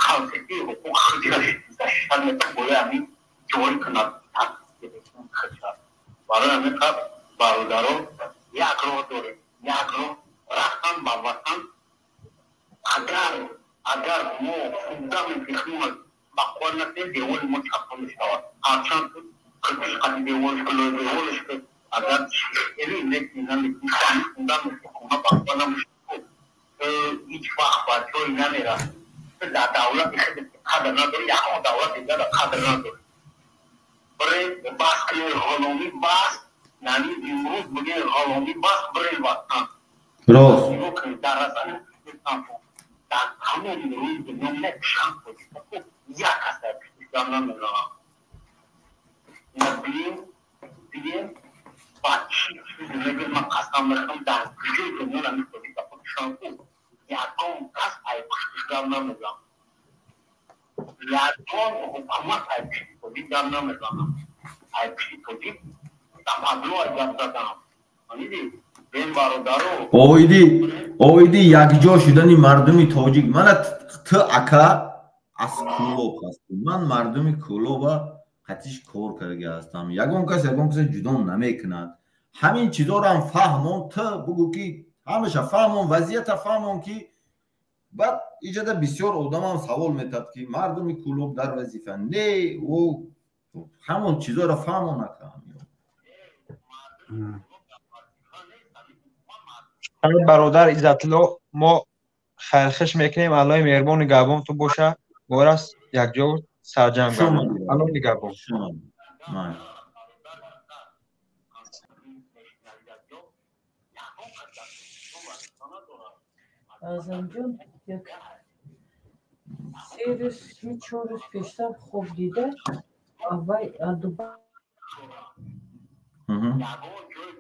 халқе ки ҳуқуқ худаш защищать мекунад, болои ҳамин ҷорӣ кунад. Барои ҳамин қадр, бародарон, як роҳ дорем, як роҳ: рафтан ба ватан. Агар мо фундаменти худро бақувват накунем, девори мо чапа мешавад. Ҳарчанд худш қади деволш, деволш агар хеле намекунӣ, фундаменти хона бақувват намешавад, ҳеҷ вақт ба ҷое намерасӣ. Дар давлати худ қадр надорӣ, ягон давлати дигар қадр надорӣ. Бирем, бас кунем ғуломӣ, бас. Яъни имрӯз бигем ғуломӣ бас, бирем ватан. Рост. Нигоҳ кунед, дар расани дар тамоми рӯи дунё не чанд тоҷик, як кас дар пишгам намезанам. Ина бинем ба чӣ чизе мегӯяд. Ман қасам мехӯрам, дар куҷои дунё нами тоҷик худшон ягон кас ай пуштишгам намезанам, ягон ҳукумат ай пишти тоҷик гап намезанам, ай пишти тоҷик западло ай гап заданам. Фаҳмидӣ, бен бародаро? Оиди якҷо шудани мардуми тоҷик, мана ту, ака, аз Кӯлоб ҳастӣ. Ман мардуми Кӯлоба қатиш кор карда ҳастам. Ягон кас ягон каса ҷудо намекунад. Ҳамин чизорам фаҳмон, ту бугӯ, ки ҳамаша фаҳмон, вазъията фаҳмон, ки баъд иҷода бисёр одамам савол метад, ки мардуми Кӯлоб дар вазифа не, ӯ ҳамон чизоро фаҳмон, ака. Бародар Иззатулло, мо хайрхуш мекунем. Аллоҳи меҳрубон нигаҳбон ту боша. Борас якҷо сарҷамъ гардем. Аллоҳ нигаҳбон. Аъзамҷон, як 3 рӯз, 4 рӯз пештар хоб дида, вай Дубай. Ягон ҷои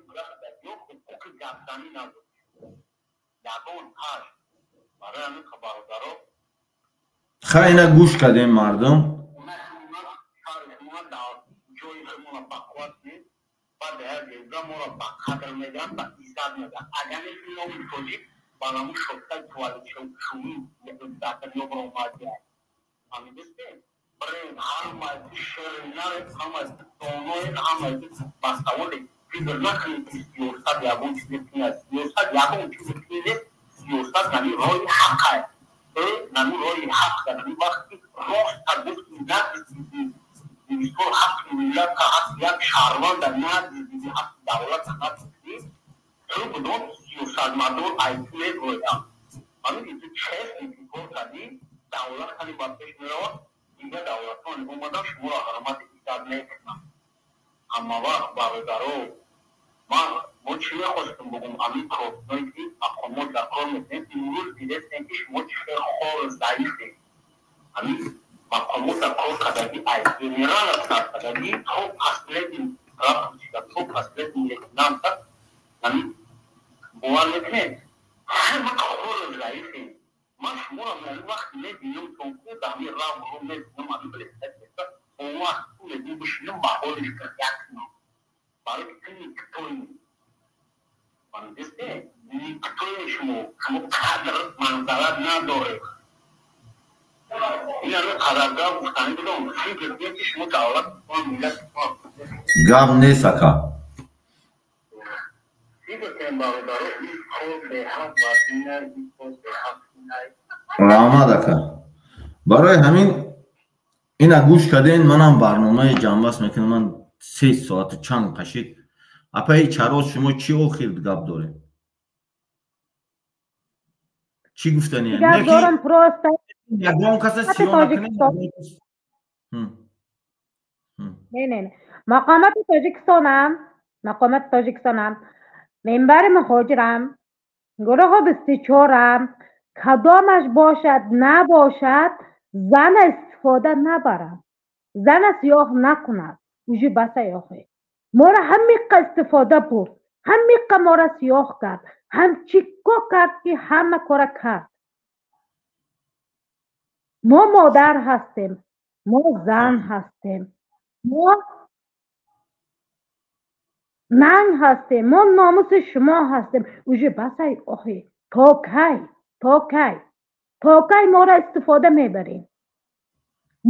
ҳуқуқи гапзанӣ надорад, ягон ҳаш. Барои ҳамин, бародаро. Хайна, гӯш кардем, мардум. Ҷои худмона бақувват кунем, баъд як ҷойга моро ба қадр медиҳанд, ба иззат медиҳанд. Агар не, номи тоҷик ба наму шофтаи туалетшӯӣ дар дунё баромадия. Фаҳмидистем? Бирем, ҳамаи ширинарем, ҳамаи доноем, ҳамаи ба саволе фикр накунем, ки сиёсат ягон чизе кунад. Сиёсат ягон чизе кунед, сиёсат нами роҳи ҳаққа, нами роҳи ҳақ. Нами вақти роста гуфти, надидиди, мисол, ҳаққи миллата, ҳаққи як шаҳрванда надидиди, ҳаққи давлата надидиди, ту будон сиёсатмадор айти мегӯям. Фаҳмиди, ту честно ки кор кардӣ, давлат хали ба пеш меравад. Дигар давлатҳо омадан шуморо ҳурмати иззат мекунанд ҳама вақт. Бародаро, ман мо чӣ мехостам бугум? Ҳамин корҳое ки мақомот дар кор мекунед, имрӯз дидестем, ки шумо чӣ хел хор заифе. Ҳамин мақомот дар кор кардагӣ, ай генерала сар кардагӣ то последний прапорщика, то последний лейтенанта, ҳамин. Бовар мекунед, ҳама хор заифем. Ман шуморо вақт мебинам, тонку дар ҳамин рав ру мебинам, ҳамин блестат он вақт мегӯм бишинам ба ҳоли як кунам. Барои ки ту никтои. Фаҳмидисте? Никтои шумо, шумо қадр манзалат надоред. Ин ҳамин қадар гап гуфтанӣ будам. Фикр кунед, ки шумо давлат миллат. Гап нест, ака. Фикр кунем, бародаро, ин кор беҳақ вазин, ин кор беҳақ. Раҳмат, ака. Барои ҳамин ина гӯш карден, манам барномаи ҷамъбаст мекунам. Ман 3 соату чанд қашид. Апаи Чароз, шумо чӣ охир гап дорем? Чӣ гуфтани? Гап дорам просто. Ягон каса сиё накунем. Не, не, не, мақомоти Тоҷикистонам, мақомоти Тоҷикистонам, минбари муҳоҷирам, гурӯҳи 24-ам, кадомаш бошад набошад, зана истифода набарам, зана сиёҳ накунад. Уже баса ёхе. Моро ҳамиқа истифода бурд, ҳамиқа моро сиёҳ кард, ҳам чӣ ко кард, ки ҳама кора кард. Мо модар ҳастем, мо зан ҳастем, мо нанг ҳастем, мо номуси шумо ҳастем. Уже басай охи. То кай, то кай, то кай моро истифода мебарем?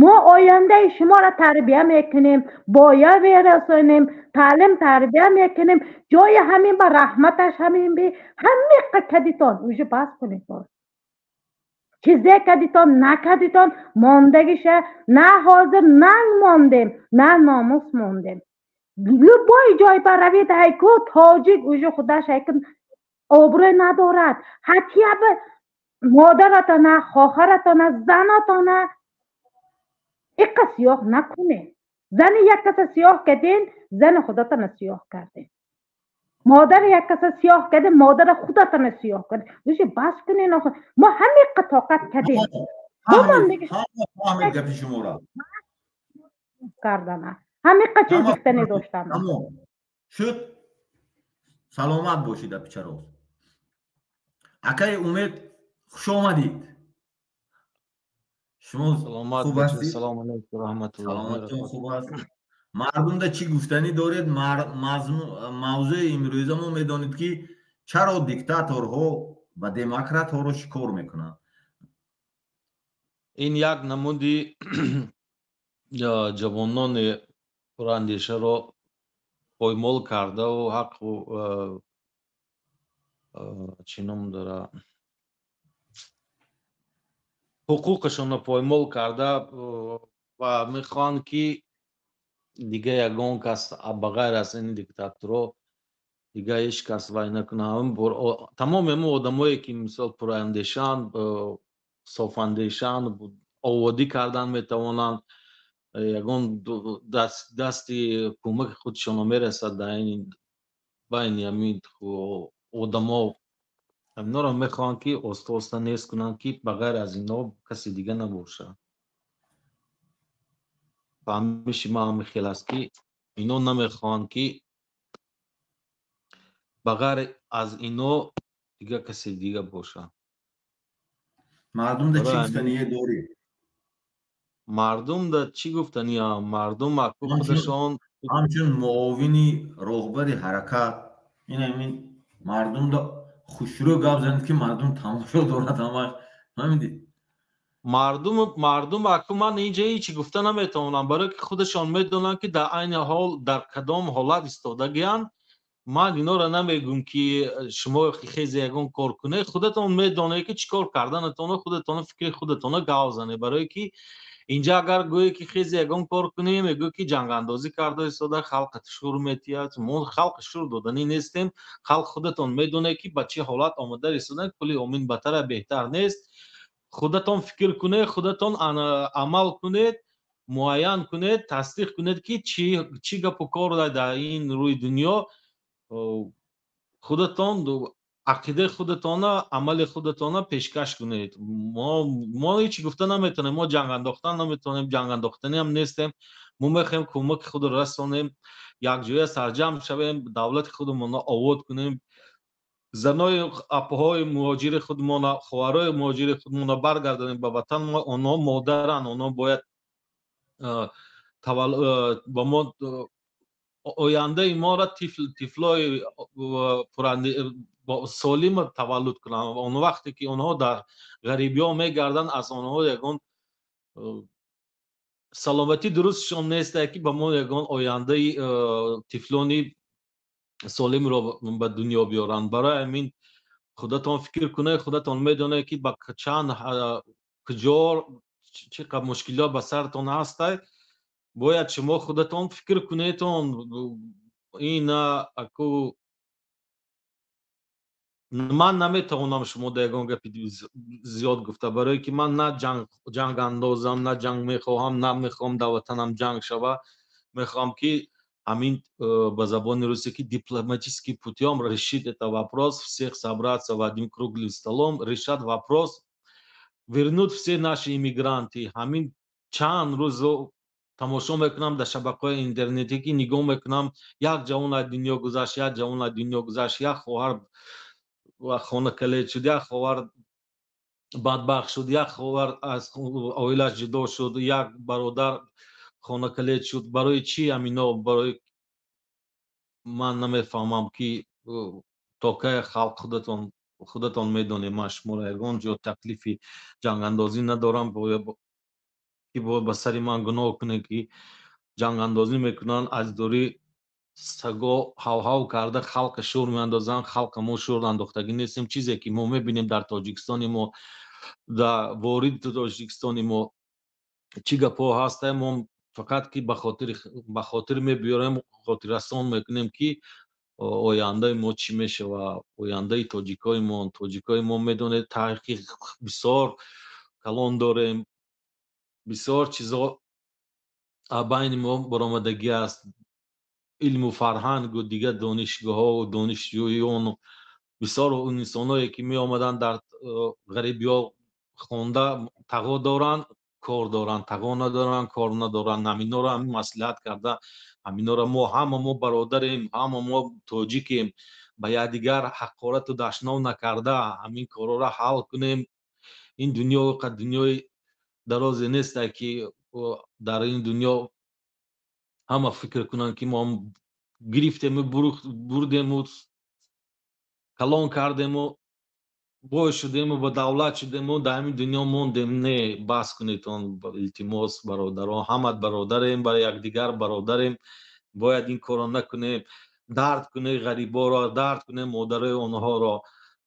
Мо ояндаи шуморо тарбия мекунем, боя мерасонем, таълим тарбия мекунем. Ҷои ҳамин ба раҳматаш ҳамин би ҳамиқа кадитон. Уже бас кунед. Чизе кадитон накадитон, мондагиша на ҳозир нанг мондем, на номус мондем. Любой ҷой ба равид, ҳайку тоҷик уже худаш ҳайку обрӯ надорад. Ҳатия бы модаратона, хоҳаратона, занатона иқа сиёҳ накунед. Зани як каса сиёҳ кардин, зани худатона сиёҳ кардин. Модари як каса сиёҳ кардин, модари худатона сиёҳ кардин. Уже бас кунен охир. Мо ҳамиқа тоқат кардем. Фаҳмид гапи шуморо. Кардана ҳамиқа чиз гуфтанӣ доштам. Шуд, саломат бошед, апичароз. Акаи Умед, хуш омадид. Шумо хуб ҳастед? Салому алайкум, раҳматуллоҳ. Саломатон хуб аст? Мардумда чӣ гуфтанӣ доред? Мавзӯи имрӯза мо медонед, ки чаро диктаторҳо ва демократҳоро шикор мекунанд. Ин як намуди ҷавонони пурандешаро поймол кардаву ҳаққу чӣ ном дора, ҳуқуқашонро поймол карда ва мехоҳанд, ки дига ягон кас ба ғайр аз ин диктаторҳо дига ҳеҷ кас вай накунад. Тамоми ҳамон одамое, ки мисол пурандешанд, софандешанд, оводӣ кардан метавонанд, ягон дасти кӯмаки худшонро мерасад дар ин байни ҳамин одамо, ҳаминҳоро мехоҳанд, ки оста оста нест кунанд, ки ба ғайр аз инҳо каси дига набошад. Фаҳмиши ман ҳамин хел аст, ки ино намехоҳанд, ки ба ғайр аз ино дига касе дига бошад. Мардумда чӣ гуфтание дорӣ? Мардумда чӣ гуфтаниям? Мардум аку худашон. Ҳамчун муовини роҳбари ҳаракат, ин ҳамин мардумда хушрӯ гап занед, ки мардум тамошо дорад ҳамаш, фаҳмидӣ? Мардум аку ман инҷа ҳечи гуфта наметавонам, барое ки худашон медонанд, ки дар айни ҳол дар кадом ҳолат истодагианд. Ман инора намегӯм, ки шумо хезе ягон кор кунед. Худатон медонед, ки чӣ кор карданатонро, худатон фикри худатонро гав занед, барое ки инҷа агар гӯе, ки хезе ягон кор кунем, мегӯ, ки ҷангандозӣ карда истода, халқ шур метиҳад. Мо халқ шур доданӣ нестем. Халқ худатон медонед, ки ба чӣ ҳолат омода истодан. Кули омин батара беҳтар нест. Худатон фикр кунед, худатон амал кунед, муайян кунед, тасдиқ кунед, ки чӣ гапу кор дар ин рӯи дунё. Худатон ақидаи худатона, амали худатона пешкаш кунед. Мо ҳеҷ гуфта наметавонем, мо ҷанг андохтан наметавонем, ҷанг андохтаниам нестем. Мо мехоҳем кӯмаки худро расонем, якҷоя сарҷамъ шавем, давлати худамонро овод кунем. Занои апаҳои муҳоҷири худмона, хоҳарои муҳоҷири худмона баргардонем ба ватан. Онҳо модаранд, онҳо бояд ба мо ояндаи моро тифлои солима таваллуд кунанд. Он вақте ки онҳо дар ғарибиҳо мегарданд, аз онҳо ягон саломатӣ дурустшон нестае, ки ба мо ягон ояндаи тифлони солимро ба дунё биёранд. Барои ҳамин худатон фикр кунед, худатон медонед, ки ба чанд куҷо чӣ қадр мушкилиҳо ба саратон ҳастай. Бояд шумо худатон фикр кунедон. Ина аку ман наметавонам шумо да ягон гапи зиёд гуфта, барое ки ман на ҷанг андозам, на ҷанг мехоҳам, на мехоҳам дар ватанам ҷанг шава. Мехоҳам, ки ҳамин ба забони русӣ ки дипломатический путем решить это вопрос, всех собраться в один круглый столом, решать вопрос, вернуть все наши иммигранты. Ҳамин чанд рӯз тамошо мекунам дар шабакаҳои интернетӣ, ки нигоҳ мекунам, як ҷавон аз дунё гузашт, як ҷавон аз дунё гузашт, як хоҳар хонакалед шуд, як хоҳар бадбахт шуд, як хоҳар аз оилаш ҷудо шуд, як бародар хонакалед шуд. Барои чӣ ҳамино? Барои ман намефаҳмам, ки то кай халқ. Худатон медонед, ман шуморо ягон ҷо таклифи ҷангандозӣ надорам, ки ба сари ман гуноҳ кунед, ки ҷангандозӣ мекунанд. Аз дурӣ саго ҳавҳав карда халқа шӯр меандозанд. Халқа мо шӯр андохтагӣ нестем. Чизе ки мо мебинем дар Тоҷикистони мо, дар вориди Тоҷикистони мо чӣ гапҳо ҳаста, мо фақат ки ба хотир мебиёрем, хотиррасон мекунем, ки ояндаи мо чӣ мешавад, ояндаи тоҷикои мо. Тоҷикои мо, медонед, таърихи бисёр калон дорем, бисёр чизо байни мо баромадагӣ аст, илму фарҳангу дигар донишгоҳҳову донишҷӯёну бисёр инсоное, ки меомаданд, дар ғарибиҳо хонда, тағо доранд, кор доранд, тағо надоранд, кор надоранд. Ҳаминҳоро ҳамин маслиҳат карда, ҳаминҳоро мо ҳама мо бародарем, ҳама мо тоҷикем, ба якдигар ҳақорату дашном накарда ҳамин корҳоро ҳал кунем. Ин дунё дунёи дарозе несте, ки дар ин дунё ҳама фикр кунанд, ки мо гирифтему бурдему калон кардему бой шудему, ба давлат шудему, дар ҳамин дунё мондем. Не, бас кунедон, илтимос, бародарон. Ҳама бародарем, ба якдигар бародарем, бояд ин корро накунем. Дард кунед ғариборо, дард кунед модарои онҳоро.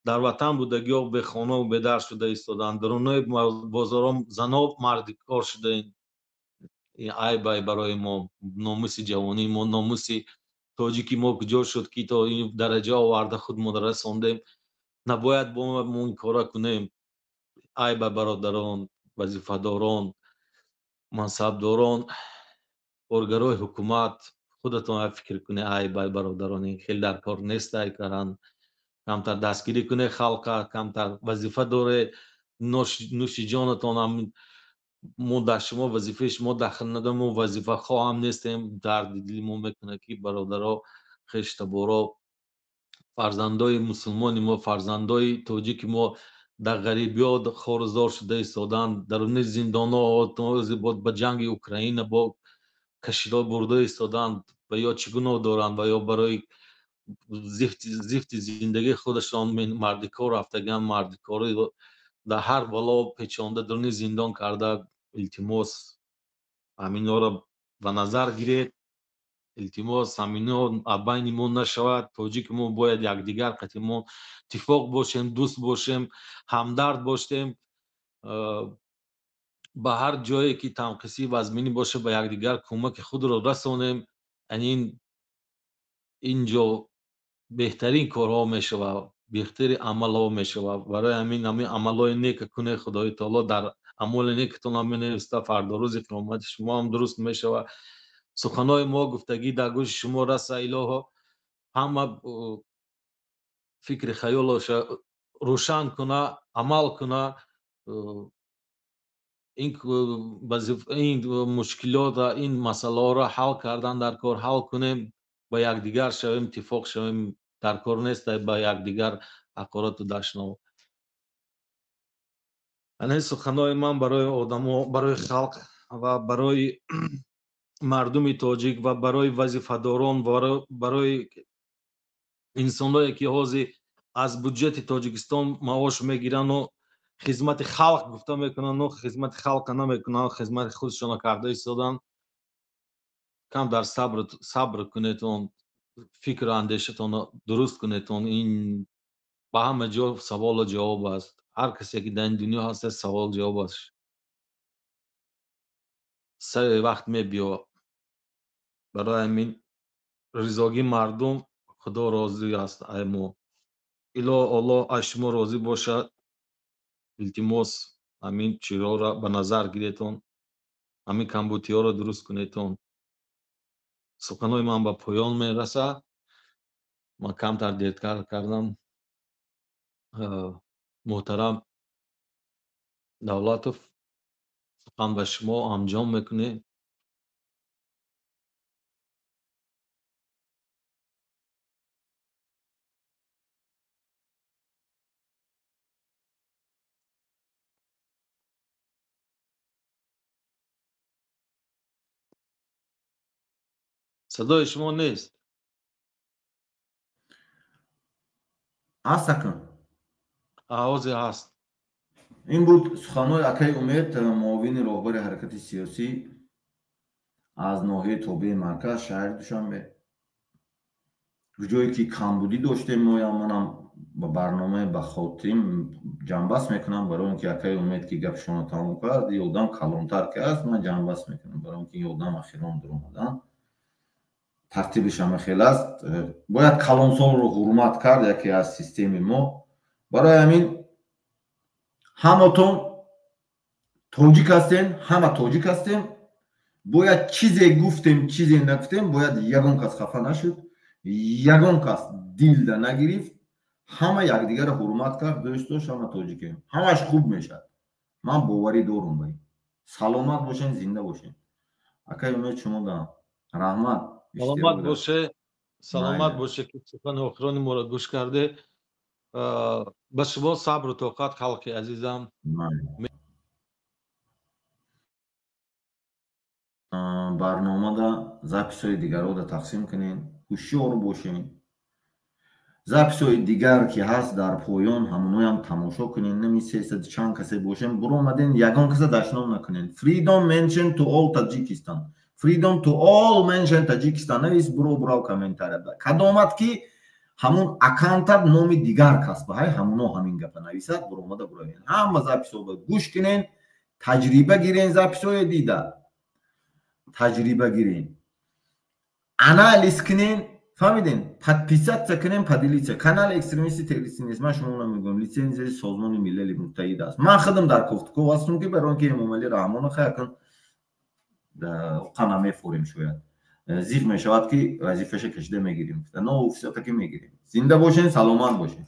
Дар ватан будагиҳо бехонаву бедар шуда истоданд, дарунои бозорон зано мардикор шуда. Ин айб ай барои мо. Номуси ҷавонии мо, номуси тоҷики мо куҷо шуд, ки то ин дараҷа оварда худмонро расондем? Набояд бо мо ин корро кунем. Айба, бародарон, вазифадорон, мансабдорон, коргарои ҳукумат, худатон фикр кунед. Айба, бародарон, ин хеле дар кор нест. Ай каран камтар дастгирӣ кунед халқа, камтар вазифа доре, нӯши ҷонатон. Мо дар шумо вазифаи шумо дахл надорем, мо вазифахоҳам нестем. Дарди дили мо мекунад, ки бародаро, хештаборо, фарзандои мусулмони мо, фарзандои тоҷики мо дар ғарибиҳо хорузор шуда истоданд, даруни зиндонҳо ба ҷанги Украина бо кашида бурда истоданд. Ва ё чӣ гуноҳ доранд? Ва ё барои зифти зиндагии худашон мардикор рафтагианд, мардикори дар ҳар бало печонда, даруни зиндон карда. Илтимос, ҳаминҳоро ба назар гиред. Илтимос, ҳаминҳо байни мо нашавад. Тоҷики мо бояд якдигар қати мо иттифоқ бошем, дӯст бошем, ҳамдард бошем. Ба ҳар ҷое ки танқисӣ вазминӣ бошад, ба якдигар кӯмаки худро расонем. Ин инҷо беҳтарин корҳо мешавад, беҳтари амалҳо мешавад. Барои ҳамин амалҳои нека кунед, Худои таоло дар амоли некатон менависта, фардо рӯзи қиёмати шумо ҳам дуруст мешавад. Суханои мо гуфтагӣ дар гӯши шумо раса, илоҳо, ҳама фикри хаёлоша рӯшан куна, амал куна. Ин мушкилотро, ин масъалаҳоро ҳал кардан дар кор, ҳал кунем, ба якдигар шавем, иттифоқ шавем. Дар кор нест ба якдигар ҳақорату дашнов. Ана суханои ман барои одамо, барои халқ ва барои мардуми тоҷик ва барои вазифадорон, барои инсоное ки ҳозир аз буҷети Тоҷикистон маош мегирану хизмати халқ гуфта мекунанду хизмати халқа намекунанд, хизмати худшона карда истоданд. Кам дар сабр кунедон, фикру андешатонро дуруст кунедон. Ин ба ҳама ҷо саволу ҷавоб аст. Ҳар касе ки дар ин дунё ҳаст, савол ҷавоб аст. Сари вақт мебиё. Барои ҳамин ризогии мардум Худо розӣ аст ай мо. Илоҳ Аллоҳ аз шумо розӣ бошад. Илтимос, ҳамин чизҳоро ба назар гиретон, ҳамин камбудиҳоро дуруст кунедон. Суханои ман ба поён мерасад. Ман камтар дертар кардам. Муҳтарам Давлатов, сухан ба шумо анҷом мекунем. Садои шумо нест. Ҳаст акун? Ҳозир ҳаст. Ин буд суханҳои акаи Умед, муовини роҳбари ҳаракати сиёсӣ аз ноҳияи тобеи марказ, шаҳри Душанбе. Ҷое ки камбудӣ доштем, моям манам ба барномаи ба хотим ҷамъбаст мекунам, барои он ки акаи Умед ки гапшонро тамом кард, ин одам калонтар ки аст, ман ҷамъбаст мекунам, барои он ки ин одам ахирон дуромадан. Тартибиш ҳама хел аст. Бояд калонсолро ҳурмат кард, яке аз системи мо. Барои ҳамин ҳаматон тоҷик ҳастем, ҳама тоҷик ҳастем. Бояд чизе гуфтем, чизе нагуфтем, бояд ягон кас хафа нашуд, ягон кас дилда нагирифт, ҳама якдигарро ҳурмат кард, дӯст дошт, ҳама тоҷикем. Ҳамаш хуб мешавад. Ман боварӣ дорум ба ин. Саломат бошен, зинда бошен. Акаи Умед, шумо да раҳмат. Саломат боше, саломат боше ки сухани охирони моро гӯш карде. Ба шумо сабру тоқат, халқи азизам. Барномада записҳои дигарро тақсим кунед, ҳушёр бошед. Записҳои дигар ки ҳаст дар поён, ҳамоноям тамошо кунед. Нами 300 чанд касе бошем, буромаден, ягон каса дашном накунед. Freedom mention to all Tajikistan. Freedom to all mention Tajikistan. Навис буро комментария. Кадомат ки ҳамун аккаунтат номи дигар кас ба ҳай, ҳамуно ҳамин гапа нависад, буромада буравед. Ҳама записҳо гӯш кунен, таҷриба гирен, записҳое дида. Таҷриба гирен. Анализ кунен, фаҳмиден? Подписаться кунен, поделиться. Канали экстремисти террористӣ нест. Ман шумо намегӯям, литсензияи Созмони Милали Муттаҳид аст. Ман худам дар кофтуков ҳастам ки барои он ки Эмомалӣ Раҳмонов хайакун оқа намефурем, шояд зиқ мешавад ки вазифаша кашида мегирем. Но всё-таки мегирем. Зинда бошен, саломат бошен.